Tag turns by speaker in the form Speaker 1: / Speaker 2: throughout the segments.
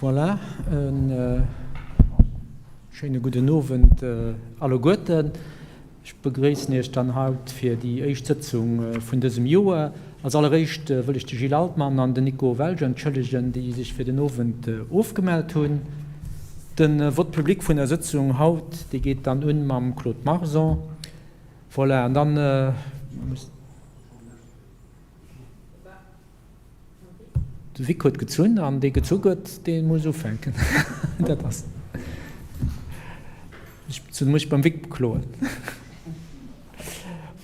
Speaker 1: Voilà, e schéine gudden Owend alleguerten. Ech begréissen Iech dann haut fir déi éischt Sëtzung vun dësem Joer. Als alleréischt wëll ech de Gilles Altmann an den Nico Welsch entschëllegen, déi sech fir den Owend ofgemellt hunn. De Vote public vun der Sëtzung haut, dee geet dann un mam Claude Marson. Voilà, an dann muss. De Vic huet gezunn, an dee gezu gëtt, dee muss ufänken. Dat ass. Ech muss mech beim Vic bekloen.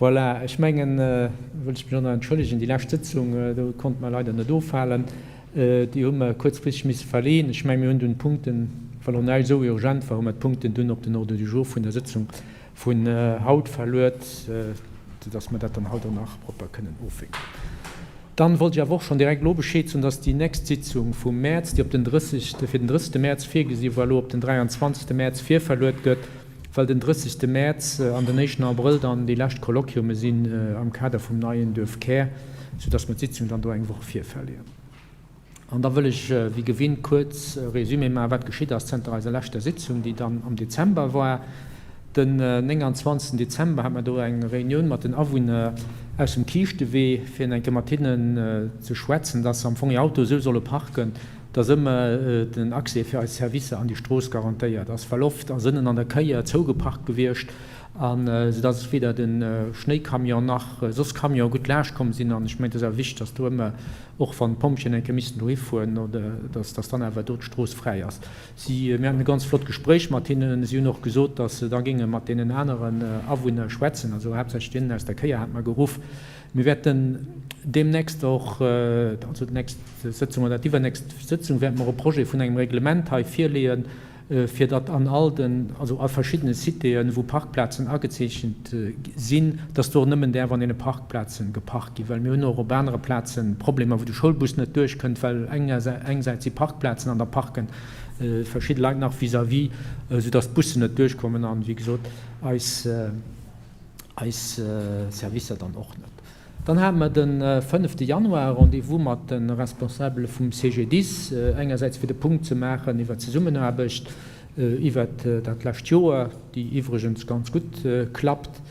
Speaker 1: Voilà, ech mengen, wëll ech mech och nach entschëllegen, déi lescht Sëtzung, do konnte mer leider net ofhalen, déi hu mer kuerzfristeg misse verleeën. Ech mengen, mir hunn dunn d'Punkten, well och näischt esou urgent war, hu mer d'Punkten dunn op den Ordre du jour vun der Sëtzung vun haut verluet, soudass mer dat dann haut och nach propper kënnen ofwéckelen. Dann wollt ech awer och schonn direkt elo Bescheed soen, dass déi nächst Sitzung vum Mäerz, déi op den 30. Fir den 30. Mäerz virgesi war, elo op den 23. Mäerz virverluet gëtt, well den 30. Mäerz an den éischten Abrëll dann déi lescht Colloquiume sinn am Kader vum neien Duerfkär, soudass mer d'Sitzung dann do eng Woch virverleeën. An da wëll ech wéi gewinnt kuerz e Résumé maachen, wat geschitt ass zënter eiser leschter Sitzung, déi dann am Dezember war. Den 29. Dezember hate mer do eng Réunioun mat den Awunner aus dem Kiischtewee, fir eng Kéier mat hinnen ze schwätzen, dass se am Fong hir Auto esou solle parken, dass ëmmer den Accès fir eis Servicer an déi Strooss garantéiert ass, well oft ass ënnen an der Kéier zougeparkt gewiescht, an esou dass weder de Schnéicamion nach soss Camione gutt laascht komm sinn. An ech mengen, et ass awer wichteg, dass do ëmmer och wann d'Pompjeeën eng Kéier missten dohi fueren, oder dass dass dann awer do d'Strooss fräi ass. Si, mir haten e ganz flott Gespréich mat hinnen. Si hunn och gesot, dass se da géinge mat deenen aneren Awunner schwätzen, also haaptsächlech deenen aus der Kéier hate mer geruff. Mir wäerten deemnächst och, also d'nächst Sëtzung oder d'iwwernächst Sëtzung wäerte mer e Projet vun engem Reglement hei virleeën, fir datt an all den, also a verschiddene Citéen, wou Parkplazen agezeechent sinn, datt do och nëmmen däerf an deene Parkplazen geparkt ginn. Well mir hunn och op anere Plaze Problemer, wou de Schoulbus net duerchkënnt, well engsäits si Parkplazen an da parke verschidde Leit nach vis-à-vis, soudatt d'Bussen net duerchkommen an, wéi gesot, eis, eis Servicer dann och net. Dann hate mer de fënnefte Januar e Rendez-vous mat de Responsabele vum CGDIS, engersäits fir de Punkt ze maachen iwwer d'Zesummenaarbecht iwwert dat lescht Joer, déi iwwregens ganz gutt klappt.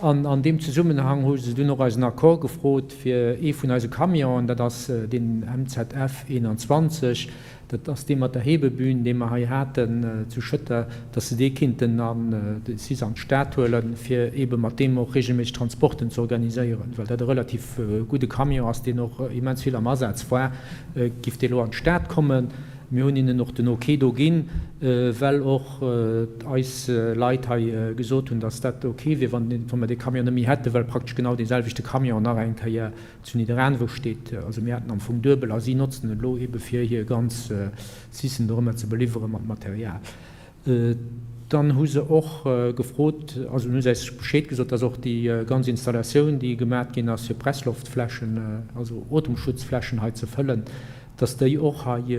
Speaker 1: An an deem Zesummenhang hu se dunn och eisen Accord gefrot, fir ee vun eise Camionen, dat ass deen MZF 21, Dat ass dee mat der Hebebühn, dee mer hei haten zu Schëtter, dass se dee kinnten an de cis an d'Stad huelen, fir eebe mat deem och regelméisseg Transporten ze organiséieren. Well dat e relativ gudde Camion ass, deen och immens vill am Asaz war, giff dee lo an d'Stad kommen. Mir hunn hinnen och den Ok do ginn, well och eis Leit hei gesot hunn, dass dat ok wier, wann mer dee Camion net méi hätten, well praktesch genau dee selwechte Camion nach eng Kéier Zu Nidderaanwe steet, also mir haten am Fong duebel a si notzen et elo ebe fir hir ganz Cissen dorëmmer ze beliwwere mat Material. Dann hu se och gefrot, also hu se eis Bescheed gesot, dass och déi ganz Installatioun, déi gemat ginn ass fir Pressloftfläschen, also Otemschutzfläschen hei ze fëllen, dass déi och hei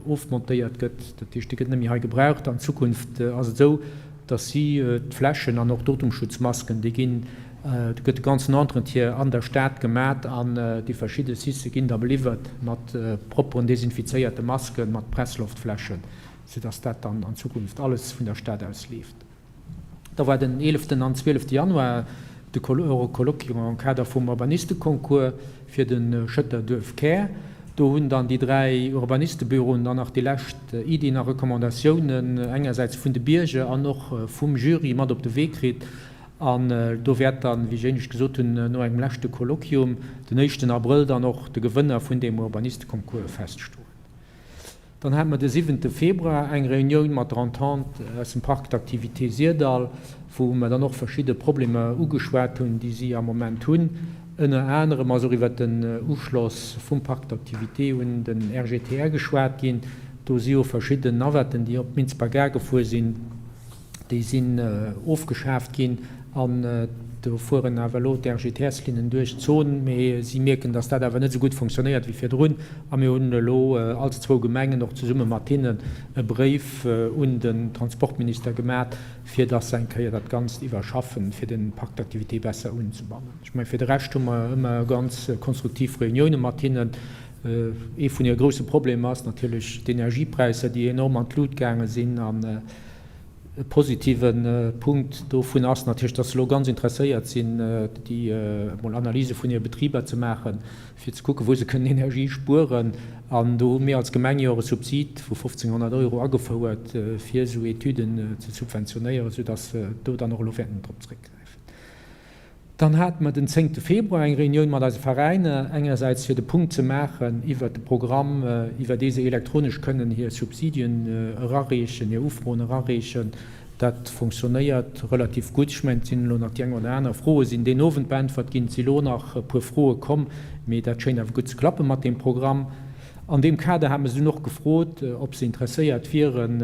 Speaker 1: ofmontéiert gëtt. Dat heescht, déi gëtt net méi hei gebraucht. An Zukunft ass et esou, dass si d'Fläschen an och d'Otemschutzmasken, déi ginn, do gëtt de ganzen Entretien an der Stad gemat an déi verschidde Cisse ginn da beliwwert mat propperen, desinfizéierte Masken, mat Pressloftfläschen, soudass dat dann an Zukunft alles vun der Stad aus leeft. Da war den eeleften an zwielefte Januar de Colloquium am Kader vum Urbanisteconcours fir de Schëtter Duerfkär. Do hunn dann déi 3 Urbanistebüroen dann nach déi lescht Iddien a Recommandatiounen engersäits vun de Bierger an och vum Jury mat op de Wee kritt. An do wäert dann, wéi ech éinescht gesot hunn, no engem leschte Colloquium den éischten Abrëll dann och de Gewënner vun deem Urbanisteconcours feststoen. Dann hate mer de siwente Februar eng Reunioun mat der Entente aus dem Parc d'activités Syrdall, wou mer dann och verschidde Problemer ugeschwat hunn, déi si am Moment hunn. Ënner anerem ass och iwwert den Uschloss vum Parc d'activités un den RGTR geschwat ginn. Do si jo verschidden Navetten, déi op d'Minsber Gare gefuer sinn. Déi sinn ofgeschaaft ginn an do fueren awer elo d'RGTS-Linnen duerch d'Zon. Mee si mierken, datt dat awer net esou gutt fonctionnéiert wéi virdrun. A mir hunn elo als zwou Gemengen och zesumme mat hinnen e Bréif un den Transportminister gemat, fir datt se eng Kéier dat Ganzt iwwerschaffen, fir den Parc d'activités besser unzebannen. Ech mengen, fir de Rescht hu mer ëmmer ganz konstruktiv Reunioune mat hinnen. Ee vun hire grousse Problemer ass natierlech d'Energiepräisser, déi enorm an d'Lut gaange sinn. An e positive Punkt dovun ass natierlech, dass se elo ganz interesséiert sinn, déi emol Analyse vun hire Betriber ze maachen, fir ze kucken, wou se kënnen Energie spueren. An do hu mir als Gemeng jo och e Subsid vu 1.500 Euro agefouert, fir esou Etüden ze subventionéieren, soudass se do dann och elo wäerten drop zréckgräifen. Dann hate mer den zéngte Februar eng Reunioun mat eise Veräiner, engersäits fir de Punkt ze maachen iwwert de Programm, iwwer dee se elektronesch kënnen hir Subsidien erareechen, hir Ufroen erareechen. Dat fonctionnéiert relativ gutt. Ech mengen, et sinn elo nach déi eng oder aner Froe sinn deen Owend beäntwert ginn. Et si elo nach e puer Froe komm, mee dat schéint awer gutt ze klappe mat deem Programm. An deem Kader hate mer se dunn och gefrot, ob se interesséiert wieren,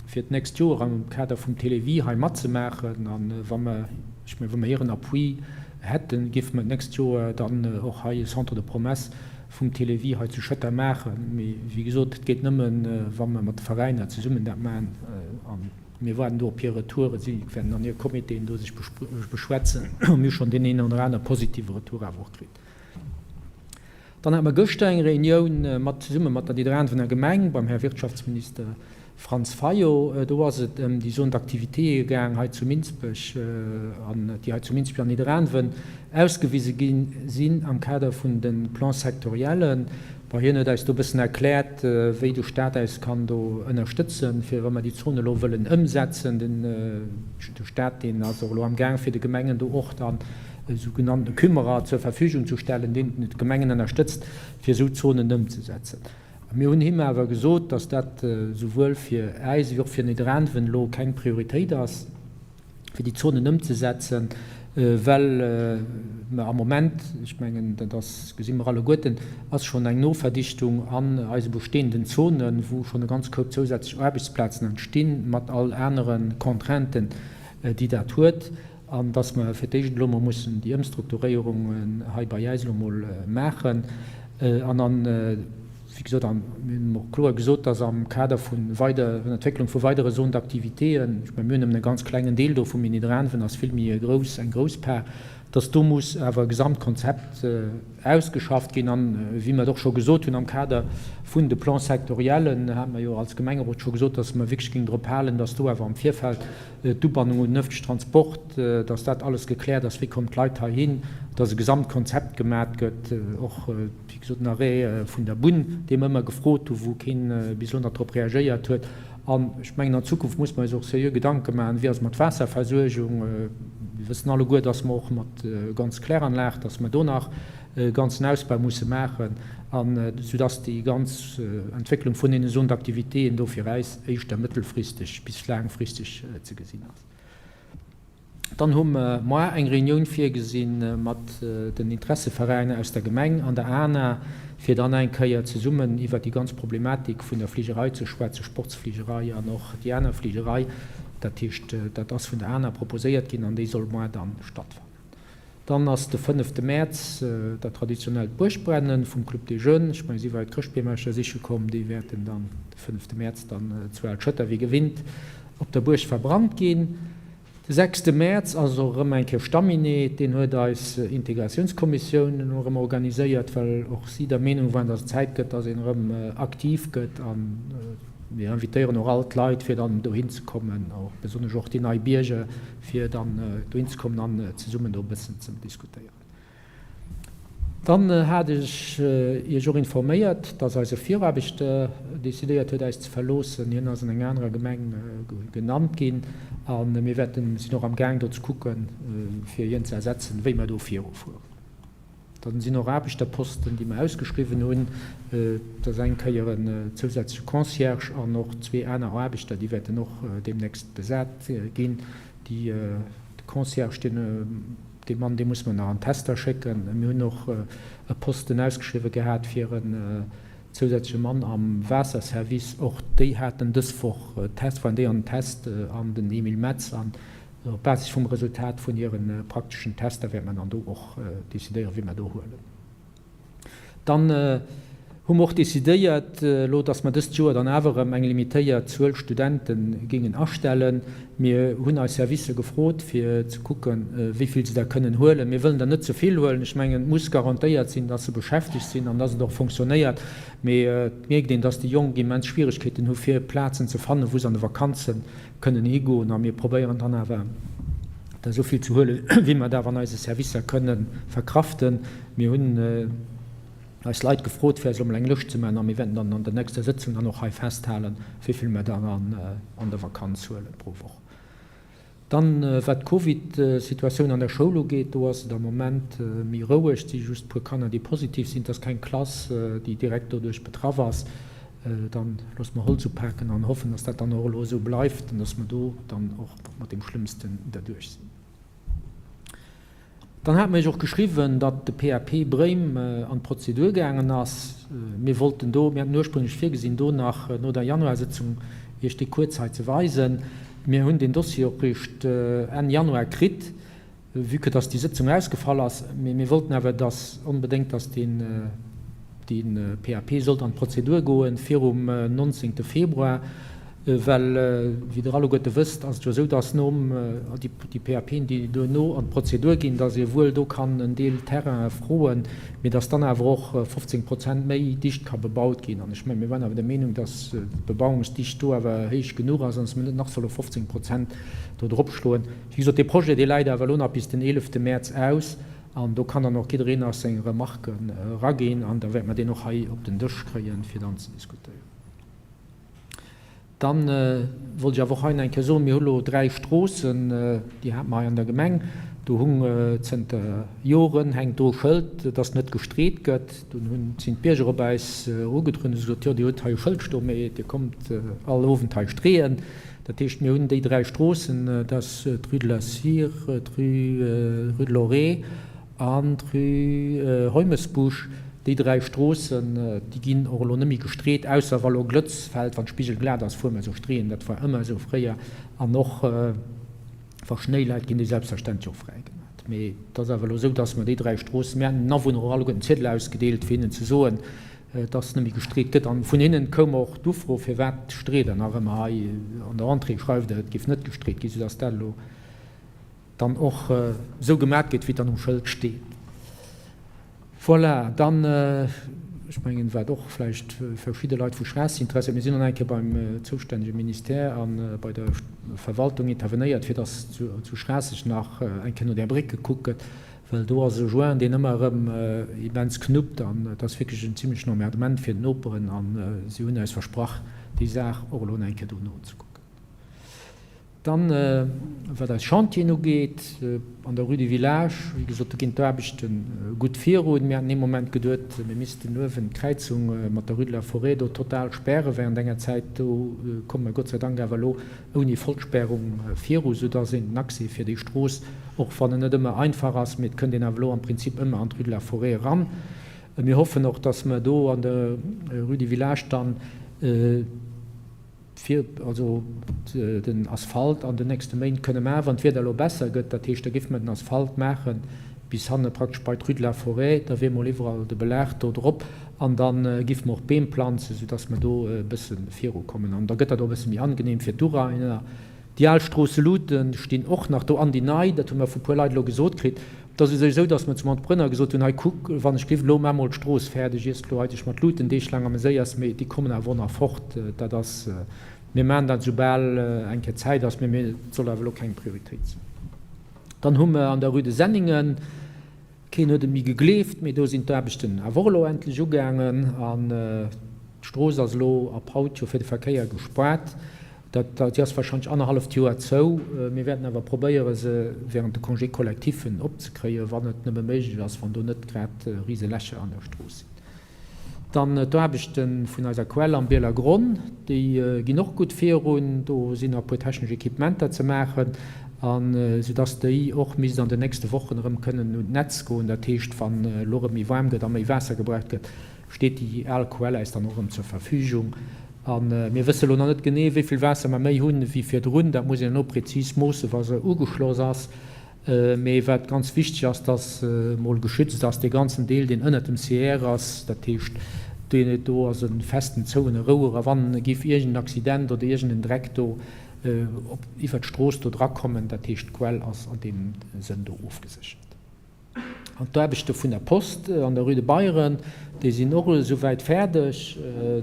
Speaker 1: fir d'nächst Joer am Kader vum Télévie hei matzemaachen. A wa mer, ech mengen, wa mer hiren Appui hätten, géife mer d'nächst Joer dann och hei e Centre de promesses vum Télévie hei zu Schëtter maachen. Mee wéi gesot, et geet nëmmen, wa mer mat de Veräiner zesummen dat maachen. A mir waarden do op hir Retouren. Si wäerten an hir Comitéen do sech beschwätzen. Mir hu schonn deen een oder aner positive Retour awer och kritt. Dann hate mer gëschter eng Reunioun mat, zesumme mat der Nidderaanwener Gemeng beim Här Wirtschaftsminister Franz Fayot. Do ass et ëm déi Zone d'activitéë gaang hei zu Minsbech an déi hei zu Minsbech an Nidderaanwen ausgewise gi sinn am Kader vun de Plans sectoriellen. Bon, hien huet eis do e bëssen erkläert, wéi de Stat eis kann do ënnerstëtzen, fir wa mer déi Zone elo wëllen ëmsetzen. Den, de Stat, deen ass och elo amgaang, fir de Gemengen do och dann e sou genannte Kümmerer zur Verfügung zu stellen, deen d'Gemengen ënnerstëtzt, fir esou Zonen ëmzesetzen. Mir hunn him awer gesot, dass dat souwuel fir äis ewéi och fir Nidderaanwen elo keng Prioritéit ass, fir déi Zonen ëmzesetzen, well mer am Moment, ech mengen, dat ass, gesi mer alleguerten, ass schonn eng Noverdichtung an eise bestehenden Zonen, wou schonn e ganz Koup zousätzlech Aarbechtsplazen entstinn, mat all anere Contrainten, déi dat huet. An dass mer fir d'éischt elo emol mussen déi Ëmstrukturéierungen hei bei äis elo emol maachen. An dann, wéi gesot, a mir hunn och kloer gesot, dass am Kader vu weider, vun der Entwécklung vu weidere Zones d'activitéen, ech mengen, mir hunn nëmmen e ganz klengen Deel dovu, mee Nidderaanwen ass vill méi e grouss, eng grouss Par, dass do muss awer e Gesamtkonzept ausgeschafft ginn. An, wéi mer et och scho gesot hunn, am Kader vun de Plans sectoriellen hate mer jo als Gemengerot scho gesot, dass mer wierklech géingen drop halen, dass do awer am Virfeld d'Ubannung un den ëffentlechen Transport, dass dat alles gekläert ass, wéi kommen d'Leit heihin, dass e Gesamtkonzept gemat gëtt, och, wéi gesot, den Arrêt vun der Bunn, dee mer ëmmer gefrot hu wou keen bis elo nach drop reagéiert huet. An ech mengen, an Zukunft muss mer eis och seriö Gedanke maachen, wéi ass et mat Waasserversuergung. Mir wëssen alleguer, dass mer och mat ganz Kläranlag, dass mer do nach e ganzen Ausbau musse maachen, an soudass déi ganz Entwécklung vun deene Zones d'activitéen do fir äis éischter mëttelfristeg bis laangfristeg ze gesinn ass. Dann hu mer moar eng Reunioun virgesi mat den Interesseveräiner aus der Gemeng an der ANA, fir dann eng Kéier zesummen iwwert déi ganz Problematik vun der Fligerei ze schwätzen, Sportsfligerei an och déi aner Fligerei. Dat heescht, dat ass vun der ANA proposéiert ginn an déi soll moar dann stattfannen. Dann ass de fënnefte Mäerz dat traditionellt Buergbrennen vum Club des Jeunes. Ech mengen, si war d'Chrëschtbeemercher siche komm. Déi wäerten dann de fënnefte Mäerz dann zu Al-Schëtter wéi gewinnt op der Buerg verbrannt ginn. De sechste Mäerz ass och erëm eng Kéier Stamminee. Deen huet eis Integratiounskommissioun elo erëm organiséiert, well och si der Meenung waren, dass et Zäit gëtt, dass een erëm aktiv gëtt. A mir invitéieren och all d'Leit, fir dann dohin ze kommen, och besonnesch och déi nei Bierger, fir dann dohin ze kommen an zesummen do e bëssen ze diskutéieren. Dann hat ech Iech och informéiert, dass eise Viraarbechter decidéiert huet, äis ze verloossen. Hien ass an enger anerer Gemeng genannt ginn a mir wäerten, sinn och am Gaang do ze kucken, fir hien ze ersetzen, wéi mer do virufueren. Dann sinn och Aarbechterposten, déi mer ausgeschriwwen hunn. Et ass eng Kéier en zousätzleche Concierge an och zwee aner Aarbechter, déi wäerten och deemnächst besat ginn. Déi, de Concierge, deen, dee Mann, dee musse mer nach an d'Tester schécken. Mir hunn och e Posten ausgeschriwwe gehat fir en zousätzleche Mann am Waasserservice. Och déi haten dës Woch Test, waren déi an den Test an den Emile Metz. An op Basis vum Resultat vun hire prakteschen Tester wäerte mer dann do och decidéieren, wie mer do huelen. Dann. Hu mer och decidéiert elo, dass mer dëst Joer dann awer erëm eng limitéiert Zuel Studente géingen astellen. Mir hunn eis Servicer gefrot, fir ze kucken, wéi vill se der kënnen huelen. Mir wëllen der net ze vill huelen. Ech mengen, et muss garantéiert sinn, dass se beschäftegt sinn an dass et och fonctionnéiert. Mee et mierkt een, dass déi Jonk immens Schwieregkeeten hu fir Plazen ze fannen, wou se an de Vakanze kënnen higoen. A mir probéieren dann awer, der esou vill ze huelen, wéi mer et awer an eise Servicer kënne verkraften. Mir hunn. Eis Leit gefrot fir eis elo mol eng Lëscht ze maachen a mir wäerten dann an der nächster Sëtzung dann och hei festhalen, wéi vill mer dann an der Vakanz huelen pro Woch. Dann, wat d'Covid-Situatioun an der Schoul ugeet, do ass et am Moment méi roueg. Et si just e puer Kanner, déi positiv sinn. Et ass keng Klass, déi direkt doduerch betraff ass. Dann loosse mer Holz upaken an hoffen, dass dat dann och elo esou bleift an dass mer do dann och mat deem Schlëmmsten derduerch sinn. Dann hate mer Iech och geschriwwen, datt de PAP Bréim an d'Prozedur gaangen ass. Mir wollten do, mir haten ursprünglech virgesinn, do nach no der Januarsëtzung Iech dee kuerz hei ze weisen. Mir hunn deen Dossier och réischt Enn Januar kritt, vue que datt déi Sëtzung ausgefall ass. Mee mir wollten awer, datt onbedéngt, datt deen, dee PAP sollt an d'Prozedur goen virum 19. Februar. Well, wéi Der alleguerte wësst, ass et jo esou, dass nom, déi PAPen, déi duerno an d'Prozedur ginn, dass ee wuel do kann en Deel Terraine froen, mee dass dann awer och 15 Prozent méi dicht ka bebaut ginn. An ech mengen, mir waren awer der Meenung, dass d'Bebauungsdicht do awer héich genuch ass an dass mir net nach solle 15 Prozent do dropschloen. Wéi gesot, dee Projet, dee läit awer elo nach bis den 11 Mäerz aus an do kann dann och jiddereen nach seng Remarken eraginn an da wäerte mer deen och hei op den Dësch kréien, fir dann ze diskutéieren. Dann wollt ech awer och hei nach eng Kéier soen, mir hu lo 3 Stroossen, déi hate mer hei an der Gemeng, do hung zënter Joren hänkt do e Schëld, dass net gestreet gëtt. Dunn hunn, sinn d'Bierger op äis erugetrueden hu gesot, jo Dir hutt hei e Schëld stoen, mee Dir kommt all Owend hei streeën. Dat heescht, mir hunn déi 3 Stroossen, dat ass d'Rue de la Cire, d'Rue de l'Orée An d'Rue Heumesbusch, déi 3 Stroossen, déi ginn och elo net méi gestreet, ausser wa lo Glëtz fält, wann d'Spigel glat ass, fuere mer esou streeën. Dat war ëmmer esou fréier. An och wa Schnéi läit, ginn déi selbstverständlech och fräi gemat. Mee et ass awer elo esou, dass mer déi 3 Stroossen, mir haten den Awunner och alleguerten Ziedel ausgedeelt, fir hinnen ze soen, dass net méi gestreet gëtt. An vun hinnen koum och d'Ufro, Firwat street Der nach ëmmer hei? An der Entrée schreift Der, et géif net gestreet ginn, soudass dat elo dann och esou gemat gëtt, wéi et dann um Schëld steet. Voilà, dann, ech mengen, wat och vläicht verschidde Leit vu Schraasseg interesséiert, mir sinn och nach eng Kéier beim zoustännege Ministère a bei der Verwaltung intervenéiert, fir dass zu Schraasseg nach eng Kéier no där Bréck gekuckt gëtt, well do ass e Joint, deen ëmmer erëm immens knuppt an et ass wierklech en zimlechen Emmerdement fir d'Noperen a si hunn eis versprach, déi Saach och elo nach eng Kéier do nozekucken. Dann, wat eis Chantieren ugeet, an der Rue du Village, wéi gesot, do ginn d'Aarbechte gutt virun. Mir haten ee Moment geduet, mir missten uewen d'Kräizung mat der Rue de la Forêt do total späre während enger Zäit. Do komme mer Gott sei Dank awer elo ouni Vollspärung viru, soudass een den Accès fir déi Strooss, och wann en net ëmmer einfach ass, mee et kënnt een awer elo am Prinzip ëmmer an d'Rue de la Forêt eran. Mir hoffen och, dass mer do an der Rue du Village dann, fir also den Asphalt an den nächste Méint kënne maachen, wann d'Wieder elo besser gëtt. Dat heescht, da géife mer den Asphalt maache bis hanne praktesch bei d'Rue de la Forêt, da wier mol iwwerall de Belag do drop an da géife mer och Beem planzen, soudass mer do e bësse virukommen. An da gëtt dat och e bësse méi angenehm fir d'Urainer. Déi al Stroosselute stinn och nach do an déi nei, dat hu mer vu puer Leit elo gesot kritt. Et ass u sech esou, datt mer zum Entrepreneur gesot hunn, hei kuck, wann ech géif elo, maach mol d'Strooss fäerdeg, iers de elo hei dech mat Luten deeglaang ameséiers, mee déi kommen awer och nach fort. Dat ass, mir maachen dat esoubal eng Kéier Zäit ass, mee mir, et soll awer elo keng Prioritéit sinn. Dann hu mer an der Rue de Senningen, keen huet et méi gegleeft, mee do sinn d'Aarbechten awer och elo endlech ugaangen an d'Strooss ass elo ab haut jo fir de Verkéier gespaart. Dat déi ass wahrscheinlech annerhalleft Joer zou. Mir wäerten awer probéiere se während de Congés collectifen opzekréien, wann et nëmme méiglech ass, wann do net grad rise Lächer an der Strooss sinn. Dann d'Aarbechte vun eiser Quell am Bieler Gronn, déi ginn och gutt virun. Do sinn nach e puer technesch Equipementer ze maachen, an soudass déi och misst an den nächste Wochen erëm kënnen un d'Netz goen. Dat heescht, wann elo erëm méi waarm gëtt a méi Waasser gebraucht gëtt, steet déi al Quell äis dann och erëm zur Verfügung. A mir wësse elo nach net genee, wéi vill Waasser mer méi hunn ewéi virdrun. Dat muss een elo prezis moossen, wa se ugeschloss ass. Mee wat ganz wichteg ass, dass emol geschützt ass dee ganzen Deel, deen ënnert dem CR ass, dat heescht. Do ass e festen zouene Rouer a wann géif iergend en Accident oder iergend en Dreck do op iwwert d'Strooss do drakommen, dat heescht d'Quell ass an deem Sënn do ofgeséchert. An d'Aarbechte vun der Post an der Rue de Beyren, déi sinn och esouwäit fäerdeg.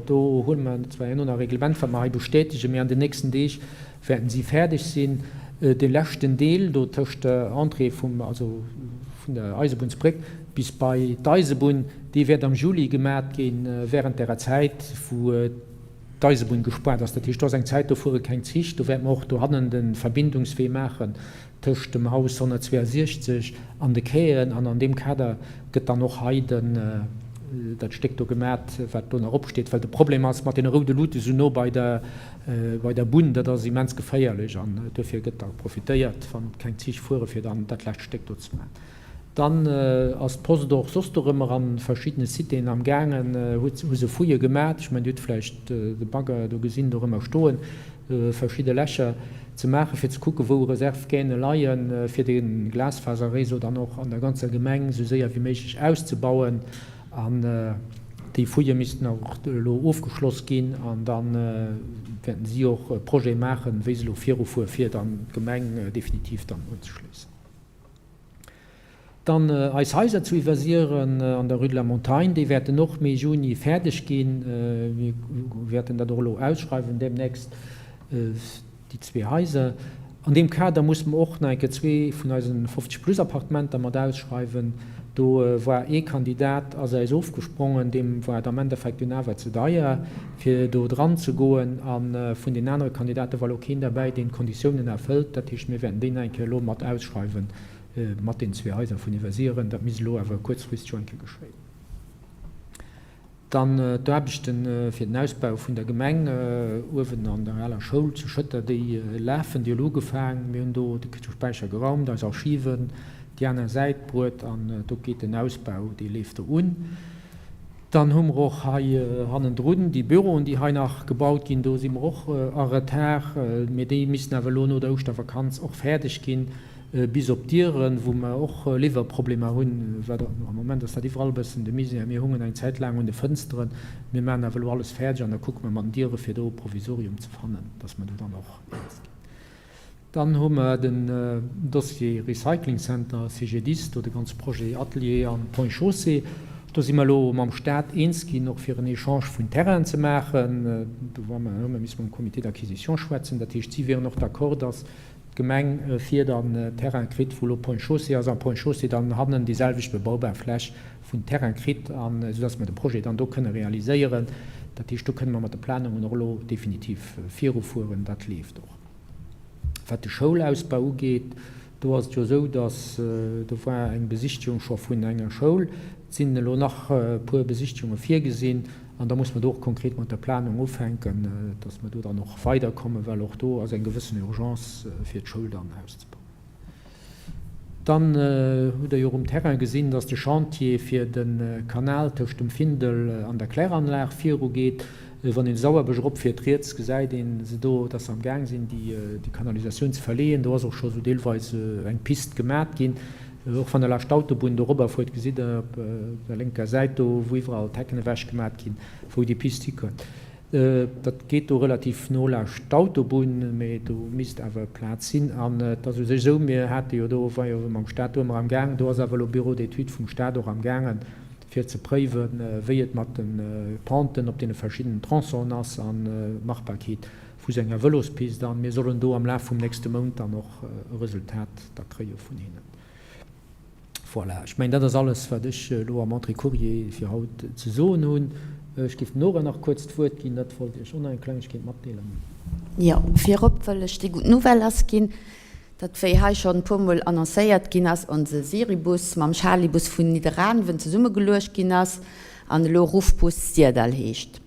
Speaker 1: Do hu mer zwar herno nach e Reglement, wat mer hei bestätegen, mee an den nächsten Deeg wäerten si fäerdeg sinn. Dee leschten Deel do tëscht der Entrée vum, also vun der Eisebunnsbréck bis bei d'Eisebunn, dee wäert am Juli gemat ginn, während därer Zäit, wou d'Eisebunn gespaart ass. Dat heescht, do ass eng Zäit, do fuere keng Zich. Do wäerte mer och dohannen de Verbindungswee maachen tëscht dem Haus 162 an de Quaien. An an deem Kader gëtt dann och hei den, dat Stéck do gemat, wat do nach opsteet. Well de Problem ass mat deene roude Lute sou no bei der, bei der Bunn, dat ass immens geféierlech. An duerfir gëtt da profitéiert, wann keng Zich fuere, fir dann dat lescht Stéck do ze maachen. Dann ass d'Post och soss dorëmmer a verschiddene Citéen am gaangen, huet, hu se Fouillë gemat. Ech mengen, Dir hutt vläicht de Bagger do gesinn dorëmmer stoen, verschidde Lächer ze maachen, fir ze kucken, wou Reserve-Gaine leien, fir de Glasfaserréseau dann och an der ganzer Gemeng esou séier wéi méiglech auszebauen. An déi Fouillë missten och elo ofgeschloss ginn an da wäerten si och e Projet maachen, wéi se elo virufuere fir dann d'Gemeng definitiv dann unzeschléissen. Dann eis Haiser zu Iwwersiren an der Rue de la Montagne, déi wäerten och Mee, Juni fäerdeg ginn. Mir wäerten dat och elo ausschreiwen deemnächst, déi zwee Haiser. An deem Kader musse mer och nach eng Kéier zwee vun eise 50 plus Appartementer mat ausschreiwen. Do war ee Kandidat ass äis ofgesprongen, deem war et am Endeffekt dunn awer ze deier fir do dran ze goen. A vun den anere Kandidate war elo keen derbäi, deen d'Konditiounen erfëllt. Dat heescht, mir wäerten déi nach eng Kéier elo mat ausschreiwen. Mat den zwee Haiser vun Iwwersiren. Dat misst elo awer kuerzfristeg och eng Kéier geschéien. Dann d'Aarbechte fir den Ausbau vun der Gemeng uewen an der aler Schoul zu Schëtter, déi lafen, déi hu lo ugefaang. Mir hunn do de Späicher geraumt, eis Archiven déi aner Säit bruet an do geet den Ausbau, dee leeft do un. Dann hu mer och hei hannendrun déi Büroen, déi hei nach gebaut ginn. Do si mer och a Retard, mee déi missten awer elo no der Ouschtervakanz och fäerdeg ginn. Bis op d'Dieren, wou mer och Liwwerproblemer hunn, wat am Moment ass dat iwwerall e bëssen de Misär. Mir hungen eng Zäit laang un de Fënsteren. Mir maachen awer elo alles fäerdeg an da kucke mer mat den Diere fir do e Provisorium ze fannen, dass mer do dann och eens ginn. Dann hu mer den Dossier Recycling Center, CGDIS, do de ganze Projet Atelier an Ponts et Chaussées. Do si mer elo mam Stat eens ginn, och fir en Echange vun Terrainen ze maachen. Do hu mer misse mam Comité d'acquisition schwätzen. Dat heescht, si wieren och d'accord, dass d'Gemeng fir dann Terrain kritt, wou elo Ponts et Chaussées ass, an Ponts et Chaussées dann hannen déi selwecht bebaubar Fläch vun Terrain kritt, an esou dass mer de Projet dann do kënne realiséieren. Dat heescht, do kënne mer mat de Planungen och elo definitiv virufueren. Dat leeft och. Wat de Schoulausbau ugeet, do ass et jo esou, dass do war eng Besichtigung scho vun enger Schoul. Et sinn elo nach e puer Besichtigunge virgesinn. An da muss mer do och konkret mat der Planung ufänken, dass mer do dann och weiderkommen, well och do ass eng gewëssen Urgence, fir d'Schoul dann auszebauen. Dann hutt Der jo och um Terrain gesinn, dass de Chantier fir de Kanal tëscht dem Findel an der Kläranlag virugeet. Wann een de Sauerbësch eropfiert, riets gesäit ee se do, dass se am Gaang sinn, déi Kanalisatioun ze verleeën. Do ass och scho sou deelweis eng Pist gemat ginn. Och wann der laascht d'Autobunn do erobber fuert, gesitt der op der lénker Säit do, wou iwwerall d'Hecken ewech gemat ginn, wou déi Pist hikënnt. Dat geet do relativ no laascht d'Autobunn, mee do misst awer Plaz sinn. An et ass u sech esou, mir hate jo do, war jo mam Staat do ëmmer am Gaang, do ass awer elo Bureau d'études vum Staat och am gaangen, fir ze préiwen, wéi et mat de Penten op deene verschiddenen Tronçonen ass an d'Machbarkeet vu sou enger Vëlospist. An mir sollen do am Laf vum nächste Mount dann och e Resultat da kréie vun hinnen. Voilà, ech mengen, dat ass alles, wat ech elo am Entrée-courrier fir haut ze soen hunn. Ech géif dem Nora nach kuerz d'Wuert ginn, dat wollt Iech och nach eng Klengegkeet matdeelen.
Speaker 2: Jo, virop wëll ech déi gutt Nouvelle lassginn, datt, wéi hei schonn e puermol annoncéiert ginn ass, onse Siribus mam Schalibus vun Nidderaanwen zesummegeluecht ginn ass an elo Ruffbus Syrdall heescht.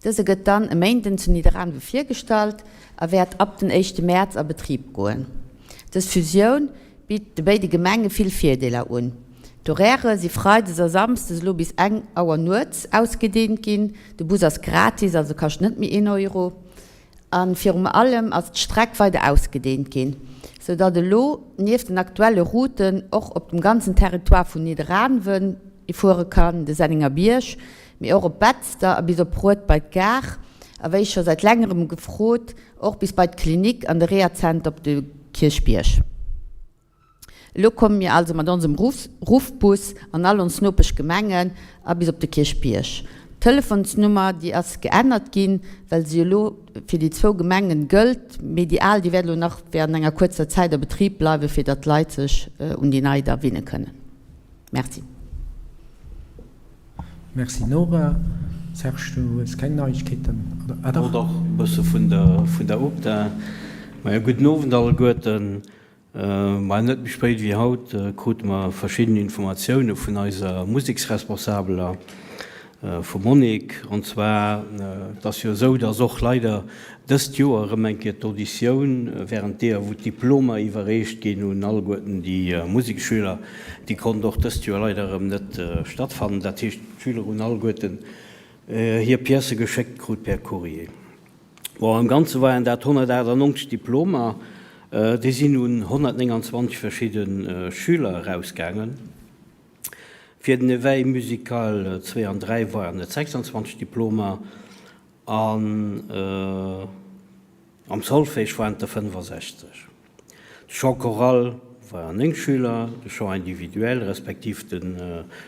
Speaker 2: Dëse gëtt dann e Méinden zu Nidderaanwe virgestallt a wäert ab den éischte Mäerz a Betrib goen. Dës Fusioun bitt de béide Gemenge vill Virdeeler un. D'Horairë si freides a samsdes elo bis eng Auer nuets ausgedeent ginn, de Bus ass gratis, also kascht net méi een Euro, a virum allem ass d'Streck weider ausgedeent ginn, sou datt elo nieft den aktuelle Routen och op dem ganzen Territoire vun Nidderaanwen ee fuere kann, de Sennengerbierg. Mee och op Betzder a bis op Rued bei d'Gare a wéi scho säit längerem gefrot, och bis bei d'Klinik an de Rehazenter op de Kierchbierg. Elo komme mir also mat onsem Ruffbus an all ons Nopeschgemengen a bis op de Kierchbierg. D'Telefonsnummer, déi ass geännert ginn, well se elo fir déi zwou Gemengen gëllt, mee déi al, déi wäert elo nach während enger kuerzer Zäit a Betrib bleiwen, fir datt d'Leit sech un déi nei da winne kënnen. Merci.
Speaker 1: Merci Nora. Serge, du hues keng Neiegkeeten, oder? Ah dach.
Speaker 3: Oh dach, e bësse vun der vun der UGDA. Majo, gudden Owend alleguerten. Majo, net méi spéit wéi haut krute mer verschidden Informatioune vun eiser Museksresponsabeler, vum Monique. An zwar, et ass jo esou, dass och leider dëst Joer erëm eng Kéier d'Auditioun, während deeër wou d'Diplomer iwwerreecht ginn un alleguerten déi Museksschüler, déi konnt och dëst Joer leider erëm net stattfannen. Dat heescht, d'Schüler hunn alleguerten hir Piècë geschéckt krut per Courrier. Bon, am Ganze waren dat 198 Diplomer, déi sinn un 129 verschidde Schüler erausgaangen. Fir den Éveil musical 2 an 3 waren et 26 Diplomer an am Solfège waren et der 65. De Chant choral waren 9 Schüler, de Chant individuel respektiv de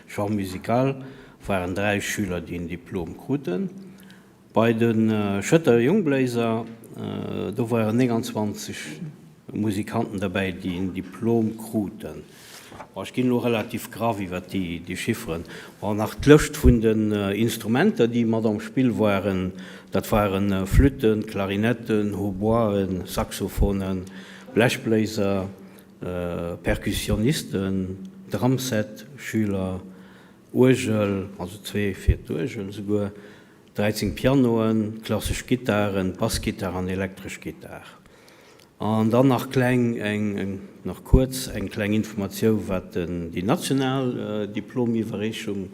Speaker 3: Chant musical waren 3 Schüler déi en Diplom kruten. Bei de Schëtter Jongbléiser, do waren 29 Musikanten derbäi, déi en Diplom kruten. Bon, ech ginn elo relativ graff iwwer déi Chifferen. Bon, nach d'Lëscht vun den Instrumenter, déi mat am Spill waren, dat ware Flütten, Klarinetten, Hautboisen, Saxophonen, Blechbléiser, Perkussionisten, Drumset, Schüler, Uergel, also zwee fir d'Uergel esouguer, 13 Pianoen, klassesch Gittaren, Bassgittar an elektresch Gittar. An dann nach kleng eng nach kuerz eng kleng Informatiou wat den déi national Diplomiwwerreechung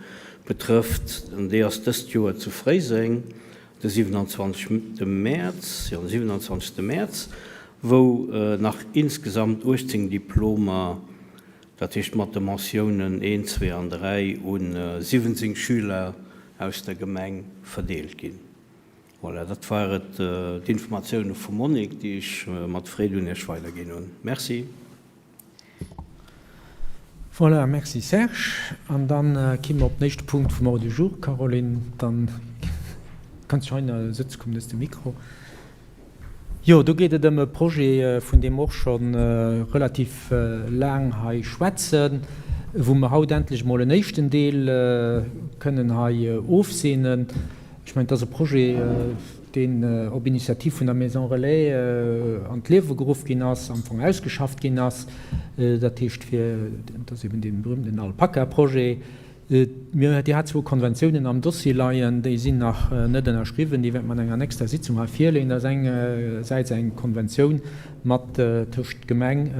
Speaker 3: betrëfft. An déi ass dëst Joer zu Fréiseng de 27 de Mäerz, jo de 27 Mäerz, wou nach insgesamt 18 Diplomer, dat heescht mat de Mentiounen 1, 2 an 3, u 17 Schüler aus der Gemeng verdeelt ginn. Voilà, dat war et, d'Informatioune vum Monique, déi ech mat Freed un Iech weiderginn hunn. Merci.
Speaker 1: Voilà, merci Serge. An da ki mer op den éischte Punkt vum Ordre du jour. Caroline, dann kanns du heihinner sëtze kommen, du hues de Mikro. Jo, do geet et ëm e Projet, vun deem mer och scho relativ laang hei schwätzen, wou mer haut endlech emol en éischten Deel kënnen hei ofseenen. Ech mengen, et ass e Projet, deen op Initiativ vun der Maison Relais an d'Liewe geruff ginn ass, am Fong ausgeschafft ginn ass. Dat heescht fir, dat ass eben dee berühmten Alpaka-Projet. Mir, Dir hat zwou Konventiounen am Dossier leien, déi sinn nach net ënnerschriwwen, déi wäerte mer an enger nächster Sitzung hei virleeën. Dat ass engersäits eng Konventioun mat tëscht Gemeng,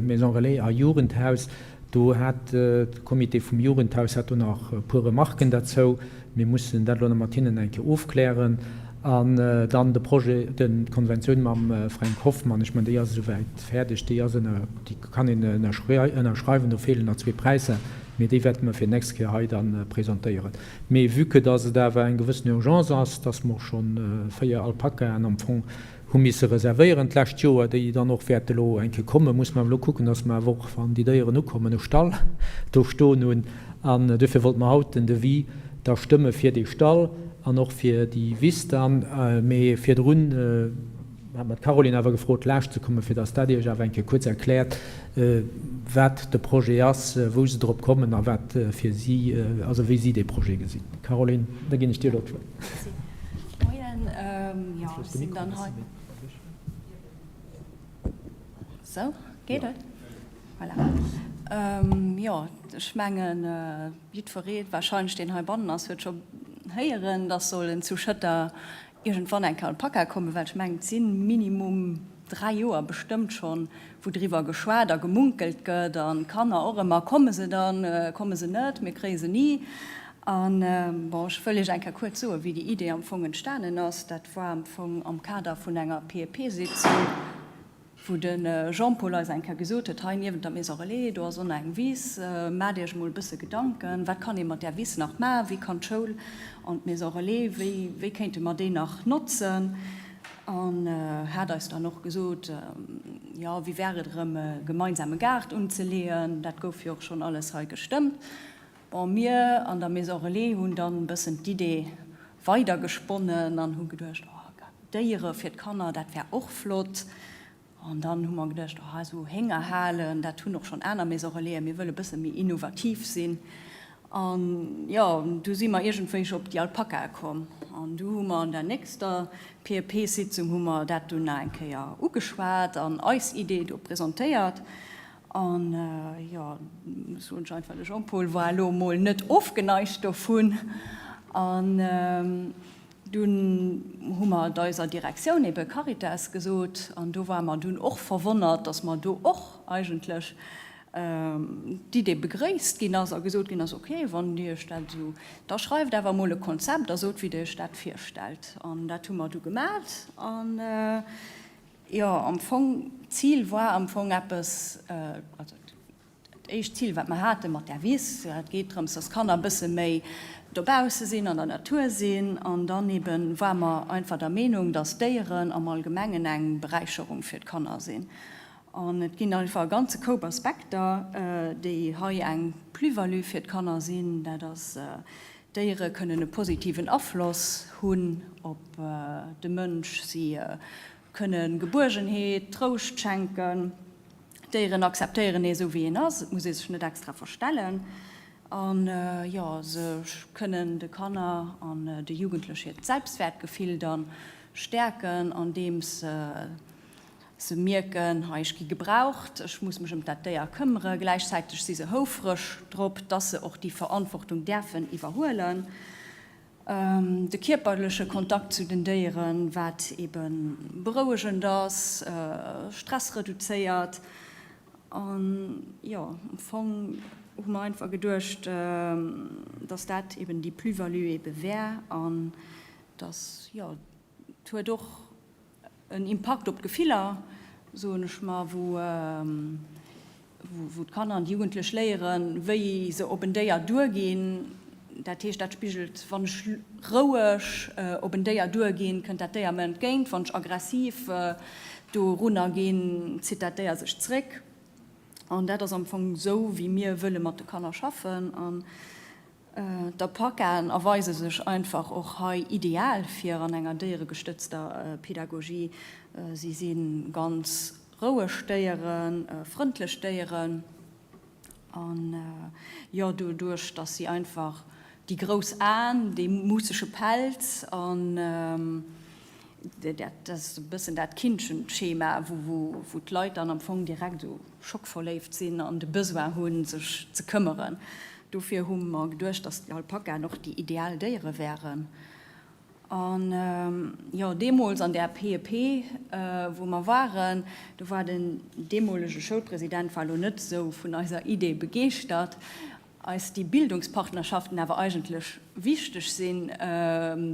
Speaker 1: Maison Relais a Jugendhaus. Do hat de Comité vum Jugendhaus hat do nach e puer Remarken derzou. Mir mussen dat elo nach mat hinnen eng Kéier ofklären. An dann de Projet, d'Konventioun mam Fränk Hoffmann, ech mengen, déi ass esouwäit fäerdeg, déi ass ënner, déi kann een ënnerschreiwen, do feelen nach zwee Präisser. Mee déi wäerte mer fir d'nächst Kéier hei da presentéieren. Mee vue que dass et awer eng gewëssen Urgence ass, dass mer och scho 4 Alpakaen am Fong hu misse reservéieren d'lescht Joer, déi dann och wäerte elo eng Kéier kommen, muss mer awer elo kucken, dass mer awer och, wann déi Déieren ukommen, e Stall do stoen hunn. An duerfir wollte mer haut den Devis da stëmme fir dee Stall an och fir déi Wiss dann. Mee virdrun hat mer d'Caroline awer gefrot, laascht ze kommen, fir dass dat Iech awer eng Kéier kuerz erkläert, wat de Projet ass, wou se drop kommen a wat fir si, also wéi si dee Projet gesinn. Caroline, da ginn ech dir elo d'Wuert.
Speaker 4: Merci. Moien. Jo, ech sinn dann hei. Sou, geet et? Voilà. Jo, ech mengen, jiddweree warscheinlech, deen heibannen ass, huet scho héieren, dass sollen zu Schëtter iergendwann eng Kéier Alpaka kommen, well ech mengen, et si minimum 3 Joer bestëmmt schonn, wou driwwer geschwat a gemunkelt gëtt an d'Kanner och ëmmer, komme se dann, komme se net, mir kréie se ni. An, bon, ech wëll Iech eng Kéier kuerz soen, wéi déi Idee am Fong entstanen ass. Dat war am Fong am Kader vun enger PEP-Sitzung. Wou de Jean-Paul eis eng Kéier gesot huet, hei niewent der Maison Relais, do ass och nach eng Wiss, maacht Iech emol e bësse Gedanken, wat kann ee mat där Wiss nach maachen, wéi kann d'Schoul an d'Maison Relais, wéi, wéi kéinte mer déi nach notzen? An hat eis dann och gesot, jo, wéi wär et erëm e gemeinsame Gaart unzeleeën, dat gouf jo och schonn alles hei gestëmmt. Bon, mir an der Maison Relais hunn dann e bëssen d'Idee weidergesponnen an hu geduecht, oh, Déiere fir d'Kanner, dat wär och flott. An dann hu mer geduecht, oh, esou Hénger halen, dat hunn och schonn aner Maison Relaisen, mir wëlle bësse méi innovativ sinn. An jo, du si mer iergendwéi op déi Alpakae komm. An du hu mer an der nächster PEP-Sitzung hu mer dat dunn nach eng Kéier ugeschwat an eis Idee do presentéiert. An jo, soen ech einfach, de Jean-Paul war elo emol net ofgeneigt dovun. An dunn hu mer et eiser Direktioun, ebe Caritas, gesot. An do ware mer dunn och verwonnert, datt mer do och eigentlech d'Idee begréisst ginn ass a gesot ginn ass, ok, wann Dir Iech dat esou, da schreift awer emol e Konzept a sot, wéi Der Iech dat virstellt. An dat hu mer du gemat. An Jo, am Fong, d'Zil war am Fong eppes, also dat éischt Zil, wat mer hate mat där Wiss, et geet drëms, dass d'Kanner e bësse méi dobausse sinn, an der Natur sinn. An dann ebe ware mer einfach der Meenung, dass Déieren am Allgemengen eng Beräicherung fir d'Kanner sinn. An et ginn einfach e ganze Koup Aspekter, déi hei eng Plus-value fir d'Kanner sinn. Dat ass, Déiere kënnen e positiven Afloss hunn op de Mënsch. Si kënne Gebuergenheet, Trouscht schenken. Déieren akzeptéieren ee sou wéi een ass, et muss ee sech net extra verstellen. An jo, se kënnen de Kanner an de Jugendlech hiert Selbstwäertgefill da stäerken, andeems se mierken, hei ech gi gebraucht, ech muss mech ëm dat Déier këmmere. Gläichzäiteg si se houfreg drop, dass se och déi Verantwortung däerfen iwwerhuelen. De kierperleche Kontakt zu den Déieren, wat ebe berouegend ass, Stress reduzéiert. An jo, am Fong hu mer einfach geduecht, dass dat eben déi Plus-value ebe wär an dass, jo, et huet och en Impakt op d'Gefiller, soen ech mer, wou d'Kanner an déi Jugendlech léieren, wéi se op en Déier duerginn. Dat heescht, dat spigelt, wann ech roueg op en Déier duerginn, kënnt dat Déier mir entgéint, wann ech aggressiv dorunner ginn, zitt dat Déier sech zréck. An dat ass am Fong esou, wéi mir wëlle mat de Kanner schaffen. D'Alpakaen erweise sech einfach och hei ideal fir an enger déieregestëtzter Pedagogie. Si si ganz roueg Déieren, frëndlech Déieren an jo doduerch dass si einfach déi grouss Aen, dee muussege Pelz an dat ass e bëssen dat Kindchenschema, wou d'Leit dann am Fong direkt esou schockverléift sinn an de Besoin hunn, sech ze këmmeren. Dofir hu mer geduecht, dass d'Alpakaen och déi ideal Déiere wären. An jo, deemools an där PEP, wou mer waren, do war den deemolege Schoulpresident war elo net esou vun eiser Idee begeeschtert. Eis déi Bildungspartnerschaften awer eigentlech wichteg sinn,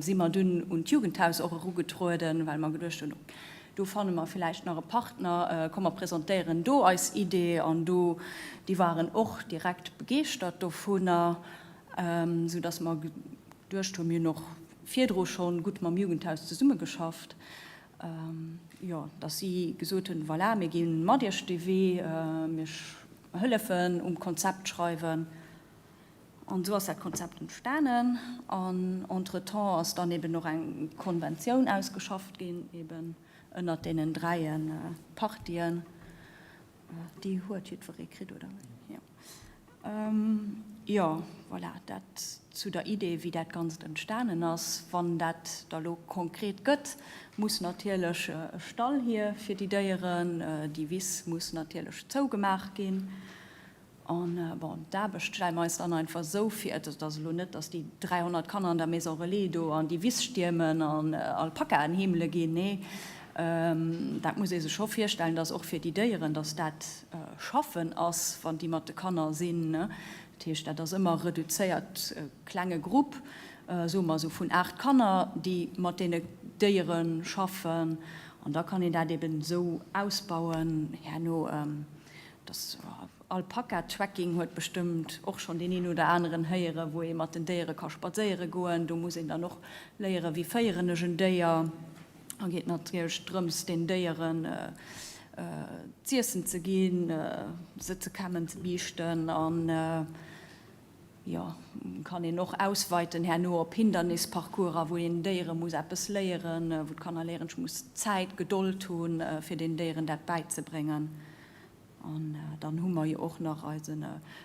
Speaker 4: si mer dunn un d'Jugendhaus och erugetrueden, well mer geduecht hunn, do fanne mer villäicht nach e Partner, komm mer presentéieren do eis Idee. An do, déi waren och direkt begeeschtert dovunner, soudass mer geduecht hunn, mir hunn och virdru scho gutt mam Jugendhaus zesummegeschafft, jo, dass si gesot hunn, voilà, mir gi mat iech dee Wee, mir Hëllefen um Konzept schreiwen. An esou ass dat Konzept entstanen. An entretemps ass dann eben och eng Konventioun ausgeschafft ginn, eben ënnert deenen dräie Partien. Déi huet jiddweree kritt, oder? Jo. Jo, voilà, dat zu der Idee, wéi dat Ganzt entstanen ass. Wann dat da lo konkret gëtt, muss natierlech e Stall hier fir déi Déieren. Déi Wiss muss natierlech zougemaach ginn. An, bon, d'Aarbecht stelle mer eis dann einfach esou vir, et ass elo net, datt déi 300 Kanner an der Maison Relais do an déi Wiss stiermen an Alpakaen heemele ginn. Nee, dat muss ee sech scho virstellen, datt och fir déi Déieren, datt dat Schaffen ass, wann déi mat de Kanner sinn. Dat heescht, dat ass ëmmer reduzéiert, e klenge Grupp, soe mer esou vun 8 Kanner, déi mat deene Déiere schaffen. An da kann een dat eben esou ausbauen herno, dass Alpaka-Tracking huet bestëmmt och schonn deen een oder aneren héieren, wou ee mat den Déiere ka spadséiere goen. Do muss een dann och léieren, wéi féieren ech en Déier. A geet natierlech drëms, den Déieren z'iessen ze ginn, se ze kämmen, ze biischten an jo, kann een och ausweiten herno op Hindernisparcourser, wou een Déiere muss eppes léieren, wou d'Kanner léieren, ech muss Zäit, Gedold hunn, fir den Déieren dat bäizebréngen. An dann hu mer jo och nach eise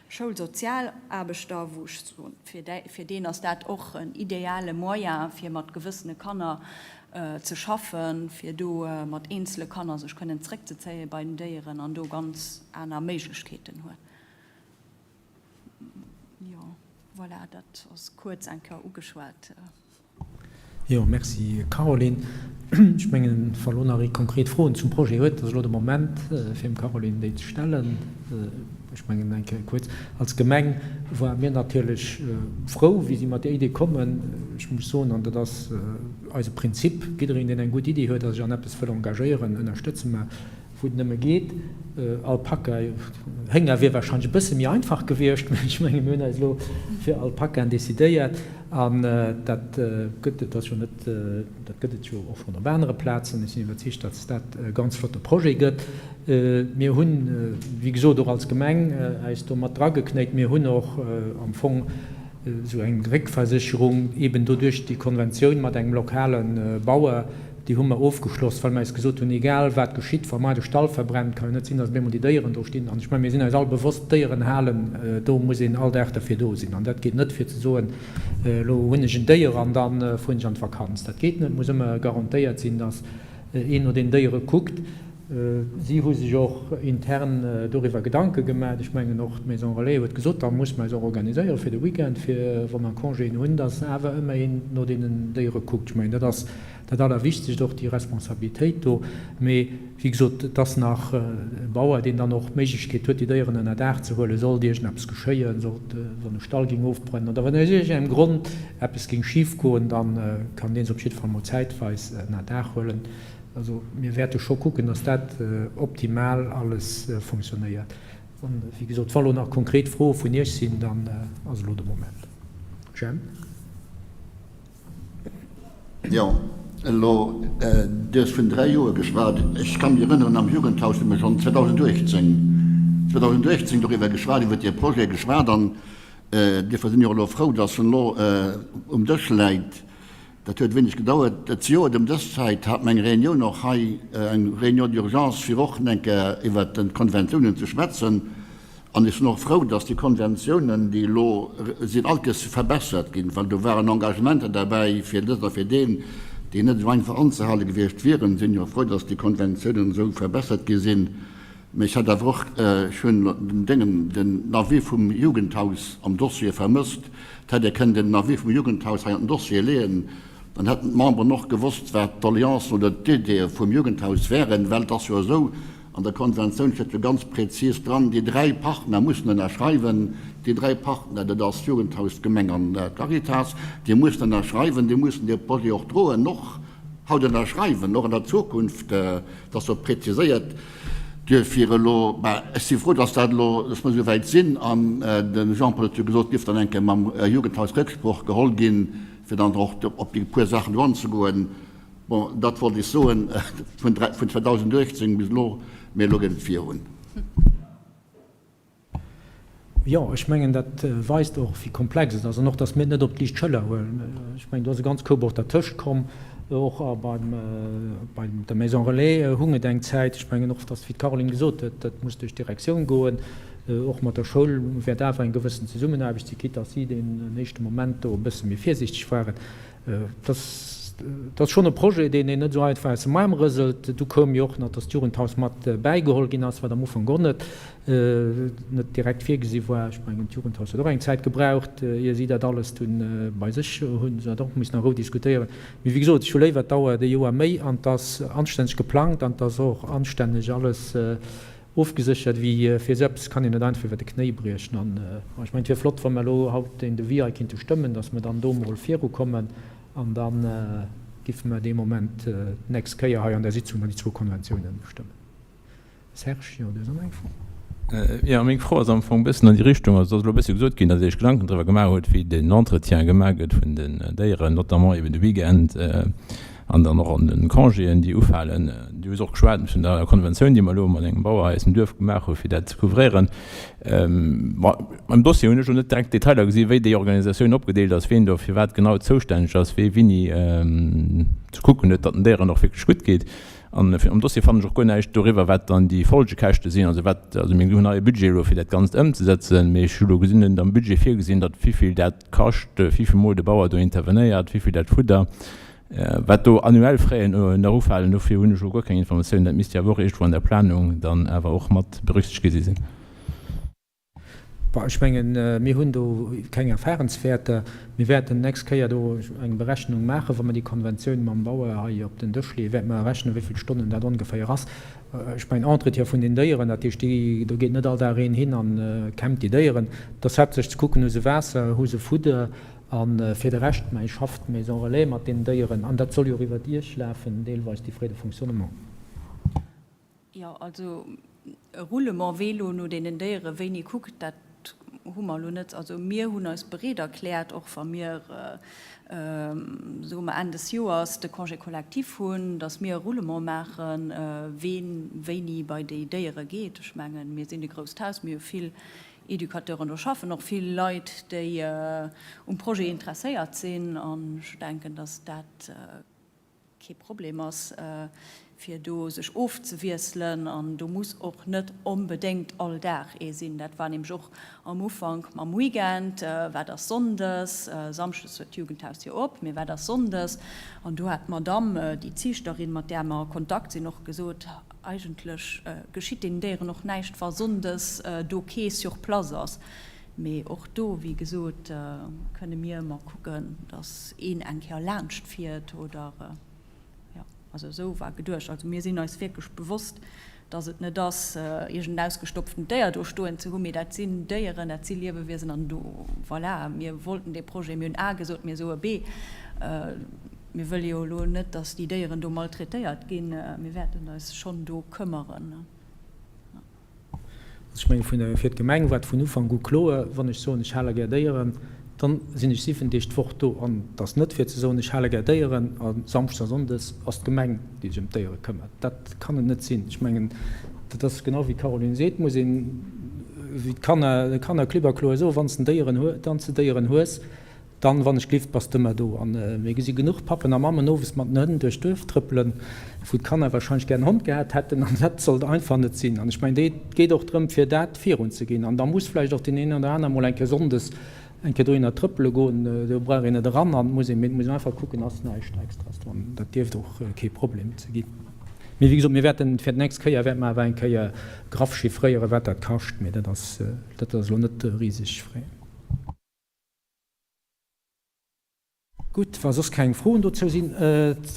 Speaker 4: Schoulsozialaarbechter, wou ech soen, fir deen ass dat och en ideale Moyen, fir mat gewëssene Kanner ze schaffen, fir do mat eenzele Kanner sech kënnen zréckzezéie bei den Déieren an do ganz aner Méiglechkeeten huet. Jo, voilà, dat ass kuerz eng Kéier ugeschwat.
Speaker 1: Jo, merci Caroline. Ech mengen, wa lo nach ee konkret Froen zum Projet huet, ass elo de Moment fir dem Caroline déi ze stellen. Ech mengen eng Kéier kuerz, als Gemeng ware mir natierlech frou, wéi si mat där Idee kommen. Ech muss soen, an dat ass eise Prinzip, jiddereen, deen eng gutt Idee huet a sech an eppes wëll engagéieren, ënnerstëtze mer. Wou et nëmme geet. Alpaka, Hénger wier warscheinlech e bësse méi einfach gewiescht, mä ech menge mir hunn eis elo fir Alpakaen decidéiert an dat gëtt et ass jo net, dat gëtt et jo och schonn op anere Plazen. Ech sinn iwwerzeegt, datt dat e ganz flotte Projet gëtt. Mir hunn, wéi gesot, och als Gemeng äis do mat drageknéit. Mir hunn och am Fong esou eng Réckversécherung eeben doduerch déi Konventioun mat engem lokale Bauer, Déi hu mer ofgeschloss, well mer eis gesot hunn, egal wat geschitt, wa mar de Stall verbrennt, kann jo net sinn, datt op eemol déi Déieren do stinn. An ech mengen, mir sinn eis all bewosst, Déieren halen, do muss een all Dag derfir do sinn. An dat geet net fir ze soen, elo hunn ech en Déier an da fueren ech an d'Vakanz. Dat geet net. Et muss ëmmer garantéiert sinn, datt een no den Déiere kuckt. Si hu sech och intern doriwwer Gedanke gemaach. Ech mengen och d'Maison Relais huet gesot, da muss mer eis och organiséiere fir de Weekend, fir wa mer Congéen hunn, datt awer ëmmer een no deenen Déiere kuckt. Ech mengen, dat ass dat Allerwichtegst, och déi Responsabilitéit do. Mee wéi gesot, et ass nach e Bauer, deen dann och d'Méiglechkeet huet, déi Déieren ënner Daach ze huelen, sollt iergendeppes geschéien, sollt, wann e Stall géing ofbrennen oder wann aus iergendengem Grond eppes géing schifgoen, da kann dee se op jidde Fall mol zäitweis ënner Daach huelen. Also mir wäerte scho kucken, dass dat optimal alles funktionéiert. An, wéi gesot, wa lo nach konkret Froe vun Iech sinn, dann ass elo de Moment. Jemp.
Speaker 5: Jo, elo, Du hues vun 3 Joer geschwat. Ech ka mech erënneren, am Jugendhaus hu mir schonn 2018, 2018 doriwwer geschwat, iwwert dee Projet geschwat. An duerfir sinn ech och elo frou, dass en elo um Dësch läit. Dat huet e wéineg gedauert. Zejoert ëm dës Zäit hat mer eng Reunioun och hei, eng Réunion d'urgence, fir och eng Kéier iwwert d'Konventiounen ze schwätzen. An ech sinn och frou, dass déi Konventiounen, déi elo sinn, all Kéiers verbessert ginn, well do waren Engagementer derbäi fir dëst a fir deen, déi net esou einfach anzehale gewiescht wieren. Sinn jo frou, dass déi Konventiounen esou verbessert gi sinn. Mä ech hat awer och, ech hunn den Déngen, den Avis vum Jugendhaus am Dossier vermësst. Et hätt ee kënnen den Avis vum Jugendhaus hei an den Dossier leeën, dann hätten d'Memberen och gewosst, wat d'Doleancen oder d'Ideeë vum Jugendhaus wären, well et ass jo esou, an der Konventioun steet jo ganz prezis dran, déi 3 Partner mussen ënnerschreiwen, déi 3 Partner, dat ass d'Jugendhaus, d'Gemeng an d'Caritas, déi mussen ënnerschreiwen, déi mussen dee Projet och droen, och haut ënnerschreiwen, och an der Zukunft, dat ass jo präziséiert. Duerfir elo, ben, ech si frou, dass dat elo, dass mer esou wäit sinn. An de Jean-Paul huet jo gesot, et dierf dann eng Kéier mam Jugendhaus Rëcksproch geholl ginn, fir dann och op déi puer Saachen do anzegoen. Bon, dat wollt ech soen vun 2018 bis elo, mee elo geet et virun.
Speaker 1: Jo, ech mengen, dat weist och, wéi komplex et ass an och, datt mir et net op d'liicht Schëller huelen. Ech mengen, do ass e ganz Koup och dertëscht komm. Och beim, bei der Maison Relais hung et eng Zäit. Ech mengen och, datt, wéi d'Caroline gesot huet, dat muss duerch d'Direktioun goen. Och mat der Schoul wäert awer eng gewëssen Zesummenaarbecht sinn, quitte datt si deen éischte Moment do e bësse méi virsiichteg waren. Dat ass schonn e Projet, deen een net esou einfach aus dem Aarm rëselt. Du koum jo och nach, datt d'Jugendhaus mat bäigeholl ginn ass, wat am Ufank och net net direkt virgesi war. Ech mengen, d'Jugendhaus huet och eng Zäit gebraucht, ier si dat alles dunn bei sech hunn. Se hat och missen a Rou diskutéieren. Mee wéi gesot, ech hu léiwer, et dauert e Joer méi an et ass anstänneg geplangt an et ass och anstänneg alles ofgeséchert, wéi fir esou eppes kann een net einfach iwwer de Knéi briechen. An ech mengen, et wier flott, wa mer elo haut deen Devis hei kinnte stëmmen, datt mer dann do emol virukommen an da. giffe mer dee Moment d'nächst Kéier hei an der Sitzung dann déi zwou Konventiounen stëmmen. Serge, jo, du hues och nach eng Fro?
Speaker 6: Jo, meng Fro ass am Fong e bëssen an déi Richtung. Also et ass elo e bësse gesot ginn, datt Dir Iech Gedanken driwwer gemaach hutt, wéi den Entretien gemaach gëtt vun den Déieren, notamment eben de Weekend an dann och an de Congéen, déi ufalen. Dir hutt och geschwat vun der Konventioun, déi mer elo mat engem Bauer hei aus dem Duerf gemaach hu fir dat ze couvréieren. Bon, am Dossier hunn ech elo net direkt d'Detailer gesinn, wéi déi Organisatioun opgedeelt ass, wien do fir wat genau zoustänneg ass, wee wéini ze kucken huet, datt den Déieren och wierklech gutt geet. An am Dossier fannen ech och guer näischt doriwwer, wat dann déi Folgekäschte sinn. Also wat, also mir hunn hei e Budget elo fir dat Ganzt ëmzesetzen, mee ech hu elo gesinn, net am Budget virgesinn, datt wéivill dat kascht, wéivill Mol de Bauer do intervenéiert, wéivill dat Fudder, wat do annuell Fräen nach ufalen. Dofir hunn ech elo guer keng Informatiounen. Dat misst jo awer och iergendwou an der Planung dann awer och mat berücksichtegt gi sinn.
Speaker 1: Bon, ech mengen, mir hunn do keng Erfahrenswäerter. Mir wäerten d'nächst Kéier do eng Berechnung maachen, wa mer déi Konventioun mam Bauer hei op den Dësch leeën, wäerte mer errechnen, wéi vill Stonnen dat ongeféier ass. Ech mengen, Entretien vun den Déieren, dat heescht, déi, do geet net all Dag een hin a kämmt déi Déieren. Et ass haaptsächlech ze kucken, hu se Waasser, hu se Fudder a fir de Rescht, mä schafft d'Maison Relais mat deenen Déieren an dat soll jo och iwwert Iech lafen, deelweis déi Frais de fonctionnement.
Speaker 4: Jo, also e Roulement, wee elo no deenen Déiere wéini kuckt, dat hu mer elo net. Also mir hunn eis bereet erkläert, och wa mir, soe mer Enn des Joers de Congé collectif hunn, datt mir e Roulement maachen, ween wéini bei déi Déiere geet. Ech mengen, mir sinn e grousst Haus, mir hu vill Educateuren, do schaffen och vill Leit, déi um Projet interesséiert sinn an ech denken, datt dat, kee Problem ass, fir do sech ofzewiesselen. An do muss och net onbedéngt all Dag ee sinn. Dat war nämlech och am Ufank mam Weekend, Wat ass sonndes? Samschdes huet d'Jugendhaus jo op, mee wat ass sonndes? An do hat d'Madamm, déi Ziichterin, mat där mer a Kontakt sinn, och gesot, Eigentlech geschitt deenen Déieren och näischt, wa sonndes do kee sur place ass. Mee och do, wéi gesot, kënne mir ëmmer kucken, datt een eng Kéier laanscht fiert oder, jo, also esou war geduecht. Also mir sinn eis wierklech bewosst, datt et net ass, iergend en ausgestopftent Déier do stoen ze hunn, mee dat sinn Déieren, dat si Liewewiesen an do, voilà, mir wollten dee Projet, mir hunn A gesot, mir soe B. Mir wëlle jo elo net, datt déi Déieren do maltraitéiert ginn. Mir wäerten eis schonn do këmmeren.
Speaker 1: Also ech menge vun der, fir d'Gemeng war et vun Ufank u kloer, wann ech soen, ech hale gär Déieren, dann sinn ech 7 Deeg d'Woch do. An et ass net fir ze soen, ech hale gär Déieren a samschdes a sonndes ass d'Gemeng, déi sech ëm d'Déiere këmmert. Dat kann et net sinn. Ech mengen, dat ass genau wéi d'Caroline seet, muss een, wéi d'Kanner, de Kanner klipp a kloer soen, wann s de Déieren hues, dann s de Déieren hues, Dann, wann ech glift, bass d'ëmmer do. An mir gesi genuch Pappen a Mammen owes mat den Hënn duerch d'Duerf trëppelen, wou d'Kanner wahrscheinlech gär en Hond gehat hätten. An dat sollt einfach net sinn. An ech mengen, et geet och drëm, fir dat virunzeginn. An da muss vläicht och deen een oder aner mol eng Kéier sonndes eng Kéier dohinner trëppele goen. Do brauch een net eran an et muss een, mee et muss een einfach kucken, ass näischt Extras dran. Dat dierft och kee Problem ze ginn. Mee wéi gesot, mir wäerten fir d'nächst Kéier wäerte mer awer eng Kéier graff chiffréieren, wat dat kascht. Mee dat ass, dat ass elo net riseg fréi. Gutt, wa soss keng Froen dozou sinn.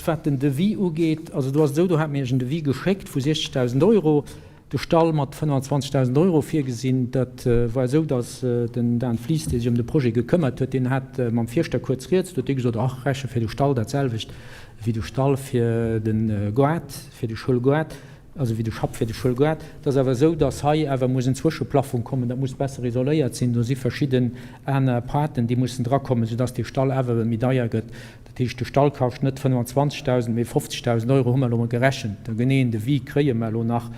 Speaker 1: Wat den Devis ugeet, also do ass et esou, do hate mir Iech en Devis geschéckt vu 60.000 Euro, de Stall mat 25.000 Euro virgesinn. Dat war esou, datt den Dan Flies, dee sech ëm de Projet gekëmmert huet, deen hat mam Fierschter kuerz rieds, do huet dee gesot, ach, reche fir de Stall dat selwecht wéi de Stall fir de Goart, fir de Schoulgoart. Also wéi de Schapp fir de Schoulgaart. Et ass awer esou, dass hei awer muss en Zwëscheplaffong kommen, dat muss besser isoléiert sinn. Do si verschidden aner Parten, déi mussen drakommen, soudass dee Stall awer méi deier gëtt. Dat heescht, de Stall kascht net 25.000, mee 50.000 Euro, hu mer elo mol gerechent. De geneeën Devis kréie mer elo nach,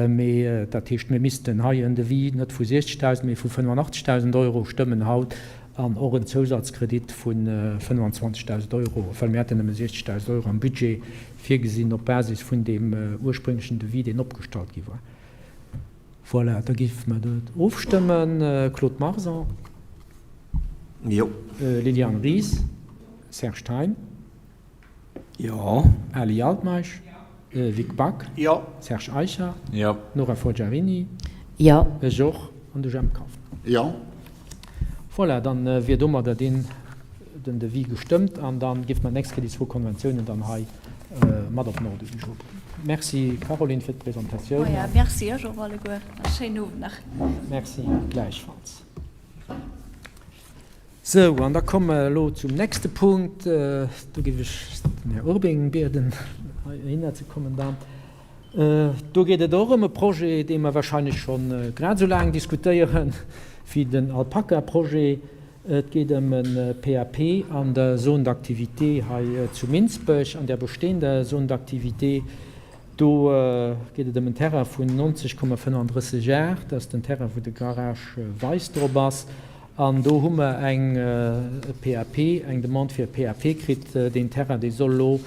Speaker 1: mee dat heescht, mir missten hei en Devis net vu 60.000, mee vu 85.000 Euro stëmmen haut an och en Zousatzkredit vu 25.000 Euro, well mir haten nëmme 60.000 Euro am Budget Virgesinn op Basis vun deem ursprünglechen Devis, deen opgestallt gi war. Voilà, da géife mer dat ofstëmmen. Claude Marson.
Speaker 3: Jo.
Speaker 1: Liliane Ries. Serge Thein.
Speaker 3: Jo.
Speaker 1: Ali Altmeisch. Jo. Vic Back.
Speaker 3: Jo.
Speaker 1: Serge Eicher.
Speaker 6: Jo.
Speaker 1: Nora Forgiarini.
Speaker 2: Jo.
Speaker 1: Ech och. An de Jemp Kauffmann.
Speaker 5: Jo.
Speaker 1: Voilà, dann wier domadder deen, den Devis gestëmmt an da géife mer d'nächst Kéier déi zwou Konventiounen dann hei mat op den Ordre du jour bréngen. Merci Caroline fir d'Presentatioun.
Speaker 4: Maja, merci Iech och alleguer a schéinen Owend nach.
Speaker 1: Merci gläichfalls. Sou, an da komme mer elo zum nächste Punkt. Do géif ech den Här Urbing bieden, heihinner ze kommen dann. Do geet et och ëm e Projet, dee mer wahrscheinlech scho grad esou laang diskutéiere wéi den Alpaka-Projet. Et geet ëm e PAP an der Zone d'activité hei zu Minsbech, an där bestehender Zone d'activité. Do geet et ëm en Terrain vun 90,35 Ar. Dat ass den Terrain, wou de Garage Weis drop ass. An do hu mer eng PAP, eng Demande fir e PAP kritt. Deen Terrain, dee soll elo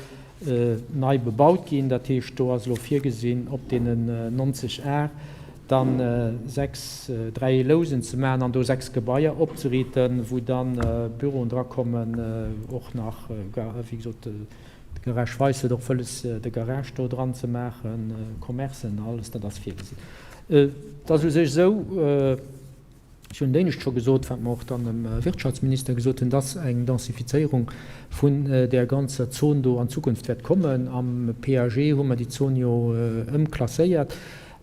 Speaker 1: nei bebaut ginn. Dat heescht, do ass elo virgesinn, op deenen 90 Ar dann 6, 3 Lousen ze maachen an do 6 Gebaier opzeriiten, wou dann Büroen drakommen, och nach, wéi gesot, de Garage Weis huet och wëlles, de Garage do dran ze maachen, Commercen, alles dat ass virgesinn. Et ass u sech esou, Ech hunn et éinescht scho gesot, wat mer och dann dem Wirtschaftsminister gesot hunn, dass eng Densifizéierung vun där ganzer Zon do an Zukunft wäert kommen. Am PAG hu mer déi Zon jo ëmklasséiert.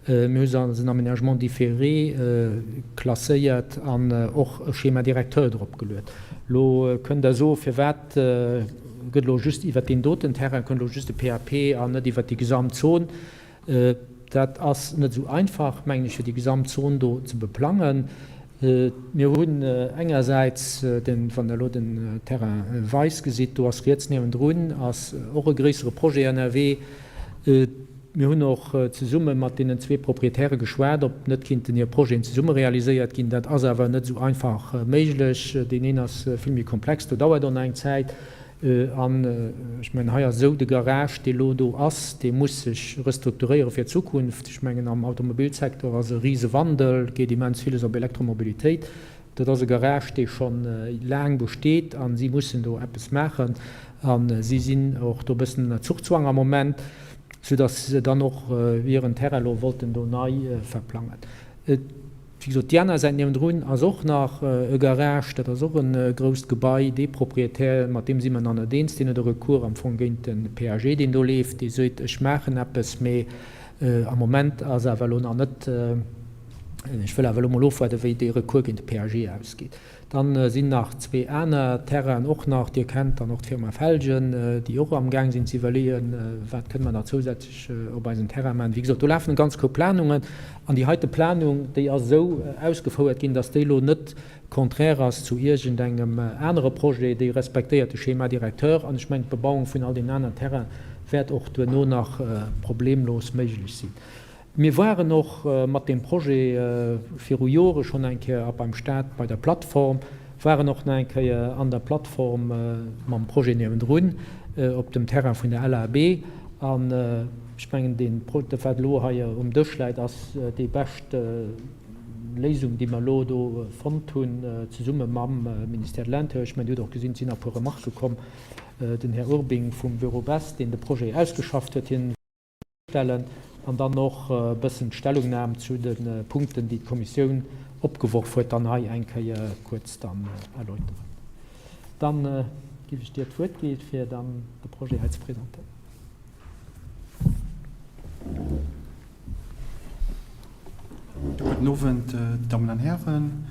Speaker 1: Mir hu se als en Aménagement différé klasséiert an och e Schéma directeur drop geluet. Elo kënnt Der soen, Firwat gëtt elo just iwwert deen doten Terrain, kënnt elo just e PAP an net iwwert déi gesamt Zon? Dat ass net esou einfach, mengen ech, fir déi gesamt Zon do ze beplangen. Mir hunn engersäits den, wann Der elo den Terrain Weis gesitt, do ass riets niewendrun ass och e gréissere Projet ënnerwee. Mir hunn och zesumme mat deenen zwee Proprietäre geschwat, ob net kinnten hir Projeten zesumme realiséiert ginn. Dat ass awer net esou einfach méiglech. Deen een ass vill méi komplex, do dauert och nach eng Zäit. An ech mengen, hei ass esou, de Garage, dee elo do ass, dee muss sech restrukturéiere fir d'Zukunft. Ech mengen, am Automobilsecteur ass e Risewandel, geet immens villes op Elektromobilitéit. Dat ass e Garage, dee scho laang besteet a si mussen do eppes maachen. A si sinn och do e bëssen ënner Zuchzwang am Moment, soudass se dann och hiren Terrain elo wollten do nei verplangen. Wéi gesot, déi aner Säit niewendrun ass och nach e Garage, dat ass och e grousst Gebai. Dee Proprietär, mat deem si mer nach net eens, deen huet e Recours am Fong géint de PAG, deen do leeft. Dee seet, ech maachen eppes, mee am Moment ass awer elo nach net, ech wëll awer elo mol ofwaarden, wéi dee Recours géint de PAG ausgeet. Dann sinn nach zwee aner Terrainen och nach, Dir kennt dann och d'Firma Felgen, déi och amgaang sinn ze iwwerleeën, wat kënne mer nach zousätzlech op eisen Terrain maachen. Wéi gesot, do lafen ganz grouss Planungen an déi heite Planung, déi ass esou ausgefouert ginn, dass déi elo net contraire ass zu iergendengem anere Projet. Déi respektéiert de Schéma directeur an ech mengen, d'Bebauung vun all deenen aneren Terraine wäert och duerno nach problemlos méiglech sinn. Mir waren och mat deem Projet viru Jore schonn eng Kéier beim Stat bei der Plattform, waren och nach eng Kéier an der Plattform mam Projet niewendrun op dem Terrain vun der LAB. An ech mengen, dee Projet, wat elo hei um Dësch läit, ass déi bescht Léisung, déi mer elo do fonnt hunn, zesumme mam Ministère de l'Intérieur. Ech mengen, Dir hutt och gesinn, et sinn nach e puer Remarquë komm. Den Här Urbing vum Bureau Best, deen de Projet ausgeschafft huet, hien, Stellen an dann och e bëssen d'Stellungnam zu de Punkten, déi d'Kommissioun opgeworf huet, dann hei eng Kéier kuerz dann erläuteren. Dann géif ech dir d'Wuert gi fir dann de Projet hei ze presentéieren.
Speaker 7: Gudden Owend, Dammen an Hären.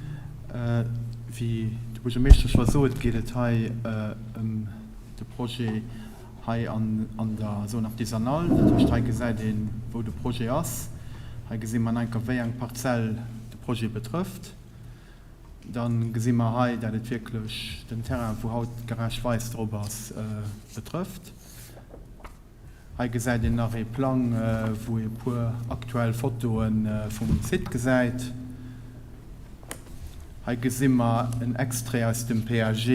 Speaker 7: Wéi de Buergermeeschter scho sot, geet et hei ëm de Projet Hei an der Zone artisanale, dat heescht hei gesäit een, wou de Projet ass. Hei gesi mer enker, wéi eng Parzell de Projet betrëfft. Da gesi mer hei, dat et wierklech den Terrain, wou haut d'Garage Weis drop ass, betrëfft. Hei gesäit een nach ee Plang, wou ee puer aktuell Fotoe vum Site gesäit. Hei gesi mer en Extrait aus dem PAG,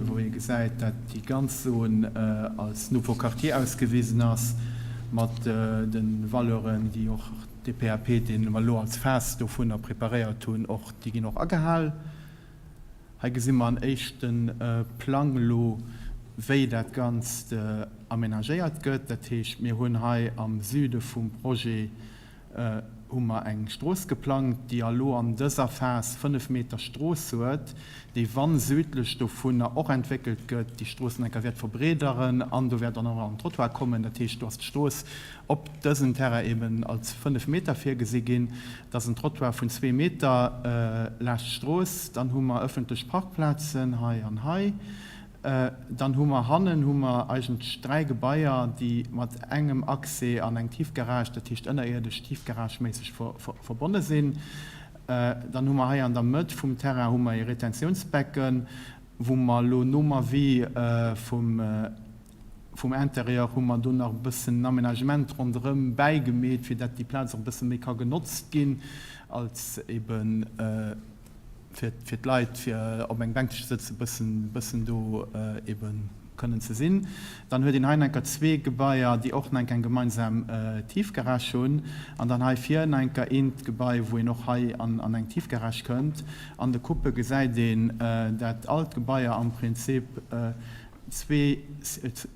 Speaker 7: wou ee gesäit, dat déi ganz Zon als Nouveau Quartier ausgewisen ass, mat de Valeuren, déi och dee PAP, dee mer elo als Phas dovunner preparéiert hunn, och, déi ginn och agehal. Hei gesi mer en éischte Plang elo, wéi dat Ganzt amenagéiert gëtt. Dat heescht, mir hunn hei am Süde vum Projet. hu mer eng Strooss geplangt, déi elo an dëser Phas 5 Meter Strooss huet, déi, wann südlech dovunner och entwéckelt gëtt, déi Strooss nach eng Kéier wäert verbreederen an do wäert dann och nach en Trottoir kommen. Dat heescht, do ass d'Strooss op dësem Terrain eben als 5 Meter virgesi ginn. Dat ass en Trottoir vun zwee Meter laascht d'Strooss. Dann hu mer ëffentlech Parkplazen hei an hei. Dann hu mer hannen hu mer eigentlech 3 Gebaier, déi mat engem Accès an eng Tiefgarage, dat heescht ënnerierdesch Tiefgarage-méisseg verbonne sinn. Dann hu mer hei an der Mëtt vum Terrain hu mer ee Retentiounsbecken, wou mer elo nom Avis vum vum Intérieur hu mer do nach e bëssen Aménagement ronderëm bäigemeet, fir dat déi Plaz och e bësse méi ka genotzt ginn als eben, fir fir d'Leit fir op eng Bänk ze sëtzen, bëssen bëssen do ebe kënnen ze sinn. Dann huet een hei nach enker zwee Gebaier, déi och nach enker eng gemeinsam Tiefgarage hunn an dann hei vir nach enker eent Gebai, wou een och hei an an eng Tiefgarage kënnt. An de Coupe gesäit een, dat all d'Gebaier am Prinzip zwee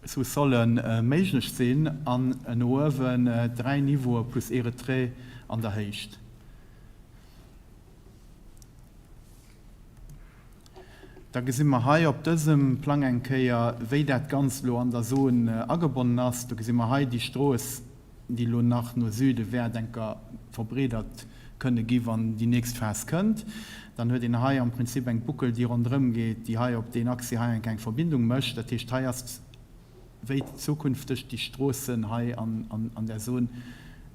Speaker 7: Sous-solle méiglech sinn an no uewen dräi Niveaue plus ee Retrait an der Héicht. Da gesi mer hei op dësem Plang eng Kéier, wéi dat Ganzt elo an der Zon agebonnen ass. Do gesi mer hei déi Strooss, déi elo nach no Süde wäert eng Kéier verbreedert kënne gi wann déi nächst Phas kënnt. Dann huet een hei am Prinzip eng Boucle, déi ronderëm geet, déi hei op deen Accès hei eng Kéier eng Verbindung mécht. Dat heescht, hei ass wéi zukünfteg déi Stroossen hei an där Zon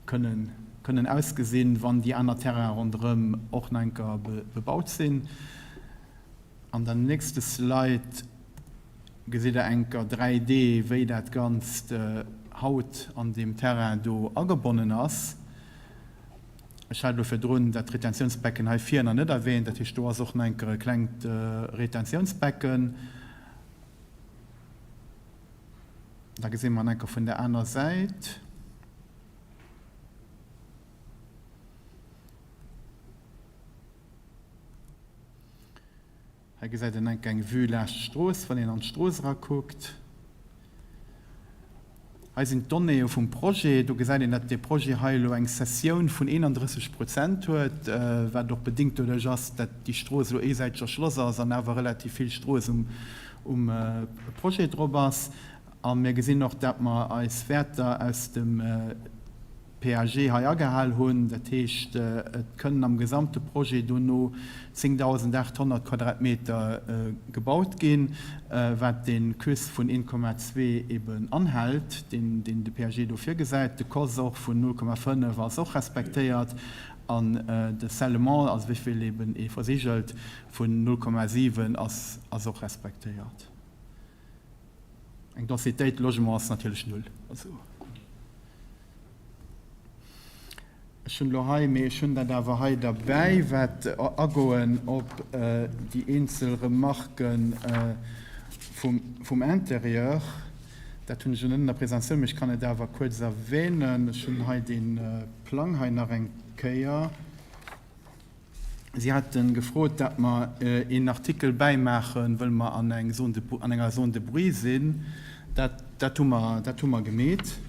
Speaker 7: kënnen ausgesinn, wann déi aner Terrainen ronderëm och nach eng Kéier bebaut sinn. An der nächste Slide gesitt Der eng Kéier 3D, wéi dat Ganzt haut an deem Terrain do agebonnen ass. Ech hat elo virdrun dat Retentiounsbecken hei vir nach net erwähnt. Dat heescht, do ass och nach eng Kéier e klengt Retentiounsbecken. Da gesi mer en enker vun der aner Säit. Hei gesäit een enker eng Vue laascht d'Strooss, wann een an d'Strooss erakuckt. Hei sinn d'Donnéeë vum Projet. Do gesäit een, datt dee Projet hei elo eng Cessioun vun 31 Prozent huet, wat och bedéngt doduerch ass, datt déi Strooss elo eesäiteg erschloss ass an awer relativ vill Strooss um Projet drop ass. A mir gesinn och, datt mer eis Wäerter aus dem PAG hei agehal hunn. Dat heescht, et kënnen am gesamte Projet dono 10.800 Quadratmeter gebaut ginn, wat de CUS vun 1,2 eben anhält, deen de PAG do virgesäit. De COS och vun 0,5 ass och respektéiert an de Scellement, also wéi vill eben ee versigelt, vun 0,7 ass och respektéiert. Eng Densitéit Logement ass natierlech null. Also ech hunn elo hei, mee ech hunn dat awer hei derbäi, wat agoen op déi eenzel Remarquë vum Intérieur. Dat hunn ech elo net an der Presentatioun, mee ech kann et awer kuerz erwähnen. Ech hunn hei dee Plang hei nach eng Kéier. Si hate gefrot, datt mer een Artikel bäimaachen, wëll mer an eng Zone de, an enger Zone de bruit sinn. Dat, dat hu mer, dat hu mer gemeet.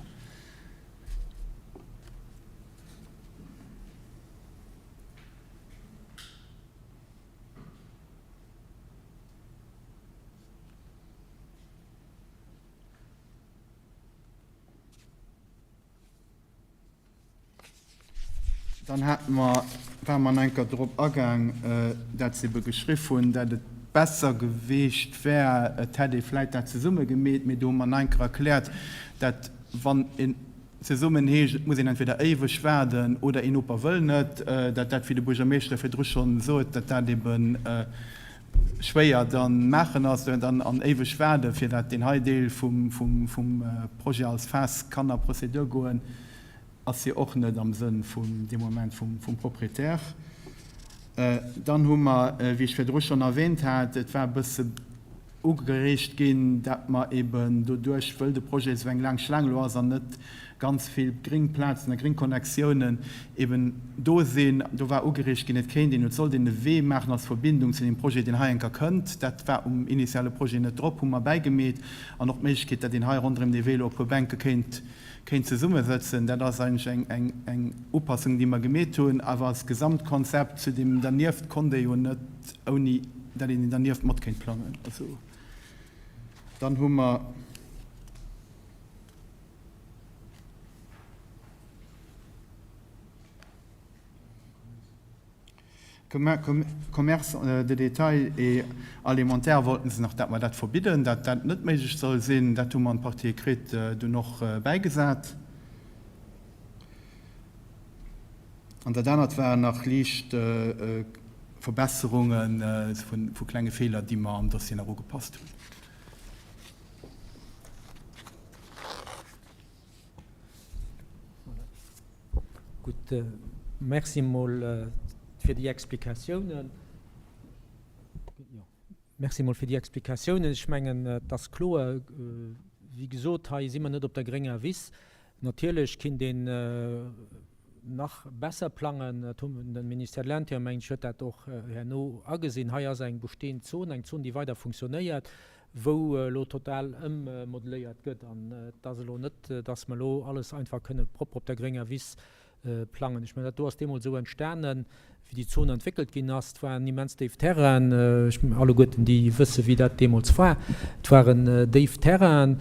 Speaker 7: Dann hate mer, ware mer enker drop agaang, dat se ebe geschriff hunn, dat et besser geweecht wär, et hätt ee vläit dat zesumme gemeet, mee do hu mer nach enker erkläert, dat wann een zesummen heescht, et muss een entweder éiweg waarden oder een Noper wëll net, dat dat, wéi de Buergermeeschter virdru schonn sot, dat dat ebe schwéier dann maachen ass, dann an éiweg waarde fir dat deen hei Deel vum Projet als Phas kann a Procédure goen, ass jo och net am Sënn vun deem Moment vum Propriétaire. Dann hu mer, wéi ech virdru schonn erwähnt hat, et war e bësse ugereegt ginn, dat mer eben doduerch, wëll de Projet esou eng laang Schlaang elo ass an net ganz vill gréng Plazen a gréng Connectiounen eben do sinn, do war ugereegt ginn, et kéint een, et sollt een e Wee maachen als Verbindung zu deem Projet, deen hei enker kënnt. Dat war um initiale Projet net drop, hu mer bäigemeet. An och d'Méiglechkeet, dat een hei ronderëm dee Wee elo e puer Bänke kéint. kéint zesummesëtzen. Dat ass eigentlech eng, eng Upassung, déi mer gemeet hunn, awer als Gesamtkonzept zu deem dernieft konnt ee jo net, ouni dat een dernieft mat kéint plangen. Also dann hu mer. Commerce de détail et alimentaire wollten se nach, dat mer dat verbidden, dat dat net méiglech soll sinn. Dat hu mer an d'Partie écrite dunn och bäigesat. An dat anert waren nach liicht Verbesserunge vu klenge Feeler, déi mer am Dossier nach ugepasst hunn.
Speaker 1: Gutt, Merci mol fir déi Explikatiounen. Merci mol fir déi Explikatiounen. Ech mengen, et ass kloer, wéi gesot, hei si mer net op der grénger Wiss. Natierlech kinnt een nach besser plangen. Dat hu de Ministère de l'Intérieur, mengen ech, huet dat och herno agesinn. Hei ass eng bestehend Zon, eng Zon, déi weider funktionéiert. wou elo total ëmmodeléiert gëtt. An et ass elo net, dass mer elo alles einfach kënne propper op der grénger Wiss plangen. Ech mengen, dat do ass deemools esou entstanen, wéi déi Zon entwéckelt ginn ass. Et waren immens déif Terrainen. Ech mengen, alleguerten déi wësse wéi dat deemools war. Et waren déif Terrainen.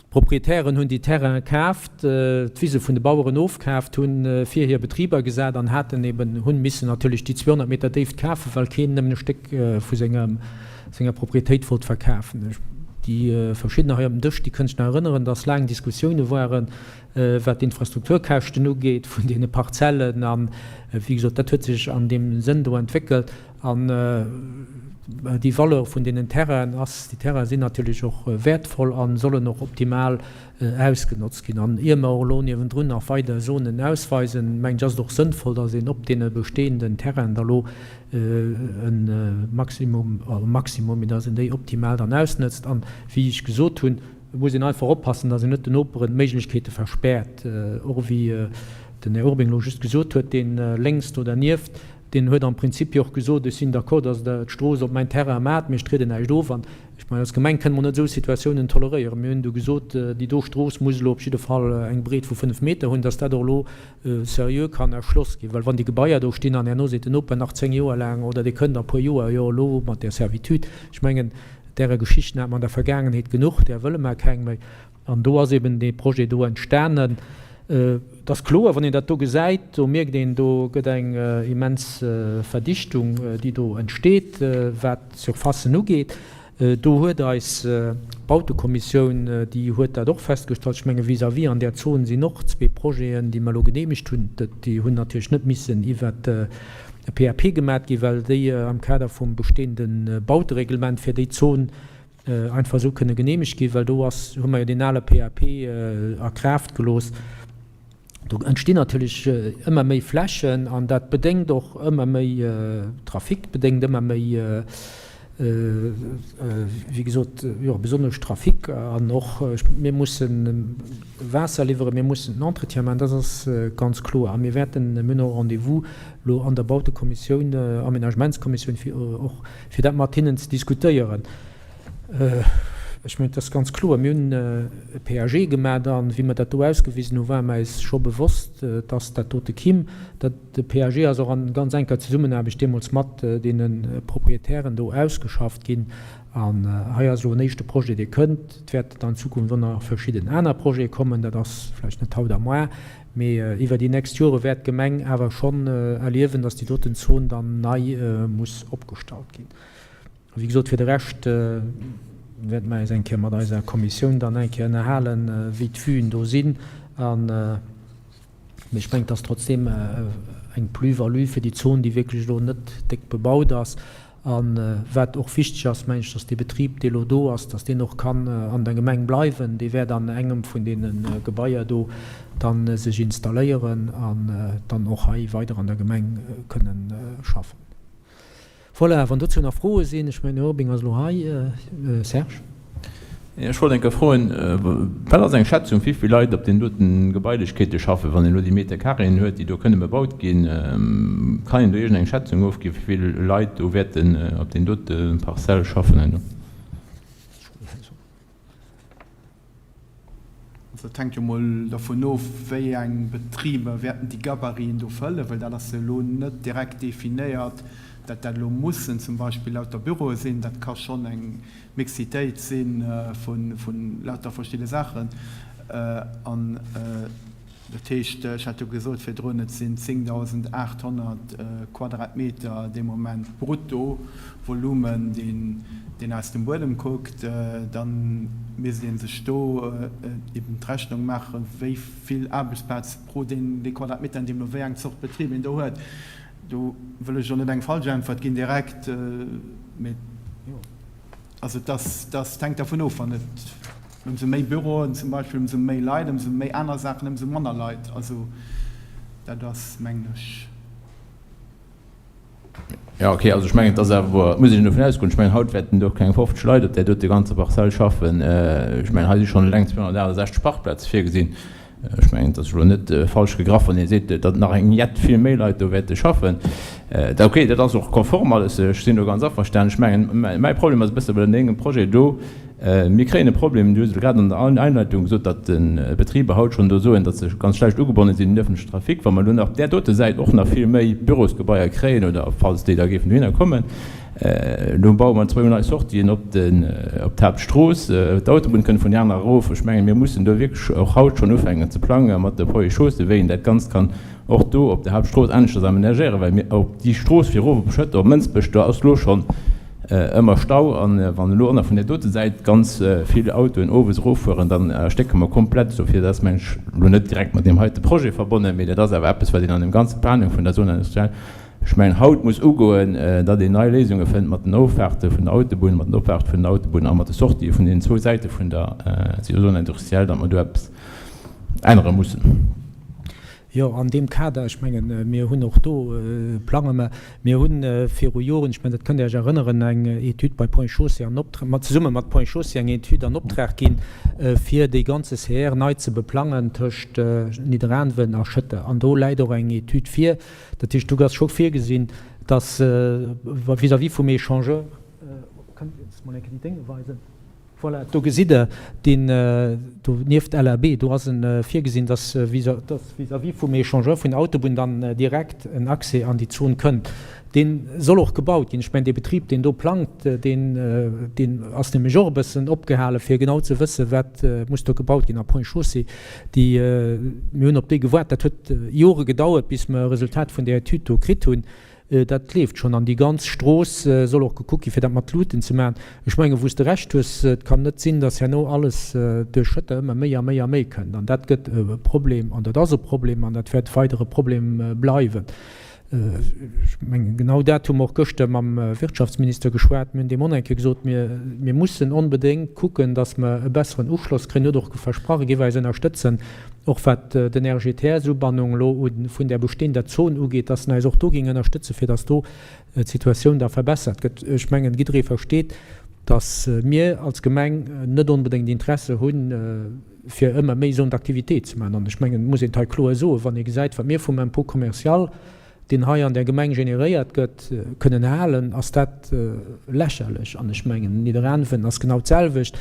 Speaker 1: D'Proprietären hunn déi Terraine kaaft, d'Wise vun de Baueren ofkaaft, hunn fir hir Betriber gesat an haten eben, hunn missen natierlech déi 200 Meter Déift kafen, well keen nëmmen e Stéck vu senger, senger Proprietéit wollt verkafen. Déi verschiddener hei op dem Dësch, déi kënnen sech nach erënneren, dass laang Diskussioune waren, wat d'Infrastrukturkäschten ugeet vun deene Parzellen. An, wéi gesot, dat huet sech an deem Sënn do entwéckelt. An déi Valeur vun deenen Terrainen ass, déi Terrainen sinn natierlech och wäertvoll a sollen och optimal ausgenotzt ginn. An ier mer och elo niewendrun nach weider Zonen ausweisen, mengen ech, ass et och sënnvoll, dass een op deene bestehenden Terrainen da lo e Maximum, e Maximum, mee dass een déi optimal dann ausnëtzt. An, wéi ech gesot hunn, et muss een einfach oppassen, dass een net den Noperen d'Méiglechkeete verspäert, och wéi den Här Urbing elo just gesot huet, dee lénks do dernieft, Deen huet am Prinzip jo och gesot, ech sinn d'accord, datt Der d'Strooss op mäin Terrain maacht, mee ech trieden näischt of. An ech mengen, als Gemeng kënne mer net esou Situatiounen toleréieren. Mir hunn du gesot, déi do Strooss muss elo op jidde Fall eng Breet vu 5 Meter hunn, datt dat och elo seriö kann erschloss ginn. Well wann déi Gebaier do stinn an herno seet den Noper nach 10 Joer laang, oder dee kënnt a puer Joer, jo elo mat där Servitude, ech mengen, därer Geschichten hate mer an der Vergaangenheet genuch, där wëlle mer keng méi. An do ass eben dee Projet do entstanen. Et ass kloer, wann een dat do gesäit, do mierkt een, do gëtt eng immens Verdichtung, déi do entsteet, wat d'Surfacen ugeet. Do huet eis Bautekommissioun, déi huet dat och festgestallt. Ech menge vis-à-vis an där Zon sinn och zwee Projeten, déi mer elo geneemegt hunn. Déi hunn natierlech net missen iwwert e PAP gemat ginn, well déi am Kader vum bestehende Bautereglement fir déi Zon einfach esou kënne geneemegt ginn, well do ass, hu mer jo deen ale PAP a Kraaft gelooss. Do entstinn natierlech ëmmer méi Flächen an dat bedéngt och ëmmer méi Trafic, bedéngt ëmmer méi, wéi gesot, jo besonnesch Trafic an och mir mussen Waasser liwweren, mir mussen den Entretien maachen, dat ass ganz kloer. A mir wäerten, mir hunn och e Rendez-vous elo an der Bautekommissioun, Aménagementskommissioun, fir och fir dat mat hinnen ze diskutéieren. Ech mengen, et ass ganz kloer, mir hunn e PAG gemaach an wéi mer dat do ausgewisen hunn, ware mer eis scho bewosst, dass dat dote kimm. Dat, de PAG ass och an ganz enker Zesummenaarbecht deemools mat deene Proprietären do ausgeschafft ginn. An hei ass elo en éischte Projet, dee kënnt. Et wäerten an Zukunft och nach verschidden aner Projete kommen. Dat ass vläicht net haut a moar, Mee iwwer déi nächst Jore wäert d'Gemeng awer schonn erliewen, datt déi doten Zon dann nei muss opgestallt ginn. A wéi gesot, fir de Rescht wäerte mer eis eng Kéier mat eiser Kommissioun dann eng Kéier ënnerhalen, wéi d'Vuen do sinn. A mee ech mengen, et ass trotzdeem eng Plus-value fir déi Zon, déi wierklech elo net déck bebaut ass. A wat och wichteg ass, mengen ech, dass dee Betrib, dee elo do ass, dass deen och kann an der Gemeng bleiwen. Dee wäert an engem vun deene Gebaier do dann sech installéieren an dann och hei weider an der Gemeng kënnen schaffen. Voilà, wann dozou nach Froe sinn, ech mengen, den Här Urbing ass elo hei. Serge?
Speaker 6: Ech wollt eng Kéier froen, Wat ass eng Schätzung, wéi vill Leit op deenen doten Gebailechkeete schaffen, wann een elo déi Meter Carréen huet, déi do kënne bebaut ginn? Kann een do iergend eng Schätzung ofginn, wéi vill Leit do wäerten op deenen dote Parzelle schaffen herno?
Speaker 7: Also et hänkt jo mol dervun of, wéi eng Betriber wäerten déi Gabariten do fëllen, well dat ass jo elo net direkt definéiert, datt dat elo mussen zum Beispill lauter Büroe sinn. Dat ka schonn eng Mixitéit si vu lauter verschidde Saachen. An dat heescht, ech hat jo gesot virdrun, et sinn 10.800 Quadratmeter dee Moment Bruttovolumen, deen aus dem Buedem kuckt. Da misst ee sech do eben d'Rechnung maachen, wéi vill Aarbechtsplaz pro dee Quadratmeter, deemno wéi eng Zort Betrib een do huet. Do wëll ech elo net eng falsch Äntwert ginn direkt, mee jo, also et ass, dat hänkt dervun of, wann et ëmsou méi Büroen zum Beispill, ëmsou méi Leit, ëmsou méi aner Saachen, ëmsou manner Leit. Also dat ass, mengen ech.
Speaker 6: Jo, okay, also ech mengen, et ass awer, et muss een dovun ausgoen, ech mengen, haut wäerten do keng 50 Leit op där dote ganzer Parzell schaffen. Ech mengen, hei si schonn eleng 268 Parkplaze virgesinn. Ech mengen, et ass elo net falsch gegraff, wann ee seet, datt nach eng jett vill méi Leit do wäerte schaffen. Okay, dat ass och konform alles, ech sinn do ganz averstanen. Ech mengen, mäi Problem ass e bësse bei dengem Projet do, mir kréien e Problem, du hues elo grad an der Einleitung gesot, datt d'Betriber haut schonn do soen, datt se ganz schlecht ugebonne sinn un den öffentlechen Trafic. Wa mer elo nach op där dote Säit och nach vill méi Bürosgebaier kréien, oder falls déi da géifen dohinner kommen, Elo baue mer zwou nei Sortien op d'Haaptstrooss. D'Autobunn kënnt vun där anerer erof. Ech mengen, mir mussen do wierklech och haut schonn ufänken ze plange mat de Ponts et Chaussées, wéi een dat Ganzt kann och do op der Haaptstrooss aneschters amenagéieren, well mir op déi Strooss fir erof op Schëtter, op Mënsbech, do ass elo schonn ëmmer Stau. A wann elo och nach vun där dote Säit ganz vill Autoen owes eroffueren, dann erstécke mer komplett. Dofir, dat ass, mengen ech, elo net direkt mat deem heite Projet verbonnen, mee dat ass awer eppes, wat een an deem ganze Planung vun der Zone industrielle Ech mengen, haut muss ugoen, datt een nei Léisunge fënnt mat den Offahrte vun der Autobunn, mat den Opfahrte vun der Autobunn a mat de Sortië vun deenen zwou Säite vun der Zone industrielle, datt mer do eppes ännere mussen.
Speaker 1: Jo, an deem Kader, ech mengen, mir hunn och do plange mer, mir hu viru Joren, ech mengen, dat kënnt Dir Iech erënneren, eng Etüd bei Ponts et Chaussées an Optrag, mat, zesumme mat Ponts et Chaussées eng Etüd an Optrag ginn, fir dee ganze CR nei ze beplangen tëscht Nidderaanwen a Schëtter. An do läit och eng Etüd vir. Dat heescht, do ass scho virgesinn, dass vis-à-vis vum Échangeur, kënnt Dir eis mol eng Kéier déi Dénge weisen? Voilà, do gesitt Der deen do nieft LAB, do ass en virgesinn, dass vis-à-vis vum Échangeur vun der Autobunn dann direkt en Accès an déi Zon kënnt. Dee soll och gebaut ginn. Ech mengen, dee Betrib, deen do plangt, deen, deen ass nämlech och e bëssen opgehale fir genau ze wëssen, wat muss do gebaut ginn. A Ponts et Chaussées, déi, mir hunn op déi gewaart, dat huet Jore gedauert, bis mer e Resultat vun där Etüd do kritt hunn. Dat leeft schonn. An déi ganz Strooss soll och gekuckt ginn, fir dat mat Luuten ze maachen. Ech mengen, wou s de Recht hues, et kann net sinn, datt herno alles duerch Schëtter ëmmer méi a méi a méi kënnt. An dat gëtt e Problem an dat ass e Problem an dat wäert weider e Problem bleiwen. Ech mengen, genau dat hu mer och gëschter mam Wirtschaftsminister geschwat. Mir hunn deem och nach eng Kéier gesot, mir, mir mussen onbedéngt kucken, datt mer e besseren Uschloss kréien. Huet och versprach, e géif eis ënnerstëtzen, och wat den RGTS-Ubannung elo vun där bestehender Zon ugeet, datt en eis och do géing ënnerstëtzen, fir datt do d'Situatioun da verbessert gëtt. Ech mengen, jidderee versteet, datt mir als Gemeng net onbedéngt Interesse hunn, fir ëmmer méi Zone d'activité ze maachen. An ech mengen, et muss een et hei kloer soen, wann ee gesäit, wat mir vum Impôt commercial, deen hei an der Gemeng generéiert gëtt, kënnen halen, ass dat lächerlech. An ech mengen, Nidderaanwen ass genau d'selwecht.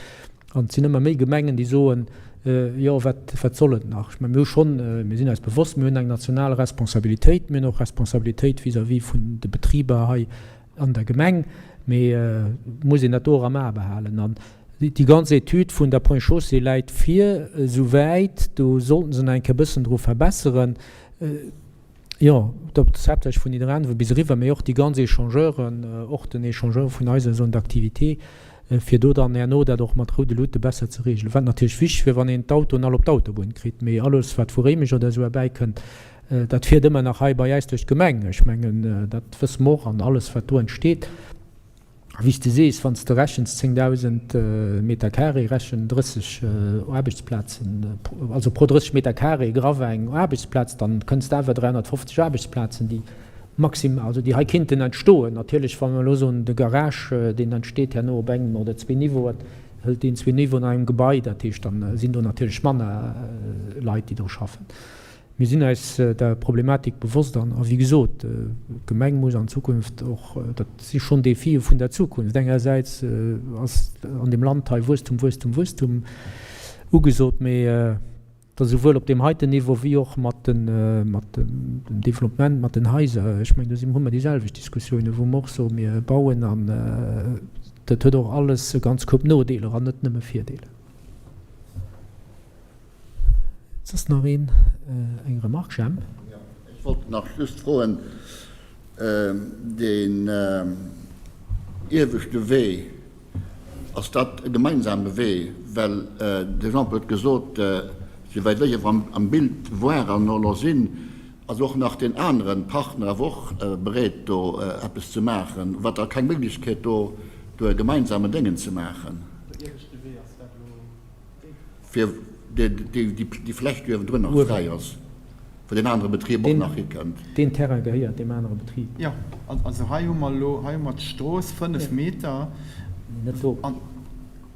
Speaker 1: An et sinn ëmmer méi Gemengen, déi soen, Jo, wat, wat soll et nach? Ech mengen, mir hu schonn, mir sinn eis bewosst, mir hunn eng national Responsabilitéit, mir hunn och Responsabilitéit vis-à-vis vun de Betriber hei an der Gemeng, mee et muss een dat do och am A behalen. An déi ganz Etüd vun der Ponts et Chaussées läit vir, esouwäit, do sollten se nach eng Kéier e bëssen dru verbesseren. Jo, dat ass haaptsächlech vun Nidderaanwen bis eriwwer, mee och déi ganz Échangeuren, och den Échangeur vun eiser Zone d'activité, fir do dann herno dat och mat roude Luute besser ze regelen. Wat natierlech wichteg wier, wann een d'Autoen all op d'Autobunn kritt, mee alles wat vu Réimech oder esou erbäikënnt, Dat fiert ëmmer nach hei bei äis duerch d'Gemeng. Ech mengen, dat wësse mer och. An alles, wat do entsteet, a wéi s de sees, wann s de rechens, 10.000 Meter carré, rechen 30 Aarbechtsplazen, also pro 30 Meter carré graff eng Aarbechtsplaz, dann kënns de awer 350 Aarbechtsplazen, déi maximal, also déi hei kinnten entstoen. Natierlech, wa mer elo soen, de Garage, deen entsteet herno op engem oder zwee Niveauen, hëlt deen zwee Niveauen an engem Gebai, dat heescht, dann sinn do natierlech manner Leit, déi do schaffen. Mir sinn eis der Problematik bewosst an, a wéi gesot, d'Gemeng muss an Zukunft och, dat si schonn Défië vun der Zukunft, engersäits ass an deem Land hei Wuesstum, Wuesstum, Wuesstum. Ugesot, mee et ass esouwuel op deem heiten Niveau wéi och mat den, mat dem Développement, mat den Haiser, ech mengen, do si, hu mer déi selwecht Diskussiounen, wou mer och soen, mir bauen an dat huet och alles e ganz Koup Nodeeler an net nëmme Virdeeler. Soss nach een eng Remarque, Jemp?
Speaker 5: Jo, ech wollt nach just froen, deen ieweschte Wee, Ass dat e gemeinsame Wee? Well de Jean-Paul huet gesot, souwäit ech awer am Bild war an och elo sinn, ass och nach deen anere Partner awer och bereet do eppes ze maachen. Wat da keng Méiglechkeet do, do e gemeinsame Déngen ze maachen?
Speaker 7: De ieweschte Wee, ass dat elo dee?
Speaker 5: Fir déi Fläch, déi uewendrun nach fräi ass. Wou deen anere Betrib och nach hikënnt.
Speaker 1: Deen Terrain gehéiert deem anere Betrib.
Speaker 7: Jo, also hei hu mer elo, hei hu mer d'Strooss, 5 Meter.
Speaker 1: Nee, net do.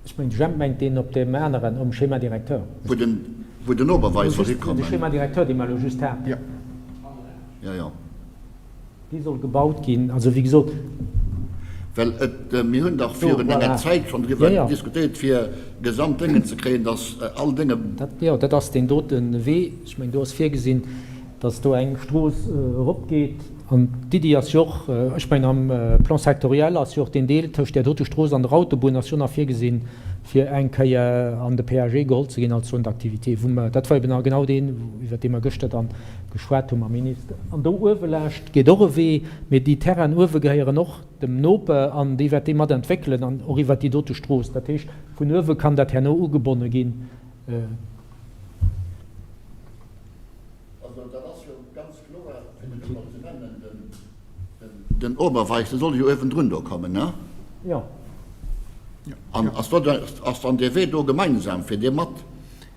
Speaker 1: Ech mengen, de Jemp mengt deen op deem aneren, um Schéma directeur.
Speaker 5: Wou den, wou den Oberweis soll hikommen.
Speaker 1: De Schéma directeur, dee mer elo just haten.
Speaker 7: Jo.
Speaker 5: Jo, jo.
Speaker 1: Dee soll gebaut ginn. Also, wéi gesot.
Speaker 5: Well et, mir hunn dach virun enger Zäit schonn driwwer diskutéiert, fir gesamt Déngen ze kréien, dass all Dénge.
Speaker 1: Dat, jo, dat ass deen dote Wee. Ech mengen, do ass virgesinn, dass do eng Strooss eropgeet. An d'Iddi ass jo och, ech mengen, am Plan sectoriel ass jo och deen Deel tëscht där dote Strooss an der Autobunn ass jo nach virgesinn, fir eng Kéier an de PAG geholl ze ginn als Zone d'activité, wou mer, dat war eben genau deen, iwwert dee mer gëschter dann geschwat hu mam Minister. An do uewe laascht geet och e Wee, mee déi Terrainen uewe gehéieren och dem Noper an dee wäert dee mat entwéckelen an och iwwert déi dote Strooss. Dat heescht, vun uewe kann dat herno ugebonne ginn.
Speaker 5: Also dat ass jo ganz kloer, fir den Numm mol ze nennen, den Oberweis, dee soll jo uewendrun do kommen, ne?
Speaker 1: Jo.
Speaker 5: An ass do, ass dann dee Wee do gemeinsam, fir dee mat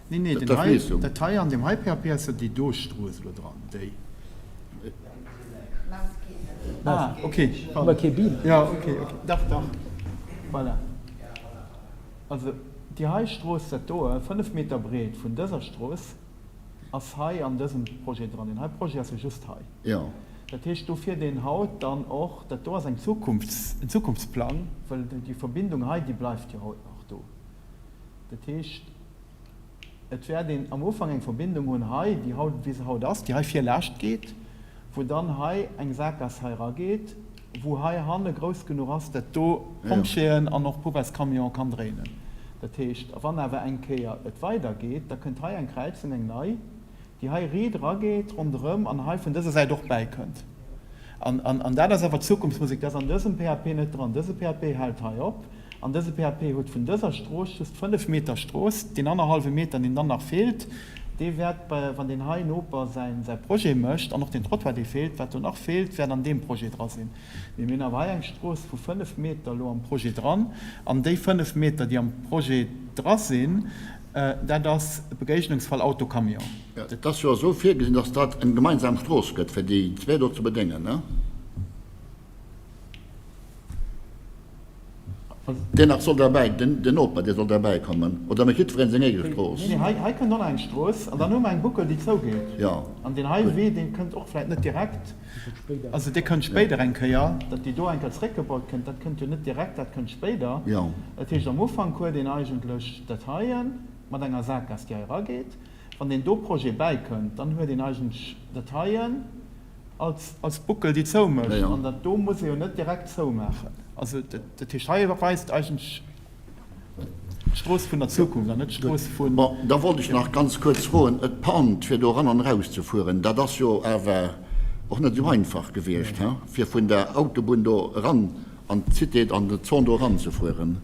Speaker 7: Nee, nee, den hei, dat hei an deem hei PAP ass jo déi do Strooss elo dran, déi. Ah, okay, pardon. Jo, okay, okay, dach, dach, voilà. Also déi hei Strooss, dat doe, 5 Meter breet vun dëser Strooss, ass hei an dësem Projet dran. Deen hei Projet ass jo just hei.
Speaker 5: Jo.
Speaker 7: Dat heescht, do fiert een haut dann och, dat do ass eng Zukunfts-, en Zukunftsplang, well déi Verbindung hei, déi bleift jo haut nach do. Dat heescht, et wäert een am Ufank eng Verbindung hunn hei, déi haut, wéi se haut ass, déi hei vir laascht geet, wou dann hei eng Sakgaass hei erageet, wou hei hanne grouss genuch ass, dat do Pompjeeën an och Poubellescamion kann dréinen. Dat heescht, a wann awer eng Kéier et weidergeet, da kënnt hei eng Kräizung, eng nei, déi hei riit erageet ronderëm an hei vun dëser Säit och bäikënnt. An, an, an dat ass awer Zukunftsmusek, dat ass an dësem PAP net dran. Dëse PAP hält hei op an dëse PAP huet vun dëser Strooss just 5 Meter Strooss. Deen annerhallwe Meter, deen dann nach feelt, dee wäert bei, wann deen hei Noper säin, säi Projet mécht, an och deen Trottoir, dee feelt, wat do nach feelt, wäert an deem Projet dra sinn. Mee mir hunn awer hei eng Strooss vu 5 Meter elo am Projet dran. An déi 5 Meter, déi am Projet dra sinn, dat ass e Begéignungsfall Auto-Camion.
Speaker 5: Et ass jo esou virgesinn, dass dat eng gemeinsam Strooss gëtt, fir déi zwee do ze bedéngen, ne? Deen nach soll derbäi, den Noper, dee soll derbäi kommen, oder mécht jiddwereen seng eege Strooss?
Speaker 7: Nee, nee, hei kënnt och nach eng Strooss an dann hu mer eng Buckel, déi zougeet.
Speaker 5: Jo.
Speaker 7: An deen hei Wee, dee kënnt och vläicht net direkt. Also dee kënnt spéider eng Kéier, datt déi do eng Kéier zréckgebaut kënnt, dat kënnt jo net direkt, dat kënnt spéider. Dat heescht, am Ufank huet een eigentlech dat heie mat enger Sakgaass, déi hei erageet. Wann deen do Projet bäikënnt, dann huet een eigentlech dat heien als, als Buckel, déi zoumécht. An dat do muss ee jo net direkt zoumaachen. Also dat heescht, hei weist eigentlech D'Strooss vun der Zukunft an net d'Strooss vun.
Speaker 5: Bon, da wollt ech nach ganz kuerz froen, d'Pente fir do eran an eraus ze fueren, dat ass jo awer och net esou einfach gewiescht, he, fir vun der Autobunn do eran an d'Cité, an d'Zon do eran ze fueren.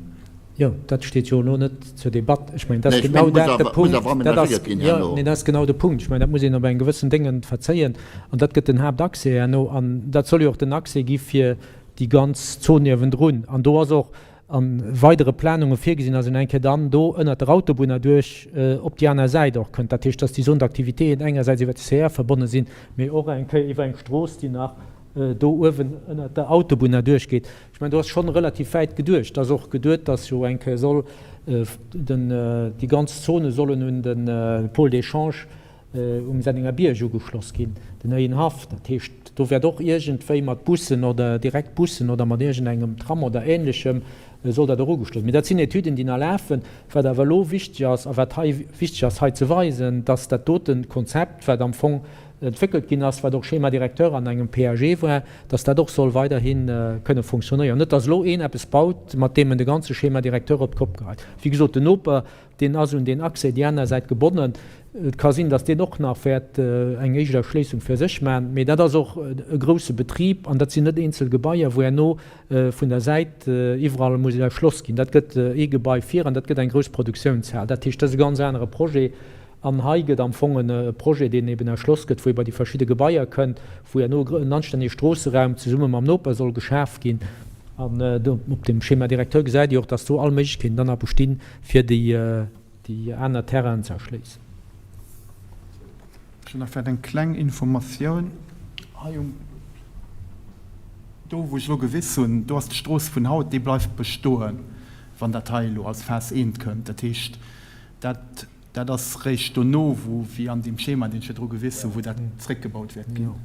Speaker 1: Jo, dat steet jo elo net zur Debatt. Ech mengen, dat ass genau dat de Punkt. Dat ass, jo, nee, dat ass genau de Punkt. Ech mengen, dat muss een op engem gewëssen Déngen verzéien an dat gëtt den Haaptaccès herno an dat soll jo och den Accès gi fir déi ganz Zon niewendrun. An do ass och a weidere Planunge virgesinn ass, een eng Kéier dann do ënnert der Autobunn erduerch op déi aner Säit och kënnt. Dat heescht, dass déi Zone d'activitéen engersäits iwwer de CR verbonne sinn, mee och eng Kéier iwwer eng Strooss, déi nach do uewen ënnert der Autobunn erduerch geet. Ech mengen, do ass schonn relativ wäit geduecht. Et ass och geduet, dass jo eng Kéier soll den, déi ganz Zone sollen un de Pôle d'échange um Sennenger Bierg ugeschloss ginn, den néien Haff. Dat heescht, do wäert och iergendwéi mat Bussen oder direkt Bussen oder mat iergendengem Tram oder Ähnlechem. Soll dat och ugestrot. Mee dat sinn Etüden, déi nach lafen. Wat awer elo wichteg ass a wat hei wichteg ass hei ze weisen, dass dat dote Konzept, wat am Fong entwéckelt ginn ass, wat och Schéma directeur an engem PAG war, dass dat och soll weiderhi kënne funktionéieren. Net, dass elo een eppes baut, mat deem en de ganze Schéma directeur op d'Kopp geheit. Wéi gesot, den Noper, deen ass un deen Accès déi aner Säit gebonnen. Et ka sinn, dass deen och nach wäert eng éischt Erschléissung fir sech maachen. Mee dat ass och e grouse Betrib an dat sinn net eenzel Gebaier, wou herno vun der Säit iwwerall muss erschloss ginn. Dat gëtt ee Gebai vir an dat gëtt eng grouss Produktiounshal. Dat heescht, dat ass e ganz anere Projet. An hei gëtt am Fong e Projet, deen eben erschloss gëtt, wou ee bei déi verschidde Gebaier kënnt, wou herno en anstännege Stroosseraum zesumme mam Noper soll geschaf ginn. An do op dem Schéma directeur gesäit Dir och, dass do all Méiglechkeeten dann nach bestinn, fir déi aner Terrainen ze erschléissen.
Speaker 7: Ech hunn nach vläicht eng kleng Informatioun hei um, do wou ech elo gewiss hunn, do ass d'Strooss vun haut, déi bleift bestoen, wann dat hei elo als Phas I kënnt. Dat heescht, dat, dat ass réischt dono, wou, wéi an deem Schema, deen ech virdru gewiss hunn, wou dat zréckgebaut wäert ginn.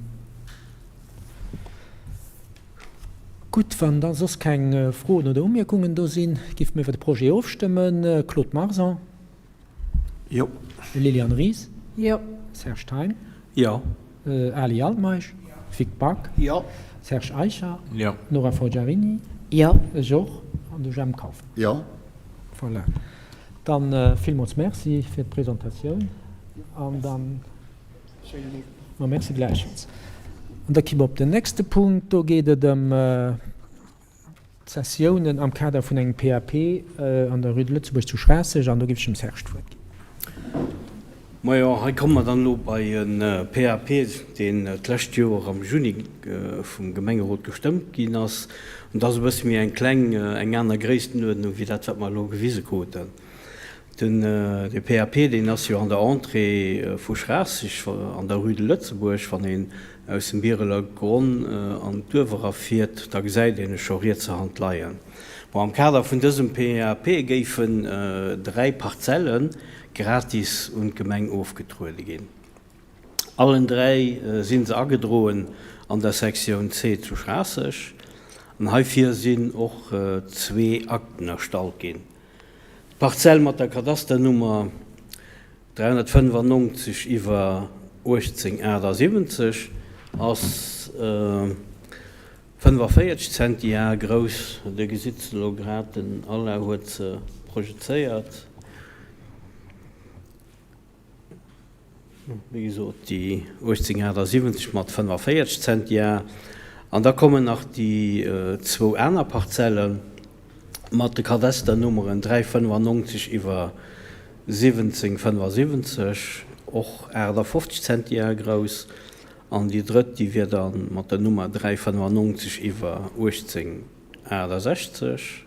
Speaker 1: Gutt, wann da soss keng Froen oder Umierkungen do sinn, géife mir iwwer de Projet ofstëmmen. Claude Marson.
Speaker 3: Jo.
Speaker 1: Liliane Ries.
Speaker 4: Jo.
Speaker 1: Serge Thein.
Speaker 3: Jo.
Speaker 1: Ali Altmeisch. Jo. Vic Back.
Speaker 5: Jo.
Speaker 1: Serge Eicher.
Speaker 6: Jo.
Speaker 1: Nora Forgiarini.
Speaker 2: Jo.
Speaker 1: Ech och. An de Jemp Kauffmann.
Speaker 5: Jo.
Speaker 1: Voilà. Dann villmools Merci fir d'Presentatioun an dann. Ma merci gläichfalls. An da ki mer op den nächste Punkt. Do geet et ëm. D'Sessiounen am Kader vun engem PAP an der Rue de Lëtzebuerg zu Schraasseg an do géif ech dem Serge d'Wuert ginn.
Speaker 3: Majo, hei komme mer dann elo bei e PAP, deen d'lescht Joer am Juni vum Gemengerot gestëmmt ginn ass. An dat ass e bësse méi eng kleng, eng aner Gréisstenuerdnung wéi dat, wat mer elo gewise kruten. Den de PAP, deen ass jo an der Entrée vu Schraasseg an der Rue de Lëtzebuerg. Wann een aus dem Bireler Gronn an d'Duerf erafiert, da gesäit een e scho rietser Hand leien. Bon, am Kader vun dësem PAP géifen 3 Parzelle gratis un d'Gemeng ofgetruede ginn. Allen 3 si se agedroen an der Sektioun C zu Schraasseg an heifir sinn och zwee Akten erstallt ginn. D'Parzell mat der Kadasternummer 395 iwwer 1878 ass 45 Zentiar grouss. Dir gesitt se elo grad, den Alain huet se projezéiert. Wéi gesot, déi 1878 mat 45 Zentiar. An da kommen nach déi zwou aner Parzelle mat de Kadasternummeren 395 iwwer 1775, och 58 Zentiar grouss, an déi drëtt, déi wier da mat der Nummer 395 iwwer 1868.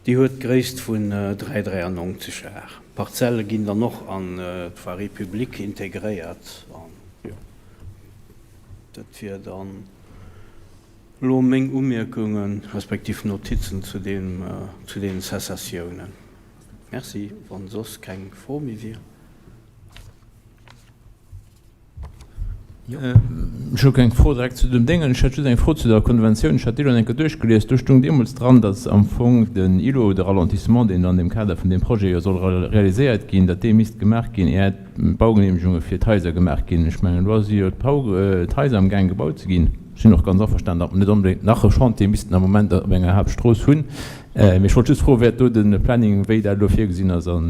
Speaker 3: Déi huet d'Gréisst vun 3,93 Ar. D'Parzelle ginn dann och an d'Voirie publique integréiert. An jo, dat wier dann elo meng Umierkungen, respektiv Notizen zu deem, zu deenen Cessatiounen. Merci, wann soss keng Fro méi wier.
Speaker 6: Ech hu keng Fro direkt zu dem Déngen. Ech hätt just eng Fro zu der Konventioun. Ech hat déi elo eng Kéier duerchgelies. Do stung deemools dran, datt am Fong den Îlot de ralentissement, deen an dem Kader vun deem Projet jo soll realiséiert ginn, datt dee misst gemaach ginn, ier d'Baugenehmegunge fir d'Haiser gemaach ginn. Ech mengen, elo si jo d'Haiser amgaang gebaut ze ginn. Ech sinn och ganz averstanen, datt mer net onbedéngt nach e Chantier missten am Moment op enger Haaptstrooss hunn. Mee ech wollt just froen, wäert do de Planning, wéi dat elo virgesinn ass a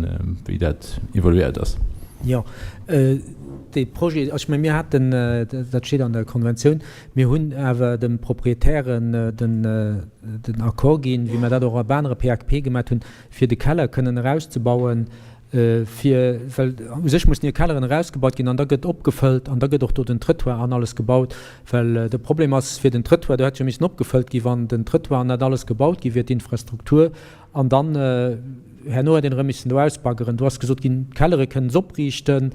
Speaker 6: wéi dat evoluéiert ass.
Speaker 1: Jo, dee Projet, also ech menge mir haten, dat steet an der Konventioun, mir hunn awer de Proprietären den Accord ginn, wéi mer dat och op anere PAP gemaat hunn, fir de Keller kënnen erauszebauen, fir, well u sech mussen hir Kelleren erausgebaut ginn an da gëtt opgefëllt an da gëtt och do den Trëttoir an alles gebaut, well de Problem ass fir den Trëttoir, do hätt jo missen opgefëllt gi wann den Trëttoir an dat alles gebaut gi wier, d'Infrastruktur, an dann herno hätt een erëm missen do ausbaggeren. Do ass gesot ginn, d'Kellere kënnen se opriichten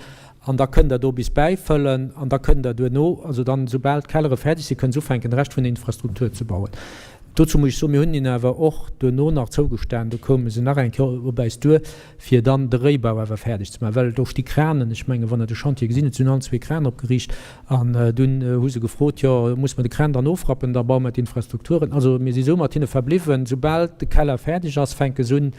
Speaker 1: an da kënnt Der do bis bäifëllen an da kënnt Der duerno, also dann soubal d'Kellere fäerdeg sinn, kënnt se ufänken de Rescht vun der Infrastruktur ze bauen. Dozou muss ech soen, mir hunn hinnen awer och duerno nach zougestan, do koume se nach eng Kéier op äis duer, fir dann de Réibau awer fäerdeg ze maachen, well do sti Kranen, ech mengen, wann Der de Chantier gesinn hutt, se hunn allen zwee Kranen opgeriicht an dunn hu se gefrot, jo, muss mer de Kran dann ofrappen, da baue mer d'Infrastrukturen. Also mir si sou mat hinne verbliwwen, soubal de Keller fäerdeg ass, fänke se un,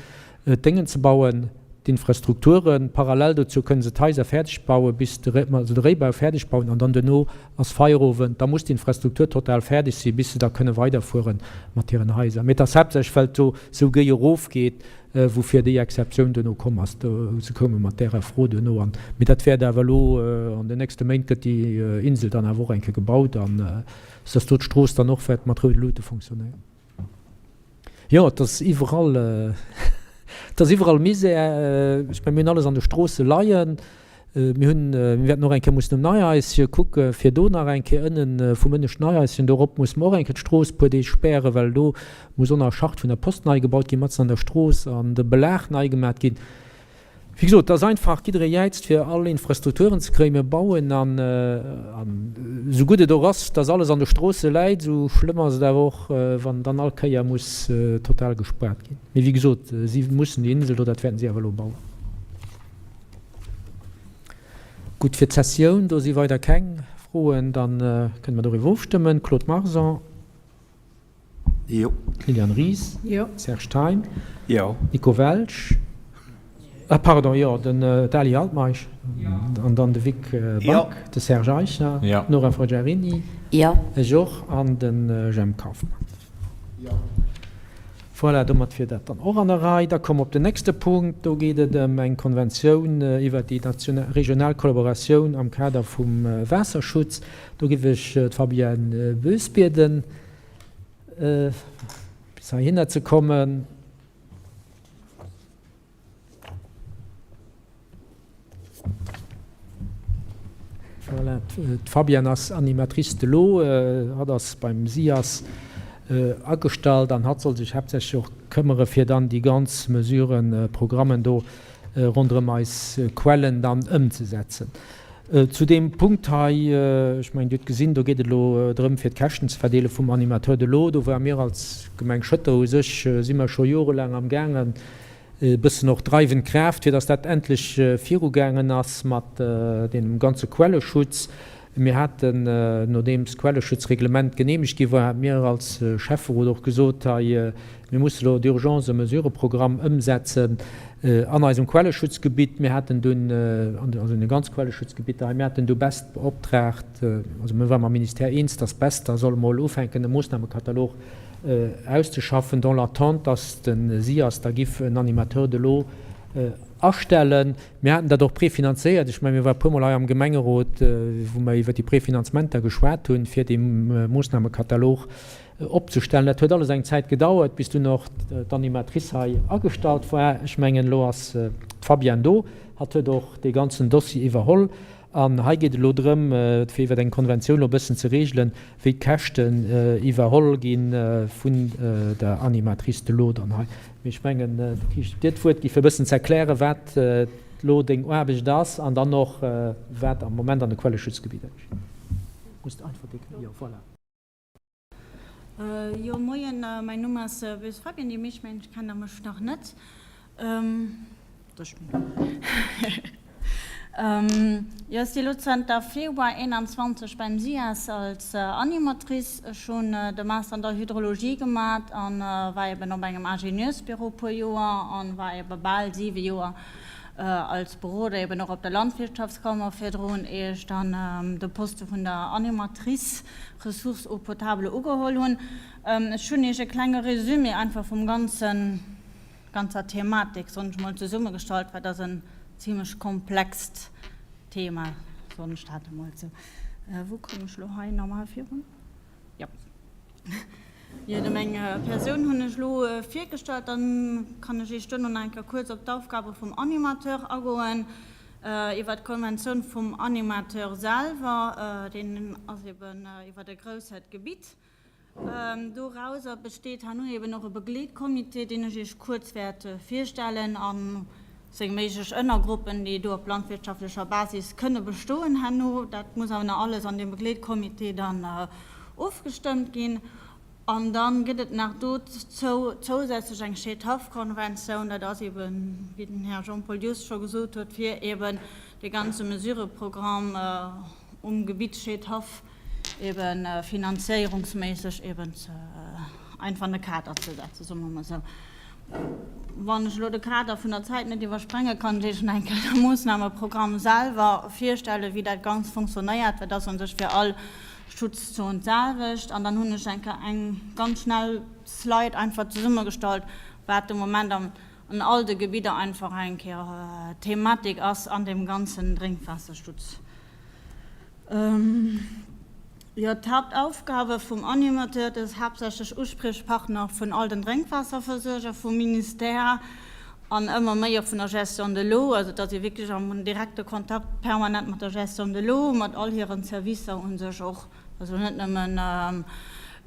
Speaker 1: d'Déngen ze bauen, d'Infrastrukturen. Parallel dozou kënne se d'Haiser fäerdeg bauen, bis de, also de Réibau fäerdeg bauen an dann duerno ass Feierowend, da muss d'Infrastruktur total fäerdeg sinn, bis se da kënne weiderfuere mat hiren Haiser. Mee et ass haaptsächlech, well et do sou géi erofgeet, woufir déi Exceptioun duerno komm ass. Do, se koume mat därer Fro duerno an, mee dat wäert awer elo an den nächste Méint gëtt déi Insel dann awer och eng Kéier gebaut an dass do d'Strooss dann och wäert mat roude Luute funktionéieren. Jo, et ass iwwerall, et ass iwwerall Misär. Ech mengen, mir hunn alles an de Stroosse leien. Mir hunn, mir wäerten och eng Kéier mussen um Neihaischen kucke fir do nach eng Kéier ënnen, vum ënneschten Neihaischen do erop musse mer och eng Kéier d'Strooss e puer Deeg spären, well do muss och nach e Schacht vun der Post nei gebaut ginn, matzen an der Strooss, an de Belag nei gemat ginn. Wéi gesot, et ass einfach, jidderee jäizt fir all Infrastrukturen ze kréien. Mir bauen an esou gutt et och ass, dass alles an de Stroosse läit, esou schlëmm ass et awer och, wann dann all Kéier muss total gespaart ginn. Mee wéi gesot, si mussen déi Insel do, dat wäerten si awer elo bauen. Gutt, fir d'Sessioun, do si weider keng Froen, da kënne mer doriwwer ofstëmmen. Claude Marson.
Speaker 5: Jo.
Speaker 1: Liliane Ries.
Speaker 4: Jo.
Speaker 1: Serge Thein.
Speaker 3: Jo.
Speaker 1: Nico Welsch. Ah pardon, jo, den d'Ali Altmeisch.
Speaker 3: Jo.
Speaker 1: An dann de Vic Back. De Serge Eichner.
Speaker 6: Jo.
Speaker 1: D'Nora Forgiarini.
Speaker 2: Jo.
Speaker 1: Ech och. An de Jemp Kauffmann.
Speaker 5: Jo.
Speaker 1: Voilà, domat wier dat dann och an der Rei. Da komme mer op den nächste Punkt. Do geet et ëm eng Konventioun iwwert déi regional Kollaboratioun am Kader vum Waasserschutz. Do géif ech d'Fabienne Boes bieden, bis heihinner ze kommen. Voilà, d'Fabienne ass Animatrice de l'eau. Hatt ass beim SIAS agestallt an hatt soll sech haaptsächlech och këmmere fir dann déi ganz Mesuren, Programmen do ronderëm eis Quellen dann ëmzesetzen. Zu deem Punkt hei, ech mengen, Dir hutt gesinn, do geet et elo drëm, fir d'Käschten ze verdeele vum Animateur de l'eau. Do ware mir als Gemeng Schëtter u sech, si mer scho jorelaang amgaangen, e bëssen och dreiwend Kraaft, fir datt dat endlech virugaangen ass mat deem ganze Quelleschutz. Mir haten, nodeems d'Quelleschutzreglement geneemegt gi war, hate mir als Schäfferot och gesot, hei, mir musse elo d'urgence e Mesureprogramm ëmsetzen an eisem Quelleschutzgebitt. Mir haten dunn, also in de ganz Quelleschutzgebitter hei, mir haten du Best beoptraagt, also mir ware mam Ministère eens, dass Best da soll emol ufänken, e Moossnamekatalog auszeschaffen, dans l'attente, dass de SIAS da giff en Animateur de l'eau astellen. Mir haten dat och prefinanzéiert. Ech mengen, mir ware puermol hei am Gemengerot, wou mer iwwert déi Prefinanzementer geschwat hunn, fir dee Moossnamekatalog opzestellen. Dat huet alles eng Zäit gedauert, bis dunn och d'Animatrice hei agestallt war. Ech mengen, elo ass d'Fabienne do. Hatt huet och dee ganzen Dossier iwwerholl. An hei geet et elo drëm, fir iwwer eng Konventioun elo e bëssen ze regelen, wéi d'Käschten iwwerholl gi vun der Animatrice de l'eau dann hei. Mee ech mengen, da kritt ech dir d'Wuert gi fir e bëssen ze erklären, wat elo deng Aarbecht ass an dann och, wat am Moment an de Quelleschutzgebidder geschitt. Muss de einfach déi, jo, voilà.
Speaker 8: Jo, moien, mäin Numm ass Boes Fabienne, déi meescht mengen ech kennen mech nach net. Jo, ech si elo zënter Februar 21 beim SIAS als Animatrice. Ech hunn de Master an der Hydrologie gemat an war eben op engem Ingenieursbüro puer Joer an war ebe bal 7 Joer als Beroder eben och op der Landwirtschaftskammer virdrun, ier ech dann de Poste vun der Animatrice Ressources eau potable ugeholl hunn. Ech hunn Iech e klenge Résumé einfach vum ganzen, ganzer Thematik, soen ech mol, zesummegestallt, well dat ass en zimlech komplext Thema, soen ech dat emol esou. Wou kommen ech elo hei normal virun? Jo. Jo, de meng Persoun hunn ech elo virgestallt. Dann kann ech Iech duerno nach eng Kéier kuerz op d'Aufgabe vum Animateur agoen. Iwwer d'Konventioun vum Animateur selwer, deen ass eben iwwer e grousset Gebitt. Dorauser besteet herno eben och e Begleetcomité, deen ech Iech kuerz wäert virstellen, a seng méiglech Ënnergruppen, déi do op landwirtschaftlecher Basis kënne bestoen herno. Dat muss awer nach alles an deem Begleetcomité dann ofgestëmmt ginn. An dann gëtt et nach dozou zousätzlech eng Scheedhaff-Konventioun, dat ass eben, wéi den Här Jean-Paul Just scho gesot huet, fir eben de ganze Mesurëprogramm um Gebitt Scheedhaff eben finanzéierungsméisseg eben ze einfach an de Kader ze setzen, soe mer emol esou. Wann ech elo de Kader vun der Zäit net iwwersprenge kann ech Iech nach eng Kéier de Moossnameprogramm selwer virstellen, wéi dat Ganzt funktionéiert, well dat ass u sech fir all Schutzzon d'selwecht. An dann hunn ech eng Kéier eng ganz schnell Slide einfach zesummegestallt, wat de Moment an all de Gebidder einfach eng Kéier Thematik ass an deem ganzen Drénkwaasserschutz. Jo, d'Hauptaufgabe vum Animateur, dat ass haaptsächlech Uspriechpartner vun all den Drénkwaasserversuerger, vum Ministère an ëmmer méi och vun der Gestion de l'eau, also dass ee wierklech am direkte Kontakt permanent mat der Gestion de l'eau, mat all hiren Servicer u sech och, also net nëmmen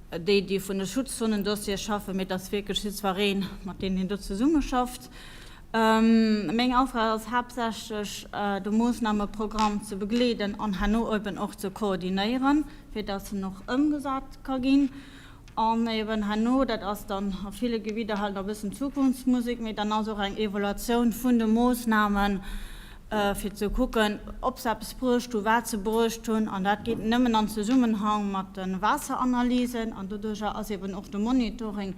Speaker 8: déi, déi vun de Schutzzonen-Dossiere schaffen, mee dass wierklech jiddweree mat deenen een do zesummeschafft. Meng Aufgab ass haaptsächlech de Moossnameprogramm ze begleeden an herno eben och ze koordinéieren, fir dass en och ëmgesat ka ginn. An eben herno, dat ass dann a ville Gebidder halt nach e bëssen Zukunftsmusek, mee dann ass och eng Evaluatioun vun de Moossnamen, fir ze kucken, ob se eppes bruecht hunn, wat se bruecht hunn. An dat geet nëmmen an Zesummenhang mat de Waasseranalysen. An doduerjer ass eben och de Monitoring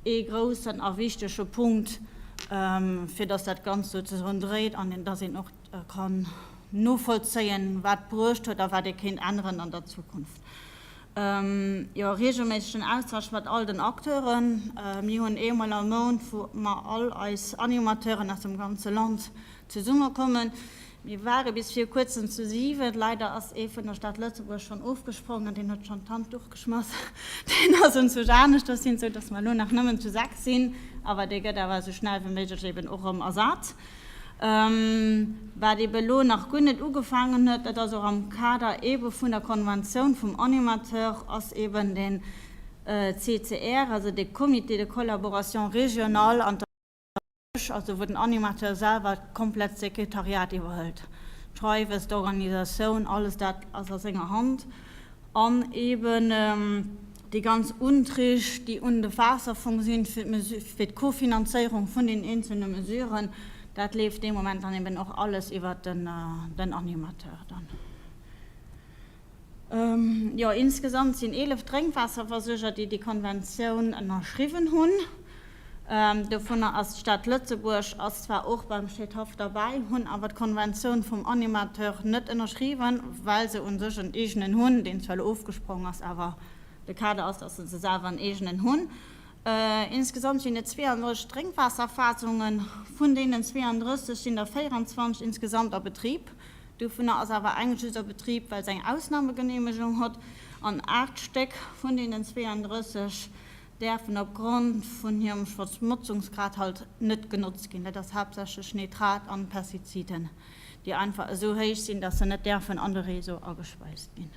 Speaker 8: ee groussen a wichtege Punkt, fir dass dat Ganzt souzesoen dréit an dass een och kann novollzéien, wat bruecht huet a wat ee kéint änneren an der Zukunft. Jo, reegelméissegen Austausch mat all den Acteuren. Mir hunn eemol am Mount, wou mer all eis Animateuren aus dem ganze Land zesummekommen. Mir ware bis vir kuerzem zu 7, leider ass ee vun der Stad Lëtzebuerg schonn ofgesprongen, deen huet schonn d'Handduch geschmass, deen ass enzwousch aneschters hin, sou datt mer elo nach nëmmen zu 6 sinn, awer dee gëtt awer esou schnell wéi méiglech eben och erëm ersat. Wat ebe elo nach guer net ugefaangen huet, dat ass och am Kader ebe vun der Konventioun vum Animateur, ass eben den CCR, also de Comité de collaboration régionale an der. Also wou den Animateur selwer d'komplett Sekretariat iwwerhëlt, d'Schreiwes, d'Organisatioun, alles dat ass a senger Hand. An eeben déi ganz Untrig, déi un de Waasserfong sinn, fir d'Kofinanzéierung vun den eenzelne Mesuren, dat leeft dee Moment dann eeben och alles iwwert den Animateur dann. Jo, insgesamt sinn 11 Drénkwaasserversuerger, déi déi Konventioun ënnerschriwwen hunn. Dovunner ass d'Stad Lëtzebuerg ass zwar och beim Scheedhaff derbäi, hunn awer d'Konventioun vum Animateur net ënnerschriwwen, well se u sech en eegenen hunn, deen zwar elo ofgesprong ass, awer de Kader ass, datt se selwer en eegenen hunn. Insgesamt sinn et 32 Drénkwaasserfassungen. Vun deenen 32 sinn der 24 insgesamt a Betrib. Dovunner ass awer eng just a Betrib, well se eng Ausnahmegenehmegung hott, an 8 Stéck vun deenen 32 däerfen opgrond vun hirem Verschmotzungsgrad halt net genotzt ginn. Dat ass haaptsächlech Nitrat an Pestiziden, déi einfach esou héich sinn, dass se net däerfen an de Réseau agespeist ginn.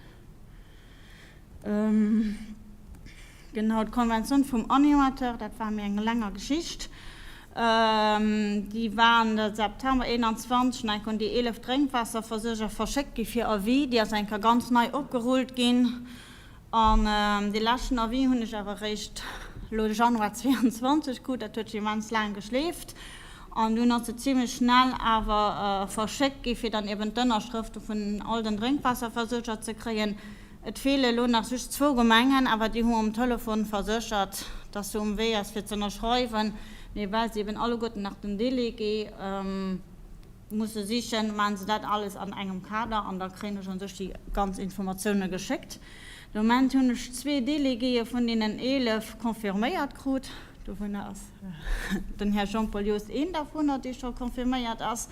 Speaker 8: Genau, d'Konventioun vum Animateur, dat war méi eng länger Geschicht. Déi war an de September 21 nach eng Kéier un déi 11 Drénkwaasserversuerger verschéckt gi fir Avis. Déi ass eng Kéier ganz nei opgerullt ginn. An dee leschten Avis hunn ech awer eréischt elo de Januar 22 krut. Dat huet sech immens laang geschleeft. An dunn ass se zimlech schnell awer verschéckt gi fir dann eben d'Ënnerschrëfte vun all den Drénkwaasserversuerger ze kréien. Et feele elo nach just zwou Gemengen, awer déi hu um Telefon verséchert, dass se um Wee ass fir ze ënnerschreiwen. Mee well se eben alleguerten nach den Délégué musse sichen, maachen se dat alles an engem Kader an da kréien ech u sech déi ganz Informatioune geschéckt. De Moment hunn ech zwee Déléguéë vun deenen 11 confirméiert krut. Dovunner ass den Här Jean-Paul Jost een dervunner, dee scho confirméiert ass.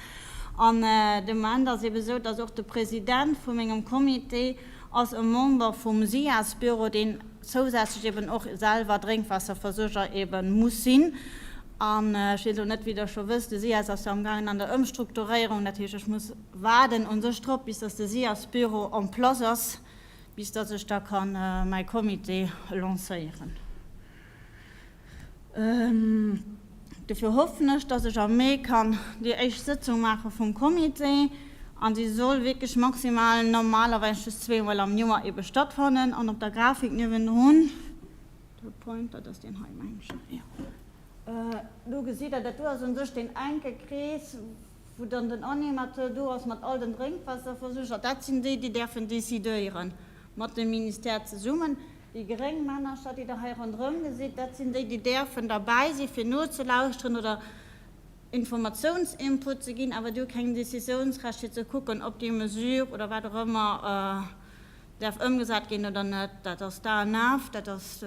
Speaker 8: An de Moment ass ebe sou, dass och de President vu mengem Comité ass e Member vum SIAS-Büro, deen zousätzlech eben och selwer Drénkwaasserversuerger ebe muss sinn. An ech weess elo net, wéi Der scho wësst, de SIAS ass jo amgaangen an der Ëmstrukturéierung. Dat heescht, ech muss waarden u sech drop, bis dass de SIAS-Büro en place ass, bis dass ech da ka mäi Comité lancéieren. Dofir hoffen ech, dass ech am Mee kann déi éischt Sëtzung maache vum Comité. An déi soll wierklech maximal normalerweis just zweemol am Joer ebe stattfannen. An op der Grafik niewendrun, Point, dat ass deen hei, mengen ech, jo. Do gesitt Der, dat do ass u sech deen enke Krees, wou dann den Animateur do ass mat all den Drénkwaasserversuerger. Dat sinn déi, déi däerfen decidéieren mat dem Ministère zesummen. Déi gréng Männercher, déi Der hei ronderëm gesitt, dat sinn déi, déi däerfen derbäi si fir nozelauschteren oder Informatiounsinput ze ginn, awer déi hu keng Décisiounsrecht fir ze kucken, ob déi Mesure oder wat och ëmmer däerf ëmgesat ginn oder net. Dat ass d'ANF, dat ass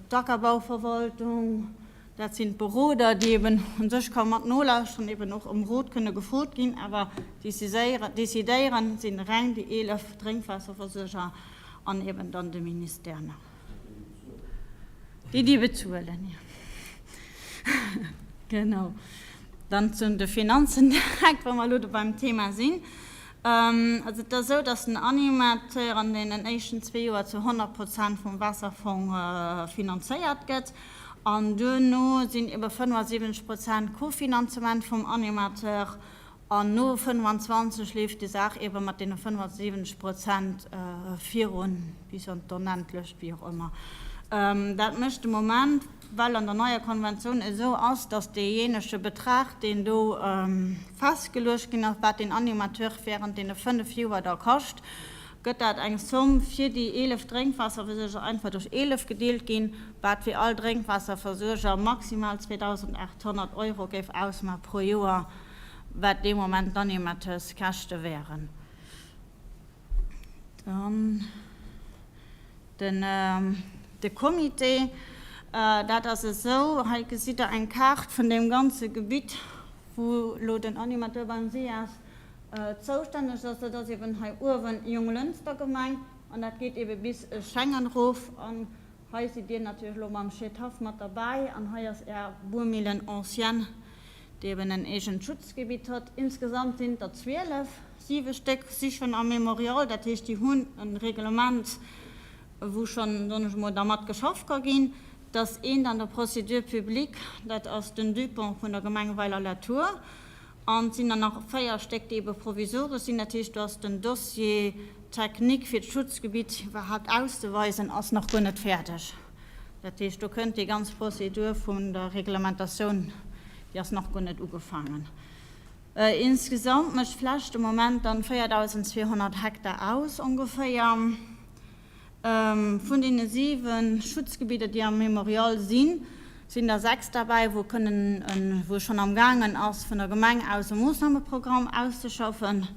Speaker 8: d'Ackerbauverwaltung, dat sinn d'Beroder, déi eben u sech ka mat nolauschteren, eben och ëm Rot kënne gefrot ginn, awer décidéieren sinn reng déi 11 Drénkwaasserversuerger an eben dann de Ministère nach. Déi, déi bezuelen, jo. Genau. Dann zu de Finanzen direkt, wa mer elo do beim Thema sinn. Also et ass esou, datt den Animateur an deenen éischten zwee Joer zu 100 Prozent vum Waasserfong finanzéiert gëtt an duerno sinn ebe 75 Prozent Kofinanzement vum Animateur An no 25 leeft déi Saach eebe mat deene 75 Prozent virun, bis an d'Onendlecht, wéi och ëmmer. Dat mécht de Moment, well an der neier Konventioun esou ass, datt deejéinege Betrag, deen do festgeluecht ginn ass, wat deen Animateur während deene fënnf Joer da kascht, gëtt dat eng Zomm fir déi 11 Drénkwaasserversuerger einfach duerch 11 gedeelt ginn, wat fir all Drénkwaasserversuerger maximal 2.800 Euro géif ausmaache pro Joer. wat dee Moment d'Animateurskäschte wären. Dann den, de Comité, dat ass esou, hei gesitt Der eng Kaart vun deem ganze Gebitt, wou elo den Animateur beim SIAS zoustänneg ass. Dat ass eben hei uewen Jonglënster Gemeng an dat geet ebe bis Schengen erof. An hei sidd Dir natierlech elo mam Scheedhaff mat derbäi an hei ass Är Buermillen ancienne. déi eben en eegent Schutzgebitt huet. Insgesamt sinn et der 12, siwe Stéck si schonn am Mémorial, dat heescht, déi hunn e Reglement, wou schonn, soen ech emol, dermat geschafft ka ginn. Et ass eent an der Procédure publique, dat ass den Dupont vun der Gemeng Weiler-la-Tour. An et sinn der nach véier Stéck, déi ebe provisoresch sinn, dat heescht, do ass den Dossier technique, fir d'Schutzgebitt iwwerhaupt auszeweisen, ass nach guer net fäerdeg. Dat heescht, do kënnt déi ganz Prozedur vun der Reglementatioun, déi ass nach guer net ugefaangen. Insgesamt mécht d'Fläch de Moment dann 4.200 Hektar aus ongeféier. Vun deene siwe Schutzgebidder, déi am Mémorial sinn, sinn der sechs derbäi, wou kënnen, wou schonn amgaangen ass, vun der Gemeng aus e Moossnameprogramm auszeschaffen.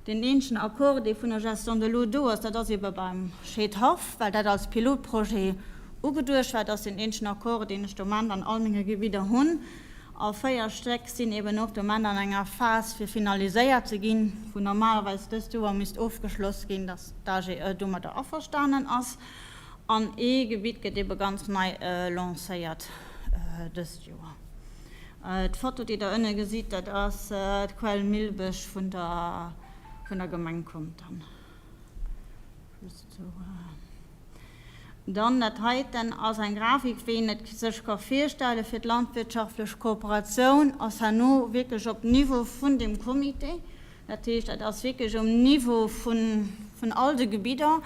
Speaker 8: Deen eenzegen Accord, dee vun der Gestion de l'eau do ass, dat ass ebe beim Scheedhaff, well dat als Pilotprojet ugeduecht war. Dat ass deen eenzegen Accord, deen ech de Moment an all menge Gebidder hunn. A véier Stéck sinn eben och de Moment an enger Phas, fir finaliséiert ze ginn, wou normalerweis dëst Joer misst ofgeschloss ginn, dass d'AGE domadder averstanen ass. An ee Gebitt gëtt ebe ganz nei lancéiert dëst Joer. D'Foto déi der ënne gesitt, dat ass d'Quell Millbech vun der vun der Gemeng Contern. Just sou. Dann dat heiten ass eng Grafik wéi een et sech ka virstelle fir d'landwirtschaftlech Kooperatioun ass herno wierklech op Niveau vun dem Comité. Dat heescht, dat ass wierklech um Niveau vun vun all de Gebidder.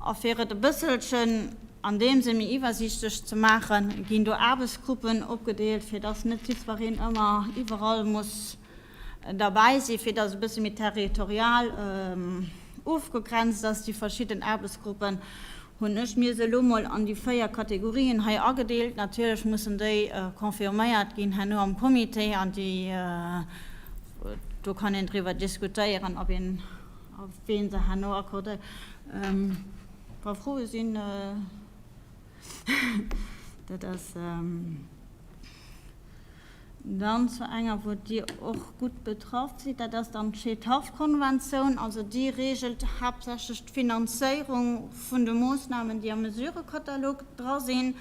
Speaker 8: A fir et e bësselchen an deem Sënn méi iwwersiichtlech ze maachen, ginn do Aarbechtsgruppen opgedeelt, fir dass net jiddwereen ëmmer iwwerall muss derbäi sinn, fir dass e bësse méi territorial ofgegrenzt ass. Déi verschidden Aarbechtsgruppen hunn ech mir se elo mol an déi véier Kategorien hei agedeelt. Natierlech mussen déi confirméiert ginn herno am Comité an déi, do kann een driwwer diskutéieren, ob een, a ween se herno accordéiert. Wa Froe sinn, dat ass dann zu enger, wou Dir och gutt betraff sidd, dat ass dann d'Scheedhaff-Konventioun. Also déi reegelt haaptsächlech d'Finanzéierung vun de Moossnamen, déi am Mesurekatalog dra sinn.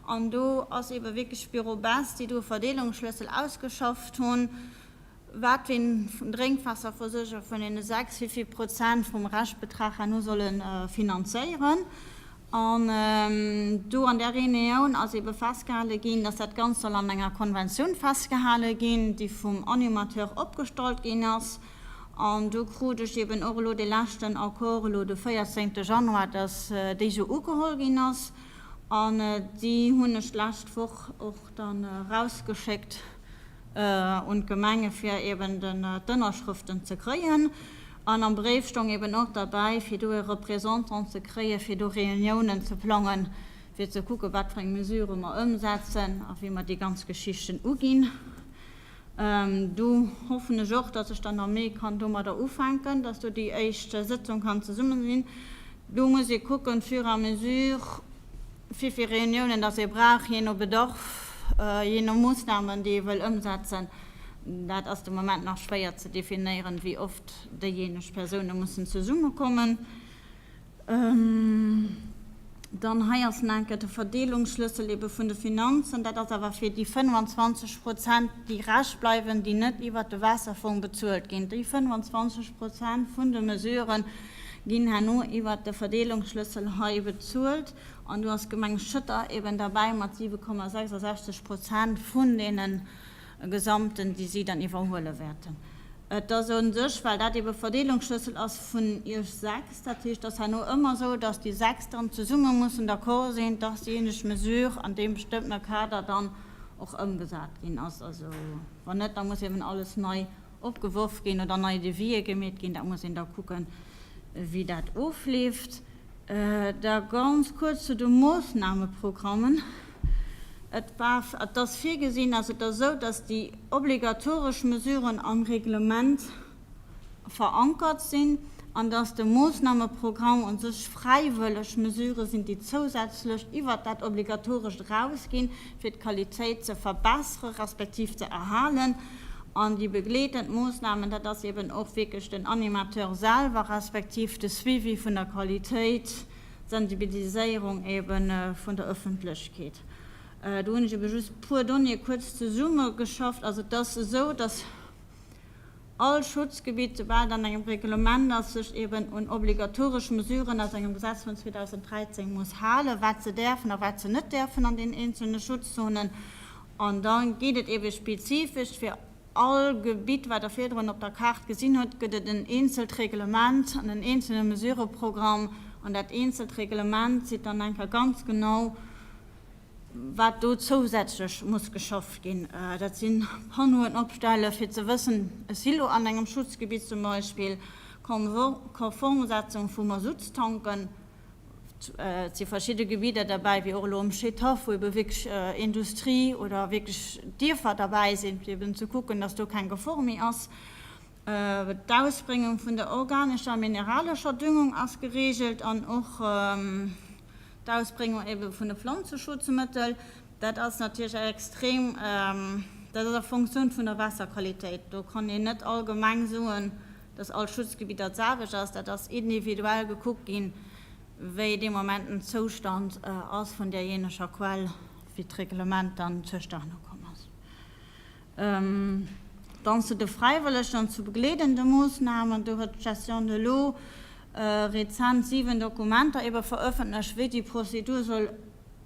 Speaker 8: An do ass eebe wierklech Bureau Best, déi do e Verdeelungsschlëssel ausgeschafft hunn. wat den Drénkwaasserversuerger vun deene 6, wéi vill Prozent vum Reschtbetrag herno solle finanzéieren. An do an där Reunioun ass ebe festgehale ginn, dass dat Ganzt soll an enger Konventioun festgehale ginn, déi vum Animateur opgestallt ginn ass. An do krut ech eben och elo dee leschten Accord elo de 14 Januar, dass déi esou ugeholl ginn ass. An déi hunn ech d'lescht Woch och dann erausgeschéckt un d'Gemenge fir eben d'Ënnerschrëften ze kréien. An am Bréif stong eben och derbäi, fir do e Représentant ze kréien, fir do Reuniounen ze plangen, fir ze kucken, wat fir eng Mesurë mer ëmsetzen a wéi mer déi ganz Geschichten uginn. Do hoffen ech och, dass ech dann am Mee kann domadder ufänken, dass do déi éischt Sëtzung kann zesumme sinn. Do muss ee kucken, fur et à mesure, wéivill Reuniounen dass ee brauch, jee no Bedarf, jee no Moossnamen, déi ee wëll ëmsetzen. Dat ass de Moment nach schwéier ze definéieren, wéi oft déijéineg Persoune mussen zesummekommen. Dann hei ass nach eng Kéier de Verdeelungsschlëssel ebe vun de Finanzen. Dat ass awer fir déi 25 Prozent, déi rescht bleiwen, déi net iwwert de Waasserfong bezuelt ginn. Déi 25 Prozent vun de Mesurë ginn herno iwwert de Verdeelungsschlëssel hei bezuelt. An do ass d'Gemeng Schëtter eben derbäi mat 7,66 Prozent vun deene Gesamten, déi si dann iwwerhuele wäerten. Et ass u sech, well dat ebe Verdeelungsschlëssel ass vun Iech 6, dat heescht, et ass herno ëmmer esou, dass déi 6 dann zesumme mussen d'accord sinn, dass déi eeneg Mesure an deem bestëmmtene Kader dann och ëmgesat ginn ass. Also wann net, da muss eben alles nei opgeworf ginn oder nei Devisë gemeet ginn. Dat muss een da kucken, wéi dat ofleeft. Da ganz kuerz zu de Moossnameprogrammen. Et war, et ass virgesinn, also et ass esou, dass déi obligatoresch Mesuren am Reglement verankert sinn an dass de Moossnameprogramm u sech fräiwëlleg Mesurë sinn, déi zousätzlech iwwert dat Obligatorescht erausginn, fir d'Qualitéit ze verbessere respektiv ze erhalen. An déi begleetend Moossnamen, dat ass eben och wierklech den Animateur selwer respektiv de Suivi vun der Qualitéit, d'Sensibiliséierung ebe vun der Ëffentlechkeet. Do hunn ech ebe just e puer Donnéeë kuerz zesummegeschafft. Also et ass esou, dass all Schutzgebitt, soubal et an engem Reglement ass, sech eben un obligatoresch Mesuren aus engem Gesetz vun 2013 muss halen, wat se däerfen a wat se net däerfen an den eenzelne Schutzzonen. An da geet et ebe spezifesch fir all Gebitt, wat Der virdrun op der Kaart gesinn hutt, gëtt et en eenzelt Reglement an en eenzelne Mesureprogramm. An dat eenzelt Reglement seet dann eng Kéier ganz genau, wat do zousätzlech muss geschafft ginn. Dat si Panneauen opstellen, fir ze wëssen, ech si lo an engem Schutzgebitt zum Beispill, Konformsetzung vu Masuttstanken. Et si verschidde Gebidder derbäi, wéi och elo um Scheedhaff, wou ebe wierklech Industrie oder wierklech Dierfer derbäi sinn, fir eben ze kucken, dass do keng Gefor méi ass. D'Ausbréngung vun der organescher a mineralescher Düngung ass gereegelt an och d'Ausbréngung ebe vun de Pflanzeschutzmëttel. Dat ass natierlech extrem, dat ass a Fonctioun vun der Waasserqualitéit. Do kann een net allgemeng soen, dass all Schutzgebitt dat selwecht ass, dat ass individuell gekuckt ginn, wéi dee Moment den Zoustand ass vun därjéineger Quell, wéi d'Reglement dann zustane komm ass. Dann zu de fräiwëllegen an zu begleedende Moossnamen, do huet d'Gestion de l'eau rezent 7 Dokumenter ebe verëffentlecht, wéi déi Prozedur soll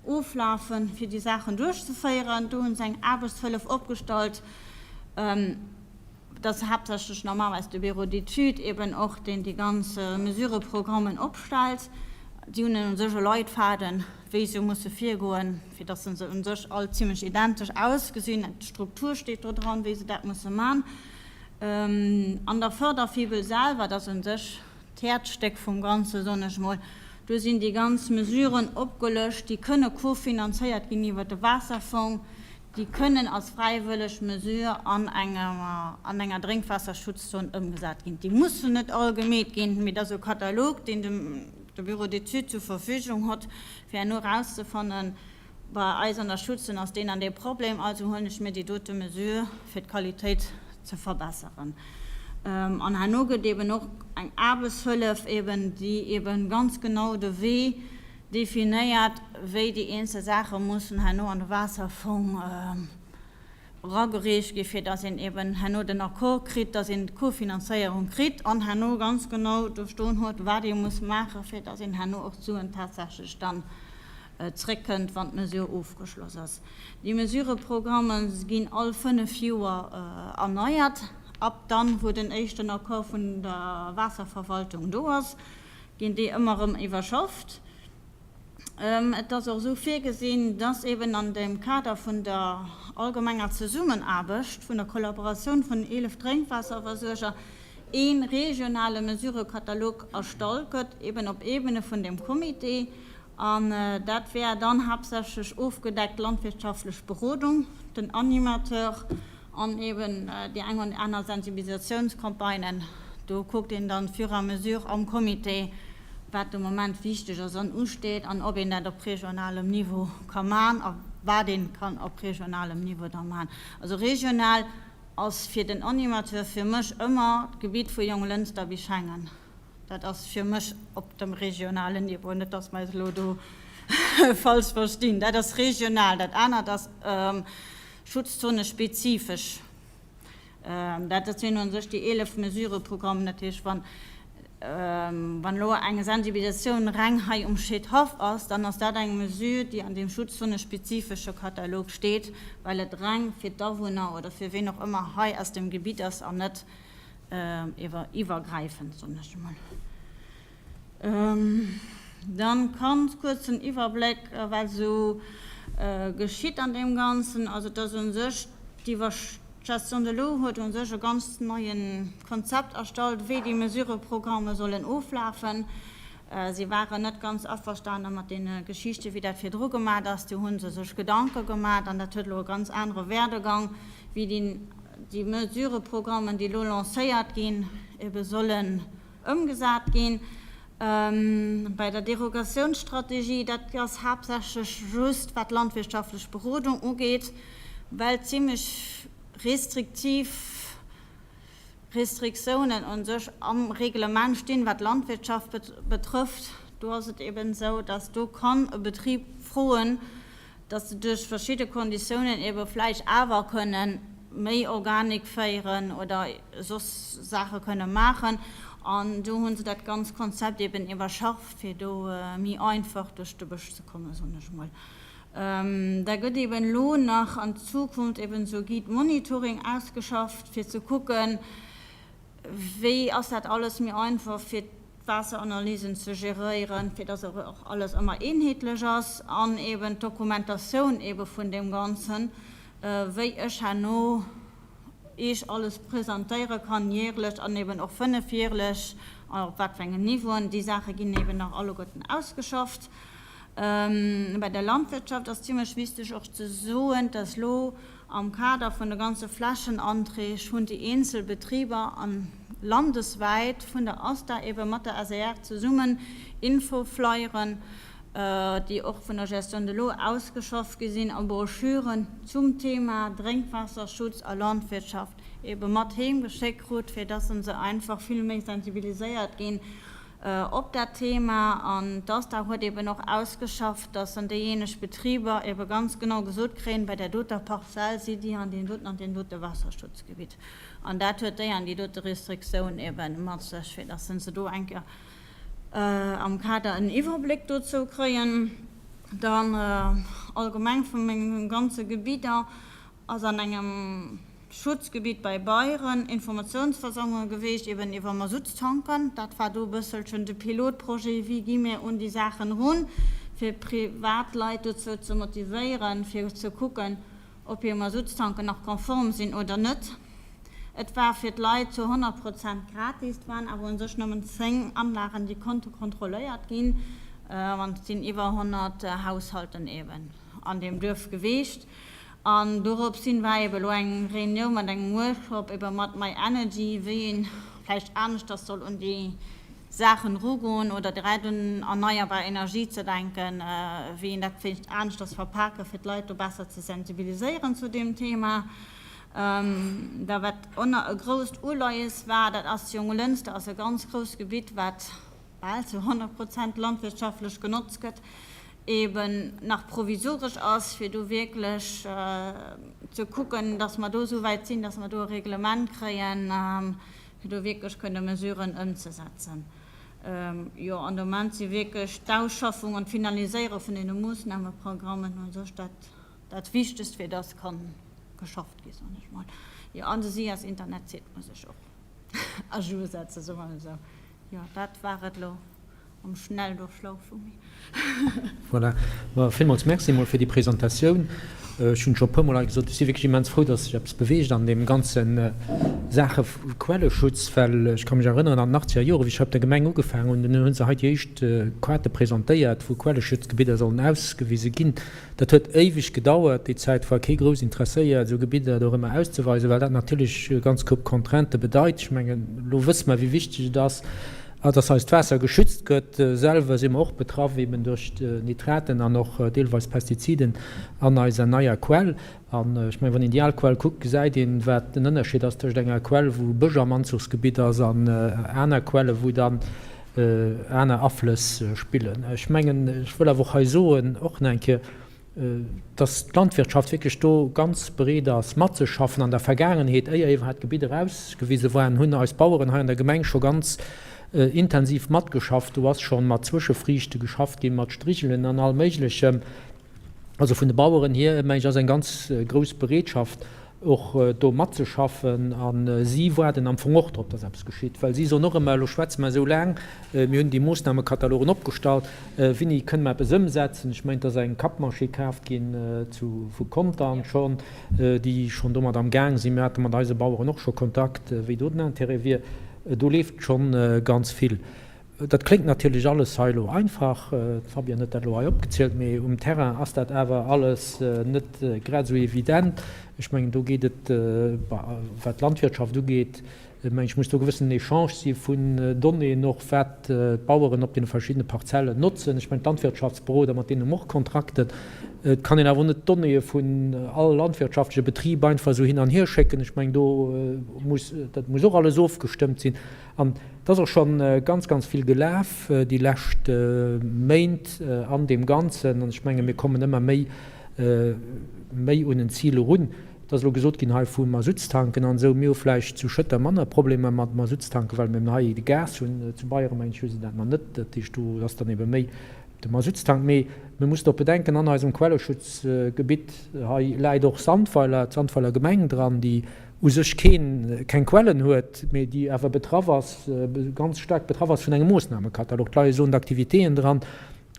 Speaker 8: oflafen, fir déi Saachen duerchzeféieren. Do hu se eng Aarbechtshëllef opgestallt. Et ass haaptsächlech normalerweis de Bureau d'études eben och, deen déi ganz Mesureprogrammen opstellt. Déi hunn u sech e Leitfaden, wéi se musse virgoen, fir datt se u sech all zimlech identesch ausgesinn. D'Struktur steet do dran, wéi se dat musse man. An der Förderfibel selwer, dat ass u sech d'Häerzstéck vum Ganze, soen ech mol, do sinn déi ganz Mesuren opgelëscht, déi kënne kofinanzéiert ginn iwwert de Waasserfong, déi kënnen als fräiwëlleg Mesure an enger an enger Drénkwaasserschutzzon ëmgesat ginn. Déi mussen net all gemeet ginn, mee et ass e Katalog, deen de Bureau d'études zur Verfügung hott, fir herno erauszefannen, bei eis an der Schutzzon ass deen an dee Problem, also huelen ech mir déi dote Mesure, fir d'Qualitéit ze verbesseren. An herno gëtt eben och eng Aarbechtshëllef eben, déi eben ganz genau de Wee definéiert, wéi déi eenzel Saache mussen herno an de Waasserfong eragereecht ginn, fir datt een eben herno den Accord kritt, datt een d'Kofinanzéierung kritt an herno ganz genau do stoen huet, wat ee muss maachen, fir datt een herno och d'Suen tatsächlech dann zréckkënnt, wann d'Mesure ofgeschloss ass. Déi Mesureprogramme ginn all fënnf Joer erneiert, ab dann, wou den éischten Accord vun der Waasserverwaltung do ass. Ginn déi ëmmer erëm iwwerschafft. Et ass och esou virgesinn, dass eben an dem Kader vun der allgemenger Zesummenaarbecht, vun der Kollaboratioun vun den 11 Drénkwaasserversuerger, ee regionale Mesurëkatalog erstallt gëtt, eben op Ebene vun dem Comité. An dat wär dann haaptsächlech ofgedeckt d'landwirtschaftlech Berodung, den Animateur an eben déi eng oder aner Sensibilisatiounscampagnen. Do kuckt een dann fur et à mesure am Comité, wat de Moment wichteg ass an usteet an ob een dat op regionalem Niveau ka man a wat ee kann op regionalem Niveau da man. Also regional ass fir den Animateur fir mech ëmmer d'Gebitt vu Jonglënster bis Schengen. Dat ass fir mech op dem regionalen Niveau, net dass mer eis elo do falsch verstinn. Dat ass regional, dat anert ass schutzzonesspezifesch. Dat sinn u sech déi 11 Mesurëprogrammen. Dat heescht, wann elo eng Sensibilisatioun reng hei um Scheedhaff ass, dann ass dat eng Mesure, déi an deem schutzzonesspezifesche Katalog steet, well et reng fir d'Awunner oder fir ween och ëmmer hei aus dem Gebitt ass an net iwwergräifend, soen ech emol. Dann ganz kuerz den Iwwerbléck, wat esou geschitt an deem Ganzen. Also et ass u sech, d'Gestion de l'eau huet u sech e ganz neie Konzept erstallt, wéi déi Mesurëprogramme sollen oflafen. Si waren net ganz averstane mat deene Geschichten, wéi dat virdru gemat ass. Do hu se sech Gedanke gemat an dat huet elo e ganz anere Werdegang, wéi déi déi Mesurëprogrammen, déi elo lancéiert ginn, ebe sollen ëmgesat ginn. Bei der Derogatiounsstrategie, dat ass haaptsächlech just wat d'landwirtschaftlech Berodung ugeet, well zimlech restriktiv Restriktiounen u sech am Reglement stinn, wat d'Landwirtschaft betrëfft. Do ass et eben esou, dass do kann e Betrib froen, dass se duerch verschidde Konditiounen ebe vläicht awer kënnen méi Organik féieren oder soss Saache kënne maachen. An do hu se dat ganz Konzept eben iwwerschafft, fir do méi einfach duerch de Bësch ze kommen, soen ech emol. Da gëtt eben elo nach an Zukunft eben esou Guide Monitoring ausgeschafft, fir ze kucken, wéi ass dat alles méi einfach fir d'Waasseranalysen ze geréieren, fir dass och alles ëmmer eenheetlech ass, an eben d'Dokumentatioun ebe vun deem Ganzen, wéi ech herno Iech alles presentéiere kann, jährlech an eben och fënnefjährlech, an op wat fir engen Niveauen. Déi Saache ginn eben nach alleguerten ausgeschafft. Bei der Landwirtschaft ass zimlech wichteg och ze soen, dass elo Am Kader vun de ganze Flächenanträg hunn déi eenzel Betriber an landeswäit vun der ASTA ebe mat der SER zesummen Infoflyeren, déi och vun der Gestion de l'eau ausgeschafft gi sinn, a Broschüren zum Thema Drénkwaasserschutz a Landwirtschaft ebe mat heem geschéckt krut, fir dass se einfach vill méi sensibiliséiert ginn op dat Thema. An d'ASTA huet eben och ausgeschafft, dass dann déijéineg Betriber ebe ganz genau gesot kréien, bei där doter Parzell sidd Dir an deem doten an deem dote Waasserschutzgebitt. An dat huet déi an déi dote Restriktioun ebe mat sech, fir dass se do eng Kéier am Kader en Iwwerbléck dozou kréien. Dann allgemeng vu menge ganze Gebidder ass an engem Schutzgebitt bei Beieren, Informatiounsversammlunge geweecht, eben iwwer Masuttstanken. Dat war do e bësselchen de Pilotprojet, wéi gi mir un déi Saachen erun, fir Privatleit dozou ze motivéieren, fir ze kucken, ob hir Masuttstanken nach konform sinn oder net. Et war fir d'Leit zu 100 Prozent gratis. Et waren awer u sech nëmmen 10 Anlagen, déi konnte kontrolléiert ginn, an et sinn iwwer 100 Haushalten eben an deem Duerf geweecht. An dorops hin war ebe lo eng Reunioun mat engem Workshop ebe mat My Energy, wéi een vläicht aneschters soll un déi Saachen erugoen oder direkt un erneierbar Energie ze denken, wéi een dat vläicht aneschters verpaken, fir d'Leit do besser ze sensibiliséieren zu deem Thema. Da wat och nach e grousst Uleies war, dat ass Jonglënster ass e ganz grousst Gebitt, wat bal zu 100 Prozent landwirtschaftlech genotzt gëtt, eben nach provisoresch ass, fir do wierklech ze kucken, dass mer do esou wäit sinn, dass mer do e Reglement kréien, fir do wierklech kënne Mesuren ëmzesetzen. Jo, an de Moment si wierklech d'Ausschaffung an d'Finaliséiere vun deene Moossnameprogrammen u sech dat, dat Wichtegst, fir dass ka geschafft gi, soen ech mol. Jo, an de SIAS-Internetsite muss ech och à jour setzen, soe mer esou. Jo, dat war et elo. Am Schnelldurchlauf vu mir.
Speaker 1: Voilà. Ma villmools Merci emol fir déi Presentatioun. Ech hunn scho e puermol hei gesot, ech si wierklech immens frou, dass sech eppes beweegt an deem ganze Saache Quelleschutz, well ech ka mech erënneren, an den achtzeger Joren, wéi ech hei op der Gemeng ugefaangen hunn, dunn hu se hei déi éischt Kaarte presentéiert, wou Quelleschutzgebidder sollen ausgewise ginn. Dat huet éiweg gedauert. Déi Zäit war kee grouss interesséiert, esou Gebidder dorëmmer auszeweisen, well dat natierlech e ganz Koup Contraintë bedeit. Ech mengen, elo wësse mer, wéi wichteg et ass, dass eist Waasser geschützt gëtt. Selwer si mer och betraff, eben duerch d'Nitraten an och deelweis Pestiziden an eiser neier Quell. An ech mengen, wann een déi al Quell kuckt, gesäit een, wat den Ënnerscheed ass tëscht enger Quell, wou Bësch am Anzuchsgebitt ass, an aner Quellen, wou dann aner Aflëss spillen. Ech mengen, ech wëll awer och hei soen, och nach eng Kéier, dass d'Landwirtschaft wierklech do ganz bereet ass matzeschaffen. An der Vergaangenheet, éier iwwerhaapt d'Gebidder ausgewise waren, hunn eis Baueren hei an der Gemeng scho ganz intensiv matgeschafft. Do ass scho mat Zwëschefriichte geschafft ginn, mat Strigelen an allem Méiglechem. Also vun de Baueren hier, meng ech, ass eng ganz grouss Bereetschaft och do matzeschaffen. A si waarden am Fong och drop, dass eppes geschitt, well si soen och ëmmer, elo schwätze mer esou laang, mir hunn déi Moossnamekatalogen opgestallt, wéini kënne mer eppes ëmsetzen? Ech mengen, et ass eng Kappmaschinn kaaft ginn zu vu Contern schonn, déi schonn domat am Gaang sinn. Mir hate mat eise Baueren och scho Kontakt, wéi do den Intérêt wier. Do leeft schonn ganz vill. Dat kléngt natierlech alles hei elo einfach, d'Fabienne huet dat elo hei opgezielt, mee um Terrain ass dat awer alles net grad esou evident. Ech mengen, do geet et, wat d'Landwirtschaft ugeet, mengen ech, muss do e gewëssenen Echange si vun Donnéeën och, wat d'Baueren op deene verschiddene Parzellen notzen. Ech mengen, d'Landwirtschaftsberoder, mat deene hu mer och Kontrakten. Et kann een awer och net d'Donnéeë vun all landwirtschaftleche Betrib einfach esou hin an hier schécken. Ech mengen, do muss, dat muss och alles ofgestëmmt sinn. An et ass och scho ganz, ganz vill gelaf déi lescht Méint an deem Ganzen. An ech menge mir kommen ëmmer méi, méi un en Zil erun. Et ass elo gesot ginn hei vu Masuttstanken an esou. Mir hu vläicht zu Schëtter manner Problemer mat Masuttstanken, well mir hei de Gas hunn. Zu Beyeren, meng ech, hu se dat nach net. Dat heescht, do ass dann ebe méi de Masuttstank. Mee mir mussen och bedenken, an eisem Quelleschutzgebitt hei läit och Sandweiler, d'Sandweiler Gemeng dran, déi u sech keen, keng Quellen huet, mee déi awer betraff ass, ganz staark betraff ass vun engem Moossnamekatalog. Et leie Zones d'activitéen dran.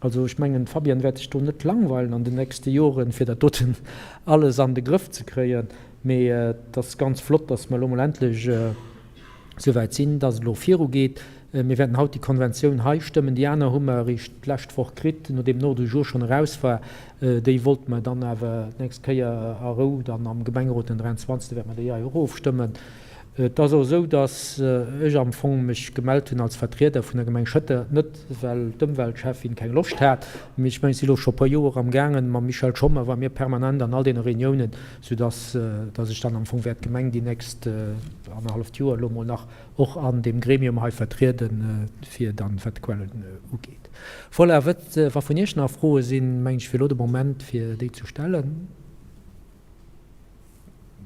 Speaker 1: Also ech mengen, d'Fabienne wäert sech do net langweilen an den nächste Joren, fir dat doten alles an de Grëff ze kréien. Mee et ass ganz flott, dass mer elo mol endlech esouwäit sinn, dass et elo virugeet. Mir wäerten haut déi Konventioun hei stëmmen. Déi aner hu mer eréischt d'lescht Woch kritt, nodeem den Ordre du jour schonn eraus war. Déi wollte mer dann awer d'nächst Kéier a Rou dann am Gemengerot den 23. wäerte mer déi hei och ofstëmmen. Et ass och esou, dass ech am Fong mech gemellt hunn als Vertrieder vun der Gemeng Schëtter, net well d'Ëmweltschäffin keng Loscht hat, mee ech mengen, ech si elo scho e puer Joer am gaangen, mam Michel Schommer ware mir permanent an all deene Reuniounen, soudass dass ech dann am Fong wäert d'Gemeng déi nächst annerhalleft Joer elo mol nach och an deem Gremium hei vertrieden, fir dann, wat d'Quellen ugeet. Voilà, wat, wa vun Iech nach Froe sinn, mengen ech, wier elo de Moment, fir déi ze stellen.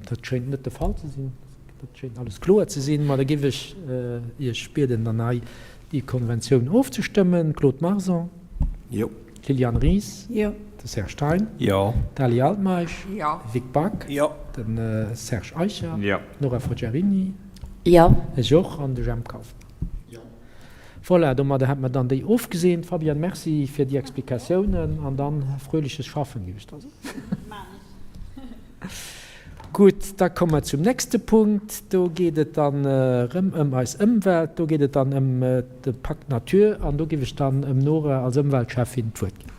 Speaker 1: Dat schéint net de Fall ze sinn. Dat schéint alles kloer ze sinn. Ma da géif ech Iech bieden, dann hei déi Konventioun ofzestëmmen. Claude Marson?
Speaker 3: Jo.
Speaker 1: Liliane Ries?
Speaker 4: Jo.
Speaker 1: De Serge Thein?
Speaker 3: Jo.
Speaker 1: D'Ali Altmeisch?
Speaker 4: Jo.
Speaker 1: Vic Back?
Speaker 3: Jo.
Speaker 1: De Serge Eicher?
Speaker 6: Jo.
Speaker 1: D'Nora Forgiarini?
Speaker 2: Jo.
Speaker 1: Ech och. An de Jemp Kauffmann?
Speaker 5: Jo.
Speaker 1: Voilà, domadder hätte mer dann déi ofgeseent. Fabienne, Merci fir déi Explikatiounen an dann fröhliches Schaffen, géif ech da soen. Gutt, da komme mer zum nächste Punkt. Do geet et dann erëm ëm eis Ëmwelt. Do geet et dann ëm de Pacte Nature an do géif ech dann ëm Nora als Ëmweltschäffin d'Wuert ginn.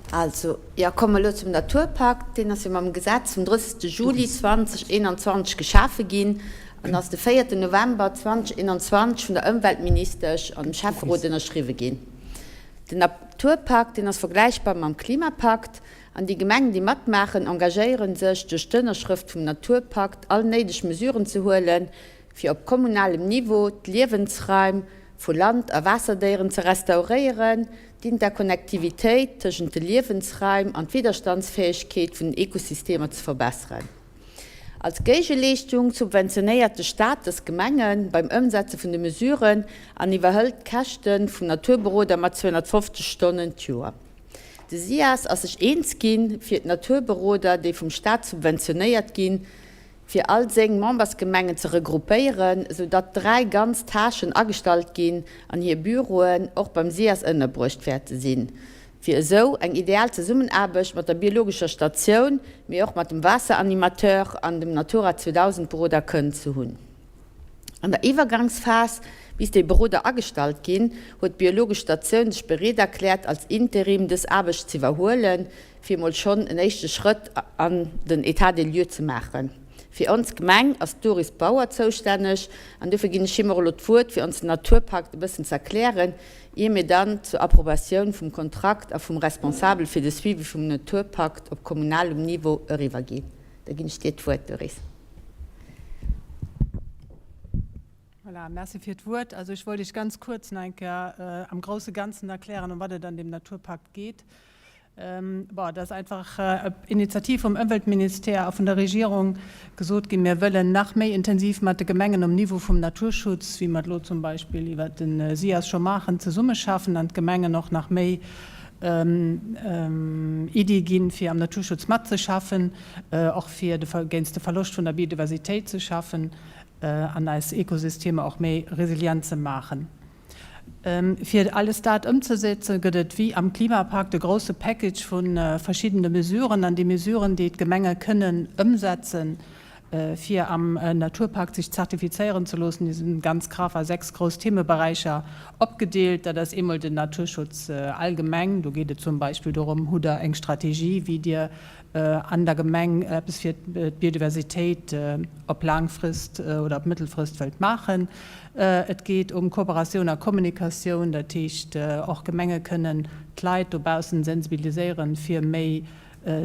Speaker 2: Also, jo, komme mer elo zum Naturpakt. Deen ass jo mam Gesetz vum 30. Juli 2021 geschafe ginn an ass de véierten November 2021 vun der Ëmweltministesch an dem Schäfferot ënnerschriwwe ginn. Den Naturpakt, deen ass vergläichbar mam Klimapakt an déi Gemengen, déi matmaachen, engagéiere sech duerch d'Ënnerschrëft vum Naturpakt all néideg Mesuren ze huelen, fir op kommunalem Niveau d'Liewensraim vu Land a Waasserdéieren ze restauréieren, d'Interkonnektivitéit tëschent de Liewensraim an d'Widderstandsfäegkeet vun den Ekosystemer ze verbesseren. Als Géigeleeschtung subventionéiert de Staat dës Gemenge beim Ëmsetze vun de Mesuren an iwwerhëlt d'Käschte vum Naturberoder mat 250 Stonnen d'Joer. De SIAS ass sech eens ginn, fir d'Naturberoder, déi vum Staat subventionéiert ginn, fir all seng Membersgemengen ze regroupéieren, sou datt 3 ganz Tâchen agestallt ginn an hir Büroen och beim SIAS ënnerbruecht wäerte sinn, fir esou eng ideal Zesummenaarbecht mat der biologescher Statioun, mee och mat dem Waasseranimateur an dem Natura 2000 Beroder kënnen ze hunn. An der Iwwergangsphas, bis déi Beroder agestallt ginn, huet d'biologesch Statioun sech bereet erkläert, als Interim dës Aarbecht z'iwwerhuelen, fir emol schonn en éischte Schrëtt an den État des lieux ze maachen. Fir ons Gemeng ass d'Doris Bauer zoustänneg an dofir ginn ech him och elo d'Wuert, fir ons den Naturpakt e bëssen z'erklären, ier mir dann zur Approbatioun vum Kontrakt a vum Responsabel fir de Suivi vum Naturpakt op kommunalem Niveau eriwwerginn. Da ginn ech dir d'Wuert, Doris.
Speaker 9: Voilà, merci fir d'Wuert. Also ech wollt Iech ganz kuerz nach eng Kéier am grousse Ganzen erklären, ëm wat et an deem Naturpakt geet. Bon, et ass einfach op Initiativ vum Ëmweltministère a vun der Regierung gesot ginn, mir wëllen nach méi intensiv mat de Gemengen um Niveau vum Naturschutz, wéi mer et elo zum Beispill iwwert de SIAS scho maachen, zesummeschaffen an d'Gemengen och nach méi Iddie ginn, fir am Naturschutz matzeschaffen, och fir géinst de Verloscht vun der Biodiversitéit ze schaffen an eis Ekosystemer och méi resilient ze maachen. Fir alles dat ëmzesetzen, gëtt et wéi am Klimapakt e grousse Package vu verschiddene Mesuren. An déi Mesuren, déi d'Gemenge kënnen ëmsetzen, fir am Naturpakt sech zertifizéieren ze loossen, déi sinn ganz graff a 6 grouss Themeberäicher opgedeelt. Dat ass eemol den Naturschutz allgemeng. Do geet et zum Beispill dorëm, Hutt Der eng Strategie, wéi Dir an der Gemeng eppes fir d'Biodiversitéit op Laangfrist oder op Mëttelfrist wëllt maachen? Et geet ëm Kooperatioun a Kommunikatioun, dat heescht och Gemenge kënnen d'Leit dobaussen sensibiliséieren, fir méi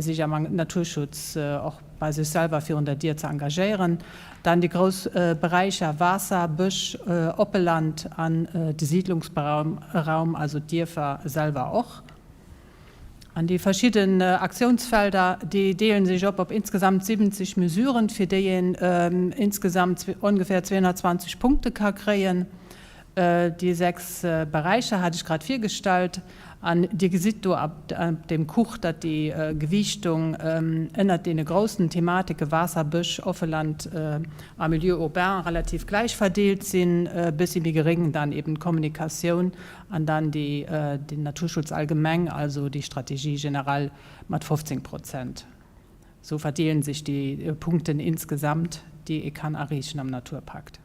Speaker 9: sech am Naturschutz och bei sech selwer virun der Dier ze engagéieren. Dann déi grouss Beräicher Waasser, Bësch, Oppeland an de Siidlungsraum, also d'Dierfer selwer och. An déi verschidden Aktiounsfelder, déi deele sech op op insgesamt 70 Mesuren, fir déi een insgesamt ongeféier 220 Punkte ka kréien. Déi 6 Beräicher hat ech grad virgestallt. An Dir gesitt do op deem Kuch, datt déi Gewiichtung ënnert deene groussen Thematike Waasser, Bësch, Offeland a Milieu urbain relativ gläich verdeelt sinn, e bëssi méi geréng dann eben d'Kommunikatioun an dann déi, den Naturschutz allgemeng, also déi Strategie générale mat 15 Prozent. Esou verdeelen sech déi Punkten insgesamt, déi ee kann erreechen am Naturpakt.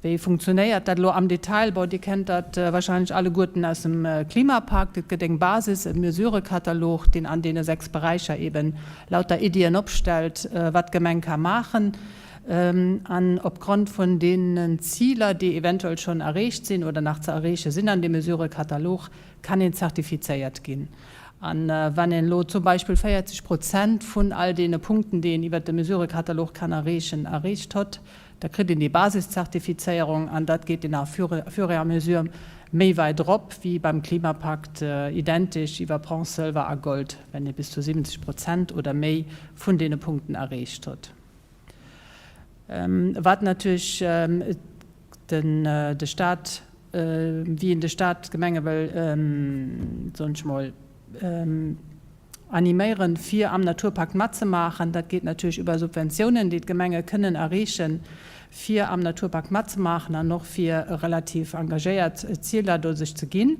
Speaker 9: Wéi funktionéiert dat elo am Detail? Bon, Dir kennt dat wahrscheinlech alleguerten aus dem Klimapakt. Et gëtt eng Basis, e Mesurekatalog, deen an deene 6 Beräicher eeben lauter Iddien opstellt, wat d'Gemeng ka maachen. An opgrond vun deenen Ziler, déi eventuell schonn erreecht sinn oder nach ze erreeche sinn an deem Mesurekatalog, kann een zertifizéiert ginn. A wann een elo zum Beispill 40 Prozent vun all deene Punkten, déi een iwwert de Mesurekatalog kann erreechen, erreecht hott, da kritt een déi Basiszertifizéierung an dat geet een à fur et à mesure méi weit erop, wéi beim Klimapakt identesch iwwer Bronze, Sëlwer a Gold, wenn ee bis zu 70 Prozent oder méi vun deene Punkten erreecht hutt. Wat natierlech den de Stat, wéi een de Stat d'Gemenge wëll, soen ech mol, animéieren, fir am Naturpakt matzemaachen, dat geet natierlech iwwer Subventiounen, déi d'Gemenge kënnen erreechen, fir am Naturpakt matzemaachen an och fir relativ engagéiert Zieler do sech ze ginn.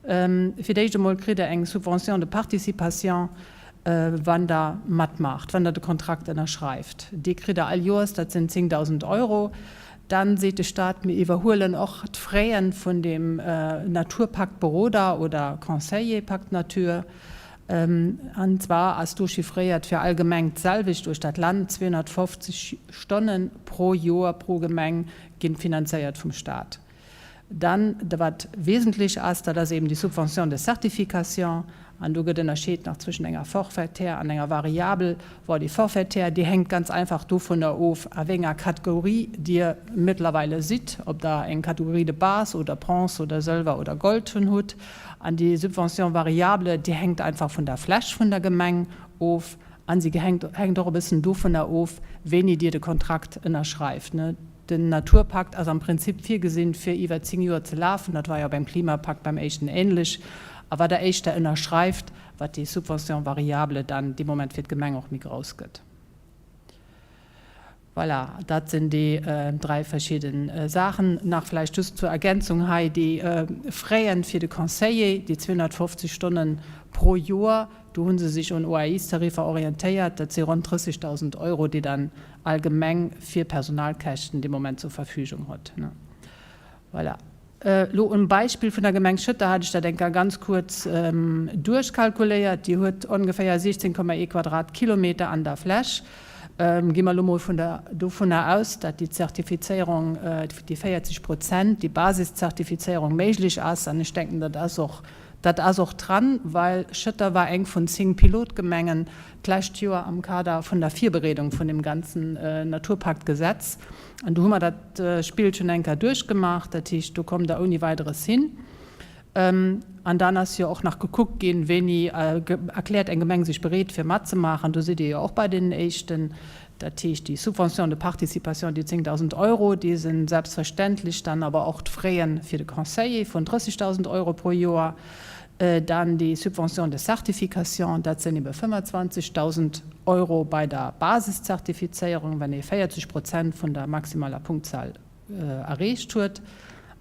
Speaker 9: Fir d'éischt emol kritt Der eng Subvention de participation, wann Der matmaacht, wann Der de Kontrakt ënnerschreift. Dee kritt Der all Joers, dat sinn 10.000 Euro. Dann seet de Stat, mir iwwerhuelen och d'Fraie vun deem Naturpaktberoder oder Conseiller Pacte Nature. An zwar ass do chiffréiert fir all Gemeng d'selwecht duerch dat Land, 250 Stonne pro Joer pro Gemeng ginn finanzéiert vum Stat. Dann, wat wesentlech ass, dat ass eben déi Subvention de certification. An do gëtt ënnerscheet nach zwëschen enger forfaitaire an enger variabel. Bon, déi forfaitaire, déi hänkt ganz einfach dovunner of, a wéi enger Kategorie Dir mëttlerweile sidd, ob Der eng Catégorie de base oder Bronze oder Sëlwer oder Gold hunn hutt. An déi Subvention variable, déi hänkt einfach vun der Fläch vun der Gemeng of a si hänkt och e bëssen dovunner of, wéini Dir de Kontrakt ënnerschreift. Den Naturpakt ass am Prinzip virgesinn, fir iwwer 10 Joer ze lafen. Dat war jo beim Klimapakt beim éischten ähnlech. A wat Der éischter ënnerschreift, wat déi Subvention variable dann dee Moment fir d'Gemeng och méi grouss gëtt. Voilà, dat sinn déi dräi verschidde Saachen. Nach vläicht just zur Ergänzung hei déi Fräen fir de Conseiller, déi 250 Stonne pro Joer, do hu se sech un OAIs-Tariffer orientéiert. Dat si ronn 30.000 Euro, déi dann all Gemeng fir Personalkäschten dee Moment zur Verfügung huet. Voilà. Elo um Beispill vun der Gemeng Schëtter hat ech dat eng Kéier ganz kuerz duerchkalkuléiert. Déi huet ongeféier 16,1 Quadratkilometer an der Fläch. Gi mer elo mol vun der dovunner aus, datt déi Zertifizéierung, déi 40 Prozent, déi Basiszertifizéierung méiglech ass, an ech denken, dat ass och, dat ass och dran, well Schëtter war eng vun 10 Pilotgemengen d'lescht Joer am Kader vun der Virbereedung vun deem ganzen Naturpaktgesetz. An do hu mer dat Spillchen eng Kéier duerchgemaach. Dat heescht, do kommt Der ouni Weideres hin. An dann ass jo och nach gekuckt ginn, wéini erkläert eng Gemeng sech bereet, fir matzemaachen. Do sidd Dir jo och bei deenen Éischten. Dat heescht, déi Subvention de participation, déi 10.000 Euro, déi si selbstverständlech dann awer och d'Fraie fir de Conseiller vun 30.000 Euro pro Joer. Dann déi Subvention de certification, dat sinn ebe 25.000 Euro bei der Basiszertifizéierung, wenn ee 40 Prozent vun der maximaler Punktzahl erreecht huet.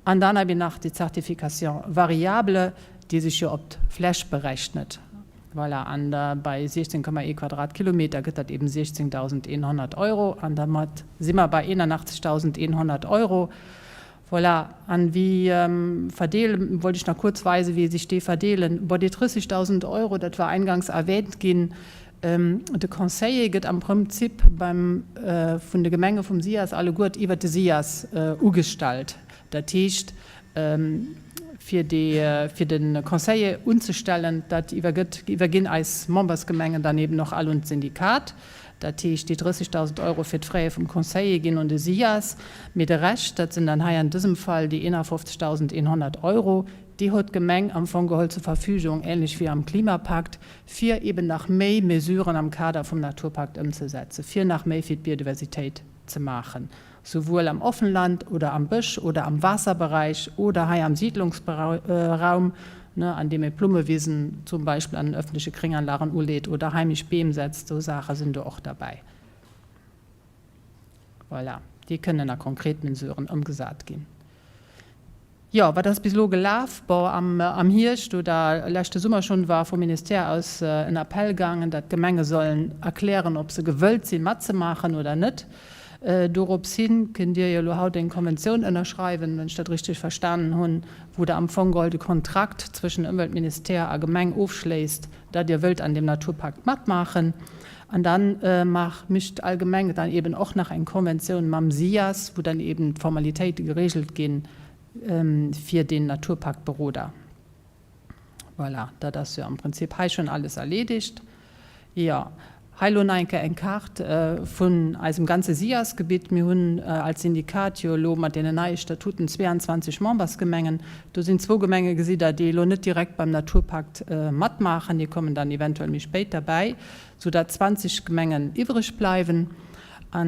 Speaker 9: An dann eben nach déi Certification variable, déi sech jo op d'Fläch berechnet. Voilà, an da bei 16,1 Quadratkilometer gëtt dat eben 16.100 Euro. An dermat si mer bei 81.100 Euro. Voilà, an wéi verdeelen, wollt ech nach kuerz weisen, wéi sech déi verdeelen. Bon, déi 30.000 Euro, dat war eingangs erwähnt ginn, de Conseiller gëtt am Prinzip beim, vun de Gemenge vum SIAS alleguert iwwert de SIAS ugestallt. Dat heescht, fir déi, fir de Conseiller unzestellen, dat iwwergëtt, iwwerginn eis Membersgemengen dann eben och all un d'Syndikat. Dat heescht, déi 30.000 Euro fir d'Fraie vum Conseiller ginn un de SIAS, mee de Rescht, dat sinn dann hei an dësem Fall déi 51.100 Euro, déi huet d'Gemeng am Fong geholl zur Verfügung, ähnlech wéi am Klimapakt, fir eben nach méi Mesuren am Kader vum Naturpakt ëmzesetzen, fir nach méi fir d'Biodiversitéit ze maachen. Souwuel am Offenland oder am Bësch oder am Waasserberäich oder hei am Siidlungsraum, an deem ee Blummewisen zum Beispill an den öffentleche Grénganlagen uleet oder heimisch Beem setzt, esou Saache sinn do och derbäi. Voilà, déi kënnen a konkret Mesuren ëmgesat ginn. Jo, wat ass bis elo gelaf? Bon, am Hierscht oder leschte Summer schonn war vum Ministère aus en Appell gaangen, datt d'Gemenge sollen erklären, ob se gewëllt sinn, matzemaachen oder net. Dorops hi kënnt Dir jo elo haut eng Konventioun ënnerschreiwen, wann ech dat richteg verstanen hunn, wou Der am Fong geholl de Kontrakt zwëschen Ëmweltministère a Gemeng ofschléisst, datt Dir wëllt an deem Naturpakt matmaachen. An dann mécht all Gemeng dann eben och nach eng Konventioun mam SIAS, wou dann eben d'Formalitéite geregelt ginn fir deen Naturpaktberoder. Voilà, dat ass jo am Prinzip hei schonn alles erledigt. Jo, hei elo nach eng Kéier eng Kaart vun eisem ganze SIAS-Gebitt. Mir hunn als Syndikat jo elo mat deenen neie Statuten 22 Membersgemengen. Do sinn zwou Gemenge, gesitt Der, déi elo net direkt beim Naturpakt matmaachen. Déi kommen dann eventuell méi spéit derbäi. sou dat 20 Gemengen iwwreg bleiwen. A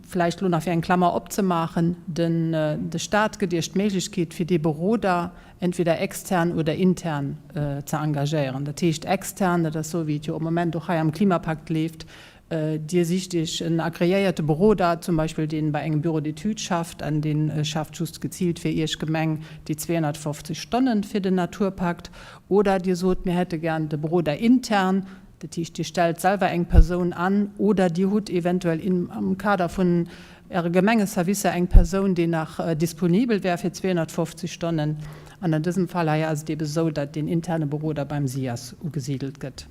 Speaker 9: vläicht elo nach fir eng Klammer opzemaachen, Den de Stat gëtt Iech d'Méiglechkeet fir dee Beroder entweder extern oder intern ze engagéieren. Dat heescht extern, dat ass esou wéi et jo am Moment och hei am Klimapakt leeft, Dir sicht Iech en agreéierte Beroder, zum Beispill dee bei engem Bureau d'études schafft an dee schafft just geziilt fir Iech Gemeng déi 250 Stonnen fir den Naturpakt, Oder Dir sot, mir hätte gern de Beroder intern, dat heescht, Dir stellt selwer eng Persoun an, oder Dir hutt eventuell am Kader vun Äre Gemengeservicer eng Persoun, déi nach disponibel wär fir 250 Stonnen. An an dësem Fall hei ass et eebe sou, datt deen interne Beroder beim SIAS ugesidelt gëtt.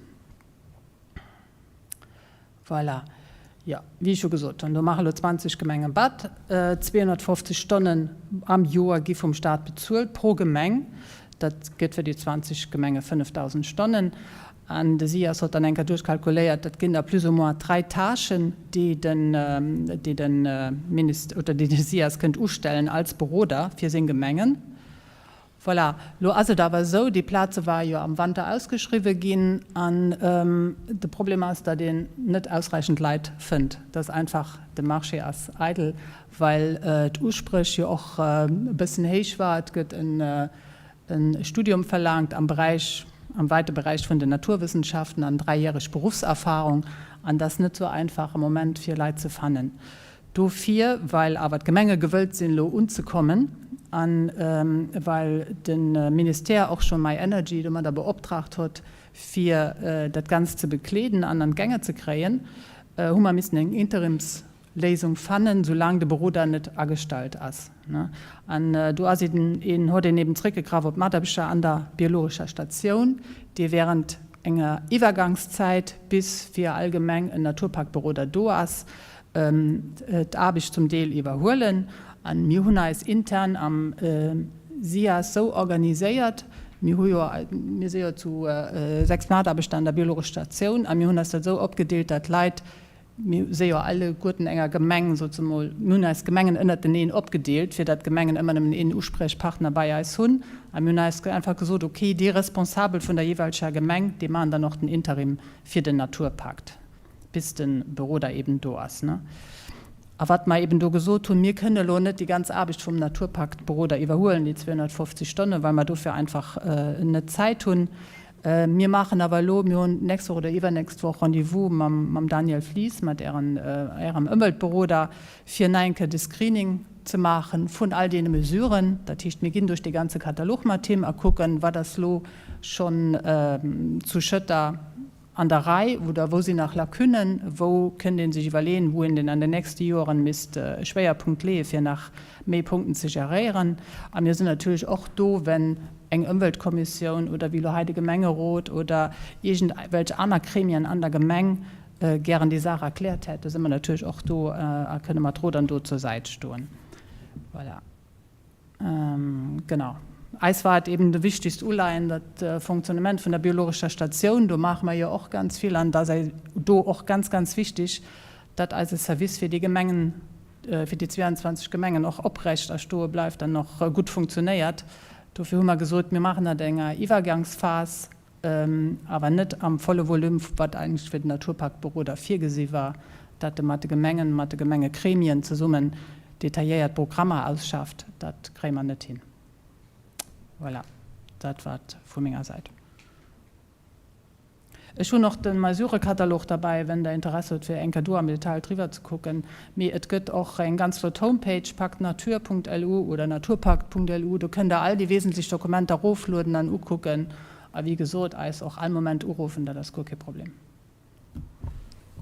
Speaker 9: Voilà. Jo, wéi ech scho gesot hunn, do maache elo 20 Gemenge mat. 250 Stonnen am Joer gi vum Staat bezuelt pro Gemeng. Dat gëtt fir déi 20 Gemenge 5.000 Stonnen. An de SIAS huet dann eng Kéier duerchkalkuléiert, dat ginn da plus ou moins dräi Tâchen, déi den, déi de Minist-, oder déi de SIAS kënnt ustellen als Beroder fir seng Gemengen. Voilà, lo ass et awer esou, déi Plaze ware jo am Wanter ausgeschriwwe ginn an de Problem ass, datt een net ausreichend Leit fënnt, datt einfach de Marché ass eidel, well d'Uspréch jo och e bëssen héich war. Et gëtt e Studium verlaangt am Beräich. am wäite Beräich vun den Naturwëssenschaften an dräijäreg Beruffserfahrung, an dat ass net sou einfach am Moment fir Leit ze fannen. Dofir, well awer d'Gemenge gewëllt sinn elo unzekommen a well de Ministère och scho myenergy domadder beoptraagt hott fir dat Ganzt ze bekleeden an an d'Gänge ze kréien, hu mer missen eng Interimsléisung fannen, soulaang de Beroder net agestallt ass. An do ass een, huet een eben zréckgegraff op d'Mataarbechter an der biologescher Statioun, déi während enger Iwwergangszäit, bis fir all Gemeng en Naturparkberoder do ass, d'Aarbecht zum Deel iwwerhuelen. A mir hunn eis intern am SIAS sou organiséiert, mir hu jo, mir si jo zu 6 Mataarbechter an der biologescher Statioun a mir hunn eis dat esou opgedeelt, datt Leit, mir si jo alleguerten enger Gemeng, sot se mol, mir hunn eis Gemengen ënnerteneen opgedeelt, fir datt d'Gemengen ëmmer nëmmen een Uspriechpartner bei eis hunn. A mir hunn eis einfach gesot, okay, déi Responsabel vun der jeeweileger Gemeng, déi maachen dann och den Interim fir den Naturpakt. bis de Beroder eben do ass. A wat mer eben do gesot hunn, mir kënne elo net déi ganz Aarbecht vum Naturpaktberoder iwwerhuelen, déi 250 Stonnen, well mer dofir einfach net d'Zäit hunn. Mir maachen awer elo, mir hunn d'nächst Woch oder iwwernächst Woch Rendez-vous mam Daniel Flies, mat Ärem Ëmweltberoder, fir nach eng Kéier de Screening ze maache vun all deene Mesuren. Dat heescht, mir ginn duerch dee ganze Katalog mat him a kucken, wat ass elo schonn zu Schëtter An der Rei oder wou sinn nach Lacunnen? Wou kënnt ee sech iwwerleeën, wou een denn an den nächste Joren misst e Schwéierpunkt leeë fir nach méi Punkten ze geréieren? A mir sinn natierlech och do, wenn eng Ëmweltkommissioun oder wéi elo hei de Gemengerot oder iergendwelch aner Gremien an der Gemeng gären déi Saach erkläert hätt, do si mer natierlech och do a kënne mat Rot an Dot zur Säit stoen. Voilà. Genau. Eis war et eben de wichtigst Uleien, dat Fonctionnement vun der biologescher Statioun. Do maache mer jo och ganz vill an et ass do och ganz, ganz wichtig, datt eise Service fir déi Gemengen, fir déi 22 Gemengen och oprecht a stoe bleift an och gutt funktionéiert. Dofir hu mer gesot, mir maachen dat enger Iwwergangsphas. awer net am volle Volume, wat eigentlech fir den Naturparkberoder virgesi war, dat e mat de Gemengen, mat de Gemengegremien zesummen detailléiert Programmer ausschafft, dat kréie mer net hin. Voilà, dat war et vu menger Säit. Ech hunn och de Mesurekatalog derbäi, wenn Der Interesse hutt, fir eng Kéier do am Detail driwwer ze kucken. Mee et gëtt och eng ganz flott Homepage, pactnature.lu oder naturpakt.lu, do kënnt Der all déi wesentlech Dokumenter eroflueden an ukucken. A wéi gesot, eis och all Moment uruffen, dat ass guer kee Problem.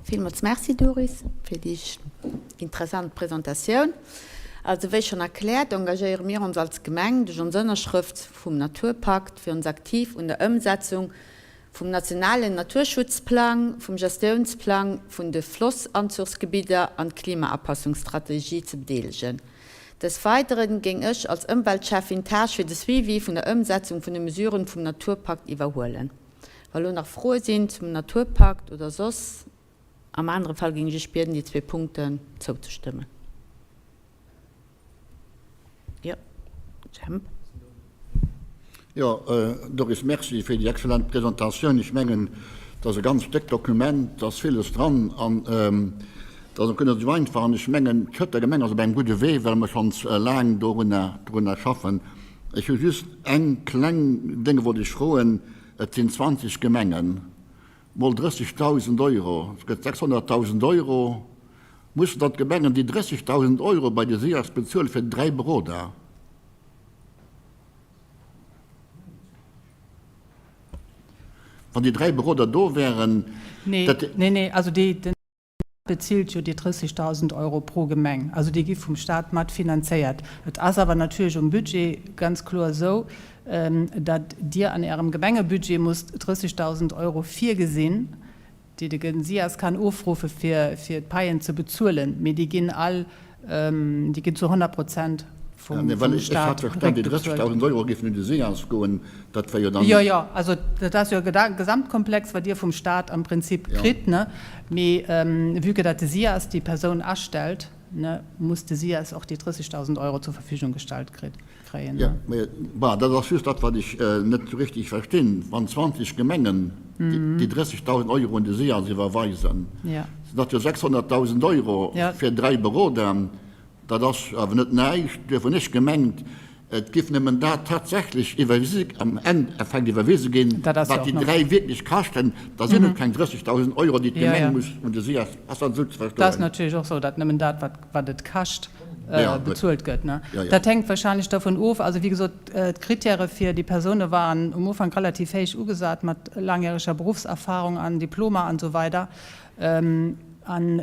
Speaker 2: Villmools Merci Doris fir déi interessant Presentatioun. Also wéi schonn erkläert, engagéiere mir ons als Gemeng duerch ons Ënnerschrëft vum Naturpakt fir ons aktiv un der Ëmsetzung vum nationalen Naturschutzplang, vum Gestiounsplang vun de Flossanzuchsgebidder an d'Klimaapassungsstrategie ze bedeelegen. Des Weideren géing ech als Ëmweltschäffin d'Tâche fir de Suivi vun der Ëmsetzung vun de Mesuren vum Naturpakt iwwerhuelen. Wa lo nach Froe sinn zum Naturpakt oder soss, am anere Fall géing ech Iech bieden déi zwee Punkten zouzestëmmen. Jo, Jemp.
Speaker 5: Jo, Doris, Merci fir déi excellent Presentatioun. Ech mengen, et ass e ganz déckt Dokument, et ass villes dran an et ass och guer net esou einfach. An ech mengen, d'Schëtter Gemeng ass op engem gudde Wee, well mer schonns laang dorunner, dorunner schaffen. Ech hu just eng kleng Dénge wollt ech froen, Et sinn 20 Gemengen, mol 30.000 Euro, dat gëtt 600.000 Euro. Mussen dann d'Gemengen déi 30.000 Euro bei de SIAS bezuelen fir dräi Beroder? Wann déi 3 Beroder do wären,
Speaker 9: Nee, dat. nee, nee, also déi, den Staat bezilt jo déi 30.000 Euro pro Gemeng, also déi gi vum Staat mat finanzéiert. Et ass awer natierlech um Budget ganz kloer esou, datt Dir an Ärem Gemengebudget musst 30.000 Euro virgesinn, déi de Gensias kann ofruffe fir d'Paien ze bezuelen, mee déi ginn all, déi ginn zu 100 Prozent vum Staat
Speaker 5: réckbezuelt. 30.000 Euro géifen un de SIAS goen, dat wär jo dann.
Speaker 9: Jo, jo, also dat ass jo e Gesamtkomplex, wat Dir vum Staat am Prinzip kritt, ne? Mee vue que dat de SIAS déi Persoun astellt, ne, muss de SIAS och déi 30.000 Euro zur Verfügung gestallt kréien.
Speaker 5: Jo, mee bon, dat ass just dat, wat ech net esou richtig verstinn. Wann 20 Gemengen déi 30.000 Euro un de SIAS iwwerweisen, sinn dat jo 600.000 Euro fir dräi Beroder. Dat ass awer net näischt. Duerfir hunn ech gemengt, Et giff nëmmen dat tatsächlech iwwerwise, am Endeffekt iwwerwise ginn, wat déi 3 wierklech kaschten. Da sinn et keng 30.000 Euro, déi d'Gemeng muss un de SIAS. Ass dat esou ze verstoen?
Speaker 9: Dat ass natierlech och esou, datt nëmmen dat, wat et kascht, bezuelt gëtt. Dat hänkt wahrscheinlech dervun of, also wéi gesot, d'Krittäre fir déi Persoune waren um Ufank relativ héich ugesat, mat laangjäreger Beruffserfahrung an Diplomer an esou weider. An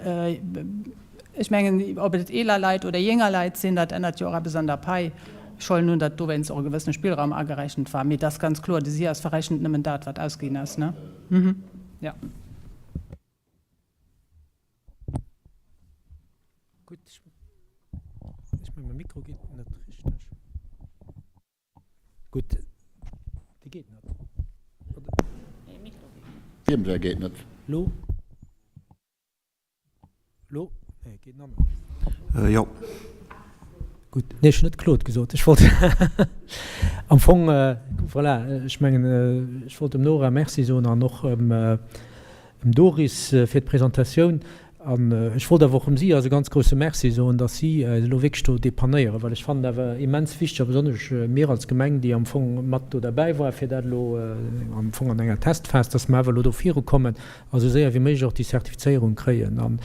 Speaker 9: ech mengen, ob et eeler Leit oder jénger Leit sinn, dat ännert jo och eppes an der Pai. Ech huelen un, datt dowéinst och e gewëssene Spillraum agerechent war. Mee et ass ganz kloer, de SIAS verrechent nëmmen dat, wat ausginn ass, ne? Jo.
Speaker 1: Gutt, ech mengen, mäi Mikro geet net richteg. Gutt, dee geet net.
Speaker 5: Wiem säi geet net?
Speaker 1: Lo? Lo? Nee, geet nach net.
Speaker 10: Jo.
Speaker 1: Gutt, nee, ech hunn net Claude gesot. Ech wollt am Fong, voilà, ech mengen, ech wollt dem Nora Merci soen an och dem Doris fir d'Presentatioun. An ech wollt awer och em si eis e ganz grouse Merci soen, dass si eis elo wierklech do depannéieren, well ech fannen et awer immens wichteg, a besonnesch mir als Gemeng, déi am Fong mat do derbäi war, fir dat elo am Fong an enger Testphas, dass mer awer elo do virukommen a sou séier wéi méiglech och déi Zertifizéierung kréien. An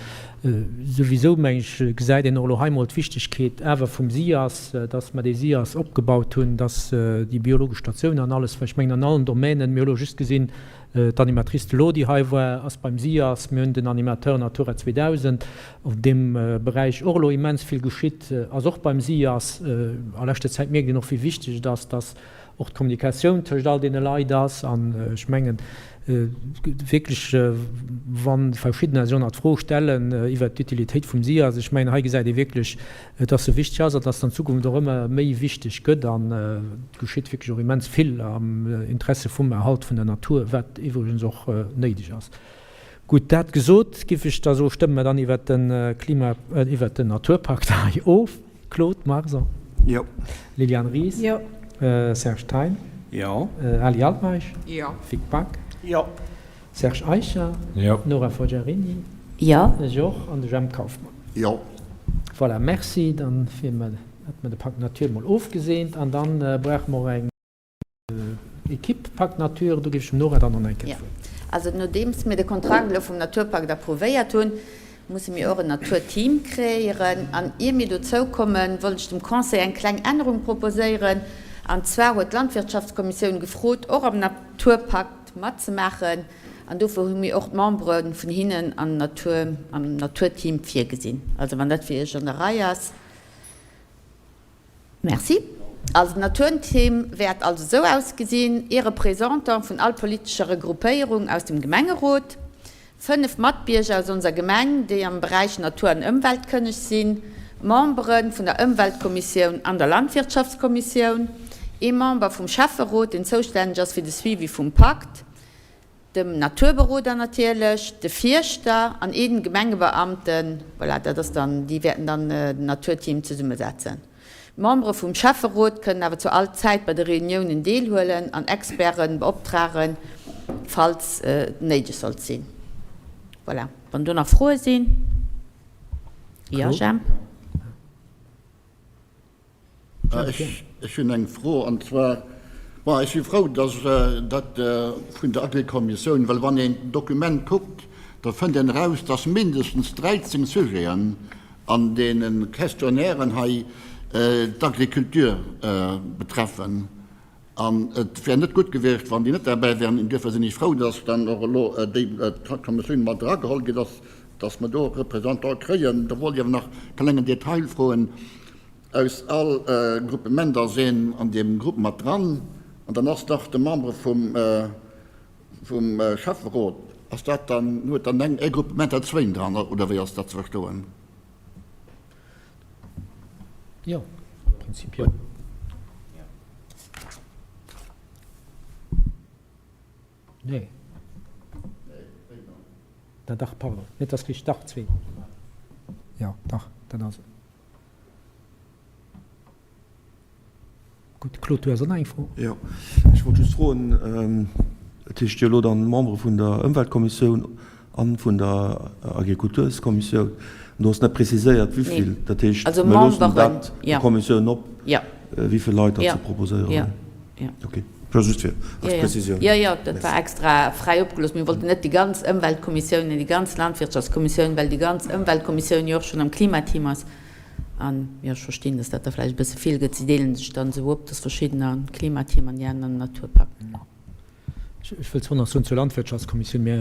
Speaker 1: souwisou, meng ech, gesäit een och elo hei emol d'Wichtigkeet awer vum SIAS, dass mer dee SIAS opgebaut hunn, dass déi biologesch Statioun an alles, well ech mengen an allen Domänen, mir hu elo just gesinn, D'Animatrice de l'eau, déi hei war, ass beim SIAS. Mir hunn den Animateur Natura 2000, op deem Beräich och elo immens vill geschitt, ass och beim SIAS. A leschter Zäit mierkt een och, wéi wichteg et ass, dass och d'Kommunikatioun tëscht all deene Leit ass. An ech mengen wierklech, wa verschiddener sech och nach d'Fro stellen iwwert d'Utilitéit vum SIAS, ech mengen, hei gesäit ee wierklech, dass se wichteg ass an dass se an Zukunft och ëmmer méi wichteg gëtt. An et geschitt wierklech och immens vill am Interesse vum Erhalt vun der Natur, wat iwwregens och néideg ass. Gutt, dat gesot, giff ech da soe stëmme mer dann iwwert de Klima, iwwert den Naturpakt hei of. Claude Marson?
Speaker 10: Jo.
Speaker 1: Liliane Ries?
Speaker 9: Jo.
Speaker 1: Serge Thein?
Speaker 3: Jo.
Speaker 1: Ali Altmeisch?
Speaker 11: Jo.
Speaker 1: Vic Back?
Speaker 11: Jo.
Speaker 1: Serge Eicher?
Speaker 6: Jo.
Speaker 1: Nora Forgiarini?
Speaker 2: Jo.
Speaker 1: Ech och. An de Jemp Kauffmann?
Speaker 5: Jo.
Speaker 1: Voilà, merci. Dann fir mer, hätte mer de Pacte Nature mol ofgeseent. An dann brauche mer och eng Equipe Pacte Nature. Do géif ech dem Nora dann och nach eng Kéier
Speaker 2: Jo.
Speaker 1: d'Wuert.
Speaker 2: Also nodeems mir de Kontrakt elo vum Naturpakt approuvéiert hunn, musse mir och en Naturteam kreéieren. An ier mir dozou kommen, wollt ech dem Conseil eng kleng Ännerung proposéieren. An zwar huet d'Landwirtschaftskommissioun gefrot, och am Naturpakt matzemaachen an dofir hu mir och d'Membere vun hinnen an Natur, am Naturteam virgesinn. Also wann dat fir Iech an der Rei ass. Merci. Also den Naturteam wäert also esou ausgesinn, ee Représentant vun all politescher Regruppéierung aus dem Gemengerot, 5 Matbierger aus onser Gemeng, déi am Beräich Natur an Ëmwelt kënneg sinn, Membere vun der Ëmweltkommissioun an der Landwirtschaftskommissioun, ee Member vum Schäfferot, deen zoustänneg ass fir de Suivi vum Pakt, dem Naturberoder natierlech, de Fierschter an een Gemengebeamten. Voilà, dat ass dann, déi wäerten dann den Naturteam zesummesetzen. D'Membere vum Schäfferot kënnen awer zu all Zäit bei de Reuniounen deelhuelen an Experten beoptragen, falls et néideg sollt sinn. Voilà, wann do nach Froe sinn? Jo, Jemp?
Speaker 5: Ech hunn eng Fro, an zwar, bon, ech si frou, dass dat vun der Agrikommissioun, well wann een d'Dokument kuckt, da fënnt een eraus, dass mindestens 13 Sujeten an deene Questionnairen hei d'Agriculture betreffen. An et wär net gutt gewiescht, wann déi net derbäi wären. Duerfir sinn ech frou, dass dann och elo déi Kommissioun mat erageholl ginn ass, dass mer do e Représentant kréien. Da wollt ech awer nach e klengen Detail froen. Aus all Gruppement ass een an deem Grupp mat dran an dann ass nach de Membre vum Vum Schäfferot, ass dat dann, huet dann eng e Gruppement der zwéin dran, oder wéi ass dat ze verstoen?
Speaker 1: Jo, am Prinzip jo. Nee. Da dach, pardon, nee, et ass richteg, dach zwee. Jo, dach, dat ass et. Gutt, Claude, du has och nach eng Fro?
Speaker 10: Jo, ech wollt just froen, et heescht jo elo dann Membere vun der Ëmweltkommissioun a vun der Agrikulturskommissioun, an do ass net preziséiert wéivill. Dat heescht,
Speaker 2: Also
Speaker 10: mir loossen
Speaker 2: Memberen,
Speaker 10: dat der
Speaker 2: jo.
Speaker 10: Kommissioun op,
Speaker 2: Jo.
Speaker 10: Wéi vill Leit datt se proposéieren?
Speaker 2: Jo, jo.
Speaker 10: Ok, just fir als Prezisioun.
Speaker 2: Jo, jo, dat war extra fräi opgelooss. Mir wollten net déi ganz Ëmweltkommissioun an déi ganz Landwirtschaftskommissioun, well déi ganz Ëmweltkommissioun jo och schonn am Klimateam ass. An, jo, ech verstinn, datt dat da vläicht e bësse vill gëtt. Si deele sech dann esou op, datt verschiddener am Klimateam an déi aner am Naturpakt.
Speaker 1: Ech wëll zwar nach soen zur Landwirtschaftskommissioun, mä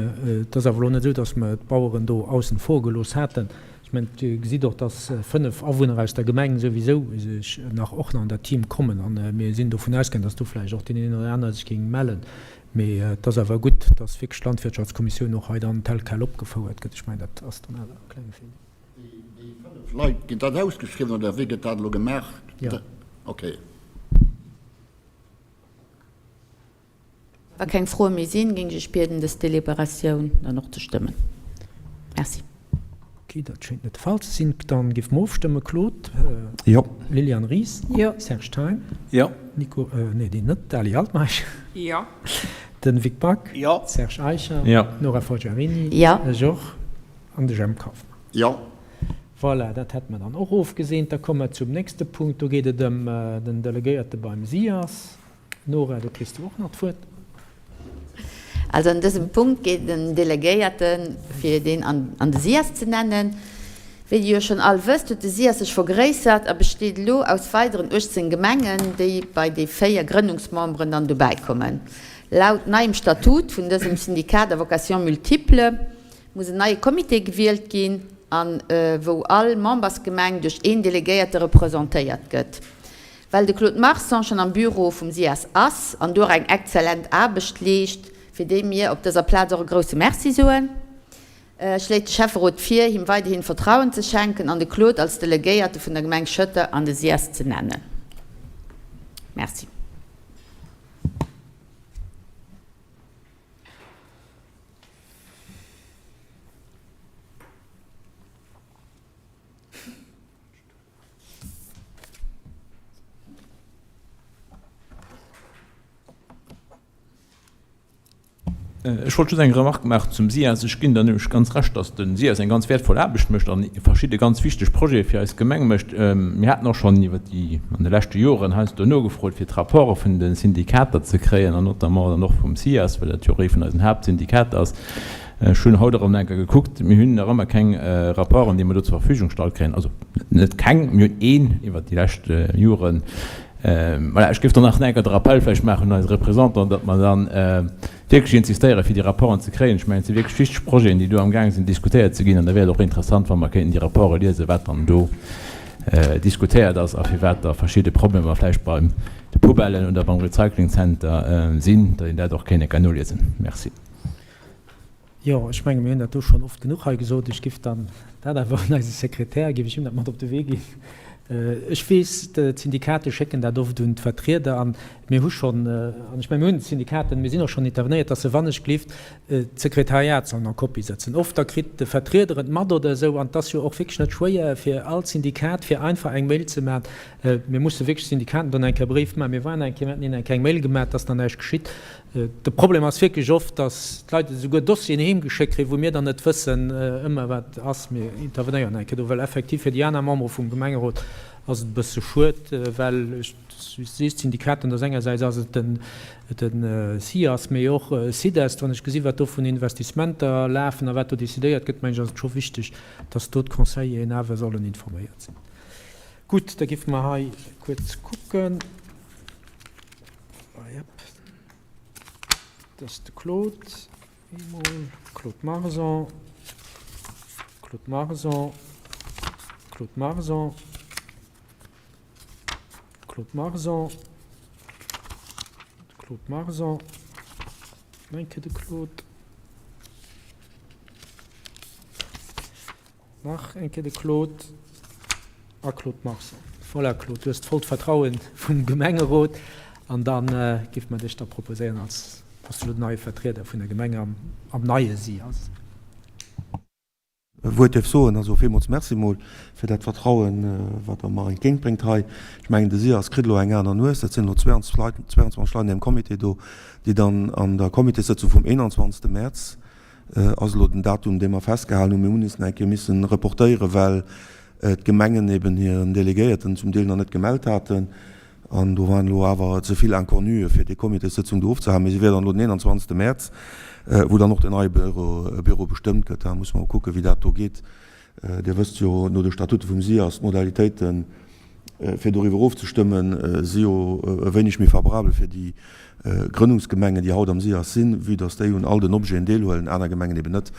Speaker 1: et ass awer elo net esou, datt mer d'Baueren do aussen vor gelooss haten. Ech mengen, Dir gesitt och, datt 5 Awunner aus der Gemeng souwisou sech nach och nach an dat Team kommen. A mir sinn dovun ausgaangen, datt do vläicht och deen een oder anere sech géing mellen. Mee et ass awer gutt, datt wierklech d'Landwirtschaftskommissioun och hei dann tel quel opgefouert gëtt. Ech mengen, dat ass dann awer e klenge Feeler.
Speaker 5: Déi 5 Leit, ginn dat ausgeschriwwen oder wéi gëtt dat elo gemaach?
Speaker 1: Jo.
Speaker 5: Okay.
Speaker 2: Wa keng Froe méi sinn, géing ech Iech bieden, dës Deliberatioun dann och ze stëmmen. Merci.
Speaker 1: Ok, dat schéngt net de Fall ze sinn. Dann géife mer ofstëmmen. Claude?
Speaker 10: Jo.
Speaker 1: Liliane Ries?
Speaker 9: Jo.
Speaker 1: Serge Thein?
Speaker 3: Jo.
Speaker 1: Nico, nee, deen net, Ali Altmeisch?
Speaker 9: Jo.
Speaker 1: De Vic Back?
Speaker 3: Jo.
Speaker 1: Serge Eicher?
Speaker 6: Jo.
Speaker 1: Nora Forgiarini?
Speaker 2: Jo.
Speaker 1: Ech och. An de Jemp Kauffmann?
Speaker 5: Jo.
Speaker 1: Voilà, dat hätte mer dann och ofgeseent. Da komme mer zum nächste Punkt. Do geet et ëm den Delegéierte beim SIAS. Nora, do kriss du och nach d'Wuert.
Speaker 2: Also an dësem Punkt geet et ëm den Delegéierten, fir deen an de SIAS ze nennen. Wéi Dir jo schonn all wësst, huet de SIAS sech vergréissert a besteet elo aus weideren 18 Gemengen, déi bei déi 4 Grënnungsmemberen dann dobäi kommen. Laut neiem Statut vun dësem Syndicat à vocation multiple muss en neie Comité gewielt ginn, a wou all Membersgemeng duerch een Delegéierte representéiert gëtt. Well de Claude Marson schonn am Büro vum SIAS ass an do och eng exzellent Aarbecht leescht, fir déi mir op dëser Plaz och e grousse Merci soen, schléit de Schäfferot vir, him weiderhin Vertrauen ze schenken an de Claude als Delegéierte vun der Gemeng Schëtter an de SIAS ze nennen. Merci.
Speaker 6: Ech wollt just eng Remarque maachen zum SIAS. Ech ginn der nämlech ganz Recht, dass de SIAS eng ganz wäertvoll Aarbecht mécht an verschidde ganz wichteg Projete fir eis Gemeng mécht. Mir haten och schonn iwwer déi, an de leschte Joren heiansdo nogefrot, fir d'Rapporte vun de Syndikater ze kréien an notamment dann och vum SIAS, well dat jo och ee vun eisen Haaptsyndikater ass. Ech hunn haut erëm eng Kéier gekuckt, mir hunn nach ëmmer keng Rapporten, déi mer do zur Verfügung gestallt kréien. Also net keng, mir hunn een iwwert déi lescht Joren. Voilà, ech géif dann nach eng Kéier de Rappell vläicht maachen un eise Représentant, datt mer dann wierklech insistéieren, fir déi Rapporten ze kréien. Ech mengen, et si wierklech wichteg Projeten, déi do amgaang sinn diskutéiert ze ginn. An da wär et och interessant, wa mer kéinten déi Rapporte liesen, wat dann do diskutéiert ass a firwat da verschidde Problemer vläicht beim de Poubellen oder beim Recyclingcenter sinn, datt een dat och kéint eng Kéier noliesen. Merci.
Speaker 1: Jo, ech menge mir hunn dat do schonn oft genuch hei gesot. Ech giff dann dat awer un eise Sekretär, giff ech him dat mat op de Wee ginn. Ech weess, d'Syndikate schécken dat oft un d'Vertrieder an mir hu schonn, an ech menge mir hunn d'Syndikaten, mir sinn och schonn intervenéiert, dass se wannechglift d'Sekretariat sollen en copie sëtzen. Oft da kritt de Vertrieder et mat oder esou an et ass jo och wierklech net schwéier fir all Syndikat fir einfach eng Mail ze maachen. Mir musse wierklech d'Syndikaten dann eng Kéier e Bréif maachen. Mir waren eng Kéier, mir haten hinnen eng Kéier eng Mail gemaach, dass dann näischt geschitt. De Problem ass wierklech oft, dass d'Leit esouguer Dossieren heemgeschéckt kréien, wou mir dann net wëssen ëmmer, wat ass. Mir intervenéieren eng Kéier do, well effektiv fir déi aner Membere vum Gemengerot ass et e bësse schued, well, wéi s de sees, d'Syndikaten, dass engersäits ass et den SIAS, mee och SIDEST, wann ech gesinn, wat do vun Investissementer lafen a wat do decidéiert gëtt, mengen ech, ass et scho wichteg, dass do d'Conseilleren awer sollen informéiert sinn. Gutt, da géife mer hei kuerz kucken. Dat ass de Claude eemol, Claude Marson, Claude Marson, Claude Marson, Claude Marson, Claude Marson, nach eng Kéier de Claude. Nach eng Kéier de Claude a Claude Marson. Voilà, Claude, du hues d'vollt Vertraue vum Gemengerot an da géife mer dech da proposéieren als, dass du elo den neie Vertrieder vun der Gemeng am, am neie SIAS.
Speaker 10: E Wuert dierf soen. Also villmools Merci mol fir dat Vertrauen, wat Der mer entgéintbréngt hei. Ech mengen, de SIAS kritt elo eng aner Nues. Dat sinn elo 22 Leit, 22 Leit an deem Comité do, déi dann an der Comitéssëtzung vum 21. Mäerz ass elo den Datum, dee mer festgehalen hunn. Mir hunn es nach eng Kéier missen reportéieren, well d'Gemengen eben hiren Delegéierten zum Deel nach net gemellt haten. An do waren elo awer ze vill Inconnue fir déi Comitéssëtzung do ofzehalen. Mee se wier dann elo den 21. Mäerz, wou dann och den neie Büro bestëmmt gëtt. Da musse mer mol kucken, wéi dat do geet. Dir wësst jo, no de Statute vum SIAS, d'Modalitéiten, fir doriwwer ofzestëmmen, si jo e wéineg méi favorabel fir déi Grënnungsgemengen, déi haut am SIAS sinn, vue dass déi un all den Objeten deelhuelen, aner Gemengen eben net.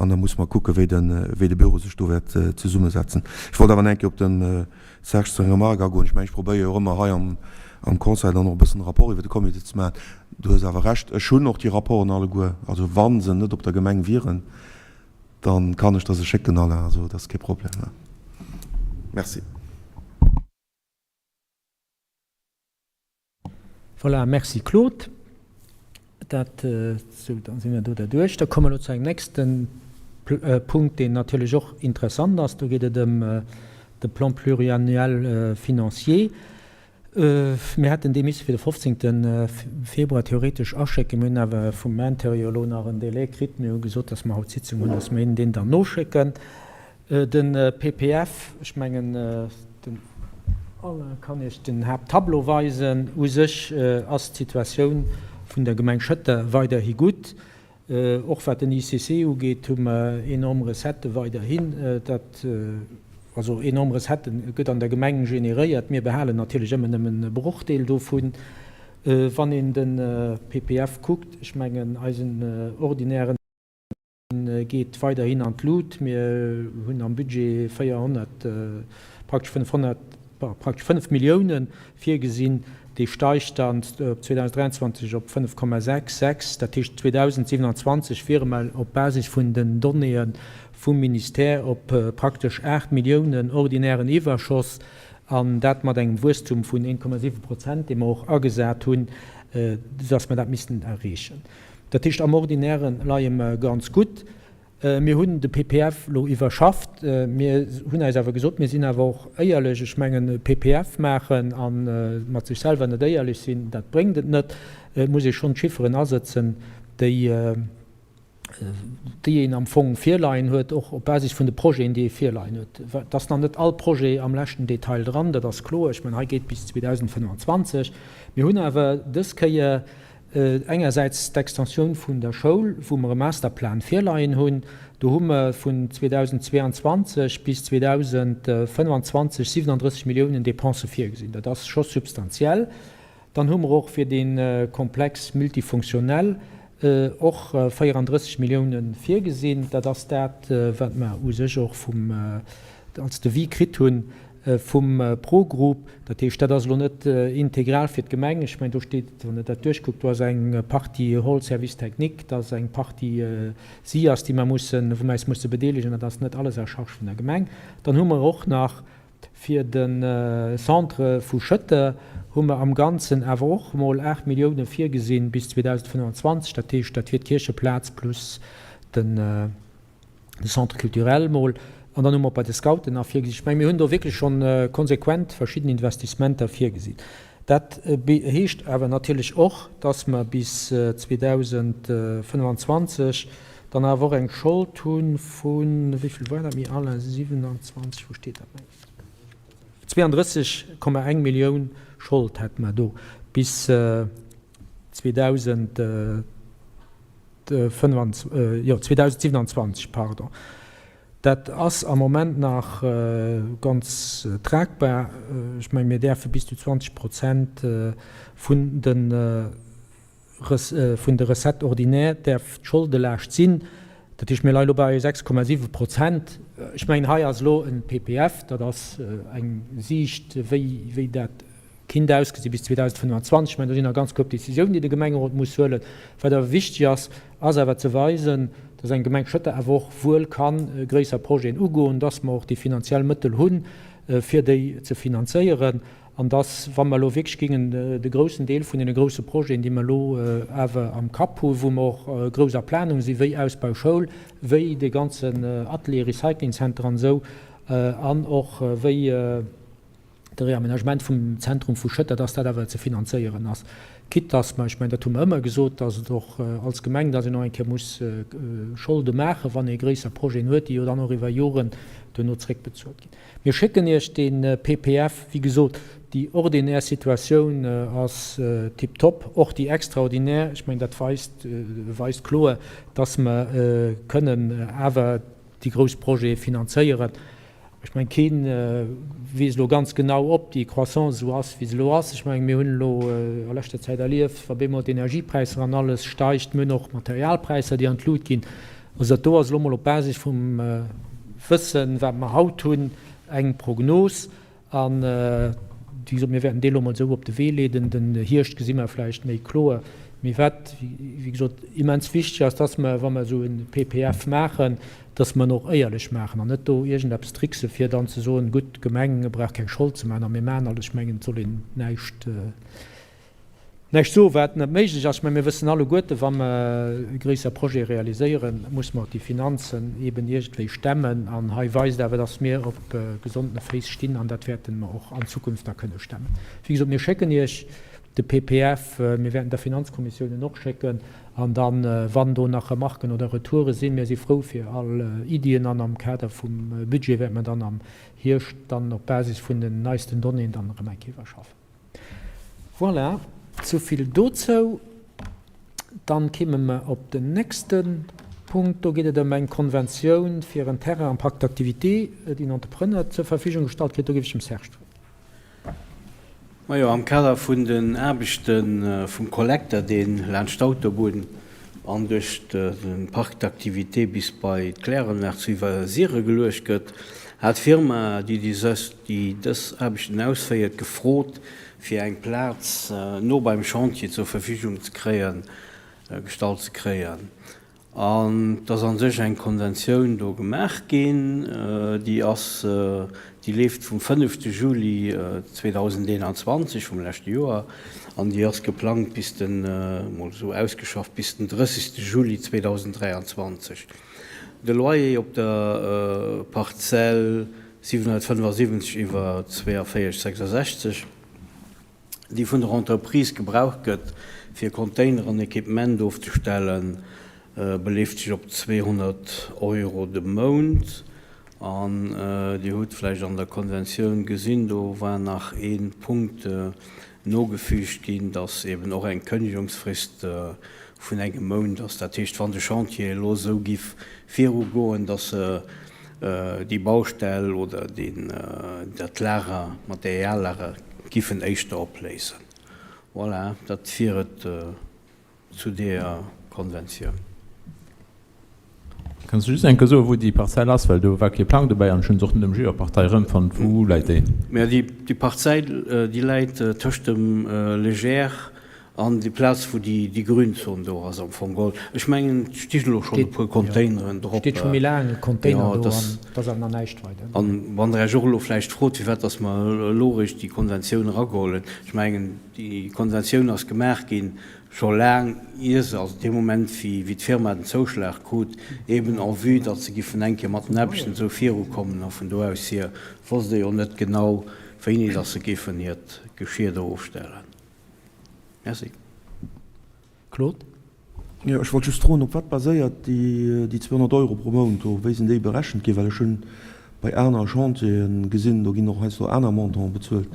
Speaker 10: An da musse mer kucken, wéi de Büro sech do wäert zesummesetzen. Ech wollt awer nach eng Kéier op dem Serge seng Remarque agoen. Ech mengen, ech probéiere jo och ëmmer hei am Conseil dann och e bëssen e Rapport iwwer de Comité ze maachen. Du hues awer Recht, ech hunn och déi Rapporten alleguer. Also wa se net op der Gemeng wieren, Dann kann ech der se schécken, Alain, also dat ass kee Problem. Merci.
Speaker 1: Voilà, merci Claude. Dat, sou, da si mir do derduerch. Da komme mer elo zu engem nächste Punkt, deen natierlech och interessant ass. Do geet et ëm de Plan pluriannuel financier. Mir hätten dee misse fir de 15. Februar theoretesch aschécken. Mir hunn awer vum Interieur elo nach en Délai kritt. Mir hu gesot, dass mer haut Sitzung hunn, dass mer hinnen deen dann noschécken. De PPF, ech mengen, den Alain kann Iech den Haapttableau weisen. U sech ass d'Situatioun vun der Gemeng Schëtter weiderhi gutt. Och wat den ICC ugeet, hu mer enorm Recettë weiderhin. Dat, also enorm Recettë gëtt an der Gemeng generéiert. Mir behalen natierlech ëmmer nëmmen e Brochdeel dovun. Wann een de PPF kuckt, ech mengen eisen ordinären geet weiderhin an d'Lut. Mir hunn am Budget 400, praktesch 500, praktesch 5 Milliounen virgesinn, dee steigt dann op 2023 op 5,66. Dat heescht, 2027 wiere mer op Basis vun den Donnéeë vum Ministère op praktesch 8 Milliounen ordinären Iwwerschoss, an dat mat engem Wuesstum vun 1,7 Prozent, dee mer och agesat hunn, soudass mer dat missten erreechen. Dat heescht, am Ordinäre leie mer ganz gutt. Mir hunn de PPF elo iwwerschafft. Mir hunn eis awer gesot, mir sinn awer och éierlech. Ech mengen, e PPF maachen a mat sech selwer net éierlech sinn, dat bréngt et net. Et muss ee schonn d'Chifferen asëtzen, déi, déi een am Fong virleien huet, och op Basis vun de Projeten, déi ee virleien huet. Et ass nach net all Projet am leschten Detail dran, dat ass kloer. Ech mengen, hei geet bis 2025. Mir hunn awer dës Kéier Engersäits d'Extensioun vun der Schoul, wou mer e Masterplan virleien hunn. Do hu mer vun 2022 bis 2025 37 Milliounen Dépensë virgesinn. Dat ass scho substantiell. Dann hu mer och fir dee Complexe multifonctionnel och 34 Milliounen virgesinn. Dat ass dat, wat mer u sech och vum, als Devis kritt hunn vum Progroup. Dat heescht, dat ass elo net integral fir d'Gemeng. Ech mengen, do steet, wann Der dat duerchkuckt, do ass eng Partie Hall Service technique, da ass eng Partie SIAS, déi mer mussen, wou mer eis musse bedeelegen. Dat ass net alles à charge vun der Gemeng. Dann hu mer och nach fir de Centre vu Schëtter hu mer am Ganzen awer och emol 8 Millioune virgesinn bis 2025. Dat heescht, dat wier d'Kiercheplaz plus den. de Centre culturel mol, an dann hu mer och bei de Scouten nach virgesinn. Ech menge mir hunn do wierklech schonn konsequent verschidden Investissementer virgesinn. Dat heescht awer natierlech och, dass mer bis 2025 dann awer och eng Schold hu vu, wéi vill war dat, Mme Alain, 27, wou steet dat? 32,1 Millioun Schold hätte mer do bis 2025. 2027, pardon. Dat ass am Moment nach ganz tragbar. Ech mengen, mir däerfe bis zu 20 Prozent vun de vun de Recettes ordinaires däerf d'Scholdelaascht sinn. Dat heescht, mir leie lo bei 6,7 Prozent. Ech mengen, hei ass elo e PPF, dat ass eng Siicht, wéi wéi dat Kinnt ausgesi bis 2025. Ech mengen, do sinn nach ganz koup Décisiounen, déi de Gemengerot muss huelen. Wat awer wichteg ass, ass awer ze weisen, dass eng Gemeng Schëtter awer och wuel ka gréisser Projeten ugoen, dass mer och déi finanziell Mëttel hunn, fir déi ze finanzéieren, an dass, wa mer elo wierklech géingen de groussen Deel vun deene grousse Projeten, déi mer elo awer am Kapp hunn, wou mer och grouss a Planung sinn, wéi Ausbau Schoul, wéi dee ganzen Atelier Recycling Center an esou, an och wéi, de Réaménagement vum Zentrum vu Schëtter, dass dat awer ze finanzéieren ass, quitte dass mer, ech mengen, dat hu mer ëmmer gesot, dass et och als Gemeng, dass een och eng Kéier muss Scholde maachen, wann ee gréisser Projeten huet, déi jo dann och iwwer Joren duerno zréckbezuelt ginn. Mir schécken Iech dee PPF, wéi gesot. Déi ordinär Situatioun ass tiptop, och déi extraordinär. Ech mengen, dat weist, weist kloer, dass mer kënnen awer déi grouss Projete finanzéieren. Ech mengen, kee weess elo ganz genau, ob déi Croissance esou ass, wéi se elo ass. Ech mengen, mir hunn elo a leschter Zäit erlieft, wa bemol d'Energiepräisser an alles steigt, mir hunn och Materialpräisser, déi an d'Lut ginn. Also dat do ass elo mol op Basis vum Wëssen, wat mer haut hunn, eng Prognos. An, wéi gesot, mir wäerten déi elo mol esou op de Wee leeden. Den Hierscht gesi mer vläicht méi kloer. Mee wat, wéi gesot, immens wichteg ass, dass mer, wa mer esou e PPF maachen, dass mer en och éierlech maachen an net do iergendeppes trickse fir dann ze soen, gutt, d'Gemeng brauch keng Schold ze maachen a mir maachen alles. Ech mengen, et soll een näischt. Näischt soen, wat net méiglech ass. Mä mir wëssen alleguerten, wa mer gréisser Projete realiséieren, muss mer och déi Finanzen eeben iergendwéi stemmen. An hei weist awer, dass mir op gesondene Féiss stinn an dat wäerte mer och an Zukunft da kënne stemmen. Wéi gesot, mir schécken Iech de PPF, mir wäerten der Finanzkommissioun en och schécken. An dann, wann do nach Remarken oder Retoure sinn, mir si frou fir all Iddien an am Kader vum Budget wäerte mer dann am Hierscht dann op Basis vun den neisten Donnéeën dann erëm eng Kéier iwwerschaffen. Voilà, souvill dozou. Dann kéime mer op den nächste Punkt. Do geet et ëm eng Konventioun fir en Terrain am Parc d'activités, déi en Entrepreneur zur Verfügung gestallt kritt. Do géif ech dem Serge d'Wuert.
Speaker 3: Majo, am Kader vun den Aarbechte vum Kollekter, dee laanscht d'Autobunn an duerch de Parc d'activités bis bei d'Kläranlag zu Iwwersiere geluecht gëtt, hat d'Firma, déi déi dës Aarbechten ausféiert, gefrot, fir eng Plaz no beim Chantier zur Verfügung ze kréien, gestallt ze kréien. An et ass a sech eng Konventioun do gemaach ginn, déi ass, déi leeft vum fënnefte Juli 2021, vum leschte Joer, an déi ass geplangt bis den, mol esou ausgeschafft, bis den 30. Juli 2023. De Loyer op der Parzell 775 iwwer 42,66, déi vun der Entreprise gebraucht gëtt, fir Container an Equipement ofzestellen, beleeft sech op 200 Euro de Mount. An Dir hutt vläicht an der Konventioun gesinn, do war nach ee Punkt nogefügt ginn, dass eben och eng Kënnegungsfrist vun engem Mount ass. Dat heescht, wann de Chantier elo esou giff virugoen, dass se déi Baustell oder deen, dat Lager, Materiallager giffen éischter opléisen. Voilà, dat wier et zu deeër Konventioun.
Speaker 6: Kanns du just eng Kéier soen, wou déi Parzell ass? Well do war kee Plang dobäi an ech hunn se och net um Geoportail erëmfonnt. Wou läit déi?
Speaker 3: Mä déi Parzell, déi läit tëscht dem Légère an déi Plaz, wou déi Grünzon do ass am Fong geholl. Ech mengen, et sti elo schonn e puer Containeren drop.
Speaker 1: Steet scho méi laang e Container do an et ass awer nach näischt weider.
Speaker 3: An wann Der Iech och elo vläicht frot, firwat datt mer elo eréischt déi Konventioun erageholl hunn, ech mengen, déi Konventioun ass gemaach ginn, Scho laang ier se, also dee Moment wéi d'Firma den Zouschlag krut, eben en vue, datt se giffen eng Kéier mat den Aarbechten esou virukommen, a vun do aus hier wosst ee jo net genau, wéini datt se géifen hiert Geschir do ofstellen. Merci.
Speaker 1: Claude.
Speaker 10: Jo, ech wollt just froen, op wat baséiert déi 200 Euro pro Mount do? Wéi sinn déi berechent ginn? Well ech hunn bei aner Chantieren gesinn, do ginn och heiansdo aner Montanten bezuelt.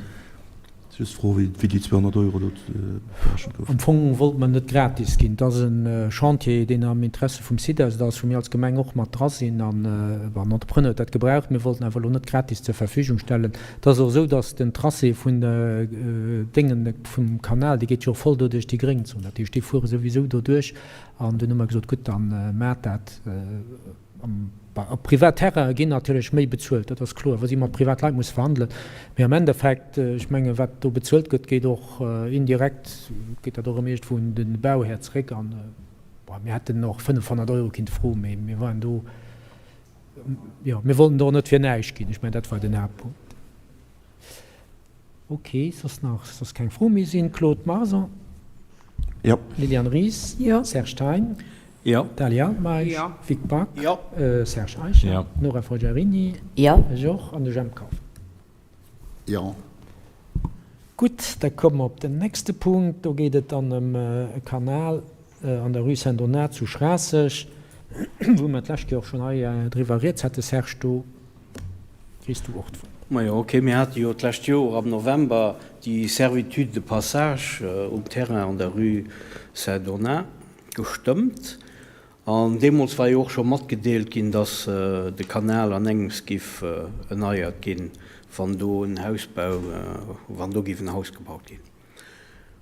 Speaker 10: Just d'Fro, wéi déi 200 Euro do berechent goufen.
Speaker 1: Am Fong wollt mer net gratis ginn. Et ass e Chantier, deen am Interesse vum Site ass. Et ass, wou mir als Gemeng och mat dra sinn. An bon, den Entrepreneur huet dat gebraucht. Mir wollten awer elo net gratis zur Verfügung stellen. Et ass och esou, datt den Tracé vun Déngen, vum Kanal, dee geet jo och voll do duerch déi Gréngzon. Dat heescht, déi fuere souwisou do duerch. An dunn hu mer gesot, gutt, da maacht dat. Op privat Terrainen ginn natierlech méi bezuelt, dat ass kloer, wa si mat privat Leit musse verhandelen. Mee am Endeffekt, ech mengen, wat do bezuelt gëtt, geet och indirekt, geet dat och erëm iergendwou un de Bauhär zeréck. An, bon, mir hätten och 500 Euro kinnt froen, mee mir waren do, jo, mir wollten do och net fir näischt ginn. Ech mengen, dat war den Haaptpunkt. Ok, soss nach, soss keng Froe méi sinn. Claude Marson?
Speaker 10: Jo.
Speaker 1: Liliane Ries?
Speaker 9: Jo.
Speaker 1: Serge Thein?
Speaker 3: Jo.
Speaker 1: Dali Altmeisch?
Speaker 9: Jo.
Speaker 1: Vic Back?
Speaker 3: Jo.
Speaker 1: Serge Eicher?
Speaker 6: Jo.
Speaker 1: Nora Forgiarini?
Speaker 2: Jo.
Speaker 1: Ech och. An de Jemp Kauffmann?
Speaker 5: Jo.
Speaker 1: Gutt, da komme mer op den nächste Punkt. Do geet et dann ëm e Kanal an der Rue Saint-Donat zu Schraasseg, wou mer d'lescht Joer och schonn hei driwwer rieds hate. Serge, do kriss du och d'Wuert.
Speaker 3: Majo, ok, mir hate jo d'lescht Joer am November déi Servitude de passage um Terrain an der Rue Saint-Donat gestëmmt. An deemools war jo och scho matgedeelt ginn, dass de Kanal an engems giff erneiert ginn, wann do en Hausbau, wann do giff en Haus gebaut ginn.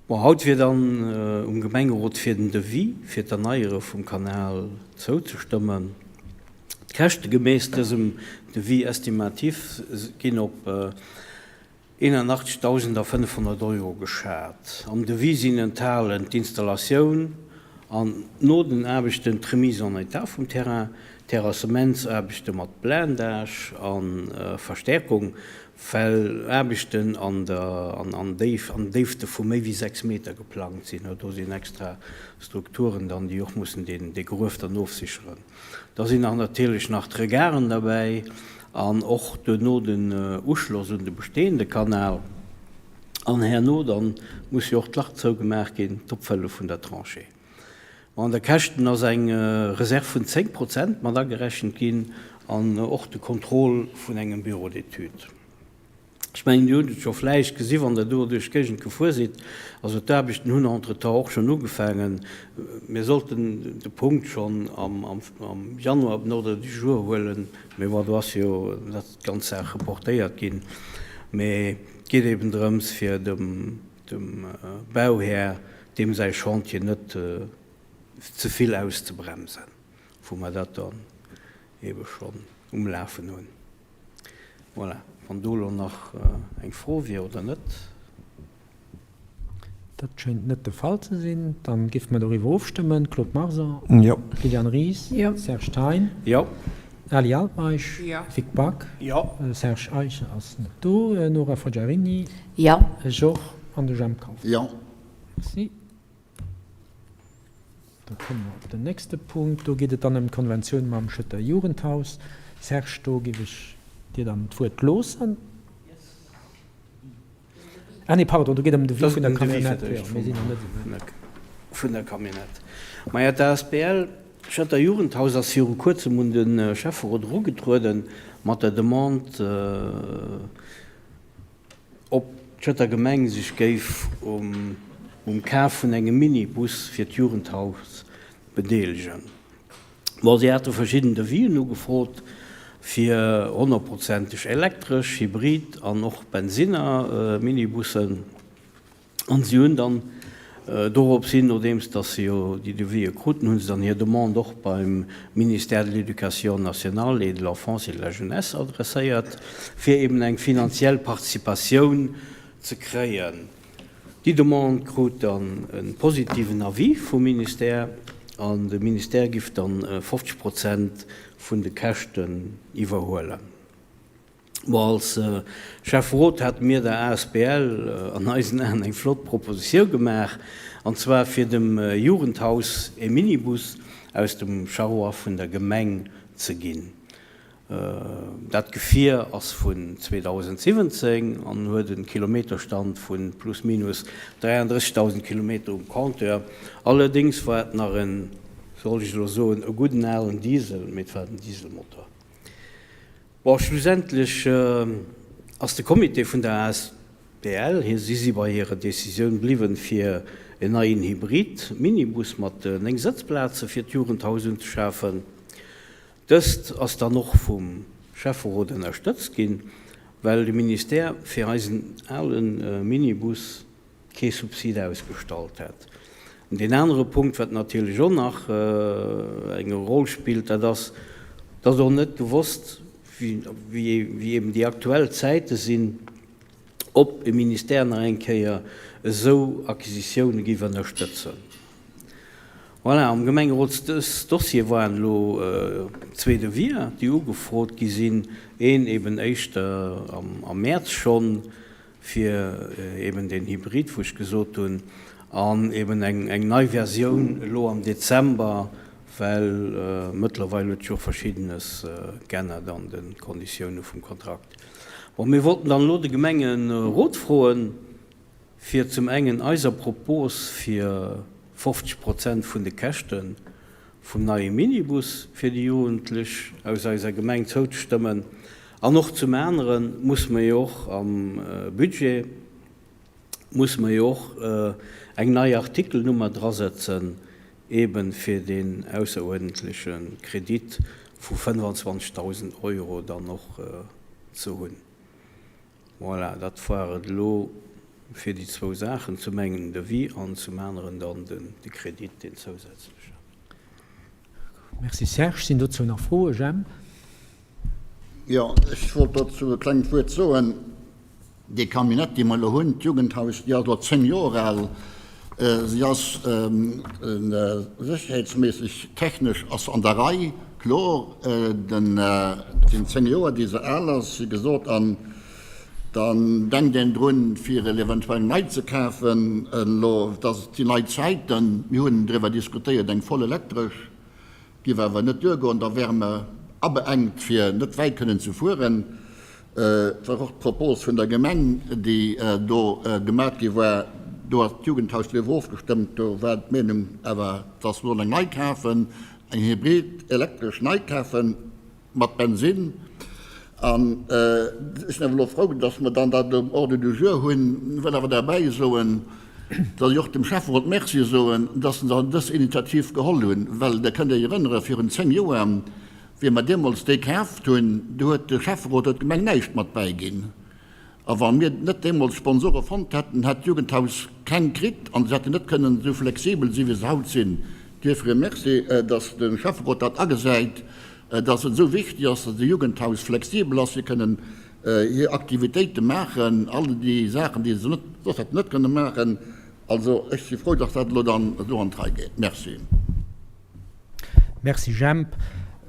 Speaker 3: Bon, haut wier dann um Gemengerot fir den Devis fir d'Erneiere vum Kanal zouzestëmmen. D'Käschte gemäss dësem Devis estimatif ginn op 81.500 Euro geschat. Am Devis sinn enthalen d'Installatioun an no den Aarbechten d'Remise en état vum Terrain, Terrassementsaarbechte mat Blindage a Verstärkung, well Aarbechten an der an Déifte vu méi wéi 6 Meter geplangt sinn. Do sinn extra Strukturen dann, déi och mussen dee Gruef dann ofsicheren. Da sinn nach natierlech nach d'Regaren derbäi an och duerno den Uschloss un de bestehende Kanal. An herno dann muss jo och d'Lach zougemaach ginn, d'Opfëlle vun der Tranchée. Ma an der Käschten ass eng Reserve vun 10 Prozent mat agerechent ginn an och de Contrôle vun engem Bureau d'études. Ech mengen, Dir hutt et scho vläicht gesi wann Der do duerch d'Géigend gefuer sidd. Also d'Aarbechten hunn entretemps och schonn ugefaangen. Mir sollten de Punkt schonn am Januar op den Ordre du jour huelen, mee bon, do ass jo dat d'ganz Saach reportéiert ginn. Mee et geet eben drëms, fir dem Bauhär deem säi Chantier net ze vill auszebremsen, wou mer dat dann ebe schonn um Lafen hunn. Voilà, wann do elo nach eng Fro wier oder net.
Speaker 1: Dat schéint net de Fall ze sinn. Dann géife mer doriwwer ofstëmmen. Claude Marson?
Speaker 10: Jo.
Speaker 1: Liliane Ries?
Speaker 9: Jo.
Speaker 1: Serge Thein?
Speaker 3: Jo.
Speaker 1: Ali Altmeisch?
Speaker 9: Jo.
Speaker 1: Vic Back?
Speaker 3: Jo.
Speaker 1: Serge Eicher ass net do. Nora Fogiarini?
Speaker 2: Jo.
Speaker 1: Ech och. An de Jemp Kauffmann?
Speaker 5: Jo.
Speaker 1: Merci. Da komme mer op den nächste Punkt. Do geet et dann ëm d'Konventioun mam Schëtter Jugendhaus. Serge, do géif ech dir dann d'Wuert loossen. Ah nee, pardon, do geet et ëm de Devis vun der Camionnette. Jo, mir sinn nach net esou wäit.
Speaker 3: Vun der Camionnette. Maja, d'ASBL Schëtter Jugendhaus ass viru Kuerzem un de Schäfferot erugetrueden mat der Demande, ob d'Schëtter Gemeng sech géif um Kaf vun engem Minibus fir d'Jugendhaus bedeelegen. Bon, si hate verschidden Devisen ugefrot fir honnertprozenteg elektresch, Hybrid an och Bensinner-Minibussen. An si hunn dann dorops hin, nodeems datt se jo déi Devisë kruten, hu se dann hir Demande och beim Ministère de l'Éducation nationale et de l'Enfance et de la Jeunesse adresséiert, fir eben eng finanziell Participatioun ze kréien. Déi Demande krut dann e positiven Avis vum Ministère an de Ministère giff dann 50 Prozent vun de Käschten iwwerhuelen. Bon, als Schäfferot hate mir der asbl an eisen Aen eng flott Propositioun gemaach, an zwar fir dem Jugendhaus e Minibus aus dem Charroi vun der Gemeng ze ginn. Dat Gefier ass vun 2017 an huet e Kilometerstand vu plus minus 33.000 Kilometer um Compteur. Allerdéngs war et nach en, soll ech elo soen, e gudden alen Diesel, mee et war den Dieselmotor. Bon, schlussendlech ass de Comité vun der asbl, hir, si si bei hirer Decisioun bliwwen, fir en neien Hybrid-Minibus mat 9 Sëtzplaze fir d'Jugendhaus unzeschafen. Dëst ass dann och vum Schäfferot ënnerstëtzt ginn, well de Ministère fir eisen ale Minibus kee Subsid ausgestallt hätt. An deen anere Punkt, wat natierlech och nach eng Roll spillt, dat ass, dass och net gewosst, wéi eben déi aktuell Zäite sinn, ob e Ministère nach eng Kéier esou Acquisitioune géif ënnerstëtzen. Voilà, am Gemengerotsdossier waren elo zwee Devier, déi ugefrot gi sinn, een eben éischter am Mäerz schonn, fir eben deen Hybrid, wou ech gesot hunn, an eben eng nei Versioun elo am Dezember, well mëttlerweil huet sech och Verschiddenes geännert an de Konditioune vum Kontrakt. Bon, mir wollten dann elo de Gemengerot froen, fir zum engen eiser Propos fir 50 Prozent vun de Käschte vum neie Minibus fir déi Jugendlech aus eiser Gemeng zouzestëmmen. An och zum anere muss mer jo och am Budget, muss mer jo och eng nei Artikelnummer drasetzen, eebe fir deen ausseruerdentleche Kredit vu 25.000 Euro dann och ze hunn. Voilà, dat war et elo fir déi zwou Saachen, zum engen den Devis an zum aneren dann de Kredit, deen zousätzlechen.
Speaker 1: Merci Serge. Sinn dozou nach Froen? Jemp?
Speaker 5: Jo, ech wollt dozou e klengt Wuert soen. Déi Camionnette, déi mer elo hunn, d'Jugendhaus, déi ass elo 10 Joer al. Si ass sécherheetsméisseg, technesch ass se an der Rei, kloer. Et sinn 10 Joer, déi se al ass, wéi gesot. An dann denkt een drun, fir eventuell eng nei ze kafen. Elo, et ass déi nei Zäiten, mir hunn driwwer diskutéiert, eng voll elektresch. Giff awer net duergoen, da wäre mer abeengt fir net wäit kënnen ze fueren. Et war och d'Propos vun der Gemeng, déi do gemat gi war. Do ass d'Jugendhaus driwwer ofgestëmmt. Do war d'Meenung awer, dass mer sollen eng nei kafen, eng hybrid elektresch nei kafen mat Bensinn. An ech sinn awer elo frou, dass mer dann dat um Ordre du jour hunn. Wëll awer derbäi soen, dass ech och dem Schäfferot Merci soen, dass en sech dës Initiativ geholl hunn, well Der kënnt Iech erënnere virun 10 Joer, wéi mer deemools déi kaaft hunn, do huet de Schäfferot, huet d'Gemeng näischt mat bäiginn. A wa mir net deemools Sponsore fonnt hätten, hätt d'Jugendhaus keng kritt an se hätten net kënnen esou flexibel sinn, wéi se haut sinn. Duerfir e Merci, dass de Schäfferot dat agesäit, dass et esou wichteg ass, dass e Jugendhaus flexibel ass, fir kënnen hir Aktivitéite maachen, all déi Saachen, déi se net, soss hätten net kënne maachen. Also ech si frou, dass dat elo dann esou an d'Rei geet. Merci.
Speaker 1: Merci Jemp,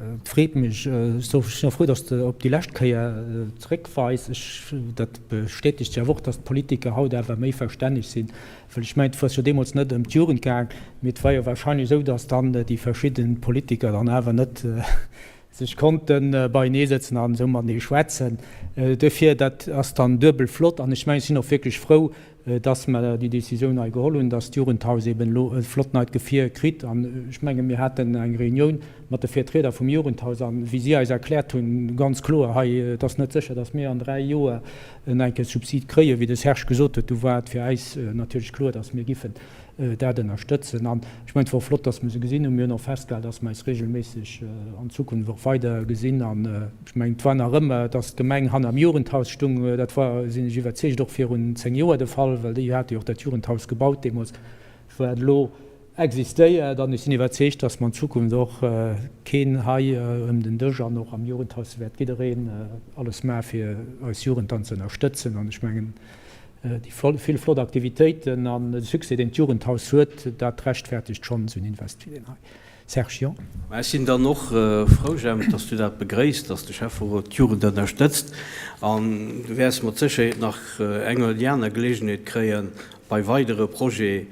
Speaker 1: et freet mech. Ech sinn och frou, dass de op déi lescht Kéier zeréckweis. Ech, dat bestätegt jo awer och, dass d'Politiker haut awer méi verstänneg sinn, well ech mengen, et ass jo deemools net ëm d'Jugend gaang, mee et war jo wahrscheinlech esou, dass dann déi verschidde Politiker dann awer net sech konnte beienee sëtzen an esou matenee schwätzen. Duerfir, dat ass dann duebel flott an ech mengen, ech sinn och wierklech frou, dass mer déi Décisioun hei geholl hunn, dass d'Jugendhaus eben elo e flott neit Gefier kritt. An ech menge mir haten eng Reunioun mat de Vertrieder vum Jugendhaus an wéi si eis erkläert hunn, ganz kloer hei, et ass net sécher, dass mir an 3 Joer en enke Subsid kréien, wéi de Serge gesot huet. Du war et fir äis natierlech kloer, dass mir giffen dat ënnerstëtzen. An ech mengen, et war och flott, dass mir se gesinn hunn. Mir hunn och festgehalen, dass mer eis regelméisseg an Zukunft och weider gesinn. An ech mengen, et war nach ëmmer, dass d'Gemeng hanner dem Jugendhaus stung. Dat war, sinn ech iwwerzeegt, och virun 10 Joer de Fall, well déi hate jo och dat Jugendhaus gebaut deemools, wat elo existéiert. An ech sinn iwwerzeegt, dass mer an Zukunft och keen hei ëm den Dësch an och am Jugendhaus wäert jiddereen alles maache fir eis Jugend dann ze ënnerstëtzen. An ech mengen, Déi vill flott Aktivitéiten an de Succès, deen d'Jugendhaus huet, dat rechtfertegt schonn esou en Invest wéi deen hei. Serge, jo?
Speaker 3: Mä ech sinn dann och frou, Jemp, dass du dat begréisst, dass de Schäfferot d'Jugend ënnerstëtzt. An du wäers mat Sécherheet nach eng oder déi aner Geleegenheet kréien, bei weidere Projet,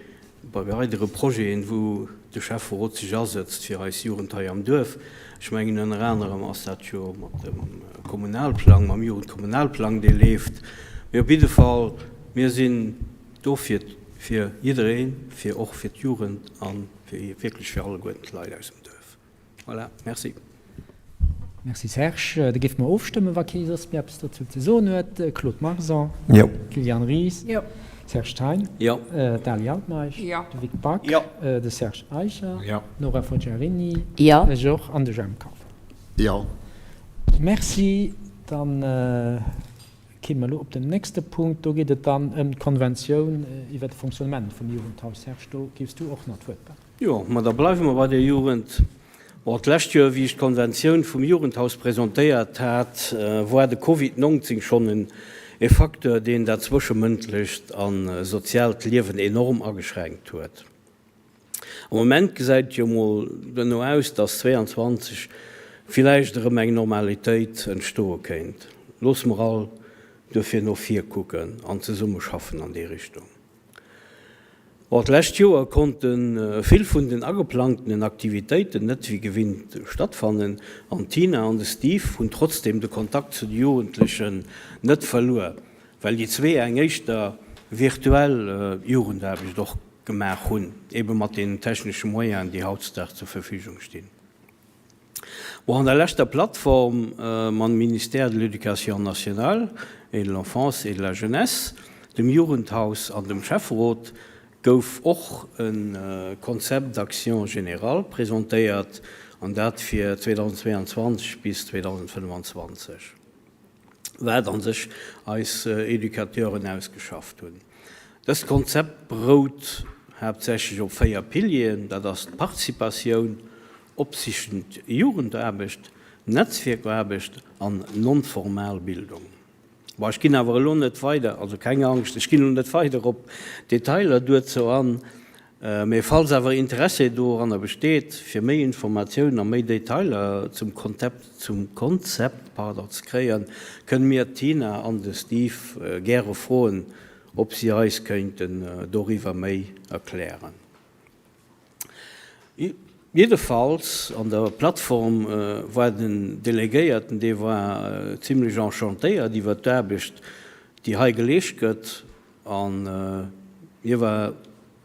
Speaker 3: bei weidere Projeten, wou de Schäfferot sech asëtzt fir eis Jugend hei am Duerf. Ech mengen, ënner anerem ass dat jo mat dem Kommunalplang, mam Jugendkommunalplang, dee leeft. Mee op jidde Fall, mir sinn do fir, fir jiddereen, fir och fir d'Jugend a fir wierklech fir alleguerten d'Leit aus dem Duerf. Voilà, merci.
Speaker 1: Merci Serge. Da géife mer ofstëmmen, wa kee soss méi eppes dozou ze soen huet. Claude Marson.
Speaker 10: Jo.
Speaker 1: Liliane Ries.
Speaker 9: Jo.
Speaker 1: Serge Thein.
Speaker 3: Jo.
Speaker 1: D'Ali Altmeisch.
Speaker 9: Jo.
Speaker 1: De Vic Back.
Speaker 3: Jo.
Speaker 1: De Serge Eicher.
Speaker 6: Jo.
Speaker 1: D'Nora Forgiarini.
Speaker 2: Jo.
Speaker 1: Ech och. An de Jemp Kauffmann.
Speaker 5: Jo.
Speaker 1: Merci. Dann kéime mer elo op den nächste Punkt. Do geet et dann ëm d'Konventioun iwwert de Fonctionnement vum Jugendhaus. Serge, do géifs du och nach d'Wuert behalen.
Speaker 3: Jo, ma da bleiwe mer bei der Jugend. Bon, d'lescht Joer, wéi ech d'Konventioun vum Jugendhaus presentéiert hat, war de Covid 19 schonn e Facteur, deen dat zwëschemëntlecht a soziaalt Liewen enorm ageschränkt huet. Am Moment gesäit et jo mol duerno aus, dass 22 villäicht erëm eng Normalitéit entstoe kéint. Loosse mer all duerfir no vir kucken an zesummeschaffen an déi Richtung. Bon, d'lescht Joer konnte vill vun den ageplangtenen Aktivitéiten net wéi gewinnt stattfannen an d'Tina an de Steve hunn trotzdeem de Kontakt zu de Jugendlechen net verluer, well déi zwee eng éischter virtuell Jugendaarbecht och gemaach hunn, ebe mat den technesche Moyenen, déi hautdesdaags zur Verfügung stinn. Bon, an der leschter Plattform mam Ministère de l'Éducation nationale et de l'Enfance et de la Jeunesse, dem Jugendhaus an dem Schäfferot gouf och e Concept d'action générale presentéiert, an dat fir 2022 bis 2025. Wat a sech eis Educateuren ausgeschafft hunn. Dëst Konzept berout haaptsächlech op 4 Pilieren, dat ass d'Participatioun, opsichend Jugendaarbecht, Netzwierkaarbecht an non-formal Bildung. Bon, ech ginn awer elo net weider, also keng Angscht, ech ginn elo net weider op Detailer duerzou an, Mee falls awer Interessé doranner besteet, fir méi Informatiounen a méi Detailer zum zum Konzept, pardon, ze kréien, kënne mir d'Tina an de Steve gäre froen, ob si eis kéinten doriwwer méi erklären. Jiddefalls, an der Plattform war den Delegéierten, dee war zimlech enchantéiert iwwert d'Aarbecht, déi hei geleescht gëtt, an hie war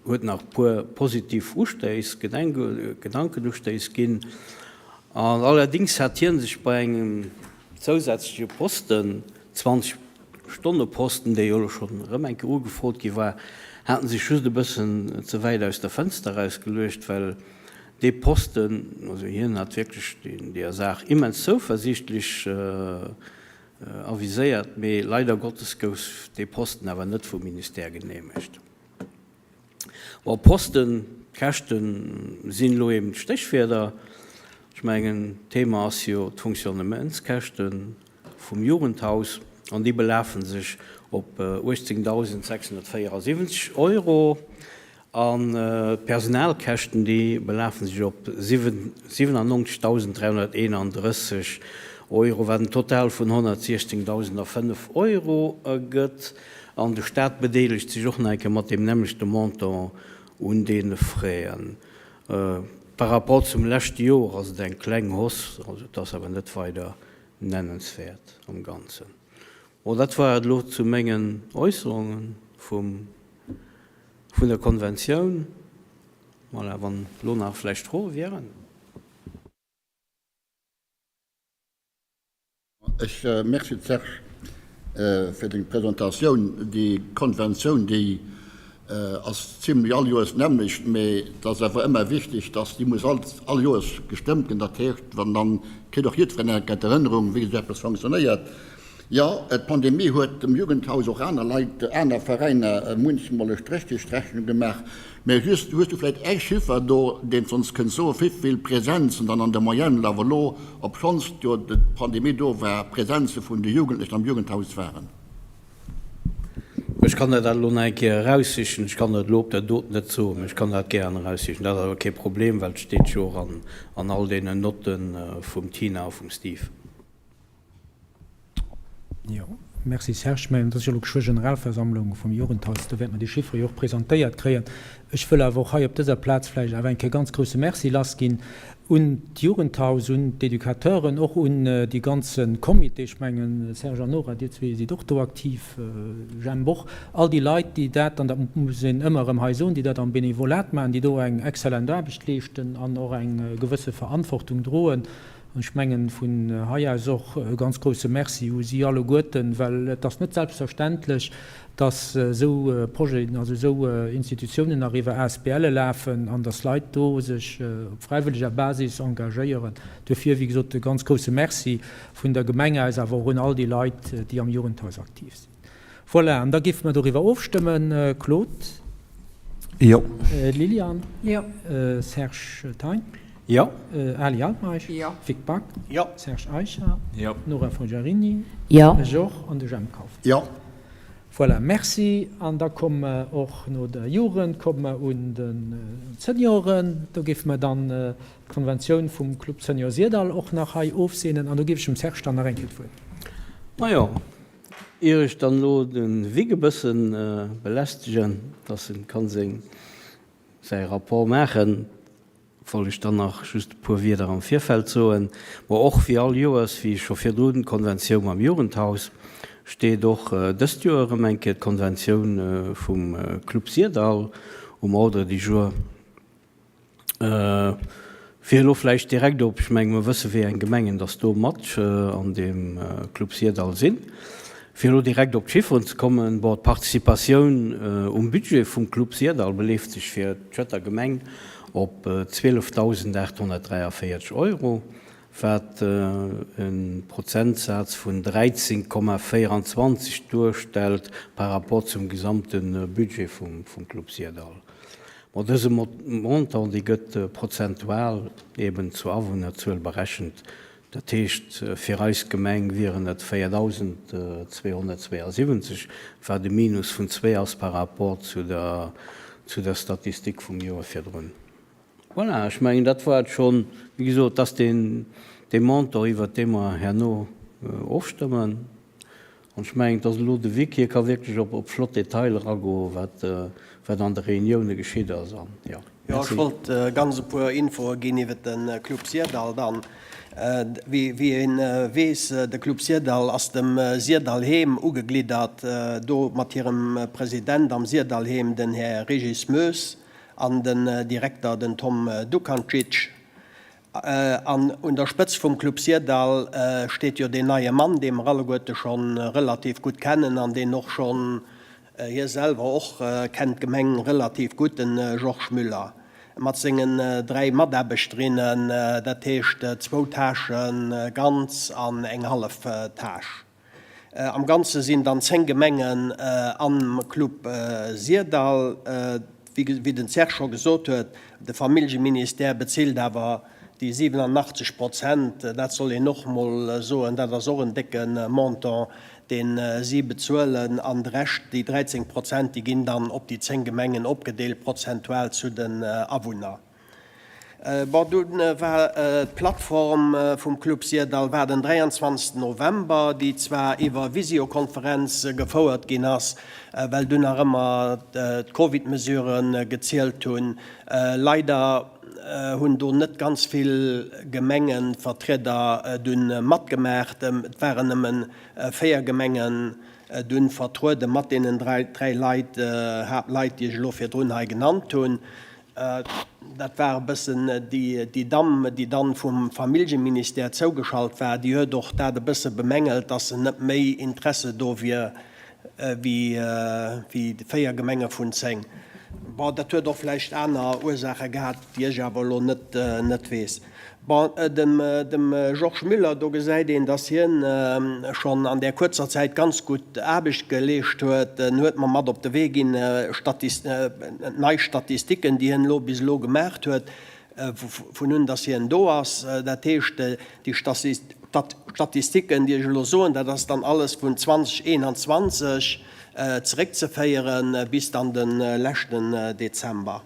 Speaker 3: huet nach puer positiv Ustéiss, Gedankenustéiss ginn. An allerdings hat hie sech bei engem zousätzleche Posten, 20 Stonne Posten, dee jo elo schonn erëm eng Kéier ugefrot gi war, hat en sech just e bëssen ze wäit aus der Fënster erausgeluecht, well dee Posten, also hien hat wierklech deeër Saach immens zouversiichtlech aviséiert, mee leider Gottes gouf dee Posten awer net vum Ministère geneemegt. Bon, Posten, Käschten sinn elo eben d'Stéchwierder. Ech mengen, d'Thema ass jo d'Fonctionnementskäschte vum Jugendhaus an déi belafe sech op 18.674 Euro an d'Personalkäschten, déi belafe sech op 97.331 Euro, wat en Total vun 116.005 Euro ergëtt. An de Staat bedeelegt sech och nach eng Kéier mat deem nämmlechte Montant un deene Fräen. Par rapport zum leschte Joer ass et eng kleng Hausse, also et ass awer net weider nennenswäert am Ganzen. Bon, dat war et elo zu mengen Äusserunge vum, vun der Konventioun. Voilà, wann elo nach vläicht Froe wieren.
Speaker 5: Ech merci Serge fir deng Presentatioun. Déi Konventioun déi ass zimlech all Joers d'nämmlecht, mee et ass awer ëmmer wichteg, dass déi muss all all Joers gestëmmt ginn. Dat heescht, wann dann kritt och jiddwereen eng Kéier d'Erënnerung, wéi esou eppes fonctionnéiert. Jo, d'Pandemie huet dem Jugendhaus, och aner Leit, aner Veräiner munchmol e Stréch duerch d'Rechnung gemaach. Mä just, hues du vläicht ee Chiffer do, deen s ons kënns soen, wéivill Presenzen dann an der Moyenne awer elo, obschonns jo d'Pandemie do war, Presenze vun de Jugendlechen am Jugendhaus waren?
Speaker 3: Ech kann der dat elo nach eng Kéier eraussichen. Ech kann der et elo op der Dot net soen, mä ech kann dat gären eraussichen. Dat ass awer kee Problem, well et steet jo och an all deenen Notte vum Tina a vum Steve.
Speaker 1: Jo, merci Serge. Ech mengen, et ass jo elo geschwë Generalversammlung vum Jugendhaus, do wäerte mer déi Chiffere jo och presentéiert kréien. Ech wëll awer och hei op dëser Plaz vläicht awer eng Kéier ganz grousse Merci lassginn un d'Jugendhaus, un d'Educateuren, och un dee ganze Comité. Ech mengen, Serge an Nora, Dir zwee sidd och do aktiv, Jemp och. All déi Leit, déi dat, an dat muss een ëmmer erëm hei soen, déi dat am Benevolat maachen, déi do eng exzellent Aarbecht leeschten an och eng gewësse Verantwortung droen. An ech mengen, vun hei aus och e ganz grouse Merci u si alleguerten, well et ass net selbstverständlech, dass esou Projeten, also esou Institutiounen nach iwwer ASBLe lafen an dass Leit do sech op fräiwëlleger Basis engagéieren. Duerfir, wéi gesot, e ganz grouse Merci vun der Gemeng aus, awer och un all déi Leit, déi am Jugendhaus aktiv sinn. Voilà, an da géife mer doriwwer ofstëmmen. Claude?
Speaker 10: Jo.
Speaker 1: Liliane?
Speaker 9: Jo.
Speaker 1: Serge Thein?
Speaker 3: Jo.
Speaker 1: Ali Altmeisch?
Speaker 9: Jo.
Speaker 1: Vic Back?
Speaker 3: Jo.
Speaker 1: Serge Eicher?
Speaker 6: Jo.
Speaker 1: Nora Forgiarini?
Speaker 2: Jo.
Speaker 1: Ech och. An de Jemp Kauffmann?
Speaker 5: Jo.
Speaker 1: Voilà, merci. An da komme mer och no der Jugend, komme mer un d'Senioren. Do géife mer dann d'Konventioun vum Club Senior Syrdall och nach hei ofseenen. An do géif ech dem Serge dann nach eng Kéier d'Wuert ginn.
Speaker 3: Majo, Ier ech dann elo de Vic e bëssen belästegen, dass en kann seng, säi Rapport maachen, wollt ech dann nach just e puer Wierder am Virfeld soen. Bon, och wéi all Joers, wéi scho virdrun d'Konventioun mam Jugendhaus, steet och dëst Joer erëm eng Kéier d'Konventioun vum Club Syrdall um Ordre du jour. Fir elo vläicht direkt op, ech menge mer wësse wéi eng Gemengen dass do mat an deem Club Syrdall sinn, fir elo direkt op d'Chifferen ze kommen, bon, d'Participatioun um Budget vum Club Syrdall beleeft sech fir d'Schëtter Gemeng op 12.843 Euro, wat e Prozentsaz vun 13,24 duerstellt par rapport zum gesamte Budget vum Club Syrdall. Ma dëse Montant, dee gëtt prozentual eben zur Awunnerzuel berechent. Dat heescht, fir eis Gemeng wieren et 4.272, wat e Minus vun zwee ass par rapport zu der zu der Statistik vum Joer virdrun. Voilà, ech mengen, dat war et schonn. Wéi gesot, et ass deen dee Montant, iwwert dee mer herno ofstëmmen. An ech mengen, dass elo de Vic hie ka wierklech op op flott Detailer agoen, wat wat an de Reunioune geschitt ass an jo.
Speaker 11: Jo, ech wollt ganz e puer Infoe ginn iwwer de Club Syrdall dann. Wéi wéi ee weess, de Club Syrdall ass dem Syrdallheem ugegliddert, do mat hirem President am Syrdallheem, den Här Régis Moes, an den Direkter, den Tom Dukancic. An un der Spëtzt vum Club Syrdall steet jo deen neie Mann, dee mer alleguerte scho relativ gutt kennen an deen och schonn, hie selwer och kennt d'Gemeng relativ gutt, de Georges Müller mat sengen 3 Mataarbechterinnen, dat heescht zwou Tâchen ganz an eng hallef Tâche. Am Ganze sinn dann 10 Gemengen am Club Syrdall. Wéi den Serge scho gesot huet, de Familljeministère bezilt awer déi 87 Prozent. Dat soll een och mol soen, dat ass och en décke Montant, dee si bezuelen. An de Rescht, déi 13 Prozent, déi ginn dann op déi 10 Gemengen opgedeelt, prozentual zu den Awunner. Bon, dunn war d'Plattform vum Club Syrdall war den 23 November, déi zwar iwwer Visiokonferenz gefouert ginn ass, well dunn nach ëmmer d'Covid-Mesurë gezielt hunn. Leider hunn do net ganz vill Gemengevertrieder dunn matgemaacht. Et waren nëmme 4 Gemengen dunn vertruede mat deenen 3 Leit, Haaptleit, déi ech elo virdrun hei genannt hunn. Dat war e bëssen déi Damm, déi dann vum Familljeministère zougeschalt war, déi huet och dat e bësse bemängelt, dass net méi Interesse do wier wéi 4 Gemenge vun 10. Bon, dat huet och vläicht aner Ursaache gehat, déi ech awer elo net weess. Bon, dem Georges Müller, do gesäit een, dass hien schonn an där kuerzer Zäit ganz gutt Aarbecht geleescht huet. En huet mer mat op de Wee ginn, nei Statistiken, déi hien elo bis elo gemaacht huet, vun un dass hien do ass. Dat heescht, déi Statistiken, déi ech elo soen, dat ass dann alles vun 2021 zeréckzeféiere bis dann de leschten Dezember.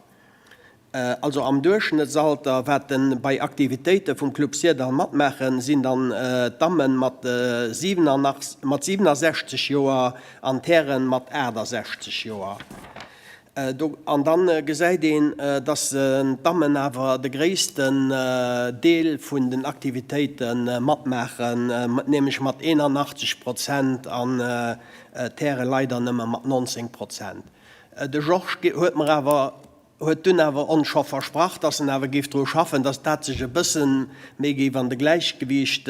Speaker 11: Also am Duerchschnëttsalter, wat den bei Aktivitéite vum Club Syrdall matmaachen, sinn dann d'Dammen mat 67 Joer an d'Hären mat 68 Joer. An dann gesäit een, dass d'Dammen awer de gréissten Deel vun den Aktivitéite matmaachen, nämlech mat 81 Prozent an d'Häre leider nëmme mat 19 Prozent. De Georges huet mer awer huet dunn awer ons scho versprach, dass en awer géif dru schaffen, dass dat sech e bësse méi géif an de Gläichgewiicht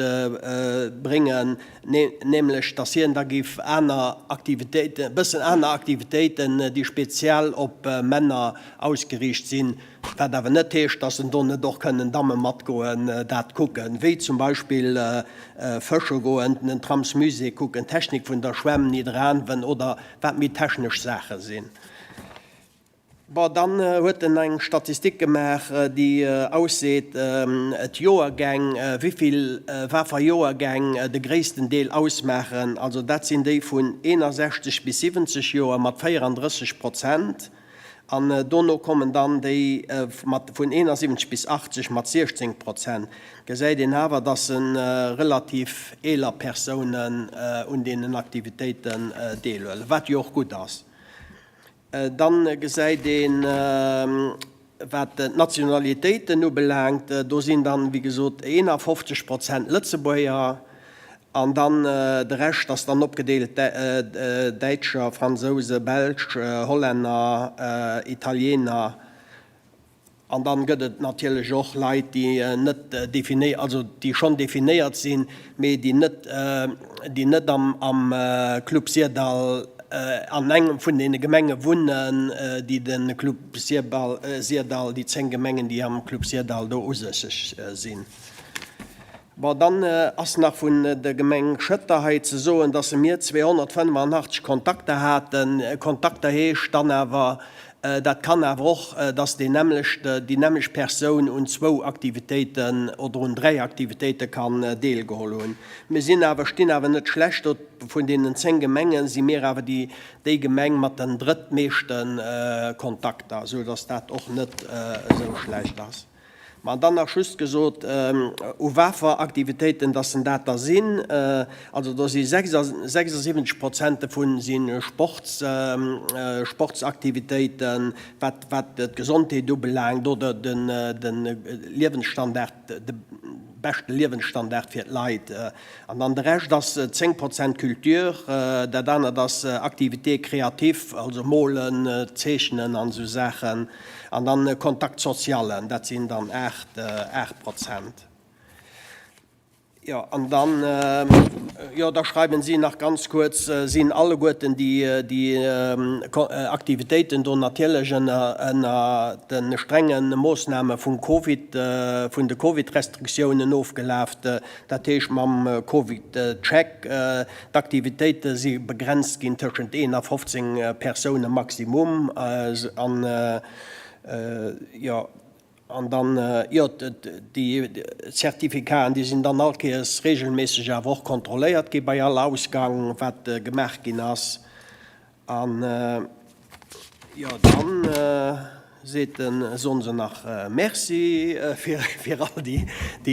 Speaker 11: bréngen, nämlech dass hien da géif aner Aktivitéiten, e bëssen aner Aktivitéiten, déi speziell op Männer ausgeriicht sinn, wat awer net heescht, dass en do net och kënnen Damme matgoen, dat kucken, wéi zum Beispill fësche goen, den Tramsmusée kucken, d'Technik vun der Schwämm Nidderaanwen oder wat méi technesch Saache sinn. Bon, dann huet en eng Statistik gemaach, déi ausseet, d'Joergäng, wéivill wafer Joergäng de gréissten Deel ausmaachen. Also dat sinn déi vun 61 bis 70 Joer mat 34 Prozent an dono kommen dann déi mat vun 71 bis 80 mat 16 Prozent. Gesäit een awer, dass relativ eeler Persounen un deenen Aktivitéiten deelhuelen, wat jo och gutt ass. Dann gesäit een, wat d'Nationalitéiten ubelaangt, do sinn dann, wéi gesot, 51 Prozent Lëtzebuerger an dann de Rescht ass dann opgedeelt, Däitscher, Fransouse, Belsch, Hollänner, Italiener. An dann gëtt et natierlech och Leit, déi net definéiert, also déi schonn definéiert sinn, mee déi net, déi net am, am Club Syrdall an engem vun deene Gemenge wunnen, déi de Club Syrdall, déi 10 Gemengen, déi am Club Syrdall do usässeg sinn. Bon, dann ass nach vun der Gemeng Schëtter hei ze soen, dass mir 285 Kontakter haten. Kontakter heescht dann awer, dat kann awer och, dass deen nämmlecht, déi nämmlecht Persoun un zwou Aktivitéiten oder un dräi Aktivitéite kann deelgeholl hunn. Mir sinn awer, stinn awer net schlecht do. Vun deenen 10 Gemenge si mir awer déi, déi Gemeng mat den drëttmeeschte Kontakter, esou dass dat och net esou schlecht ass. Ma dann nach just gesot, u wafer Aktivitéiten dass en dat da sinn. Also do si 76 Prozent dovun si Sports, Sportsaktivitéiten, wat, wat d'Gesondheet ubelaangt oder den, de Liewensstandard, de beschte Liewensstandard fir d'Leit. An dann de Rescht ass 10 Prozent Culture, dat anert ass Activités créatives, also molen, zeechnen an esou Saachen. An dann Contact socialen, dat sinn dann 8, 8 Prozent. Jo, an dann, jo, da schreiwen si nach ganz kuerz, sinn alleguerten déi, déi Aktivitéiten do natierlech ënner, ënner de strenge Moossname vum Covid, vun de Covid-Restriktiounen ofgelaf. Dat heescht mam Covid-Check. D'Aktivitéite si begrenzt ginn tëschent 1 a 15 Persoune Maximum. An, jo, an dann, jo, déi Certificaten, déi sinn dann all Kéiers reegelméisseg awer och kontrolléiert gi bei all Ausgang, wat gemaach ginn ass. An, jo, dann seet en, soen se nach Merci fir all déi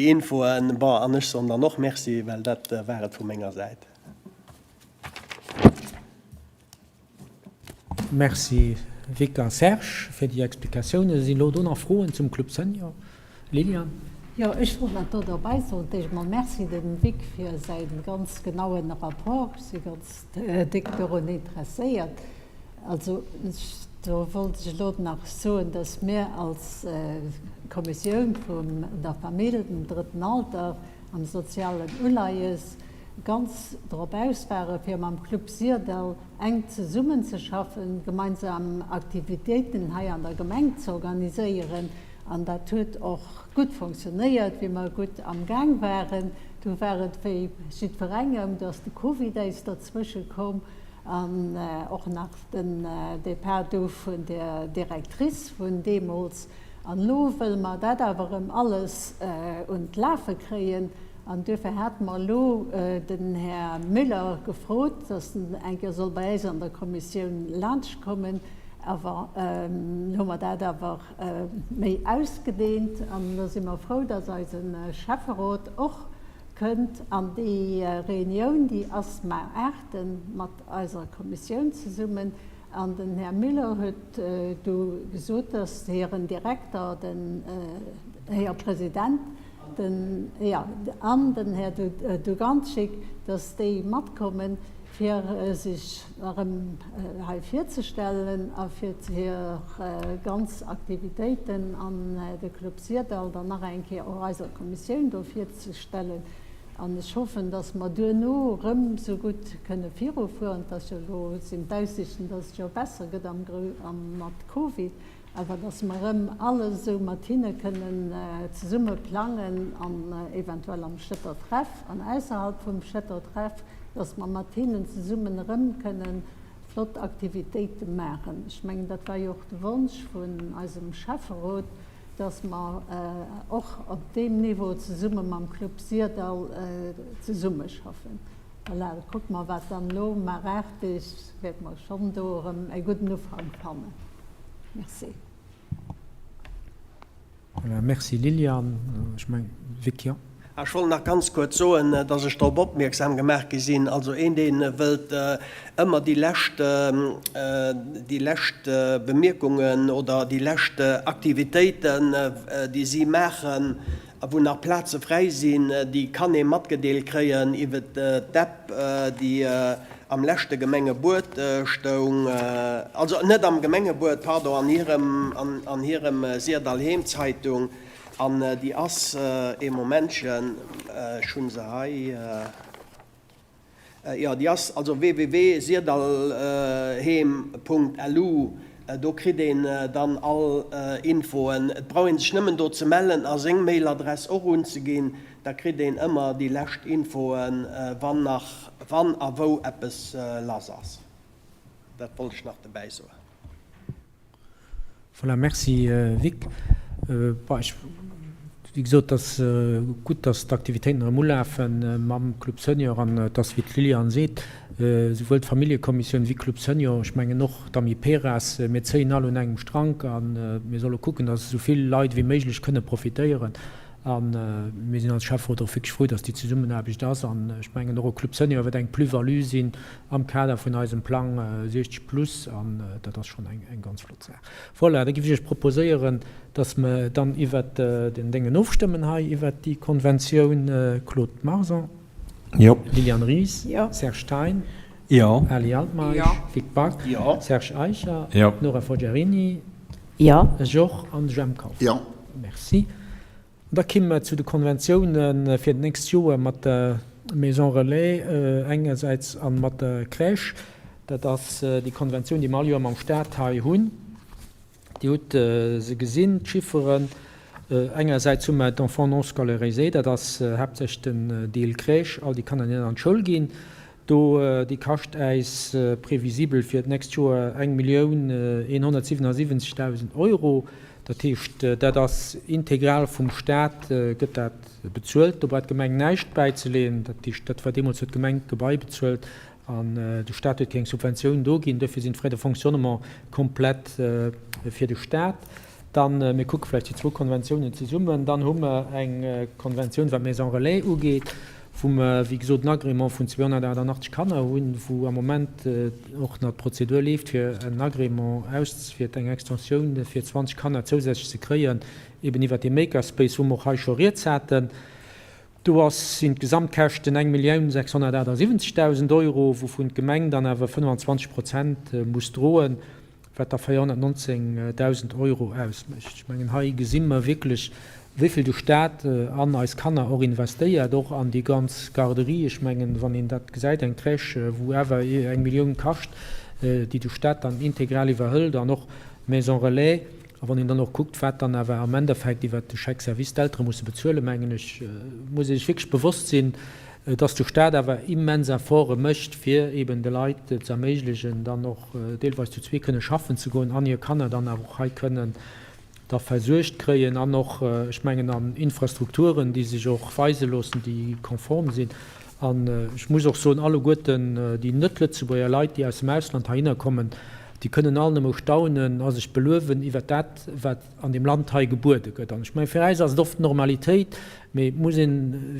Speaker 11: Infoen. Bon, an ech soen dann och Merci, well dat war et vu menger Säit.
Speaker 1: Merci Vic a Serge fir déi Explikatiounen. Sinn elo do nach Froen zum Club Senior? Lilian.
Speaker 12: Jo, ech wollt nach do derbäi soen, d'éischt emol Merci dem Vic fir säi ganz genauen Rapport. Ech si ganz déck dorun interesséiert. Also do wollt ech elo nach soen, dass mir als Kommissioun vum der Famill, dem drëtten Alter am sozialen Uleies ganz drop aus ware fir mam Club Syrdall enk zesummenzeschaffen, gemeinsam Aktivitéiten hei an der Gemeng ze organiséieren. An dat huet och gutt fonctionnéiert, wéi mer gutt am Gaang waren. Du war et wéi jiddwerengem, du ass de Covid äis derzwësche komm an och nach den Départ du vun der Directrice vun deemools. An elo wëlle mer dat awer erëm alles un d'Lafe kréien. An duerfir hate mer elo den Här Müller gefrot, dass en eng Kéier soll bei äis an der Kommissioun laanschtkommen. Awer elo hu mer dat awer méi ausgedehnt an elo si mer frou, dass eise Schäfferot och kënnt an déi Reunioun, déi ass mar aachten mat eiser Kommissioun zesummen. An den Här Müller huet du gesot, dass hiren Direkter, den Här President, den, jo, an den Här Duganczyk, dass déi matkommen, fir sech erëm hei virzestellen a fir hir ganz Aktivitéiten an de Club Syrdall dann nach eng Kéier och eiser Kommissioun do virzestellen. An ech hoffen, dass mer duerno erëm esou gutt kënne virufueren. Et ass jo elo, sinn d'Aussichten, dass et jo besser gëtt am mat Covid, awer dass mer erëm alles esou mat hinne kënnen zesumme plangen an eventuell am Schëtter Treff an ausserhalb vum Schëtter Treff, dass mer mat hinnen zesummen erëm kënnen flott Aktivitéite maachen. Ech mengen, dat war jo och de Wonsch vun eisem Schäfferot, dass mer och op deem Niveau zesumme mam Club Syrdall zesummeschaffen. Voilà, da kucke mer, wat dann elo mar 8 Deeg, wäerte mer schonn do erëm e gudden Ufank fannen. Merci.
Speaker 1: Voilà, merci Liliane. Ech mengen, Vic, jo.
Speaker 11: Ech wollt nach ganz kuerz soen, dass ech drop opmierksam gemaach gi sinn, also een, dee wëllt ëmmer déi lescht, déi lescht Bemierkungen oder déi lescht Aktivitéiten, déi si maachen a wou nach Plaze fräi sinn, déi kann ee matgedeelt kréien iwwe d'App, déi. Am leschte Gemengebuet stoung, also net am Gemengebuet, pardon, an hirem, an hirem Syrdall-Heem-Zeitung, an déi ass, ee Momentchen, ech hu se hei, jo, déi ass also www.syrdallheem.lu, do kritt een dann all Infoen. Et brauch ee sech nëmmen do ze mellen a seng Mailadress och unzeginn, Da kritt een ëmmer déi lescht Infoen, wann nach, wann a wou eppes lass ass. Dat wollt ech nach dobäi soen.
Speaker 1: Voilà, merci Vic. Bon, ech, wéi gesot, et ass gutt, dass d'Aktivitéiten erëm ulafe mam Club Senior an et ass, wéi d'Liliane seet, souwuel d'Familljekommissioun wéi Club Senior, ech mengen och d'Amiperas, mir zéien all un engem Strank a mir solle kucken, dass esou vill Leit wéi méiglech kënne profitéieren. A mir sinn als Schäfferot och wierklech frou, dass déi Zesummenaarbecht ass. An ech mengen, och e Club Senior wäert eng Plus-value sinn am Kader vun eisem Plang 60 plus. An dat ass schonn eng ganz flott Saach. Voilà, da géif ech Iech proposéieren, dass mer dann iwwert den Déngen ofstëmmen hei, iwwert déi Konventioun. Claude Marson?
Speaker 10: Jo.
Speaker 1: Liliane Ries? Jo. Serge Thein?
Speaker 3: Jo.
Speaker 1: Ali Altmeisch?
Speaker 2: Jo.
Speaker 1: Vic Back?
Speaker 11: Jo.
Speaker 1: Serge Eicher?
Speaker 6: Jo.
Speaker 1: Nora Forgiarini?
Speaker 2: Jo.
Speaker 1: Ech och. An de Jemp Kauffmann?
Speaker 5: Jo.
Speaker 1: Merci. An da kimme mer zu de Konventiounen fir d'nächst Joer mat der Maison Relais engersäits a mat der Crèche. Dat ass déi Konventioun, déi mer all Joer mam Stat hei hunn. Dir hutt se gesinn, d'Chifferen. Engersäits hu mer d'Enfants non scolarisés, dat ass haaptsächlech den Deel Crèche, all déi Kanner, déi net an d'Schoul ginn. Do, déi kascht äis previsibel fir d'nächst Joer 1.177.000 Euro. Dat heescht, dat ass integral vum Stat gëtt dat bezuelt. Do brauch d'Gemeng näischt bäizeleeën. Dat heescht, dat war deemools huet d'Gemeng d'Gebai bezuelt an de Stat huet keng Subventioun do ginn. Duerfir sinn d'Frais de fonctionnement komplett fir de Stat. Dann, mir kucke vläicht déi zwou Konventiounen zesummen, dann hu mer eng Konventioun, wat d'Maison relais ugeet, wou mer, wéi gesot, en Agrément vun 288 Kanner hunn, wou am Moment och nach d'Prozedur leeft, fir en Agrément aus, fir eng Extensioun fir 20 Kanner zousätzlech ze kréien, eben iwwert dee Makerspace, wou mer och hei scho rieds haten. Do ass, sinn d'Gesamtkäschten 1.678.000 Euro, wouvun d'Gemeng dann awer 25 Prozent muss droen, wat da 419.000 Euro ausmécht. Ech mengen, hei gesi mer wierklech, wéi vill de Stat an eis Kanner och investéiert, och an déi ganz Garderie. Ech mengen, wann een dat gesäit, eng Crèche, wou awer eng Millioun kascht, déi de Stat dann integral iwwerhëlt, an och Maison relais, A wann een dann och kuckt, wat dann awer am Endeffekt iwwert de Chèque service d'Eltere musse bezuelen, mengen ech, muss ee sech wierklech bewosst sinn, dass de Stat awer immens Efforte mécht, fir eben de Leit ze erméiglechen, dann och deelweis zu zwee kënne schaffen ze goen an hir Kanner dann awer och hei kënnen da versuergt kréien an och, ech mengen, an Infrastrukturen, déi sech och weise loossen, déi konform sinn. An ech muss och soen, alleguerten déi net-Lëtzebuerger Leit, déi aus dem Ausland heihinner kommen, déi kënnen all nëmme staunen a sech beluewen iwwert dat, wat an deem Land hei gebuede gëtt. An ech mengen, fir äis ass et oft Normalitéit, mee et muss ee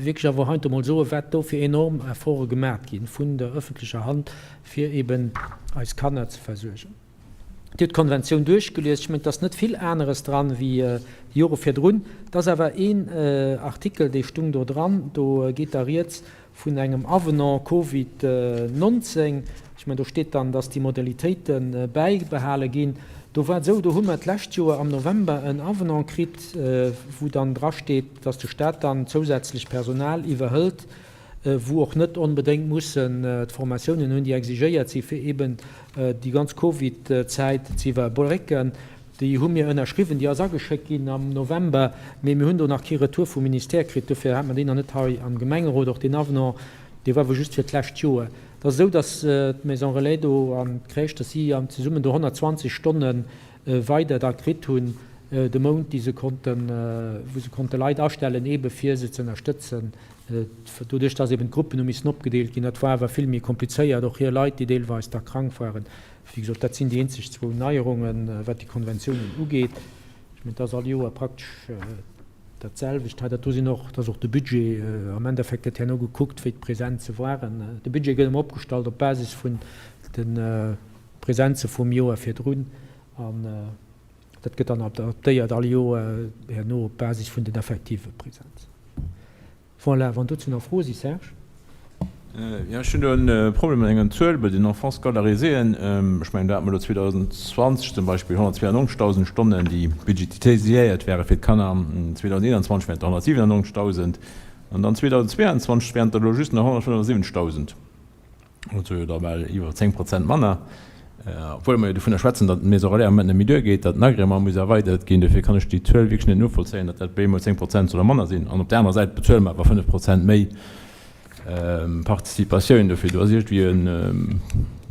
Speaker 1: wierklech awer heiansdo emol soen, wat do fir enorm Efforte gemaat gi vun der öffentlecher Hand, fir eben eis Kanner ze versuergen. Dir hutt d'Konventioun duerchgelies. Ech mengen, et ass net vill aneres dran wéi déi Jore virdrun. Et ass awer een Artikel, dee stung do dran. Do geet da rieds vun engem Avenant Covid 19. Ech mengen, do steet dann, dass déi Modalitéite bäibehale ginn. Do war et esou, do hu mer d'lescht Joer am November en Avenant kritt, wou dann drasteet, dass de Stat dann zousätzlech Personal iwwerhëlt, wou och net onbedéngt mussen d'Formatiounen hunn, déi exigéiert sinn, fir eeben déi ganz Covid-Zäit ze iwwerbrécken. Déi hu mir ënnerschriwwen, déi ass ageschéckt ginn am November, mee mir hunn do nach kee Retour vum Ministère kritt. Dofir hat mer déi nach net hei am Gemengerot. Och deen Avenant, dee war wuel just fir d'lescht Joer. Et ass esou, datt d'Maison Relais do an d'Crèche, datt si zesummen do 120 Stonne weider da kritt hunn de Mount, déi se konnten, wou se konnte Leit astellen, eebe fir se ze ënnerstëtzen Doduerch, dass eben d'Gruppen hu missen opgedeelt ginn, dat war awer vill méi komplizéiert, och hir Leit, déi deelweis da krank waren. Wéi gesot, dat sinn déi eenzeg zwou Neierungen, wat déi Konventiounen ugeet. Ech mengen, et ass all Joer praktesch dat selwecht hei. Dat do sinn och, dat ass och de Budget. Am Endeffekt gëtt herno gekuckt, wéi d'Presenze waren. De Budget gëtt ëmmer opgestallt op Basis vun de Presenze vum Joer virdrun an dat gëtt dann adaptéiert all Joer herno op Basis vun den effektive Presenzen. Voilà, wann dozou nach Froe si, Serge?
Speaker 6: Jo, ech hunn do e Problem mat enger Zuel bei den Enfants scolariséen. Ech mengen, do hate mer elo 2020 zum Beispill 192.000 Stonnen, déi budgetiséiert wäre fir d'Kanner. 2021 wären et der 197.000 an dann 2022 wären et der elo just nach 175.000. Also jo da bal iwwer 10 Prozent manner. Obwuel mer jo dovunner schwätzen, datt d'Maison relais am Moment net méi duergeet, datt den Agrément muss erweidert ginn. Dofir kann ech déi Zuel wierklech net novollzéien, datt dat bemol 10 Prozent solle manner sinn. An op där anerer Säit bezuele mer awer 5 Prozent méi Participatioun. Dofir, do ass iergendwéi e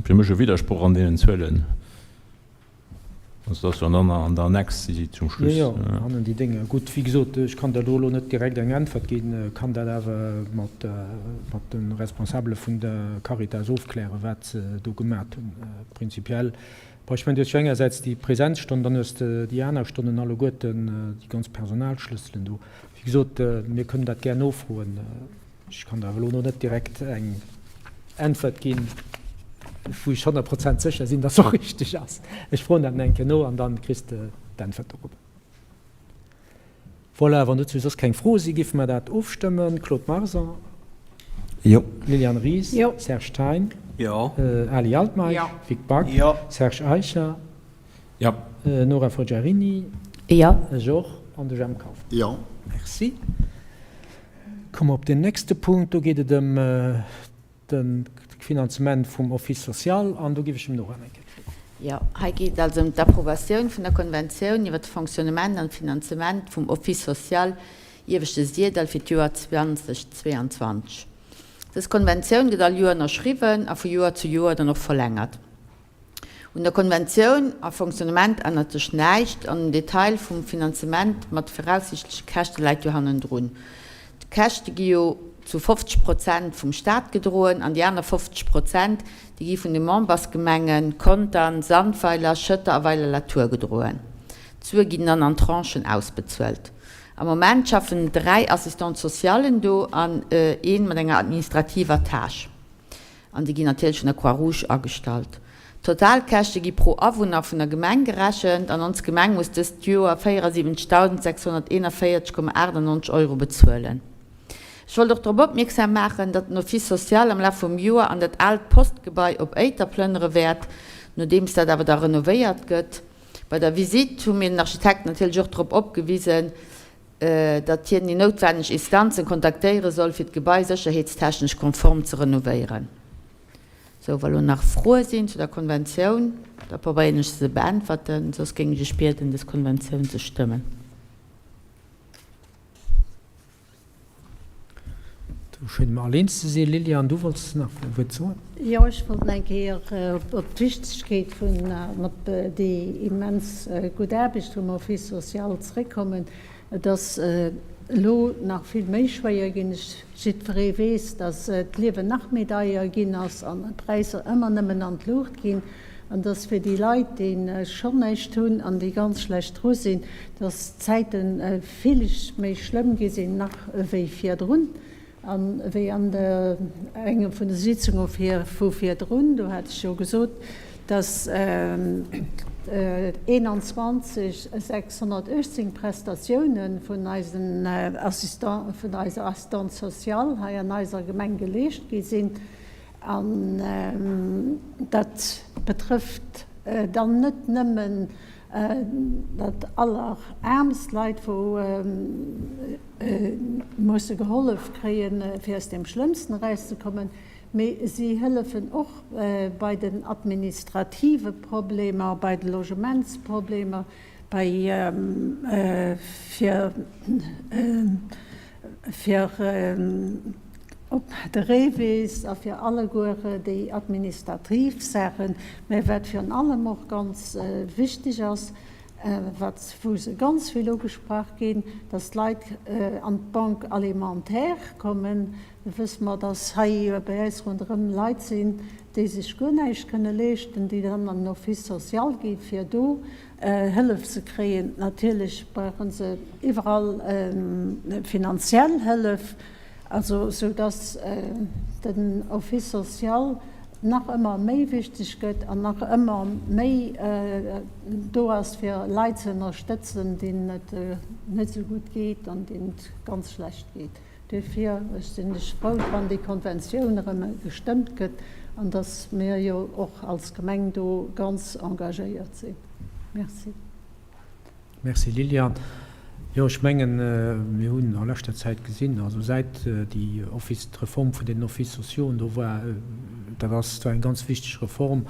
Speaker 6: fir mech e Widdersproch an deenen Zuelen. Also dat ass jo dann an der Annex zum Schluss.
Speaker 1: Jo, jo, hannen déi Dénge. Gutt, wéi gesot, ech kann der do elo net direkt eng Äntwert ginn, kann dat awer mat de Responsabele vun der Caritas ofklären, wat se do gemat hunn. Prinzipiell, bon, ech mengen, du hues jo engersäits déi Präsenzstonnen, dann hues de déi aner Stonnen alleguerten, déi ganz Personalschlësselen do. Wéi gesot, mir kënnen dat gär nofroen. Ech kann der awer elo net direkt eng Äntwert ginn, wou ech 100 Prozent sécher sinn, dass se och richteg ass. Ech froen dat nach eng Kéier no an dann kriss de d'Äntwert dorobber. Voilà, wann dozou soss keng Froe sinn, géife mer dat ofstëmmen. Claude Marson?
Speaker 10: Jo.
Speaker 1: Liliane Ries?
Speaker 12: Jo.
Speaker 1: Serge Thein?
Speaker 3: Jo.
Speaker 1: Ali Altmeisch?
Speaker 12: Jo.
Speaker 1: Vic Back?
Speaker 3: Jo.
Speaker 1: Serge Eicher?
Speaker 6: Jo.
Speaker 1: Nora Forgiarini?
Speaker 2: Jo.
Speaker 1: Ech och. An de Jemp Kauffmann?
Speaker 5: Jo.
Speaker 1: Merci. Komme mer op deen nächste Punkt. Do geet et ëm de Finanzement vum Office social an do géif ech dem Nora eng Kéier d'Wuert ginn.
Speaker 2: Jo, hei geet et also ëm d'Approbatioun vun der Konventioun iwwert de Fonctionnement an d'Finanzement vum Office social Ieweschte Syrdall fir d'Joer 2022. Dës Konventioun gëtt all Joer ënnerschriwwen a vu Joer zu Joer dann och verlängert. Un der Konventioun a Fonctionnement ännert sech näischt an den Detail vum Finanzement mat de viraussiichtleche Käschte läit jo hannendrun. D'Käschte gi jo zu 50 Prozent vum Staat gedroen an déi aner 50 Prozent, déi gi vun de Membersgemengen Contern, Sandweiler, Schëtter a Weiler-la-Tour gedroen. D'Sue ginn dann an Tranchen ausbezuelt. Am Moment schaffen 3 Assistante socialen do an een mat enger administrativer Tâche. An déi ginn natierlech vun der Croix-Rouge agestallt. D'Totalkäschte gi pro Awunner vun der Gemeng gerechent an ons Gemeng muss dëst Joer 74.641,98 Euro bezuelen. Ech wollt och drop opmierksam maachen, datt den Office social am Laf vum Joer an dat aalt Postgebai op Éiter plënnere wäert, nodeems dat awer da renovéiert gëtt. Bei der Visitt hu mir den Architekt natierlech och drop opgewisen, datt hien déi noutwenneg Instanzen kontaktéiere soll, fir d'Gebai sécherheetstechnesch konform ze renovéieren. Sou, wa lo nach Froe sinn zu der Konventioun, da probéieren ech se ze beäntwerten, soss géing ech iech bieden, dës Konventioun ze stëmmen.
Speaker 1: Do schénge mer all eens ze sinn. Liliane, du wollts nach e Wuert soen?
Speaker 12: Jo, ech wollt nach eng Kéier op d'Wichtegkeet vun an op déi immens gutt Aarbecht vum Office social zréckkommen. Et ass elo nach vill méi schwéier ginn. Jiddweree weess, datt d'Liewen nach méi deier ginn ass an d'Präisser ëmmer nëmmen an d'Luucht ginn an datt fir déi Leit, déi schonn näischt hunn an déi ganz schlecht dru sinn, datt d'Zäite villes méi schlëmm gi sinn nach ewéi virdrun. An ewéi an der engem vun de Sitzunge vu virdrun, do hat ech jo gesot, dass 21 618 Prestatioune vun eisen Assistant, vun eiser Assistante sociale hei an eiser Gemeng geleescht gi sinn. An dat betrëfft dann net nëmmen dat alleraarmst Leit, wou musse gehollef kréien, fir aus deem Schlëmmsten erauszekommen, mee si hëllefen och bei den administrative Problemer, bei de Logementsproblemer, bei fir fir op de REVIS a fir alleguer déi administrativ Saachen. Mä wat virun allem och ganz wichteg ass, wat, wou se ganz vill ugesprach ginn, dass d'Leit an d'Banque alimentaire kommen. Da wësse mer, dass hei bei eis ronderëm Leit sinn, déi sech guer näischt kënne leeschten, déi dann an den Office social gi fir do Hëllef ze kréien. Natierlech brauche se iwwerall finanziell Hëllef, also sou dass den Office social nach ëmmer méi wichteg gëtt an nach ëmmer méi do ass fir Leit ze ënnerstëtzen, deenen et net esou gutt geet an deenen et ganz schlecht geet. Duerfir sinn ech frou, wann déi Konventioun erëm gestëmmt gëtt an dass mir jo och als Gemeng do ganz engagéiert sinn. Merci.
Speaker 1: Merci Liliane. Jo, ech mengen, mir hunn a leschter Zäit gesinn, also säit déi Office, d'Reform vun den Offices sociaux do war, dat ass zwar eng ganz wichteg Reform,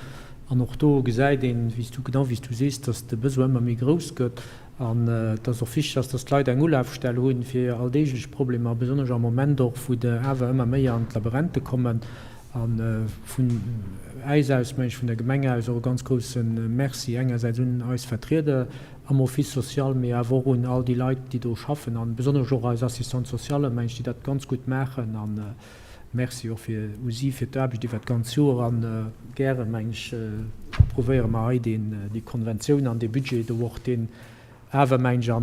Speaker 1: an och do gesäit een, wéi s du, genau wéi s du sees, dass de Besoin ëmmer méi grouss gëtt an dass och wichteg ass, dass d'Leit eng Ulafstell hunn fir alldeeglech Problemer, besonnesch am Moment och, wou der awer ëmmer méi an d'Labyrinthe kommen. A vun äis aus, meng ech, vun der Gemeng aus och e ganz grousse Merci engersäits un eis Vertrieder am Office social, mee awer och un all déi Leit, déi do schaffen a besonnesch och eis Assistante sociale, meng ech, déi dat ganz gutt maachen. A Merci och fir u si fir d'Aarbecht iwwert d'ganz Joer. A gäre, meng ech, approuvéiere mer hei deen, déi Konventioun an dee Budget do och, deen awer, meng ech, a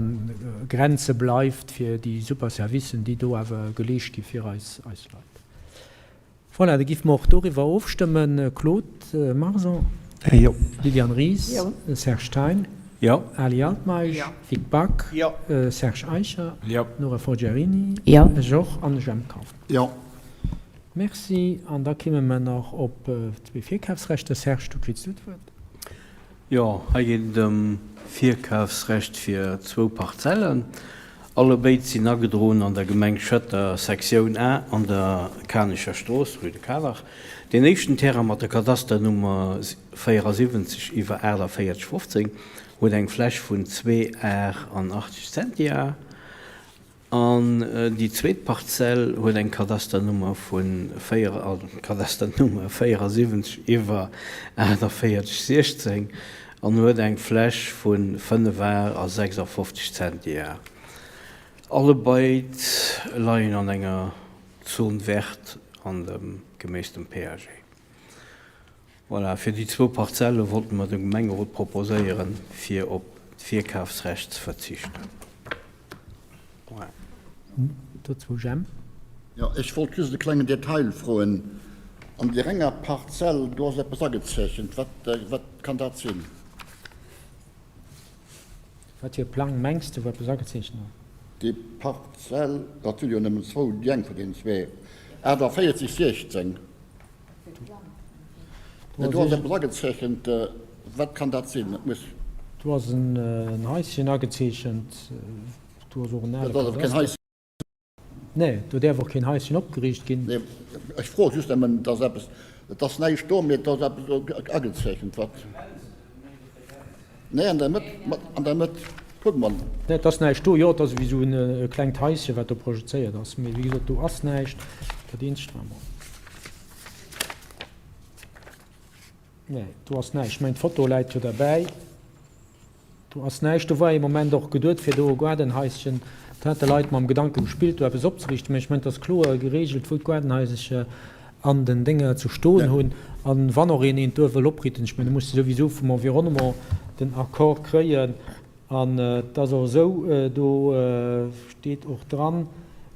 Speaker 1: Grenze bleift fir déi super Servicen, déi do awer geleescht gi fir eis Leit. Voilà, da géife mer och doriwwer ofstëmmen. Claude Marson?
Speaker 10: Jo.
Speaker 1: Liliane Ries? Jo. Serge Thein?
Speaker 3: Jo.
Speaker 1: Ali Altmeisch?
Speaker 11: Jo.
Speaker 1: Vic Back?
Speaker 11: Jo.
Speaker 1: Serge Eicher?
Speaker 6: Jo.
Speaker 1: Nora Forgiarini?
Speaker 2: Jo.
Speaker 1: Ech och. An de Jemp Kauffmann?
Speaker 5: Jo.
Speaker 1: Merci. An da kimme mer nach op zwee Virkafsrechter. Serge, du kriss du d'Wuert.
Speaker 3: Jo, hei geet et ëm Virkafsrecht fir zwou Parzellen. Allebéid sinn agedroen an der Gemeng Schëtter, Sektioun A an der Kanecher Strooss, rue de Kanach. Deen éischten Terrain mat der Kadasternummer 74 iwwer 48 15 huet eng Fläch vun 2 Ar an 80 Zentiar. An déi zweet Parzell huet eng Kadasternummer vun Kadasternummer 74 iwwer 48 16 an huet eng Fläch vu 5 Ar a 56 Zentiar. Allebeid leien an enger Zone verte an dem geméiss dem PAG. Voilà, fir déi zwou Parzelle wollte mer dem Gemengerot proposéieren, fir op d'Virkafsrecht ze verzichten. Voilà.
Speaker 1: Dozou Jemp.
Speaker 5: Jo, ech wollt just e klengen Detail froen. An deer enger Parzell, do ass eppes agezeechent. Wat, wat kann dat sinn?
Speaker 1: Wat fir e Plang mengs de, wou eppes agezeechent ass?
Speaker 5: Déi Parzell, dat sinn jo nëmmen zwou, déi eng vun deenen zwee, 48, 16. Do ass eppes agezeechent. Wat kann dat sinn? Et muss.
Speaker 1: Do ass en Haischen agezeechent. Do ass och en ale Kadaster. Nee, do däerf och keen Haischen opgeriicht ginn.
Speaker 5: Nee, ech froe just nëmmen, et ass eppes, et ass näischt do, mee et ass eppes agezeechent. Wat? Nee, an der Mëtt, an der Mëtt. Kuck mol.
Speaker 1: Nee, et ass näischt do. Jo, et ass ewéi esou e klengt Haische wat do projezéiert ass. Mee wéi gesot, do ass näischt. Dat eenzegt war mol. Nee, do ass näischt. Ech mengen, d'Foto läit jo derbäi. Do ass näischt. Do war ee Moment och geduet, fir do e Gaardenhaischen, do hate Leit mam Gedanke gespillt, do eppes opzeriichten. Mä ech mengen, et ass kloer geregelt, wou d'Gaardenhaisercher an den Dénger ze stoen hunn. A wann och een eent do wëll opriichten, ech mengen, da muss de souwisou vum Environnement den Accord kréien. An et ass och esou, do steet och dran,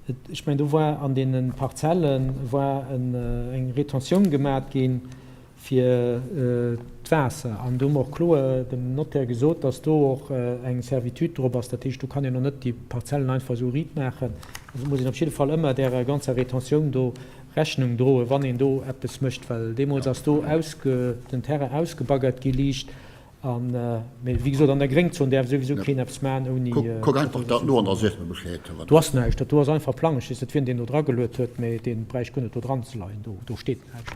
Speaker 1: ech mengen, do war an deene Parzelle war eng Retentioun gemat ginn, fir d'Waasser. An do hu mer och kloer dem Notaire gesot, dass do och eng Servitude drop ass. Dat heescht, do kann een och net déi Parzellen einfach esou riit maachen. Also muss een op jidde Fall ëmmer därer ganzer Retentioun do Rechnung droen, wann een do eppes mécht, well deemools ass do den Terrain ausgebaggert gi liicht. An, mee wéi gesot, an der Gréngzon däerf souwisou keen eppes maachen ouni.
Speaker 5: Kuck einfach dat no an da sees mer Bescheed.
Speaker 1: Do ass näischt, dat do ass einfach Plang. Ech weess net, wien deen do drageluet huet, mee dee bräicht guer net do dran ze leien. Do steet näischt.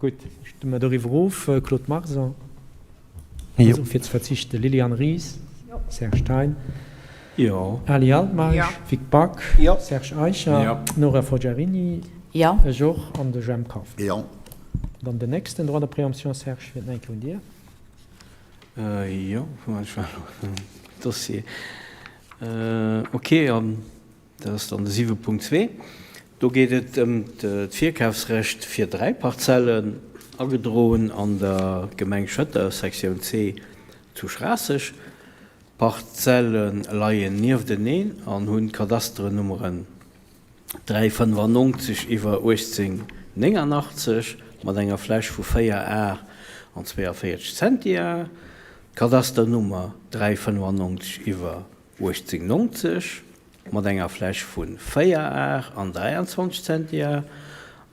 Speaker 1: Gutt, stëmme mer doriwwer of. Claude Marson?
Speaker 10: Jo.
Speaker 1: Also fir ze verzichten, Liliane Ries?
Speaker 12: Jo.
Speaker 1: Serge Thein?
Speaker 3: Jo.
Speaker 1: Ali Altmeisch?
Speaker 11: Jo.
Speaker 1: Vic Back?
Speaker 11: Jo.
Speaker 1: Serge Eicher?
Speaker 6: Jo.
Speaker 1: Nora Forgiarini?
Speaker 2: Jo.
Speaker 1: Ech och. An de Jemp Kauffmann.
Speaker 5: Jo.
Speaker 1: Dann den nächsten Droit de préemption, Serge, fir eng Kéier un dir.
Speaker 3: Jo, ech war elo am Dossier. Okay, an Dat ass dann de 7.2. Do geet et ëm d'Virkafsrecht fir 3 Parzellen, agedroen an der Gemeng Schëtter, Sektioun C zu Schraasseg. D'Parzelle leien niefteneen an hunn d'Kadasterennummeren 395 iwwer 1889 mat enger Fläch vu 4 Ar an 42 Zentiar, d'Kadasternummer 395 iwwer 1890. mat enger Fläch vu 4 Ar an 23 Zentiar.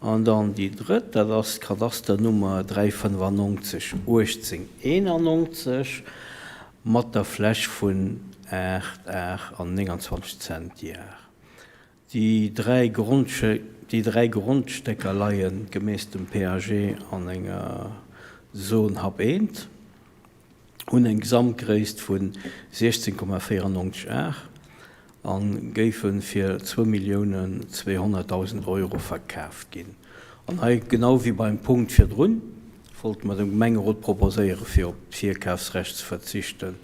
Speaker 3: An dann déi drëtt, dat ass d'Kadasternummer 395 18 91 mat der Fläch vun 8 Ar an 29 Zentiar. Déi 3 déi 3 Grondstécker leie gemäss dem PAG an enger Zone Hub 1, hunn eng Gesamtgréisst vu 16,94 Ar a géife fir 2.200.000 Euro verkaaft ginn. An hei, genau wéi beim Punkt virdrun, wollte mer dem Gemengerot proposéiere fir op d'Virkafsrecht ze verzichten.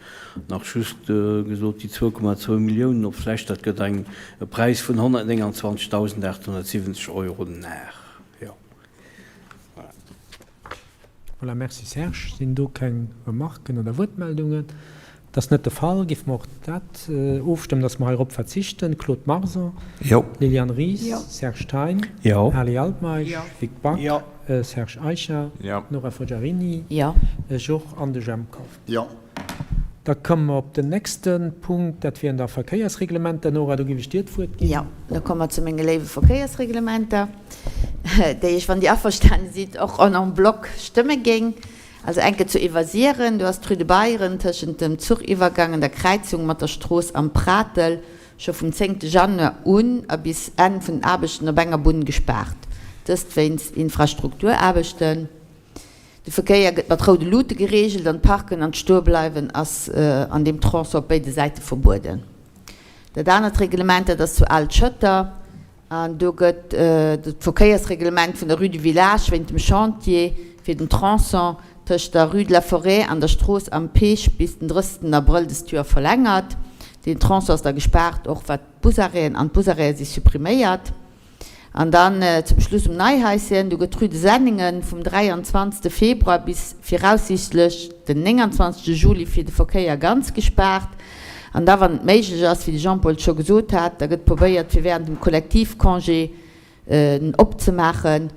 Speaker 3: Nach just gesot, déi 2,2 Milliounen op Fläch, dat gëtt eng e Präis vun 129.870 Euro den Ar. Jo, voilà.
Speaker 1: Voilà, merci Serge. Sinn do keng Remarken oder Wuertmeldungen? Dat ass net de Fall. Géife mer och dat ofstëmmen, dass mer heirop verzichten? Claude Marson?
Speaker 10: Jo.
Speaker 1: Liliane Ries? Jo. Serge Thein?
Speaker 3: Jo.
Speaker 1: Ali Altmeisch? Jo. Vic Back?
Speaker 3: Jo.
Speaker 1: Serge Eicher?
Speaker 6: Jo.
Speaker 1: Nora Fogiarini?
Speaker 2: Jo.
Speaker 1: Ech och. An de Jemp Kauffmann?
Speaker 5: Jo.
Speaker 1: Da komme mer op den nächste Punkt, dat wieren da Verkéiersreglementer. Nora, do géif ech dir d'Wuert ginn.
Speaker 2: Jo, da komme mer zu menge léiwe Verkéiersreglementer, déi ech, wann Dir averstane sidd, och en en bloc stëmme géing. Also enke zu Iwwersiren, do ass d'Rue de Beyren tëschent dem Zuchiwwergang an der Kräizung mat der Strooss Am Pratel scho vum zéngte Januar un a bis Enn vun den Aarbechten op enger Bunn gespaart, dëst wéinst Infrastrukturaarbechten. De Verkéier gëtt mat roude Luute gereegelt an d'Parken an d'Stoebleiwen ass an deem Tronçon op béide Säite verbueden. Dat anert Reglement, dat ass zu Al-Schëtter an do gëtt d'Verkéiersreglement vun der Rue du Village wéint dem Chantier fir den Tronçon tëscht der Rue de la Forêt an der Strooss Am Peech bis den 30 Abrëll dëst Joer verlängert. Deen Tronçon ass da gespaart, och wat d'Busarrêten an d'Busarrête si suppriméiert. An dann zum Schluss um Neihaischen, do gëtt d'Rue de Senningen vum 23. Februar bis viraussiichtlech den 29. Juli fir de Verkéier ganz gespaart. An da wann et méiglech ass, wéi de Jean-Paul et scho gesot hat, da gëtt probéiert fir während dem Kollektivcongé en opzemaachen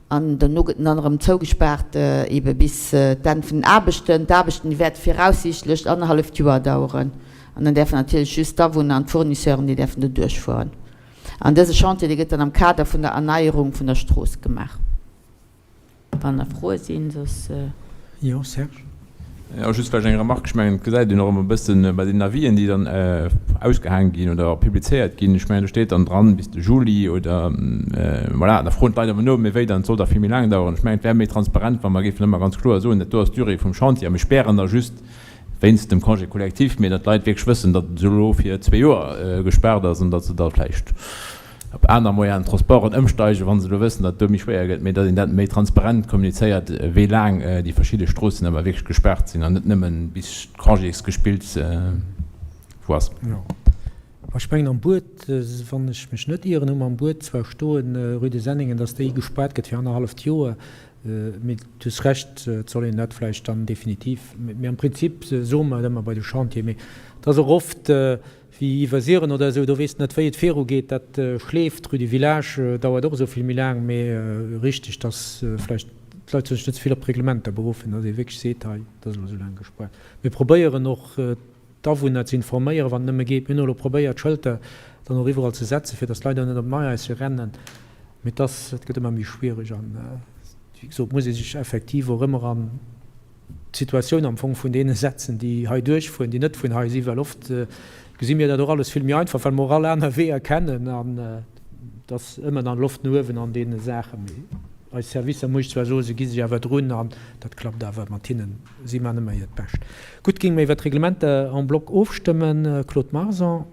Speaker 2: an dono gëtt en dann erëm zougespaart ebe bis d'Enn vun den Aarbechten. D'Aarbechten déi wäerte viraussiichtlech annerhalleft Joer daueren an dann däerfen natierlech just d'Awunner an d'Fournisseuren déi däerfen do duerchfueren. An dëse Chantier, dee gëtt dann am Kader vun der Erneierung vun der Strooss gemaach. Wann nach Froe sinn, soss.
Speaker 1: Jo, Serge.
Speaker 6: Jo, just vläicht eng Remarque. Ech mengen, et gesäit een och ëmmer e bëssen bei den Avisen, déi dann ausgehaang ginn oder publizéiert ginn. Ech mengen, do steet dann dran, bis de Juli oder voilà. Da froen d'Leit ëmmer no, mee wéi dann? Et soll dach vill méi laang daueren. Ech mengen, et wär méi transparent, wa mer géifen ëmmer ganz kloer soen, dat do ass d'Durée vum Chantier a mir spären da just wéinst dem Congé collectif, mee datt d'Leit wierklech wëssen, datt et elo fir zwee Joer gespaart ass an datt se da vläicht op aner Moyens de transporten ëmsteigen, wa se elo wëssen, datt et do méi schwéier gëtt, mee datt een dat méi transparent kommunizéiert, wéi laang déi verschidde Stroossen awer wierklech gespaart sinn an net nëmmen bis d'Congésgespills wou ass.
Speaker 1: Jo, ech mengen am Buet, wann ech mech net ieren, hu mer am Buet zwar stoen, Rue de Senningen, datt déi gespaart gëtt fir annerhalleft Joer. Mee du hues Recht, et soll een dat vläicht dann definitiv, mee am Prinzip soe mer et ëmmer bei de Chantier, mee et ass och oft wéi Iwwersiren oder esou, do weess de net wéi et virugeet, dat schleeft. Rue du Village dauert och esou vill méi laang, mee richteg, datt vläicht d'Leit sech net ze vill op d'Reglementer beruffen, datt ee wierklech seet, hei, et ass elo esou laang gespuert. Mir probéieren och d'Awunner ze informéieren, wann et nëmme geet. Mir hunn och elo probéiert, Schëlter dann och iwwerall ze setzen, fir datt d'Leit och net op d'Neihaischen rennen. Mee et ass, et gëtt ëmmer méi schwiereg an, wéi gesot, muss ee sech effektiv och ëmmer an d'Situatioun am Fong vun deene setzen, déi hei duerchfueren, déi net vun hei si, well oft gesi mir dat och alles vill méi einfach, well mer och all aner Weeër kennen an et ass ëmmer dann Loft no uewen an deene Saachen. Mee eis Servicer, muss ech zwar soen, se gi sech awer drun an dat klappt awer mat hinnen, si maachen ëmmer hiert Bescht. Gutt, géinge mer iwwert d'Reglementer en bloc ofstëmmen. Claude Marson.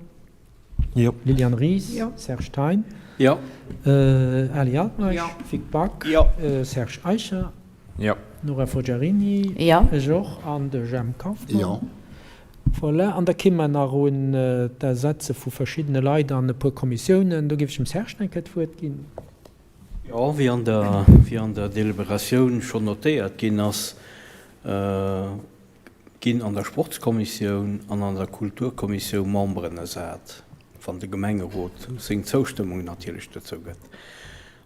Speaker 10: Jo.
Speaker 1: Liliane Ries.
Speaker 9: Jo.
Speaker 1: Serge Thein.
Speaker 3: Jo.
Speaker 1: Ali Altmeisch.
Speaker 9: Jo.
Speaker 1: Vic Back.
Speaker 3: Jo.
Speaker 1: Serge Eicher.
Speaker 6: Jo.
Speaker 1: Nora Fogiarini.
Speaker 2: Jo.
Speaker 1: Ech och. An de Jemp Kauffmann.
Speaker 5: Jo.
Speaker 1: Voilà. An da kéime mer nach un d'Ersetze vu verschiddene Leit an e puer Kommissiounen. Do géif ech dem Serge nach eng Kéier d'Wuert ginn.
Speaker 3: Jo, wéi an der, wéi an der Deliberatioun schonn notéiert ginn ass, ginn an der Sportskommissioun an an der Kulturkommissioun Memberen ersat, wann de Gemengerot seng Zoustëmmung natierlech dozou gëtt.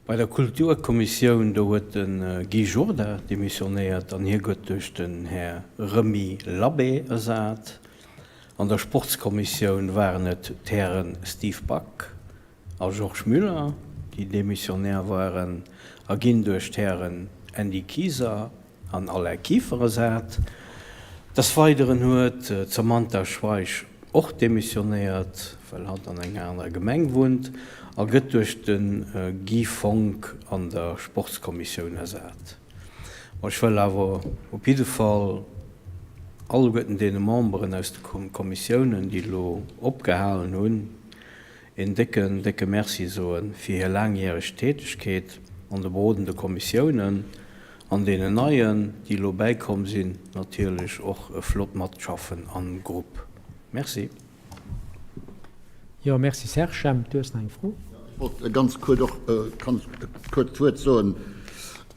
Speaker 3: Bei der Kulturkommissioun, do huet de Guy Jourda demissionéiert an hie gëtt duerch den Här Remy Labbé ersat. An der Sportskommissioun waren et d'Häre Steve Back a Georges Müller, déi Demissionnaire waren a ginn duerch d'Hären Andy Kieser an Alain Kieffer ersat. Des Weideren huet d'Samantha Schweich och demissionéiert, well hatt an enger anerer Gemeng wunnt, a gëtt duerch de Guy Fonck an der Sportskommissioun ersat. Ma ech wëll awer op jidde Fall alleguerten deene Memberen aus de Kommissiounen, déi elo opgehalen hunn, een décken, décke Merci soe fir hir laangjäreg Tätegkeet an de berodende Kommissiounen an deenen neien, déi elo bäikomm sinn, natierlech och e flott Matschaffen am Grupp. Merci.
Speaker 1: Jo, merci Serge. Jemp, du hues nach eng Fro?
Speaker 5: Ech wollt ganz kuerz och ganz kuerz d'Wuert soen.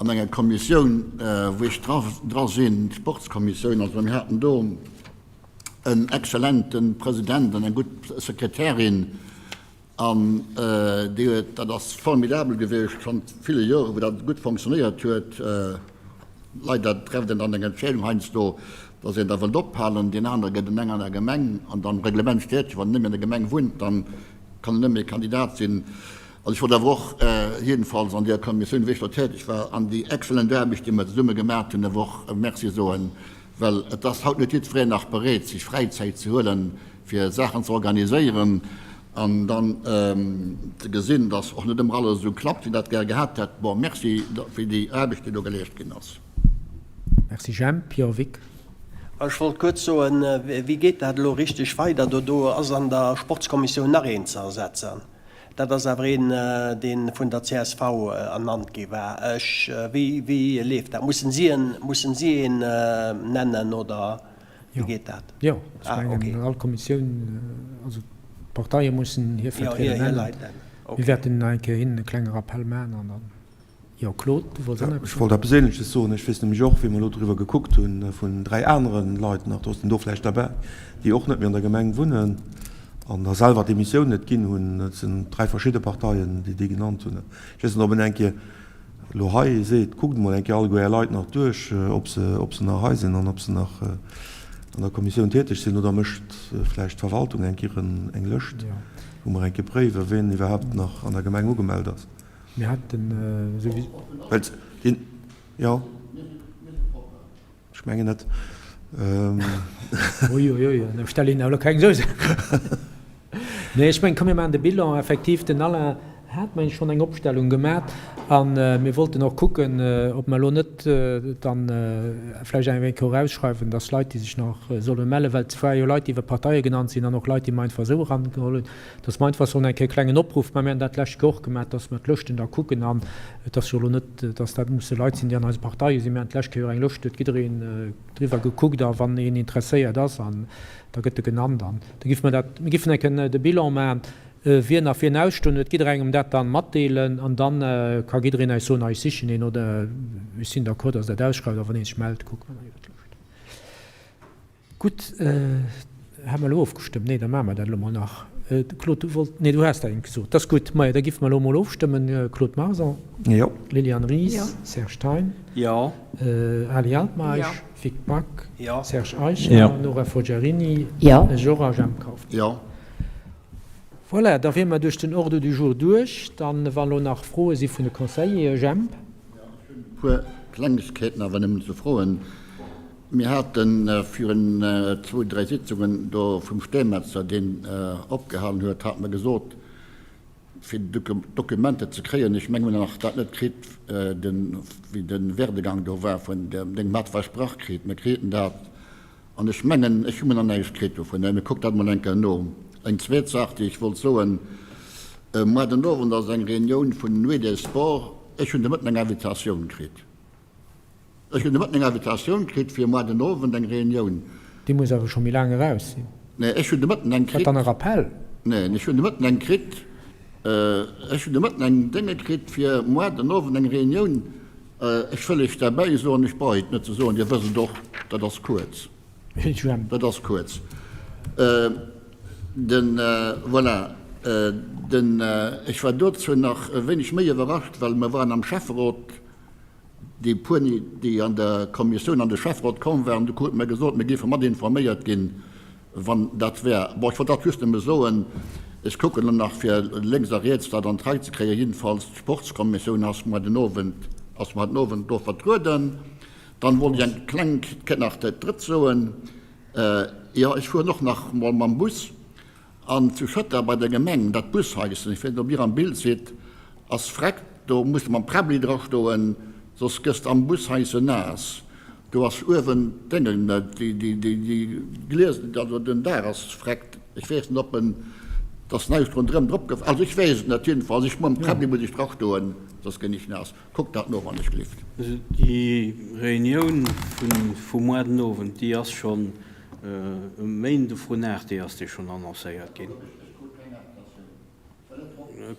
Speaker 5: An enger Kommissioun, wou ech dra sinn, d'Sportskommissioun, also mir haten do en exzellente President an eng gutt Sekretärin an déi huet, dat ass formidabel gewiescht, schonn ville Jore wou dat gutt fonctionnéiert huet. Leider trefft een dann eng Entscheedung heiansdo, dass een da wëllt ophalen, deen anere gëtt en eng aner Gemeng an am Reglement steet jo, wann en net méi an der Gemeng wunnt, dann kann en net méi Kandidat sinn. Also ech wollt awer och jiddefalls an där Kommissioun, wéi ech do täteg war, an déi excellent Aarbecht, déi mer zesumme gemaat hunn, awer och Merci soen, well et ass haut net jiddwereen nach bereet, sech Fräizäit ze huelen, fir Saachen ze organiséieren an dann ze gesinn, dass och net ëmmer alles esou klappt, wéi een dat gär gehat hätt. Bon, Merci fir déi Aarbecht, déi do geleescht ginn ass.
Speaker 1: Merci Jemp. Jo, Vic.
Speaker 11: Ech wollt kuerz soen, wéi geet dat elo richteg weider? Do do ass an der Sportskommissioun nach een ze ersetzen. Dat ass awer een, dee vun der csv ernannt gi war. Ech, wéi, wéi leeft dat? Mussen si en, mussen si een nennen oder wéi geet dat?
Speaker 1: Jo, ech Ah, mengen, okay. all Kommissioun, also d'Parteie mussen hir Vertrieder nennen. Mir wäerten nach eng Kéier hinnen e klenge Rappell maachen an dann. Jo, Claude, du wollts och nach eppes
Speaker 10: Ech wollt eppes Ähnleches soen. Ech weess nämlech och, wéi mer elo driwwer gekuckt hunn, vun 3 anere Leit nach, do ass den do vläicht derbäi, déi och net méi an der Gemeng wunnen an da selwer d'Demissioun net ginn hunn. Et sinn 3 verschidde Parteien, déi déi genannt hunn. Ech weess net, ob en eng Kéier elo hei seet, Kuckt emol eng Kéier alleguer Är Leit nach duerch, ob se, ob se nach hei sinn an ob se nach an der Kommissioun täteg sinn, oder mécht vläicht d'Verwaltung eng Kéier eng Lëscht, wou mer eng Kéier préiwen, wien iwwerhaapt nach an der Gemeng ugemellt ass.
Speaker 1: Mir haten souwisou.
Speaker 10: Well deen, jo, ech mengen net.
Speaker 1: Ui, ui, ui, elo stell een elo keng esou Saachen. Nee, ech mengen, komm mir maachen de Bilan. Effektiv, den Alain hat, meng ech, schonn eng Opstellung gemat a mir wollten och kucken, ob mer elo net dann vläicht eng Kéier erausschreiwen, dass Leit, déi sech nach solle mellen, well et ware jo Leit, déi iwwer Parteie genannt sinn an och Leit, déi mer einfach esou erangeholl hunn, Dass mer einfach sollen eng Kéier e klengen Opruff maachen, mir hunn dat d'lescht Kéier och gemaach, dass mer d'Lëschten da kucken an et ass jo elo net, dass dat musse Leit sinn, déi an eise Parteie sinn. Mir hunn d'lescht Kéier jo eng Lëscht, huet jiddereen driwwer gekuckt a wann een interesséiert ass an da gëtt e genannt an da géife mer dat, mir géifen eng Kéier de Bilan maachen, wien nach wien ausstoen huet, jidderengem dat dann matdeelen an dann ka jiddereen eis soen, hei ech sichen een oder ech sinn d'accord, dass Der dat ausschreift a wann ee sech mellt, kucke mer dann iwwert d'Lëscht. Gutt, hu mer elo ofgestëmmt? Nee, da maache mer dat elo mol nach. Claude, du wollt, nee, du has dat eent gesot. Dat ass gutt. Majo, da giffe mer elo mol ofstëmmen. Claude Marson?
Speaker 10: Jo.
Speaker 1: Liliane Ries? Jo. Serge Thein?
Speaker 3: Jo.
Speaker 1: Ali Altmeisch? Jo. Vic Back?
Speaker 3: Jo.
Speaker 1: Serge Eicher?
Speaker 6: Jo.
Speaker 1: Nora Forgiarini?
Speaker 2: Jo.
Speaker 1: Georges a Jemp Kauffmann?
Speaker 5: Jo.
Speaker 1: Voilà, da wiere mer duerch den Ordre du jour duerch. Dann, wa elo nach Froe si vun de Conseillere, Jemp?
Speaker 5: Jo, ech hunn e puer Klengegkeeten awer nëmmen ze froen. Mir hate virun zwou, dräi Sitzungen do vum Steemetzer, deen opgehalen huet, hate mer gesot, fir d'Dokumenter ze kréien, ech menge mir hunn nach dat net kritt, wéi de Werdegang do war vun deem Ding, mer hate versprach kritt, mir kriten dat an ech mengen, ech hu mer nach näischt kritt dovun. Mä mir kucken dat emol eng Kéier no. Eng zweet Saach, déi ech wollt soen, Muar den Owend ass eng Reunioun vun Nuit des Sports. Ech hunn de Mëtten eng Invitatioun kritt. Ech hunn de Mëtten eng Invitatioun kritt fir moar den Owend eng Reunioun.
Speaker 1: Déi muss awer scho méi laang eraus sinn.
Speaker 5: Nee, ech hunn de Mëtten eng
Speaker 1: kritt. Wat dann e Rappel?
Speaker 5: Neen, ech hunn de Mëtten eng kritt. Ech hunn de Mëtten eng Dénge kritt fir moar den Owend eng Reunioun. Ech wëll Iech derbäi soen, ech brauch et net ze soen, Dir wësst et och, dat ass kuerz. Dat ass kuerz. Den, voilà, den, ech war dozou nach e wéineg méi iwwerrascht, well mer waren am Schäfferot, Déi puer, déi an der Kommissioun an de Schäfferot komm waren, do krute mer gesot, mir géife mat informéiert ginn. Wann dat wär. Bon, ech wollt dat just nëmme soen. Ech kucken elo nach, fir lénks a riets dat an d'Rei ze kréien. Jiddefalls d'Sportskommissioun ass muer den Owend, ass muer den Owend do vertrueden. Dann wollt ech eng kleng Kéier nach dat Drëtt soen. Jo, ech fueren och nach mol mam Bus. An zu Schëtter bei der Gemeng, dat Bushaischen, ech weess net, ob Dir am Bild sidd, ass vreckt. Do muss de mam Präbbli drastoen, soss gëss de am Bushaischen naass. Do ass uewen d'Déngen, déi Glies, also den Daach ass vreckt. Ech weess net, ob en, dass näischt ronderëm drop gef, also ech weess et net. Jedenfalls, ech mam Präbbli muss ech drastoen, soss ginn ech naass. Kuckt dat no, wann ech glift.
Speaker 3: Also déi Reunioun vu muar den Owend, déi ass schonn e Méinde vrun 8, déi ass déi schonn annoncéiert ginn.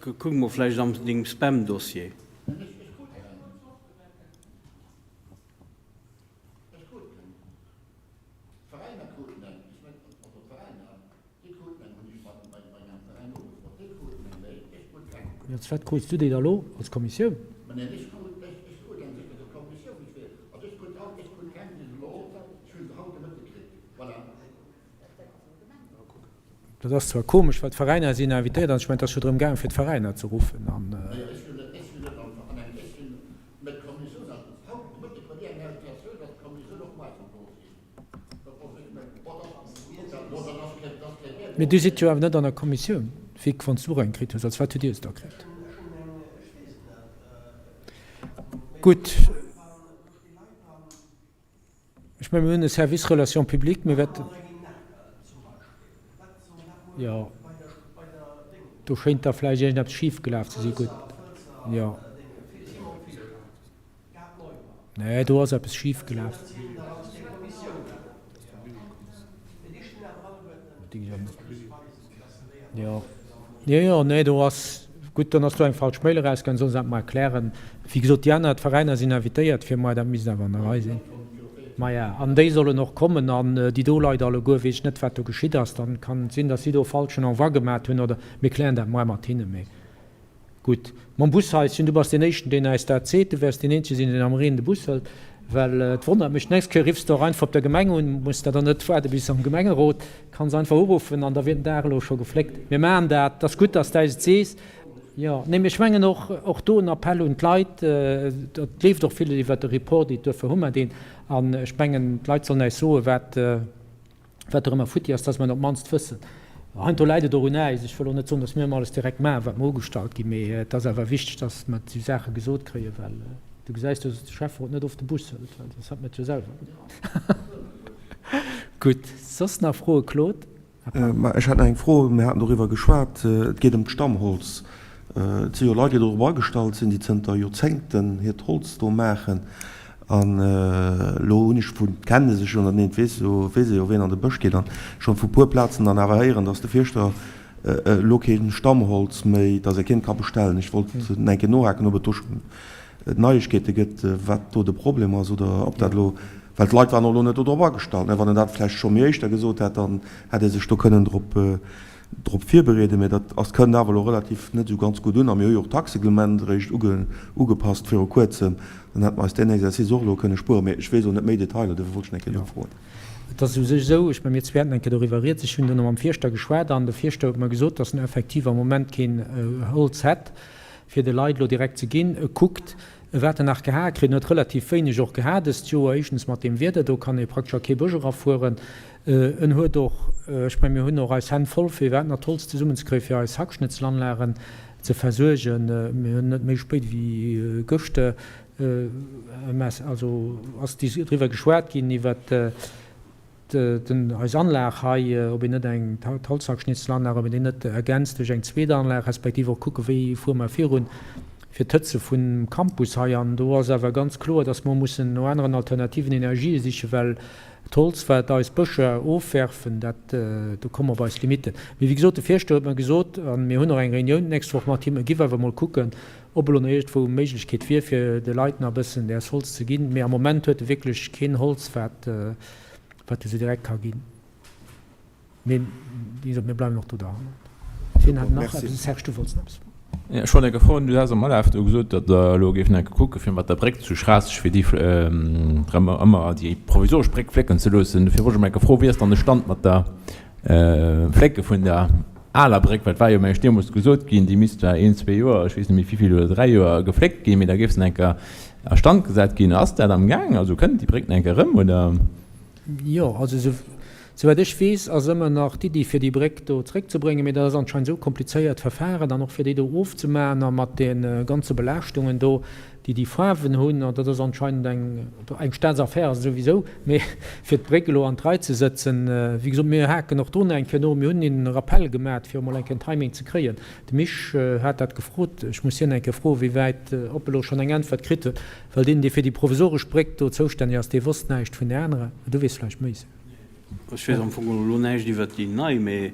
Speaker 3: Kuck mol vläicht an dengem Spam-Dossier.
Speaker 1: Als wat krus du déi da lo? Als Kommissioun? Dat ass zwar komesch, well d'Veräiner sinn invitéiert an ech mengen, et ass jo drëm gaangen, fir d'Veräiner ze ruffen an. Mee Dir sidd jo awer net an der Kommissioun, Vic, wann s du och eng kritt hues. Als wat hutt Dir se da kritt? Gutt, ech mengen, mir hunn e Service Relations publiques, mir wäerten, jo, do schéint da vläicht iergendeppes schifgelaf ze sinn. Gutt, jo. Nee, do ass eppes schif gelaf. Jo, jo, jo, nee, do ass, gutt, dann ass do eng falsch Mail erausgaangen, solle se dat mol erklären. Wéi gesot, déi aner, d'Veräiner sinn invitéiert fir muer, dat misst awer an der Rei sinn. Maja, an déi sollen och kommen an déi do Leit alleguer, weess ech net, wat do geschitt ass. Dann kann et sinn, datt si do e falschen Envoi gemat hunn oder mir klären dat muer mat hinne. Mee Gutt, mam Bushaischen, du bass deen Éischten, deen äis dat seet. Du wäers deen Eenzege sinn, deen am Reen de Bus hëlt. Well et wonnert mech, d'nächst Kéier riffs de och einfach op der Gemeng un, muss der dann net waarde bis am Gemengerot, kanns einfach uruffen an da wier den Dag elo scho gefléckt. Mir maachen dat. Et ass gutt, dass de äis et sees. Jo, nee, mee ech mengen och, och do en Appell un d'Leit, et leeft och villes iwwert de Report, duerfir hu mer deen. An ech mengen, d'Leit sollen äis soen, wat. wat och ëmmer futti ass, dass mer et op d'mannst wëssen. Heiansdo läit et och un äis. Ech wëll och net soen, dass mir ëmmer alles direkt maachen, wat mer ugestallt ginn, mee et ass awer wichteg, dass mer esou Saache gesot kréien, well du gesäis, dass de Schäfferot net oft de Bus hëlt, well soss hätt mer et jo selwer gemaach. Gutt, soss nach Froen, Claude?
Speaker 10: Mä ech hätt nach eng Fro. Mir haten doriwwer geschwat, et geet ëm d'Stammholz. Et si jo Leit, déi dorop agestallt sinn, déi zënter Joerzéngten hiert Holz do maachen. An elo hunn ech vu, kennen se sech ënnerteneen, et weess jo, weess ee jo, wien an de Bësch geet, an schonn vu puer Plazen dann awer héieren, datt de Fierschter elo kee Stammholz méi, datt ee keent ka bestellen. Ech wollt eng Kéier nohaken, ob et do schonn Neiegkeete gëtt, wat do de Problem ass, oder ob dat elo, well d'Leit waren och elo net dodrop agestallt, ne, wann en dat vläicht scho méi éischter gesot hätt, dann hätt ee sech do kënnen drop, drop virbereeden. Mä dat ass, kënnt awer elo relativ net esou ganz gutt un. A mir hu jo och d'Taxeglement eréischt uge, ugepasst viru Kuerzem, dann hätte mer eis deen Exercice och elo kënne spueren. Mä ech weess elo net méi Detailer, dofir wollt ech eng Kéier nofroen.
Speaker 1: Et ass u sech esou, ech mengen, mir zwee haten eng Kéier doriwwer rieds, ech hunn duerno mam Fierschter geschwat an de Fierschter huet mer gesot, datt en effektiv am Moment keen Holz hätt, fir de Leit elo direkt ze ginn. E kuckt, wat en nach geha kritt. En huet relativ wéineg och geha dëst Joer. Éischtens mat deem Wieder, do kann ee praktesch a kee Bësch erafueren. En huet och, ech mengen, mir hunn och eis Hänn voll, fir iwwerhaapt nach d'Holz zesummenzekréien, fir eis Hackschnëtzelanlagen ze versuergen. Mir hunn net méi spéit wéi gëschter, also ass driwwer geschwat ginn, iwwert Den, eis Anlag hei, ob een net eng Holzhackschnitzelanlag, ob een déi net ergänzt duerch eng zweet Anlag, respektiv och kucke wéi fuere mer virun fir d'Hëtze vum Campus hei. An do ass awer ganz kloer, dass mer mussen no aneren alternativen Energië sichen, well d'Holz, wat eis Bëscher ofwerfen, dat, do komme mer op eis Limitten. Mee wéi gesot, de Fierschter huet mer gesot, a mir hunn och eng Reunioun d'nächst Woch mat him, e giff awer emol kucken, ob elo nach iergendwou Méiglechkeet wier, fir de Leit nach e bëssen däers Holz ze ginn. Mee am Moment huet e wierklech keen Holz, wat, wat e se direkt ka ginn. Mee wéi gesot, mir bleiwen och do derhannert. Wien hat nach eppes? Serge, du wollts nach eppes froen.
Speaker 6: Ech wollt enke froen, du has am Alaf do gesot, datt Der elo géift enke kucke fir mat der Bréck zu Schraasseg, fir déi erëm ëmmer déi provisoresch Bréck flécken ze loossen. Dofir wollt ech emol enke froen, wéi ass dann de Stand mat der. Flécke vun der aler Bréck, well et war jo, mengen ech, deemools gesot ginn, déi misst zwar een, zwee Joer, ech weess net méi wéivill, oder dräi Joer gefléckt ginn, mee da géif se nach eng Kéier a Stand gesat ginn. Ass dat am Gaang? Also kënnt déi Bréck nach eng Kéier erëm, oder?
Speaker 1: Jo, also souwäit ech weess, ass ëmmer nach d'Iddi fir déi Bréck do zréckzebréngen, mee dat ass anscheinend esou komplizéiert Verfahren an och fir déi do ofzemaachen a mat de ganze Belaaschtungen do, déi déi Faarwen hunn, an dat ass anscheinend eng, eng Staatsaffär ass et souwisou, mee fir d'Bréck elo an d'Rei ze sëtzen, wéi gesot, mir haken och do nach eng Kéier no, mir hunn hinnen e Rappel gemat, fir emol eng Kéier en Timing ze kréien. De Misch hat dat gefrot, ech muss hien eng Kéier froen, wéi wäit, ob e lo schonn eng Äntwert kritt huet, well deen, dee fir déi provisoresch Bréck do zoustänneg ass, dee wosst näischt vun där anerer. Du weess vläicht méi, Serge.
Speaker 3: Ech weess am Fong elo näischt iwwert déi nei, mee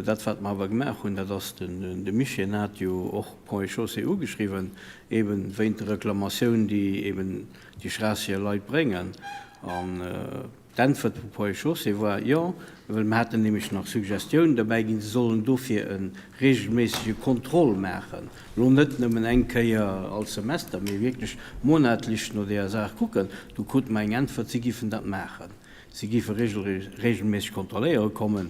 Speaker 3: dat, wat mer awer gemaach hunn, dat ass, de Misch, hien hat jo och Ponts et Chaussées ugeschriwwen, eben wéint der Reklamatioun, déi eben déi Schraassiger Leit bréngen. An d'Äntwert vu Ponts et Chaussées war, jo, well mer haten nämlech nach Suggestiounen derbäi ginn, se sollen dofir e regelméissege Contrôle maachen, elo net nëmmen eng Kéier all Semester, mee wierklech monatlech no deeër Saach kucken. Du krute mer eng Äntwert, si giffen dat maachen, si giffe regelméisseg kontrolléiere kommen.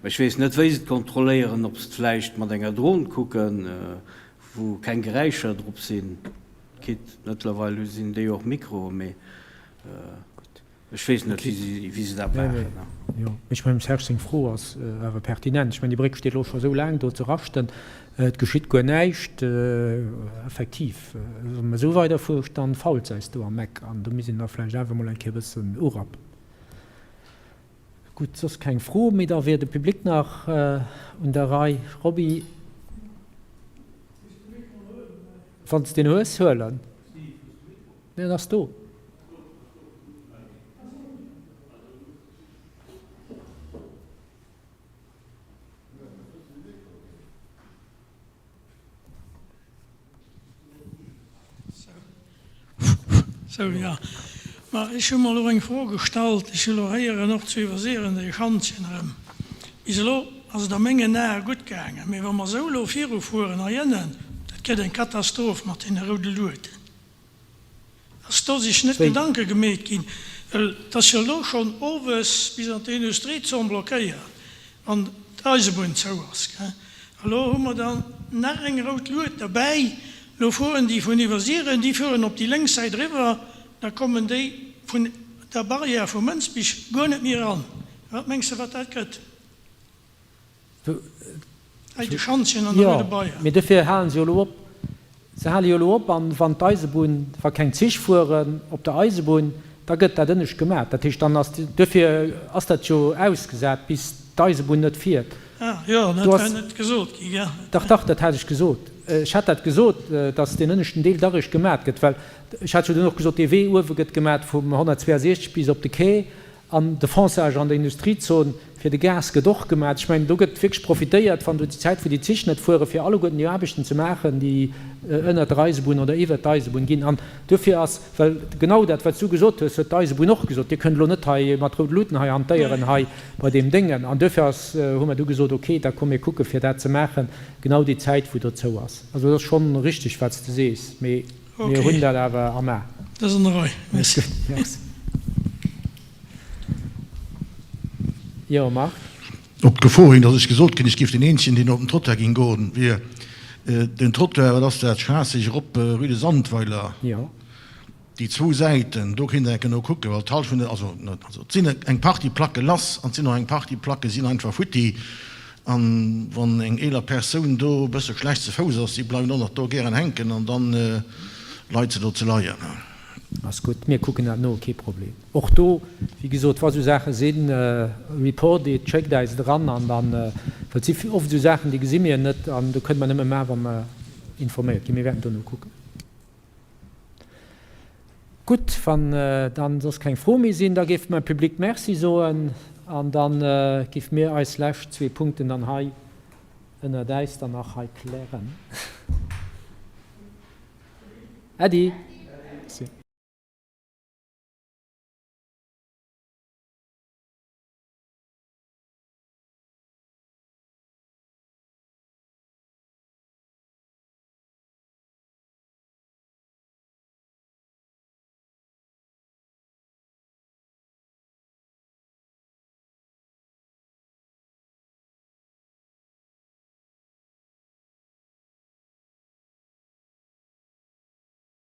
Speaker 3: Ech weess net, wéi se et kontrolléieren, ob se et vläicht mat enger Dron kucken, wou keng Geräischer drop sinn. Quitte, mëttlerweil sinn déi jo och Mikroe, mee gutt, ech weess net, wéi se dat maachen.
Speaker 1: Jo, mee ech mengen, dem Serge seng Fro ass awer pertinent. Ech mengen, déi Bréck steet elo scho esou laang do ze raschten, et geschitt guer näischt. Effektiv, wa mer esou weiderfuere, dann fault se eis do am Eck an do misst een da vläicht awer emol eng Kéier e bëssen urappen. Gutt, soss keng Fro méi, da wier de Public nach un der Rei. Roby, wann s de deen hues, huel en. Nee, en ass do.
Speaker 13: Sou, jo. Ma ech hu mer elo eng Fro gestallt. Ech hu elo héieren, och zu Iwwersiren, dee Schantjen erëm. Bis elo ass et a mengen Ae gutt gaangen. Mee wa mer esou elo virufueren hei ënnen, dat gëtt eng Katastroph mat deene roude Lueden. Ass do sech net Gedanke gemeet ginn? Well et ass jo elo schonn owes bis an d'Industriezon blockéiert, wann d'Eisebunn zou ass. A lo hu mer dann nach eng rout Lued derbäi. Lo fueren déi vun Iwwersiren, déi fueren op déi lénks Säit eriwwer, da kommen déi vun der Barrière vu Mënsbich guer net méi eran. Wat mengs de, wat dat gëtt? Hei de Schantjen an der Rue de Bayern.
Speaker 1: Jo, mee dofir halen se jo elo op. Se hale jo elo op, an wann d'Eisebunn, wa keng Zich fueren op der Eisebunn, da gëtt dat ënnescht gemaat. Dat heescht, dann ass, duerfir ass dat jo ausgesat, bis d'Eisebunn net fiert.
Speaker 13: Ah, jo, dat war net gesot gi, gell?
Speaker 1: Dach, dach, dat hat ech gesot. Ech hat dat gesot, datt deen ënneschten Deel da eréischt gemaat gëtt, well ech hat jo dunn och gesot, dee Wee uewe gëtt gemaat vum 162 bis op de Quai, An de Fonçage an der Industriezon fir de Gas gëtt och gemaach. Ech mengen, do gëtt wierklech profitéiert, wann do déi Zäit, wou déi Zich net fueren, fir alleguerten déi Aarbechten ze maachen, déi ënnert der Eisebunn oder iwwert d'Eisebunn ginn. An duerfir ass, well genau dat, wat s du gesot hues, huet d'Eisebunn och gesot, Dir kënnt elo net hei mat roude Luuten hei hantéieren hei bei deem Déngen. An duerfir ass, hu mer du gesot, okay, da komm mir kucke fir dat ze maachen, genau déi Zäit, wou do zou ass. Also et ass schonn richtig, wat s de sees, mee. Mir hunn dat awer am A.
Speaker 13: Dat ass an der Rei. Merci.
Speaker 1: Merci. Jo, Marc?
Speaker 5: Op d'Gefor hin, datt ech gesot krit, ech géif deen eenzegen, deen op den Trottoir géing goen, wier den Trottoir, wat ass dat, Schraasseg erop, Rue de Sandweiler.
Speaker 1: Jo.
Speaker 5: Déi zwou Säiten, do kéint Der enke nokucken, well d'Halschent vun den, also net, also et sinn eng Partie Placke lass an et sinn och eng Partie Placke sinn einfach futti. An wann eng eeler Persoun do e bësse schlecht ze Fouss ass, déi bleiwen och nach do gären hänken an dann leit se do ze leien.
Speaker 1: Ass gutt, mir kucken dat no, kee Problem. Och do, wéi gesot, wa sou Saache sinn, report it, schéckt äis et eran an dann, well et si oft esou Saachen, déi gesi mir net an do kënne mer nëmme maachen, wa mer informéiert ginn. Mir wäerten dono kucken. Gutt, wann dann soss keng Froe méi sinn, da géife mer dem Public Merci soen an da géife mir eis lescht zwee Punkten dann hei ënnert äis dann nach hei klären. Äddi. Merci.